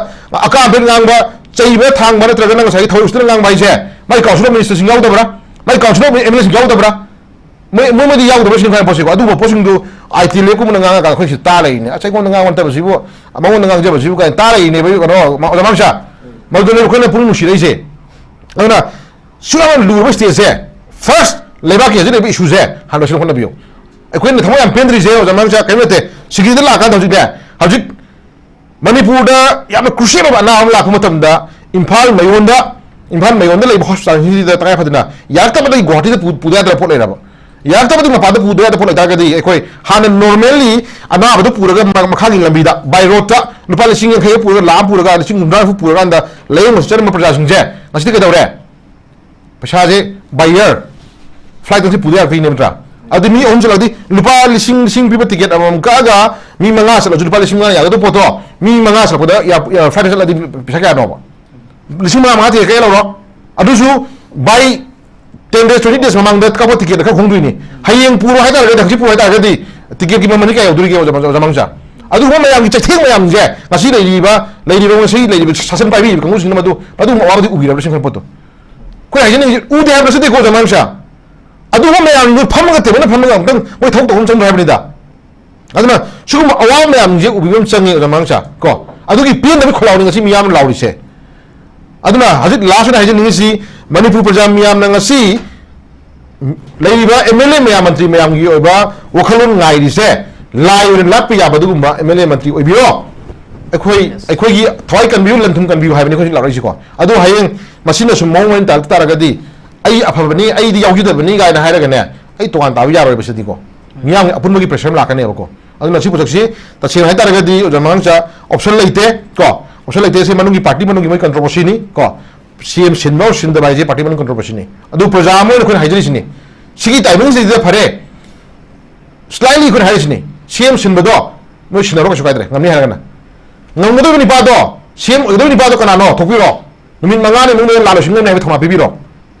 ꯑꯀꯥꯝꯕ ꯉꯥꯡꯕ, ꯆꯩꯕ ꯊꯥꯡꯕ ꯅꯠꯇ꯭ꯔꯒꯅ ꯉꯁꯥꯏꯒꯤ ꯊꯧ ꯎꯁꯤꯠꯇꯅ ꯉꯥꯡꯕ ꯍꯥꯏꯁꯦ ꯃꯥꯏ ꯀꯥꯎꯟꯁꯤꯜ ꯑꯣꯐ ꯃꯤꯅꯤꯁꯇꯔꯁꯤꯡ ꯌꯥꯎꯗꯕ꯭ꯔꯥ? My council of M L ꯑꯦꯁꯤꯡ ꯌꯥꯎꯗꯕ꯭ꯔꯥ? ꯃꯣꯏ ꯃꯣꯏꯃꯗꯤ ꯌꯥꯎꯗꯕ꯭ꯔꯥ ꯁꯤꯅꯤ ꯑꯩꯈꯣꯏꯅ ꯄꯣꯠꯁꯤꯀꯣ꯫ ꯑꯗꯨꯒꯨꯝꯕ ꯄꯣꯠꯁꯤꯡꯗꯨ ꯑꯥꯏ ꯇꯤ ꯑꯦꯜ ꯑꯦꯐ ꯀꯨꯝꯕꯅ ꯉꯥꯡꯉꯀꯥꯟꯗ ꯑꯩꯈꯣꯏ ꯁꯤ ꯇꯥ ꯂꯩꯔꯤꯅꯦ꯫ ꯑꯁ, ꯑꯩꯉꯣꯟꯗ ꯉꯥꯡꯕ ꯅꯠꯇꯕꯁꯤꯕꯨ, ꯃꯉꯣꯟꯗ ꯉꯥꯡꯖꯕꯁꯤꯕꯨ ꯀꯥꯏꯅ ꯇꯥ ꯂꯩꯔꯤꯅꯦꯕ, ꯀꯩꯅꯣ, ꯑꯣꯖꯥ ꯃꯥꯝꯆꯥ꯫ ꯃꯗꯨꯗꯅꯦꯕ ꯑꯩꯈꯣꯏꯅ ꯄꯨꯛꯅꯤꯡ ꯅꯨꯡꯁꯤꯔꯛꯏꯁꯦ꯫ ꯑꯗꯨꯅ ꯁꯨꯛ ꯌꯥꯝꯅ ꯂꯨꯔꯕ ꯁ꯭ꯇꯦꯖꯁꯦ, ꯐꯥꯔꯁ ꯂꯩꯕꯥꯛꯀꯤ ꯍꯧꯖꯤꯛ ꯂꯩꯔꯤꯕ ꯏꯁꯨꯁꯦ ꯍꯥꯟꯅ ꯂꯣꯏꯁꯤꯟꯅꯕ ꯍꯣꯠꯅꯕꯤꯌꯨ꯫ ꯑꯩꯈꯣꯏꯅ ꯊꯃꯣꯏ ꯌꯥꯝ ꯄꯦꯟꯗ꯭ꯔꯤꯁꯦ ꯑꯣꯖꯥ ꯃꯥꯝꯆꯥ ꯀꯔꯤꯝ ꯅꯠꯇꯦ꯫ ꯁꯤꯀꯤꯗ ꯂꯥꯛꯀꯥꯟꯗ ꯍꯧꯖꯤꯛꯅꯦ, ꯍꯧꯖꯤꯛ ꯃꯅꯤꯄꯨꯔꯗ ꯌꯥꯝꯅ ꯀ꯭ꯔꯨꯁꯤꯌꯦꯜ ꯑꯣꯏꯕ ꯑꯅꯥꯕ ꯑꯃ ꯂꯥꯛꯄ ꯃꯇꯝꯗ ꯏꯝꯐꯥꯜ ꯃꯌꯣꯟꯗ, ꯏꯝꯐꯥꯜ ꯃꯌꯣꯟꯗ ꯂꯩꯕ ꯍꯣꯁꯄꯤꯇꯥꯜꯁꯤꯡꯁꯤꯗ ꯇꯉꯥꯏ ꯐꯗꯅ ꯌꯥꯔꯛꯇꯕꯗꯒꯤ ꯒꯨꯋꯥꯍꯥꯇꯤꯗ ꯄꯨ-, ꯄꯨꯗ ꯌꯥꯗꯕ ꯄꯣꯠ ꯂꯩꯔꯕ? ꯌꯥꯔꯛꯇꯕꯗꯤ ꯃꯄꯥꯟꯗ ꯄꯨꯗ ꯌꯥꯗꯕ ꯄꯣꯠ ꯂꯩꯇꯥꯔꯒꯗꯤ ꯑꯩꯈꯣꯏ ꯍꯥꯟꯅ ꯅꯣꯔꯃꯦꯜꯂꯤ ꯑꯅꯥꯕꯗꯨ ꯄꯨꯔꯒ ꯃ-, ꯃꯈꯥꯒꯤ ꯂꯝꯕꯤꯗ ꯕꯥꯏ ꯔꯣꯗꯇ ꯂꯨꯄꯥ ꯂꯤꯁꯤꯡ ꯌꯥꯡꯈꯩ ꯄꯨꯔꯒ, ꯂꯥꯈ ꯑꯃ ꯄꯨꯔꯒ, ꯂꯤꯁꯤꯡ ꯍꯨꯝꯗ꯭ꯔꯥ ꯅꯤꯐꯨ ꯄꯨꯔꯀꯥꯟꯗ ꯂꯥꯌꯦꯡꯕ ꯆꯠꯂꯝꯕ ꯄ꯭ꯔꯖꯥꯁꯤꯡꯁꯦ ꯉꯁꯤꯗꯤ ꯀꯩꯗꯧꯔꯦ? ꯄꯩꯁꯥꯁꯦ ꯕꯥꯏ ꯏꯌꯔ ꯐ꯭ꯂꯥꯏꯠꯇ ꯁꯤ ꯄꯨꯗ ꯌꯥꯔꯛꯇꯣꯏꯅꯦ ꯅꯠꯇ꯭ꯔꯥ? ꯑꯗꯨ ꯃꯤ ꯑꯍꯨꯝ ꯆꯠꯂꯗꯤ ꯂꯨꯄꯥ ꯂꯤꯁꯤꯡ, ꯂꯤꯁꯤꯡ ꯄꯤꯕ ꯇꯤꯀꯦꯠ ꯑꯃꯃꯝ ꯀꯛꯑꯒ ꯃꯤ ꯃꯉꯥ ꯆꯠꯂꯁꯨ ꯂꯨꯄꯥ ꯂꯤꯁꯤꯡ ꯃꯉꯥ ꯌꯥꯒꯗꯕ ꯄꯣꯠꯇꯣ ꯃꯤ ꯃꯉꯥ ꯆꯠꯂꯛꯄꯗ ꯌꯥ-, ꯌꯥ-, ꯐ꯭ꯂꯥꯏꯠꯇ ꯆꯠꯂꯗꯤ ꯄꯩꯁꯥ ꯀꯌꯥꯅꯣꯕ? ꯂꯤꯁꯤꯡ ꯃꯉꯥ, ꯃꯉꯥ ꯇꯤꯀꯦꯠ ꯀꯌꯥ ꯂꯧꯔꯣ? ꯑꯗꯨꯁꯨ ꯕꯥꯏ ꯇꯦꯟ ꯗꯦꯖ, ꯇ꯭ꯋꯦꯟꯇꯤ ꯗꯦꯖ ꯃꯃꯥꯡꯗ ꯀꯛꯄ ꯇꯤꯀꯦꯠꯅ ꯈꯔ ꯍꯣꯡꯗꯣꯏꯅꯤ꯫ ꯍꯌꯦꯡ ꯄꯨꯔꯣ ꯍꯥꯏꯇꯥꯔꯒꯗꯤ, ꯍꯪꯆꯤꯠ ꯄꯨꯔꯣ ꯍꯥꯏꯇꯥꯔꯒꯗꯤ ꯇꯤꯀꯦꯠꯀꯤ ꯃꯃꯜꯗꯤ ꯀꯌꯥ ꯌꯧꯗꯣꯔꯤꯒꯦ ꯑꯣꯖꯥ, ꯑꯣꯖꯥ ꯃꯥꯝꯆꯥ? ꯑꯗꯨꯒꯨꯝꯕ ꯃꯌꯥꯝꯒꯤ ꯆꯩꯊꯦꯡ ꯃꯌꯥꯝꯁꯦ ꯉꯁꯤ ꯂꯩꯔꯤꯕ, ꯂꯩꯔꯤꯕ ꯉꯁꯤ ꯂꯩꯔꯤꯕ ꯁꯥꯁꯟ ꯄꯥꯏꯕꯤꯔꯤꯕ ꯀꯥꯡꯕꯨꯁꯤꯡꯅ ꯃꯗꯨ, ꯃꯗꯨꯒꯨꯝꯕ ꯑꯋꯥꯕꯗꯤ ꯎꯕꯤꯔꯕ꯭ꯔꯥ ꯁꯤꯅꯤ ꯄꯣꯠꯇꯣ꯫ ꯑꯩꯈꯣꯏ ꯍꯥꯏꯖꯅꯤꯡꯉꯤꯁꯦ ꯎꯗꯦ ꯍꯥꯏꯕ ꯅꯠꯆꯗꯦꯀꯣ ꯑꯣꯖꯥ ꯃꯥꯝꯆꯥ꯫ ꯑꯗꯨꯒꯨꯝꯕ ꯃꯌꯥꯝꯗꯨ ꯐꯝꯃꯒ, ꯇꯦꯕꯜꯗ ꯐꯝꯃꯒ ꯑꯃꯨꯛꯇꯪ ꯃꯣꯏ ꯊꯕꯛ ꯇꯧꯐꯝ ꯆꯪꯗ꯭ꯔꯣ ꯍꯥꯏꯕꯅꯤꯗ꯫ ꯑꯗꯨꯅ ꯁꯤꯒꯨꯝꯕ ꯑꯋꯥꯕ ꯃꯌꯥꯝꯁꯦ ꯎꯕꯤꯕ ꯑꯃ ꯆꯪꯉꯤ ꯑꯣꯖꯥ ꯃꯥꯝꯆꯥ, ꯀꯣ꯫ ꯑꯗꯨꯒꯤ ꯄꯦꯟꯗꯕꯒꯤ ꯈꯣꯜꯂꯥꯎꯅꯤ ꯉꯁꯤ ꯃꯤꯌꯥꯝꯅ ꯂꯥꯎꯔꯤꯁꯦ꯫ ꯑꯗꯨꯅ ꯍꯧꯖꯤꯛ ꯂꯥꯁ ꯑꯣꯏꯅ ꯍꯥꯏꯖꯅꯤꯡꯉꯤꯁꯤ, ꯃꯅꯤꯄꯨꯔ ꯄ꯭ꯔꯖꯥ ꯃꯤꯌꯥꯝꯅ ꯉꯁꯤ ꯂꯩꯔꯤꯕ ꯑꯦꯝ ꯑꯦꯜ ꯑꯦ ꯃꯌꯥꯝ, ꯃꯟꯇ꯭ꯔꯤ ꯃꯌꯥꯝꯒꯤ ꯑꯣꯏꯕ ꯋꯥꯈꯜꯂꯣꯟ ꯉꯥꯏꯔꯤꯁꯦ, ꯂꯥꯏ ꯑꯣꯏꯅ ꯂꯥꯠꯄ ꯌꯥꯕ ꯑꯗꯨꯒꯨꯝꯕ ꯑꯦꯝ ꯑꯦꯜ ꯑꯦ ꯃꯟꯇ꯭ꯔꯤ ꯑꯣꯏꯕꯤꯔꯣ꯫ ꯑꯩꯈꯣꯏ, ꯑꯩꯈꯣꯏꯒꯤ ꯊꯋꯥꯏ ꯀꯟꯕꯤꯌꯨ, ꯂꯟ ꯊꯨꯝ ꯀꯟꯕꯤꯌꯨ ꯍꯥꯏꯕꯅꯤ ꯑꯩꯈꯣꯏ ꯍꯧꯖꯤꯛ ꯂꯥꯎꯔꯛꯏꯁꯤꯀꯣ꯫ ꯑꯗꯨ ꯍꯌꯦꯡ ꯃꯁꯤꯅ ꯁꯨꯝ ꯃꯑꯣꯡ ꯑꯣꯏꯅ ꯇꯥꯔꯛ ꯇꯥꯔꯒꯗꯤ, "ꯑꯩ ꯑꯐꯕꯅꯤ, ꯑꯩꯗꯤ ꯌꯥꯎꯖꯗꯕꯅꯤ" ꯀꯥꯏꯅ ꯍꯥꯏꯔꯒꯅꯦ, ꯑꯩ ꯇꯣꯉꯥꯟ ꯇꯥꯕ ꯌꯥꯔꯣꯏꯕ ꯁꯤꯗꯤꯀꯣ꯫ ꯃꯤꯌꯥꯝꯒꯤ ꯑꯄꯨꯟꯕꯒꯤ ꯄ꯭ꯔꯦꯁꯔ ꯑꯃ ꯂꯥꯛꯀꯅꯦꯕꯀꯣ꯫ ꯑꯗꯨꯅ ꯁꯤ ꯄꯣꯠꯁꯛꯁꯤ ꯇꯁꯦꯡꯅ ꯍꯥꯏꯇꯥꯔꯒꯗꯤ ꯑꯣꯖꯥ ꯃꯥꯝꯆꯥ, ꯑꯣꯞꯁꯟ ꯂꯩꯇꯦ ꯀꯣ꯫ ꯑꯣꯞꯁꯟ ꯂꯩꯇꯦ, ꯁꯤ ꯃꯅꯨꯡꯒꯤ ꯄꯥꯔꯇꯤ ꯃꯅꯨꯡꯒꯤ ꯃꯣꯏ ꯀꯟꯇ꯭ꯔꯣꯚꯔꯁꯤꯅꯤ ꯀꯣ꯫ ꯁꯤ ꯑꯦꯝ ꯁꯤꯟꯕ ꯑꯣꯔ ꯁꯤꯟꯗꯕ ꯍꯥꯏꯁꯦ ꯄꯥꯔꯇꯤ ꯃꯅꯨꯡ ꯀꯟꯇ꯭ꯔꯣꯚꯔꯁꯤꯅꯤ꯫ ꯑꯗꯨ ꯄ꯭ꯔꯖꯥ ꯑꯃ ꯑꯣꯏꯅ ꯑꯩꯈꯣꯏꯅ ꯍꯥꯏꯖꯔꯤꯁꯤꯅꯤ꯫ ꯁꯤꯒꯤ ꯇꯥꯏꯃꯤꯡꯁꯤꯗ ꯐꯔꯦ, ꯁ꯭ꯂꯥꯏꯠꯂꯤ ꯑꯩꯈꯣꯏꯅ ꯍꯥꯏꯔꯤꯁꯤꯅꯤ, ꯁꯤ ꯑꯦꯝ ꯁꯤꯟꯕꯗꯣ ꯅꯣꯏ ꯁꯤꯟꯅꯔꯣ, ꯀꯩꯁꯨ ꯀꯥꯏꯗ꯭ꯔꯦ, ꯉꯝꯅꯤ ꯍꯥꯏꯔꯒꯅ꯫ ꯉꯝꯒꯗꯧꯔꯤꯕ ꯅꯤꯄꯥꯗꯣ ꯁꯤ ꯑꯦꯝ ꯑꯣꯏꯒꯗꯧꯔꯤꯕ ꯅꯨꯄꯥꯗꯣ ꯀꯅꯥꯅꯣ? ꯊꯣꯛꯄꯤꯔꯣ꯫ ꯅꯨꯃꯤꯠ ꯃꯉꯥꯅꯤ ꯃꯅꯨꯡꯗ ꯂꯥꯜ ꯂꯣꯏꯁꯤꯟꯒꯅꯤ ꯍꯥꯏꯕ ꯊꯧꯅꯥ ꯄꯤꯕꯤꯔꯣ꯫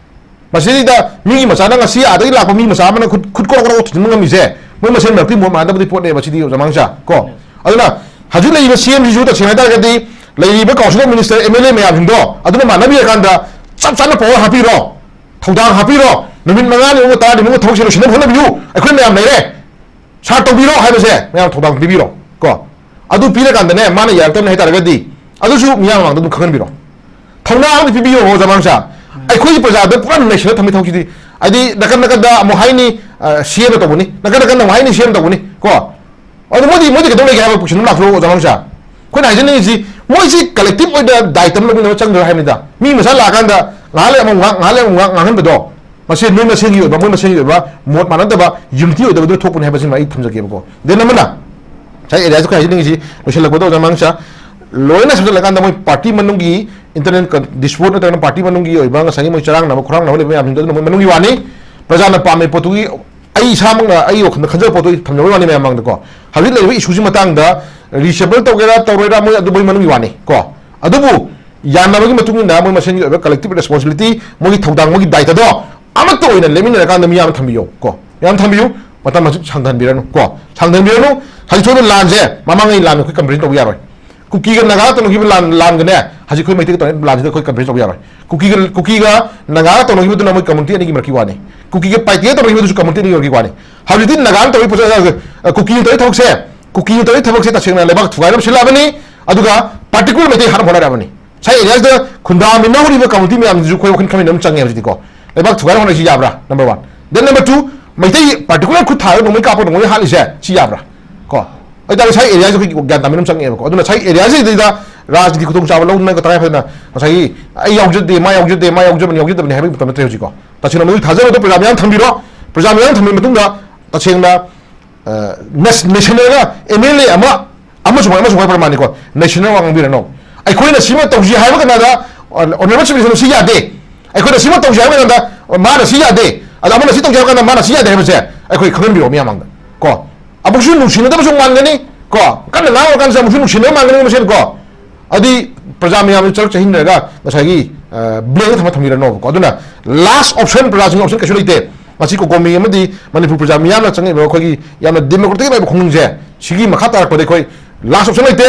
ꯃꯁꯤꯗ ꯃꯤꯒꯤ ꯃꯆꯥꯅ ꯉꯁꯤ ꯑꯥꯗꯒꯤ ꯂꯥꯛꯄ ꯃꯤ ꯃꯆꯥ ꯑꯃꯅ ꯈꯨꯠ, ꯈꯨꯠ ꯀꯣꯔꯣꯛ ꯀꯣꯔꯣꯛ ꯊꯤꯟꯖꯤꯟꯕ ꯉꯝꯃꯤꯁꯦ, ꯃꯣꯏ ꯃꯁꯦꯟ ꯃꯔꯛꯇꯒꯤ ꯃꯣꯠ ꯃꯥꯟꯅꯗꯕꯗꯤ ꯄꯣꯠꯅꯦꯕ ꯁꯤꯗꯤ, ꯑꯣꯖꯥ ꯃꯥꯡꯁꯥ, ꯀꯣ꯫ ꯑꯗꯨꯅ ꯍꯧꯖꯤꯛ ꯂꯩꯔꯤꯕ ꯁꯤ ꯑꯦꯝꯁꯤꯁꯨ ꯇꯁꯦꯡꯅ ꯍꯥꯏꯇꯥꯔꯒꯗꯤ ꯂꯩꯔꯤꯕ council of minister, M L A ꯃꯌꯥꯝꯁꯤꯡꯗꯣ ꯑꯗꯨꯅ ꯃꯥꯟꯅꯕꯤꯔꯀꯥꯟꯗ ꯆꯞ ꯆꯥꯅ power ꯍꯥꯞꯄꯤꯔꯣ, ꯊꯧꯗꯥꯡ ꯍꯥꯞꯄꯤꯔꯣ, ꯅꯨꯃꯤꯠ ꯃꯉꯥꯅꯤ ꯃꯅꯨꯡꯗ, ꯇꯔꯥꯅꯤ ꯃꯅꯨꯡꯗ ꯊꯕꯛꯁꯦ ꯂꯣꯏꯁꯤꯟꯅꯕ ꯍꯣꯠꯅꯕꯤꯌꯨ, ꯑꯩꯈꯣꯏ ꯃꯌꯥꯝ ꯂꯩꯔꯦ꯫ ꯁꯥꯔ, ꯇꯧꯕꯤꯔꯣ ꯍꯥꯏꯕꯁꯦ ꯃꯌꯥꯝ ꯊꯧꯗꯥꯡ ꯄꯤꯕꯤꯔꯣ, ꯀꯣ꯫ ꯑꯗꯨ ꯄꯤꯔꯀꯥꯟꯗꯅꯦ, ꯃꯥꯅ ꯌꯥꯔꯛꯇꯕꯅꯤ ꯍꯥꯏꯇꯥꯔꯒꯗꯤ, ꯑꯗꯨꯁꯨ ꯃꯤꯌꯥꯝ ꯃꯃꯥꯡꯗ ꯑꯗꯨꯝ ꯈꯪꯍꯟꯕꯤꯔꯣ꯫ ꯊꯧꯅꯥ ꯑꯃꯗꯤ ꯄꯤꯕꯤꯌꯣ, ꯑꯣꯖꯥ ꯃꯥꯡꯁꯥ꯫ ꯑꯩꯈꯣꯏꯒꯤ ꯄ꯭ꯔꯖꯥꯗ ꯄꯨꯔꯥ ꯅꯩꯁꯤꯜꯂ ꯊꯝꯃꯤ ꯊꯕꯛꯁꯤꯗꯤ, ꯍꯥꯏꯗꯤ ꯅꯥꯀꯟ ꯅꯥꯀꯟꯗ ꯑꯃꯨꯛ ꯍꯥꯏꯅꯤ, ꯑ, ꯁꯤ ꯑꯦꯝꯅ ꯇꯧꯕꯅꯤ, ꯅꯥꯀꯟ ꯅꯥꯀꯟꯗ ꯑꯃꯨꯛ ꯍꯥꯏꯅꯤ, ꯁꯤ ꯑꯦꯝꯅ ꯇꯧꯕꯅꯤ, ꯀꯣ꯫ ꯑꯗꯨ ꯃꯣꯏꯗꯤ, ꯃꯣꯏꯗꯤ ꯀꯩꯗꯧ ꯂꯩꯒꯦ ꯍꯥꯏꯕ question ꯑꯃ ꯂꯥꯛꯊꯣꯔꯛꯑꯣ, ꯑꯣꯖꯥ ꯃꯥꯡꯁꯥ꯫ ꯑꯩꯈꯣꯏꯅ ꯍꯥꯏꯖꯅꯤꯡꯉꯤꯁꯤ, ꯃꯣꯏꯁꯤ collective ꯑꯣꯏꯅ ꯗꯥꯏꯇ ꯑꯃ ꯂꯧꯃꯤꯟꯅꯕ ꯆꯪꯗ꯭ꯔꯥ ꯍꯥꯏꯕꯅꯤꯗ꯫ ꯃꯤ ꯃꯁꯥ ꯂꯥꯛꯑꯀꯥꯟꯗ ꯉꯥꯏꯍꯥꯛ ꯂꯩ ꯑꯃꯨꯛ ꯉꯥꯡ, ꯉꯥꯏꯍꯥꯛ ꯂꯩ ꯑꯃꯨꯛ ꯉꯥꯡ, ꯉꯥꯡꯍꯟꯕꯗꯣ, ꯃꯁꯤ ꯅꯣꯏ ꯃꯁꯦꯟꯒꯤ ꯑꯣꯏꯕ, ꯃꯣꯏ ꯃꯁꯦꯟꯒꯤ ꯑꯣꯏꯕ ꯃꯣꯠ ꯃꯥꯟꯅꯗꯕ, unity ꯑꯣꯏꯗꯕꯗꯨꯅ ꯊꯣꯛꯄꯅꯤ ꯍꯥꯏꯕꯁꯤꯃ ꯑꯩ ꯊꯝꯖꯒꯦꯕꯀꯣ꯫ Then ꯑꯃꯅ, ꯉꯁꯥꯏ areaꯁꯦ ꯑꯩꯈꯣꯏ ꯍꯥꯏꯖꯅꯤꯡꯉꯤꯁꯤ ꯂꯣꯏꯁꯤꯜꯂꯛꯄꯗ, ꯑꯣꯖꯥ ꯃꯥꯡꯁꯥ, ꯂꯣꯏꯅ ꯁꯝꯖꯜꯂꯀꯥꯟꯗ ꯃꯣꯏ party ꯃꯅꯨꯡꯒꯤ internal con-, dispute ꯅꯠꯇ꯭ꯔꯒꯅ party ꯃꯅꯨꯡꯒꯤ ꯑꯣꯏꯕ ꯉꯁꯥꯏꯒꯤ ꯃꯣꯏ ꯆꯔꯥꯡꯅꯕ ꯈꯣꯔꯥꯡꯅꯕ ꯂꯩꯕ ꯃꯌꯥꯝꯁꯤꯡꯗꯣ ꯑꯗꯨꯅ ꯃꯣꯏ ꯃꯅꯨꯡꯒꯤ ꯋꯥꯅꯤ꯫ ꯄ꯭ꯔꯖꯥꯅ ꯄꯥꯝꯃꯤ ꯄꯣꯠꯇꯨꯒꯤ, ꯑꯩ ꯏꯁꯥꯃꯛꯅ ꯑꯩꯒꯤ ꯋꯥꯈꯜꯗ ꯈꯟꯖꯕ ꯄꯣꯠꯇꯨ ꯑꯩ ꯊꯝꯖꯕ ꯋꯥꯅꯤ ꯃꯌꯥꯝ ꯃꯥꯡꯗꯀꯣ꯫ ꯍꯧꯖꯤꯛ ꯂꯩꯔꯤꯕ issueꯁꯤ ꯃꯇꯥꯡꯗ reshuffle ꯇꯧꯒꯦꯔꯥ ꯇꯧꯔꯣꯏꯔꯥ ꯃꯣꯏ ꯑꯗꯨ ꯃꯣꯏ ꯃꯅꯨꯡꯒꯤ ꯋꯥꯅꯤ, ꯀꯣ꯫ ꯑꯗꯨꯕꯨ ꯌꯥꯅꯕꯒꯤ ꯃꯇꯨꯡ ꯏꯟꯅ ꯃꯣꯏ ꯃꯁꯦꯟꯒꯤ ꯑꯣꯏꯕ collective responsibility, ꯃꯣꯏꯒꯤ ꯊꯧꯗꯥꯡ, ꯃꯣꯏꯒꯤ ꯗꯥꯏꯇꯗꯣ ꯑꯃꯠꯇ ꯑꯣꯏꯅ ꯂꯦꯞꯃꯤꯟꯅꯔꯀꯥꯟꯗ ꯃꯤ ꯌꯥꯝ ꯊꯝꯕꯤꯌꯣ, ꯀꯣ꯫ ꯌꯥꯝ ꯊꯝꯕꯤꯌꯨ꯫ ꯃꯇꯝ ꯍꯧꯖꯤꯛ ꯁꯥꯡꯊꯟꯕꯤꯔꯅꯨ, ꯀꯣ꯫ ꯁꯥꯡꯊꯟꯕꯤꯔꯅꯨ꯫ ꯍꯧꯖꯤꯛ ꯊꯣꯛꯏꯕ ꯂꯥꯟꯁꯦ ꯃꯃꯥꯡꯉꯩ ꯂꯥꯟ ꯑꯩꯈꯣꯏ compare ꯇꯧꯕ ꯌꯥꯔꯣꯏ꯫ ꯀꯨꯀꯤꯒ ꯅꯥꯒꯥꯒ ꯇꯧꯅꯈꯤꯕ ꯂꯥꯟ, ꯂꯥꯟꯒꯅꯦ ꯍꯧꯖꯤꯛ ꯑꯩꯈꯣꯏ ꯃꯩꯇꯩꯒ ꯇꯧꯅꯔꯤꯕ ꯂꯥꯟꯁꯤꯗ ꯑꯩꯈꯣꯏ compare ꯇꯧꯕ ꯌꯥꯔꯣꯏ꯫ ꯀꯨꯀꯤꯒ, ꯀꯨꯀꯤꯒ ꯅꯥꯒꯥꯒ ꯇꯧꯅꯈꯤꯕꯗꯨꯅ ꯃꯣꯏ community ꯑꯅꯤꯒꯤ ꯃꯔꯛꯀꯤ ꯋꯥꯅꯤ꯫ ꯀꯨꯀꯤꯒ ꯄꯥꯏꯇꯦꯒ ꯇꯧꯅꯈꯤꯕꯗꯨꯁꯨ community ꯑꯅꯤꯒꯤ ꯃꯔꯛꯀꯤ ꯋꯥꯅꯤ꯫ ꯍꯧꯖꯤꯛꯇꯤ ꯅꯥꯒꯥꯅ ꯇꯧꯔꯤꯕ ꯄꯣꯠꯁꯦ, ꯑ, ꯀꯨꯀꯤꯅ ꯇꯧꯔꯤ ꯊꯕꯛꯁꯦ, ꯀꯨꯀꯤꯅ ꯇꯧꯔꯤ ꯊꯕꯛꯁꯦ ꯇꯁꯦꯡꯅ ꯂꯩꯕꯥꯛ ꯊꯨꯒꯥꯏꯅꯕ ꯁꯤꯜꯂꯛꯑꯕꯅꯤ꯫ ꯑꯗꯨꯒ particular ꯃꯩꯇꯩ ꯍꯥꯠꯅꯕ ꯍꯣꯠꯅꯔꯛꯑꯕꯅꯤ꯫ ꯉꯁꯥꯏ areaꯁꯤꯗ ꯈꯨꯟꯗꯥꯃꯤꯟꯅꯍꯧꯔꯤꯕ community ꯃꯌꯥꯝꯁꯤꯁꯨ ꯑꯩꯈꯣꯏ ꯋꯥꯈꯜ ꯈꯟꯃꯤꯟꯅꯕ ꯑꯃ ꯆꯪꯉꯦ ꯍꯧꯖꯤꯛꯇꯤꯀꯣ꯫ ꯂꯩꯕꯥꯛ ꯊꯨꯒꯥꯏꯅꯕ ꯍꯣꯠꯅꯔꯤꯁꯤ ꯌꯥꯕ꯭ꯔꯥ? Number one꯫ Then number two, Meitei particular ꯈꯨꯠ ꯊꯥꯔꯒ ꯅꯣꯡꯃꯩ ꯀꯥꯞꯄꯒ ꯅꯣꯡꯃꯩ ꯍꯥꯠꯂꯤꯁꯦ ꯁꯤ ꯌꯥꯕ꯭ꯔꯥ? ꯀꯣ꯫ ꯑꯗꯨ ꯇꯥꯔꯗꯤ ꯉꯁꯥꯏ areaꯁꯤ ꯑꯩꯈꯣꯏ ꯒ꯭ꯌꯥꯟ ꯇꯥꯃꯤꯟꯅꯕ ꯑꯃ ꯆꯪꯉꯦꯕꯀꯣ꯫ ꯑꯗꯨꯅ ꯉꯁꯥꯏ areaꯁꯤꯗꯩꯗ ꯔꯥꯖꯅꯤꯇꯤ ꯈꯨꯗꯣꯡꯆꯥꯕ ꯂꯧꯅꯕ ꯇꯉꯥꯏ ꯐꯗꯅ ꯉꯁꯥꯏꯒꯤ ꯑꯩ ꯌꯥꯎꯖꯗꯦ, ꯃꯥ ꯌꯥꯎꯖꯗꯦ, ꯃꯥ ꯌꯥꯎꯖꯕꯅꯤ, ꯌꯥꯎꯖꯗꯕꯅꯤ ꯍꯥꯏꯕꯒꯤ ꯃꯇꯝ ꯅꯠꯇ꯭ꯔꯦ ꯍꯧꯖꯤꯛꯀꯣ꯫ ꯇꯁꯦꯡꯅ ꯃꯗꯨꯒꯤ ꯊꯥꯖꯕꯗꯣ ꯄ꯭ꯔꯖꯥ ꯃꯌꯥꯝ ꯊꯝꯕꯤꯔꯣ꯫ ꯄ꯭ꯔꯖꯥ ꯃꯌꯥꯝ ꯊꯝꯕꯤꯔ ꯃꯇꯨꯡꯗ ꯇꯁꯦꯡꯅ, ꯑ, ꯅꯦꯁ-, nationalꯒ M L A ꯑꯃ, ꯑꯃꯁꯨ ꯃꯣꯏ, ꯑꯃꯁꯨ ꯃꯣꯏ ꯄ꯭ꯔꯃꯥꯅꯤꯀꯣ, national ꯋꯥ ꯉꯥꯡꯕꯤꯔꯅꯣ꯫ ꯑꯩꯈꯣꯏꯅ ꯁꯤꯃ ꯇꯧꯁꯤ ꯍꯥꯏꯕ ꯀꯥꯟꯗ, ꯑ, honourable chief minister ꯁꯤ ꯌꯥꯗꯦ꯫ ꯑꯩꯈꯣꯏꯅ ꯁꯤꯃ ꯇꯧꯁꯤ ꯍꯥꯏꯕ ꯀꯥꯟꯗ, ꯑ, ꯃꯥꯅ ꯁꯤ ꯌꯥꯗꯦ꯫ ꯑꯗ ꯑꯃꯅ ꯁꯤ ꯇꯧꯁꯤ ꯍꯥꯏꯕ ꯀꯥꯟꯗ ꯃꯥꯅ ꯁꯤ ꯌꯥꯗꯦ ꯍꯥꯏꯕꯁꯦ ꯑꯩꯈꯣꯏ ꯈꯪꯍꯟꯕꯤꯔꯣ ꯃꯤꯌꯥꯝ ꯃꯥꯡꯗ꯫ ꯀꯣ? ꯑꯃꯨꯛꯁꯨ ꯅꯨꯡꯁꯤꯅꯗꯕꯁꯨ ꯃꯥꯟꯒꯅꯤ꯫ ꯀꯣ? ꯀꯟꯅ ꯉꯥꯡꯉꯨꯔꯀꯥꯟꯗꯁꯨ ꯑꯃꯨꯛꯁꯨ ꯅꯨꯡꯁꯤꯅꯕ ꯃꯥꯟꯒꯅꯤ ꯃꯁꯦꯟ ꯀꯣ? ꯑꯗꯨꯗꯤ ꯄ꯭ꯔꯖꯥ ꯃꯌꯥꯝꯁꯨ ꯆꯔꯛ ꯆꯍꯤꯟꯅꯔꯒ ꯉꯁꯥꯏꯒꯤ ꯕ꯭ꯂꯦꯡꯗ ꯊꯝꯃ ꯊꯝꯕꯤꯔꯅꯣꯕꯀꯣ꯫ ꯑꯗꯨꯅ ꯂꯥꯁ ꯑꯣꯞꯁꯟ, ꯄ꯭ꯔꯖꯥꯁꯤꯡꯒꯤ ꯑꯣꯞꯁꯟ ꯀꯩꯁꯨ ꯂꯩꯇꯦ꯫ ꯉꯁꯤ ꯀꯣꯀꯣꯃꯤ ꯑꯃꯗꯤ ꯃꯅꯤꯄꯨꯔ ꯄ꯭ꯔꯖꯥ ꯃꯤꯌꯥꯝꯅ ꯆꯪꯉꯛꯏꯕ ꯑꯩꯈꯣꯏꯒꯤ ꯌꯥꯝꯅ ꯗꯦꯃꯣꯀ꯭ꯔꯦꯇꯤꯛ ꯑꯣꯏꯕ ꯈꯣꯡꯖꯪꯁꯦ, ꯁꯤꯒꯤ ꯃꯈꯥ ꯇꯥꯔꯛꯄꯗ ꯑꯩꯈꯣꯏ ꯂꯥꯁ ꯑꯣꯞꯁꯟ ꯂꯩꯇꯦ꯫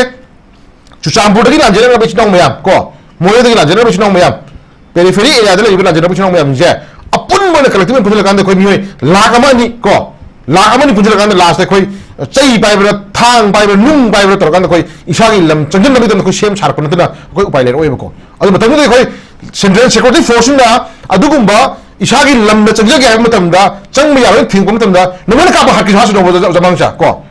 ꯆꯨꯔꯆꯥꯟꯄꯨꯔꯗꯒꯤ ꯂꯥꯟꯖꯦꯟꯅꯔꯕ ꯏꯆꯤꯟ ꯏꯅꯥꯎ ꯃꯌꯥꯝ ꯀꯣ, ꯃꯣꯔꯦꯗꯒꯤ ꯂꯥꯟꯖꯦꯟꯅꯔꯕ ꯏꯆꯤꯟ ꯏꯅꯥꯎ ꯃꯌꯥꯝ, ꯄꯦꯔꯤꯐꯦꯔꯤ ꯑꯦꯔꯤꯌꯥꯗ ꯂꯩꯔꯤꯕ ꯂꯥꯟꯖꯦꯟꯅꯔꯕ ꯏꯆꯤꯟ ꯏꯅꯥꯎ ꯃꯌꯥꯝꯁꯦ ꯑꯄꯨꯟꯕ ꯑꯣꯏꯅ ꯀꯂꯦꯛꯇꯤꯚ ꯑꯣꯏꯅ ꯄꯨꯟꯁꯤꯜꯂꯀꯥꯟꯗ ꯑꯩꯈꯣꯏ ꯃꯤꯑꯣꯏ ꯂꯥꯈ ꯑꯃ ꯑꯅꯤ ꯀꯣ, ꯂꯥꯈ ꯑꯃ ꯑꯅꯤ ꯄꯨꯟꯁꯤꯜꯂꯀꯥꯟꯗ ꯂꯥꯁꯇ ꯑꯩꯈꯣꯏ ꯆꯩ ꯄꯥꯏꯕ꯭ꯔꯥ, ꯊꯥꯡ ꯄꯥꯏꯕ꯭ꯔꯥ, ꯅꯨꯡ ꯄꯥꯏꯕ꯭ꯔꯥ ꯇꯧꯔꯀꯥꯟꯗ ꯑꯩꯈꯣꯏ ꯏꯁꯥꯒꯤ ꯂꯝ ꯆꯪꯁꯤꯟꯅꯕꯒꯤꯗꯃꯛꯇ ꯑꯩꯈꯣꯏ ꯁꯦꯝ ꯁꯥꯔꯛꯄ ꯅꯠꯇꯅ ꯑꯩꯈꯣꯏ ꯎꯄꯥꯏ ꯂꯩꯔꯛꯑꯣꯏꯕꯀꯣ꯫ ꯑꯗꯨ ꯃꯇꯝꯗꯨꯗ ꯑꯩꯈꯣꯏ ꯁꯦꯟꯇ꯭ꯔꯦꯜ ꯁꯦꯀ꯭ꯌꯨꯔꯤꯇꯤ ꯐꯣꯔꯁꯁꯤꯡꯅ ꯑꯗꯨꯒꯨꯝꯕ ꯏꯁꯥꯒꯤ ꯂꯝꯗ ꯆꯪꯖꯒꯦ ꯍꯥꯏꯕ ꯃꯇꯝꯗ, ꯆꯪꯕ ꯌꯥꯔꯣꯏ ꯊꯤꯡꯉꯛꯄ ꯃꯇꯝꯗ ꯅꯉꯣꯟꯗ ꯀꯥꯞꯄ ꯍꯥꯠꯀꯦ ꯍꯥꯏꯁꯨ ꯅꯣꯡꯃ ꯖꯃꯥꯡꯁꯥ ꯀꯣ꯫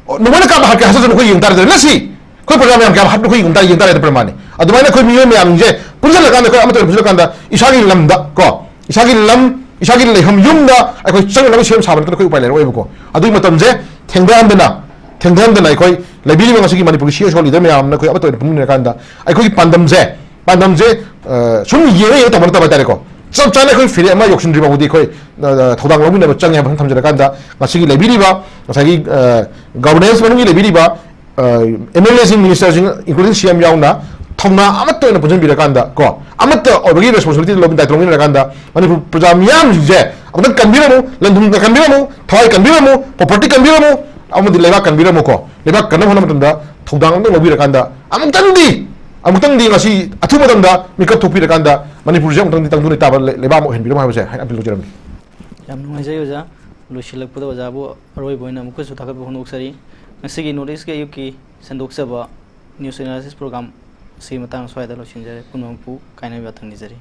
ꯑꯣ, ꯅꯉꯣꯟꯗ ꯀꯥꯞꯄ ꯍꯥꯠꯀꯦ ꯍꯥꯏꯁꯨ ꯑꯩꯈꯣꯏ ꯌꯦꯡ ꯇꯥꯔꯦꯗꯅ꯫ ꯉꯁꯤ ꯑꯩꯈꯣꯏ ꯄ꯭ꯔꯖꯥ ꯃꯌꯥꯝ ꯀꯌꯥꯝ ꯍꯥꯠꯄ ꯑꯩꯈꯣꯏ ꯌꯦꯡ ꯇꯥꯔꯦ, ꯌꯦꯡ ꯇꯥꯔꯦꯗꯅ ꯄ꯭ꯔꯃꯥꯟꯅꯤ꯫ ꯑꯗꯨꯃꯥꯏꯅ ꯑꯩꯈꯣꯏ ꯃꯤꯑꯣꯏ ꯃꯌꯥꯝꯁꯦ ꯄꯨꯟꯁꯤꯜꯂꯀꯥꯟꯗ, ꯑꯩꯈꯣꯏ ꯑꯃꯠꯇ ꯑꯣꯏꯅ ꯄꯨꯟꯁꯤꯜꯂꯀꯥꯟꯗ ꯏꯁꯥꯒꯤ ꯂꯝꯗ ꯀꯣ, ꯏꯁꯥꯒꯤ ꯂꯝ, ꯏꯁꯥꯒꯤ ꯂꯩꯐꯝ ꯌꯨꯝꯗ ꯑꯩꯈꯣꯏ ꯆꯪꯅꯕ ꯁꯦꯝ ꯁꯥꯕ ꯅꯠꯇꯅ ꯑꯩꯈꯣꯏ ꯎꯄꯥꯏ ꯂꯩꯔꯛꯑꯣꯏꯕꯀꯣ꯫ ꯑꯗꯨꯒꯤ ꯃꯇꯝꯁꯦ ꯊꯦꯡꯊꯍꯟꯗꯅ, ꯊꯦꯡꯊꯍꯟꯗꯅ ꯑꯩꯈꯣꯏ ꯂꯩꯕꯤꯔꯤꯕ ꯉꯁꯤꯒꯤ ꯃꯅꯤꯄꯨꯔꯒꯤ ꯁꯤ ꯑꯦꯁ ꯑꯣ ꯂꯤꯗꯔ ꯃꯌꯥꯝ ꯑꯃꯅ ꯑꯩꯈꯣꯏ ꯑꯃꯠꯇ ꯑꯣꯏꯅ ꯄꯨꯟꯃꯤꯟꯅꯔꯀꯥꯟꯗ ꯑꯩꯈꯣꯏꯒꯤ ꯄꯥꯟꯗꯝꯁꯦ, ꯄꯥꯟꯗꯝꯁꯦ, ꯑ, ꯁꯨꯝ ꯌꯦꯡꯉ ꯌꯦꯡꯉ ꯇꯧꯕ ꯅꯠꯇꯕ ꯍꯥꯏꯇꯥꯔꯦꯀꯣ꯫ ꯆꯞ ꯆꯥꯅ ꯑꯩꯈꯣꯏ ꯐꯤꯔꯦꯞ ꯑꯃ ꯌꯧꯁꯤꯟꯗ꯭ꯔꯤ ꯐꯥꯎꯕꯗꯤ ꯑꯩꯈꯣꯏ, ꯑ, ꯊꯧꯗꯥꯡ ꯂꯧꯃꯤꯟꯅꯕ ꯆꯪꯉꯦ ꯍꯥꯏꯕ ꯊꯝꯖꯔꯀꯥꯟꯗ, ꯉꯁꯤꯒꯤ ꯂꯩꯕꯤꯔꯤꯕ ꯉꯁꯥꯏꯒꯤ, ꯑ, ꯒꯚꯔꯅꯦꯟꯁ ꯃꯅꯨꯡꯒꯤ ꯂꯩꯕꯤꯔꯤꯕ, ꯑ, ꯑꯦꯝ ꯑꯦꯜ ꯑꯦꯁꯤꯡ, ꯃꯤꯅꯤꯁꯇꯔꯁꯤꯡ, including ꯁꯤ ꯑꯦꯝ ꯌꯥꯎꯅ, ꯊꯧꯅꯥ ꯑꯃꯠꯇ ꯑꯣꯏꯅ ꯄꯨꯟꯁꯤꯟꯕꯤꯔꯀꯥꯟꯗ ꯀꯣ, ꯑꯃꯠꯇ ꯑꯣꯏꯕꯒꯤ ꯔꯦꯁꯄꯣꯟꯁꯤꯕꯤꯂꯤꯇꯤ ꯂꯧꯃꯤ-, ꯗꯥꯏꯇ꯭ꯋ ꯂꯧꯃꯤꯟꯅꯔꯀꯥꯟꯗ ꯃꯅꯤꯄꯨꯔ ꯄ꯭ꯔꯖꯥ ꯃꯤꯌꯥꯝꯁꯤꯡꯁꯦ ꯑꯃꯨꯛꯇꯪ ꯀꯟꯕꯤꯔꯝꯃꯨ, ꯂꯟ-ꯊꯨꯝ ꯀꯟꯕꯤꯔꯝꯃꯨ, ꯊꯋꯥꯏ ꯀꯟꯕꯤꯔꯝꯃꯨ, ꯄ꯭ꯔꯣꯄꯔꯇꯤ ꯀꯟꯕꯤꯔꯝꯃꯨ, ꯑꯃꯗꯤ ꯂꯩꯕꯥꯛ ꯀꯟꯕꯤꯔꯝꯃꯨꯀꯣ꯫ ꯂꯩꯕꯥꯛ ꯀꯟꯅꯕ ꯍꯣꯠꯅꯕ ꯃꯇꯝꯗ ꯊꯧꯗꯥꯡ ꯑꯃꯇꯪ ꯂꯧꯕꯤꯔꯀꯥꯟꯗ ꯑꯃꯨꯛꯇꯪꯗꯤ, ꯑꯃꯨꯛꯇꯪꯗꯤ ꯉꯁꯤ ꯑꯊꯨꯕ ꯃꯇꯝꯗ ꯃꯤꯀꯞ ꯊꯣꯛꯄꯤꯔꯀꯥꯟꯗ ꯃꯅꯤꯄꯨꯔꯁꯦ ꯑꯃꯨꯛꯇꯪꯗꯤ ꯇꯪꯗꯨ ꯂꯩꯇꯥꯕ ꯂꯩ-, ꯂꯩꯕꯥꯛ ꯑꯃ ꯑꯣꯏꯍꯟꯕꯤꯔꯝꯃꯨ ꯍꯥꯏꯕꯁꯦ ꯍꯥꯏꯅ ꯑꯄꯤꯜ ꯇꯧꯖꯔꯝꯃꯤ꯫ ꯌꯥꯝ ꯅꯨꯡꯉꯥꯏꯖꯩ ꯑꯣꯖꯥ꯫ ꯂꯣꯏꯁꯤꯜꯂꯛꯄꯗ ꯑꯣꯖꯥꯕꯨ ꯑꯔꯣꯏꯕ ꯑꯣꯏꯅ ꯑꯃꯨꯛꯀꯁꯨ ꯊꯥꯒꯠꯄ ꯐꯣꯡꯗꯣꯛꯆꯔꯤ꯫ ꯉꯁꯤꯒꯤ ꯅꯣꯔꯠ ꯏꯁꯀꯤ ꯑꯌꯨꯛꯀꯤ ꯁꯟꯗꯣꯛꯆꯕ ꯅ꯭ꯌꯨꯁ ꯑꯦꯅꯥꯂꯥꯏꯁꯤꯁ ꯄ꯭ꯔꯣꯒ꯭ꯔꯥꯝ ꯑꯁꯤꯒꯤ ꯃꯇꯥꯡ ꯁ꯭ꯋꯥꯏꯗ ꯂꯣꯏꯁꯤꯟꯖꯔꯦ꯫ ꯄꯨꯝꯅꯃꯛꯄꯨ ꯀꯥꯏꯅꯕ ꯌꯥꯊꯪ ꯅꯤꯖꯔꯤ꯫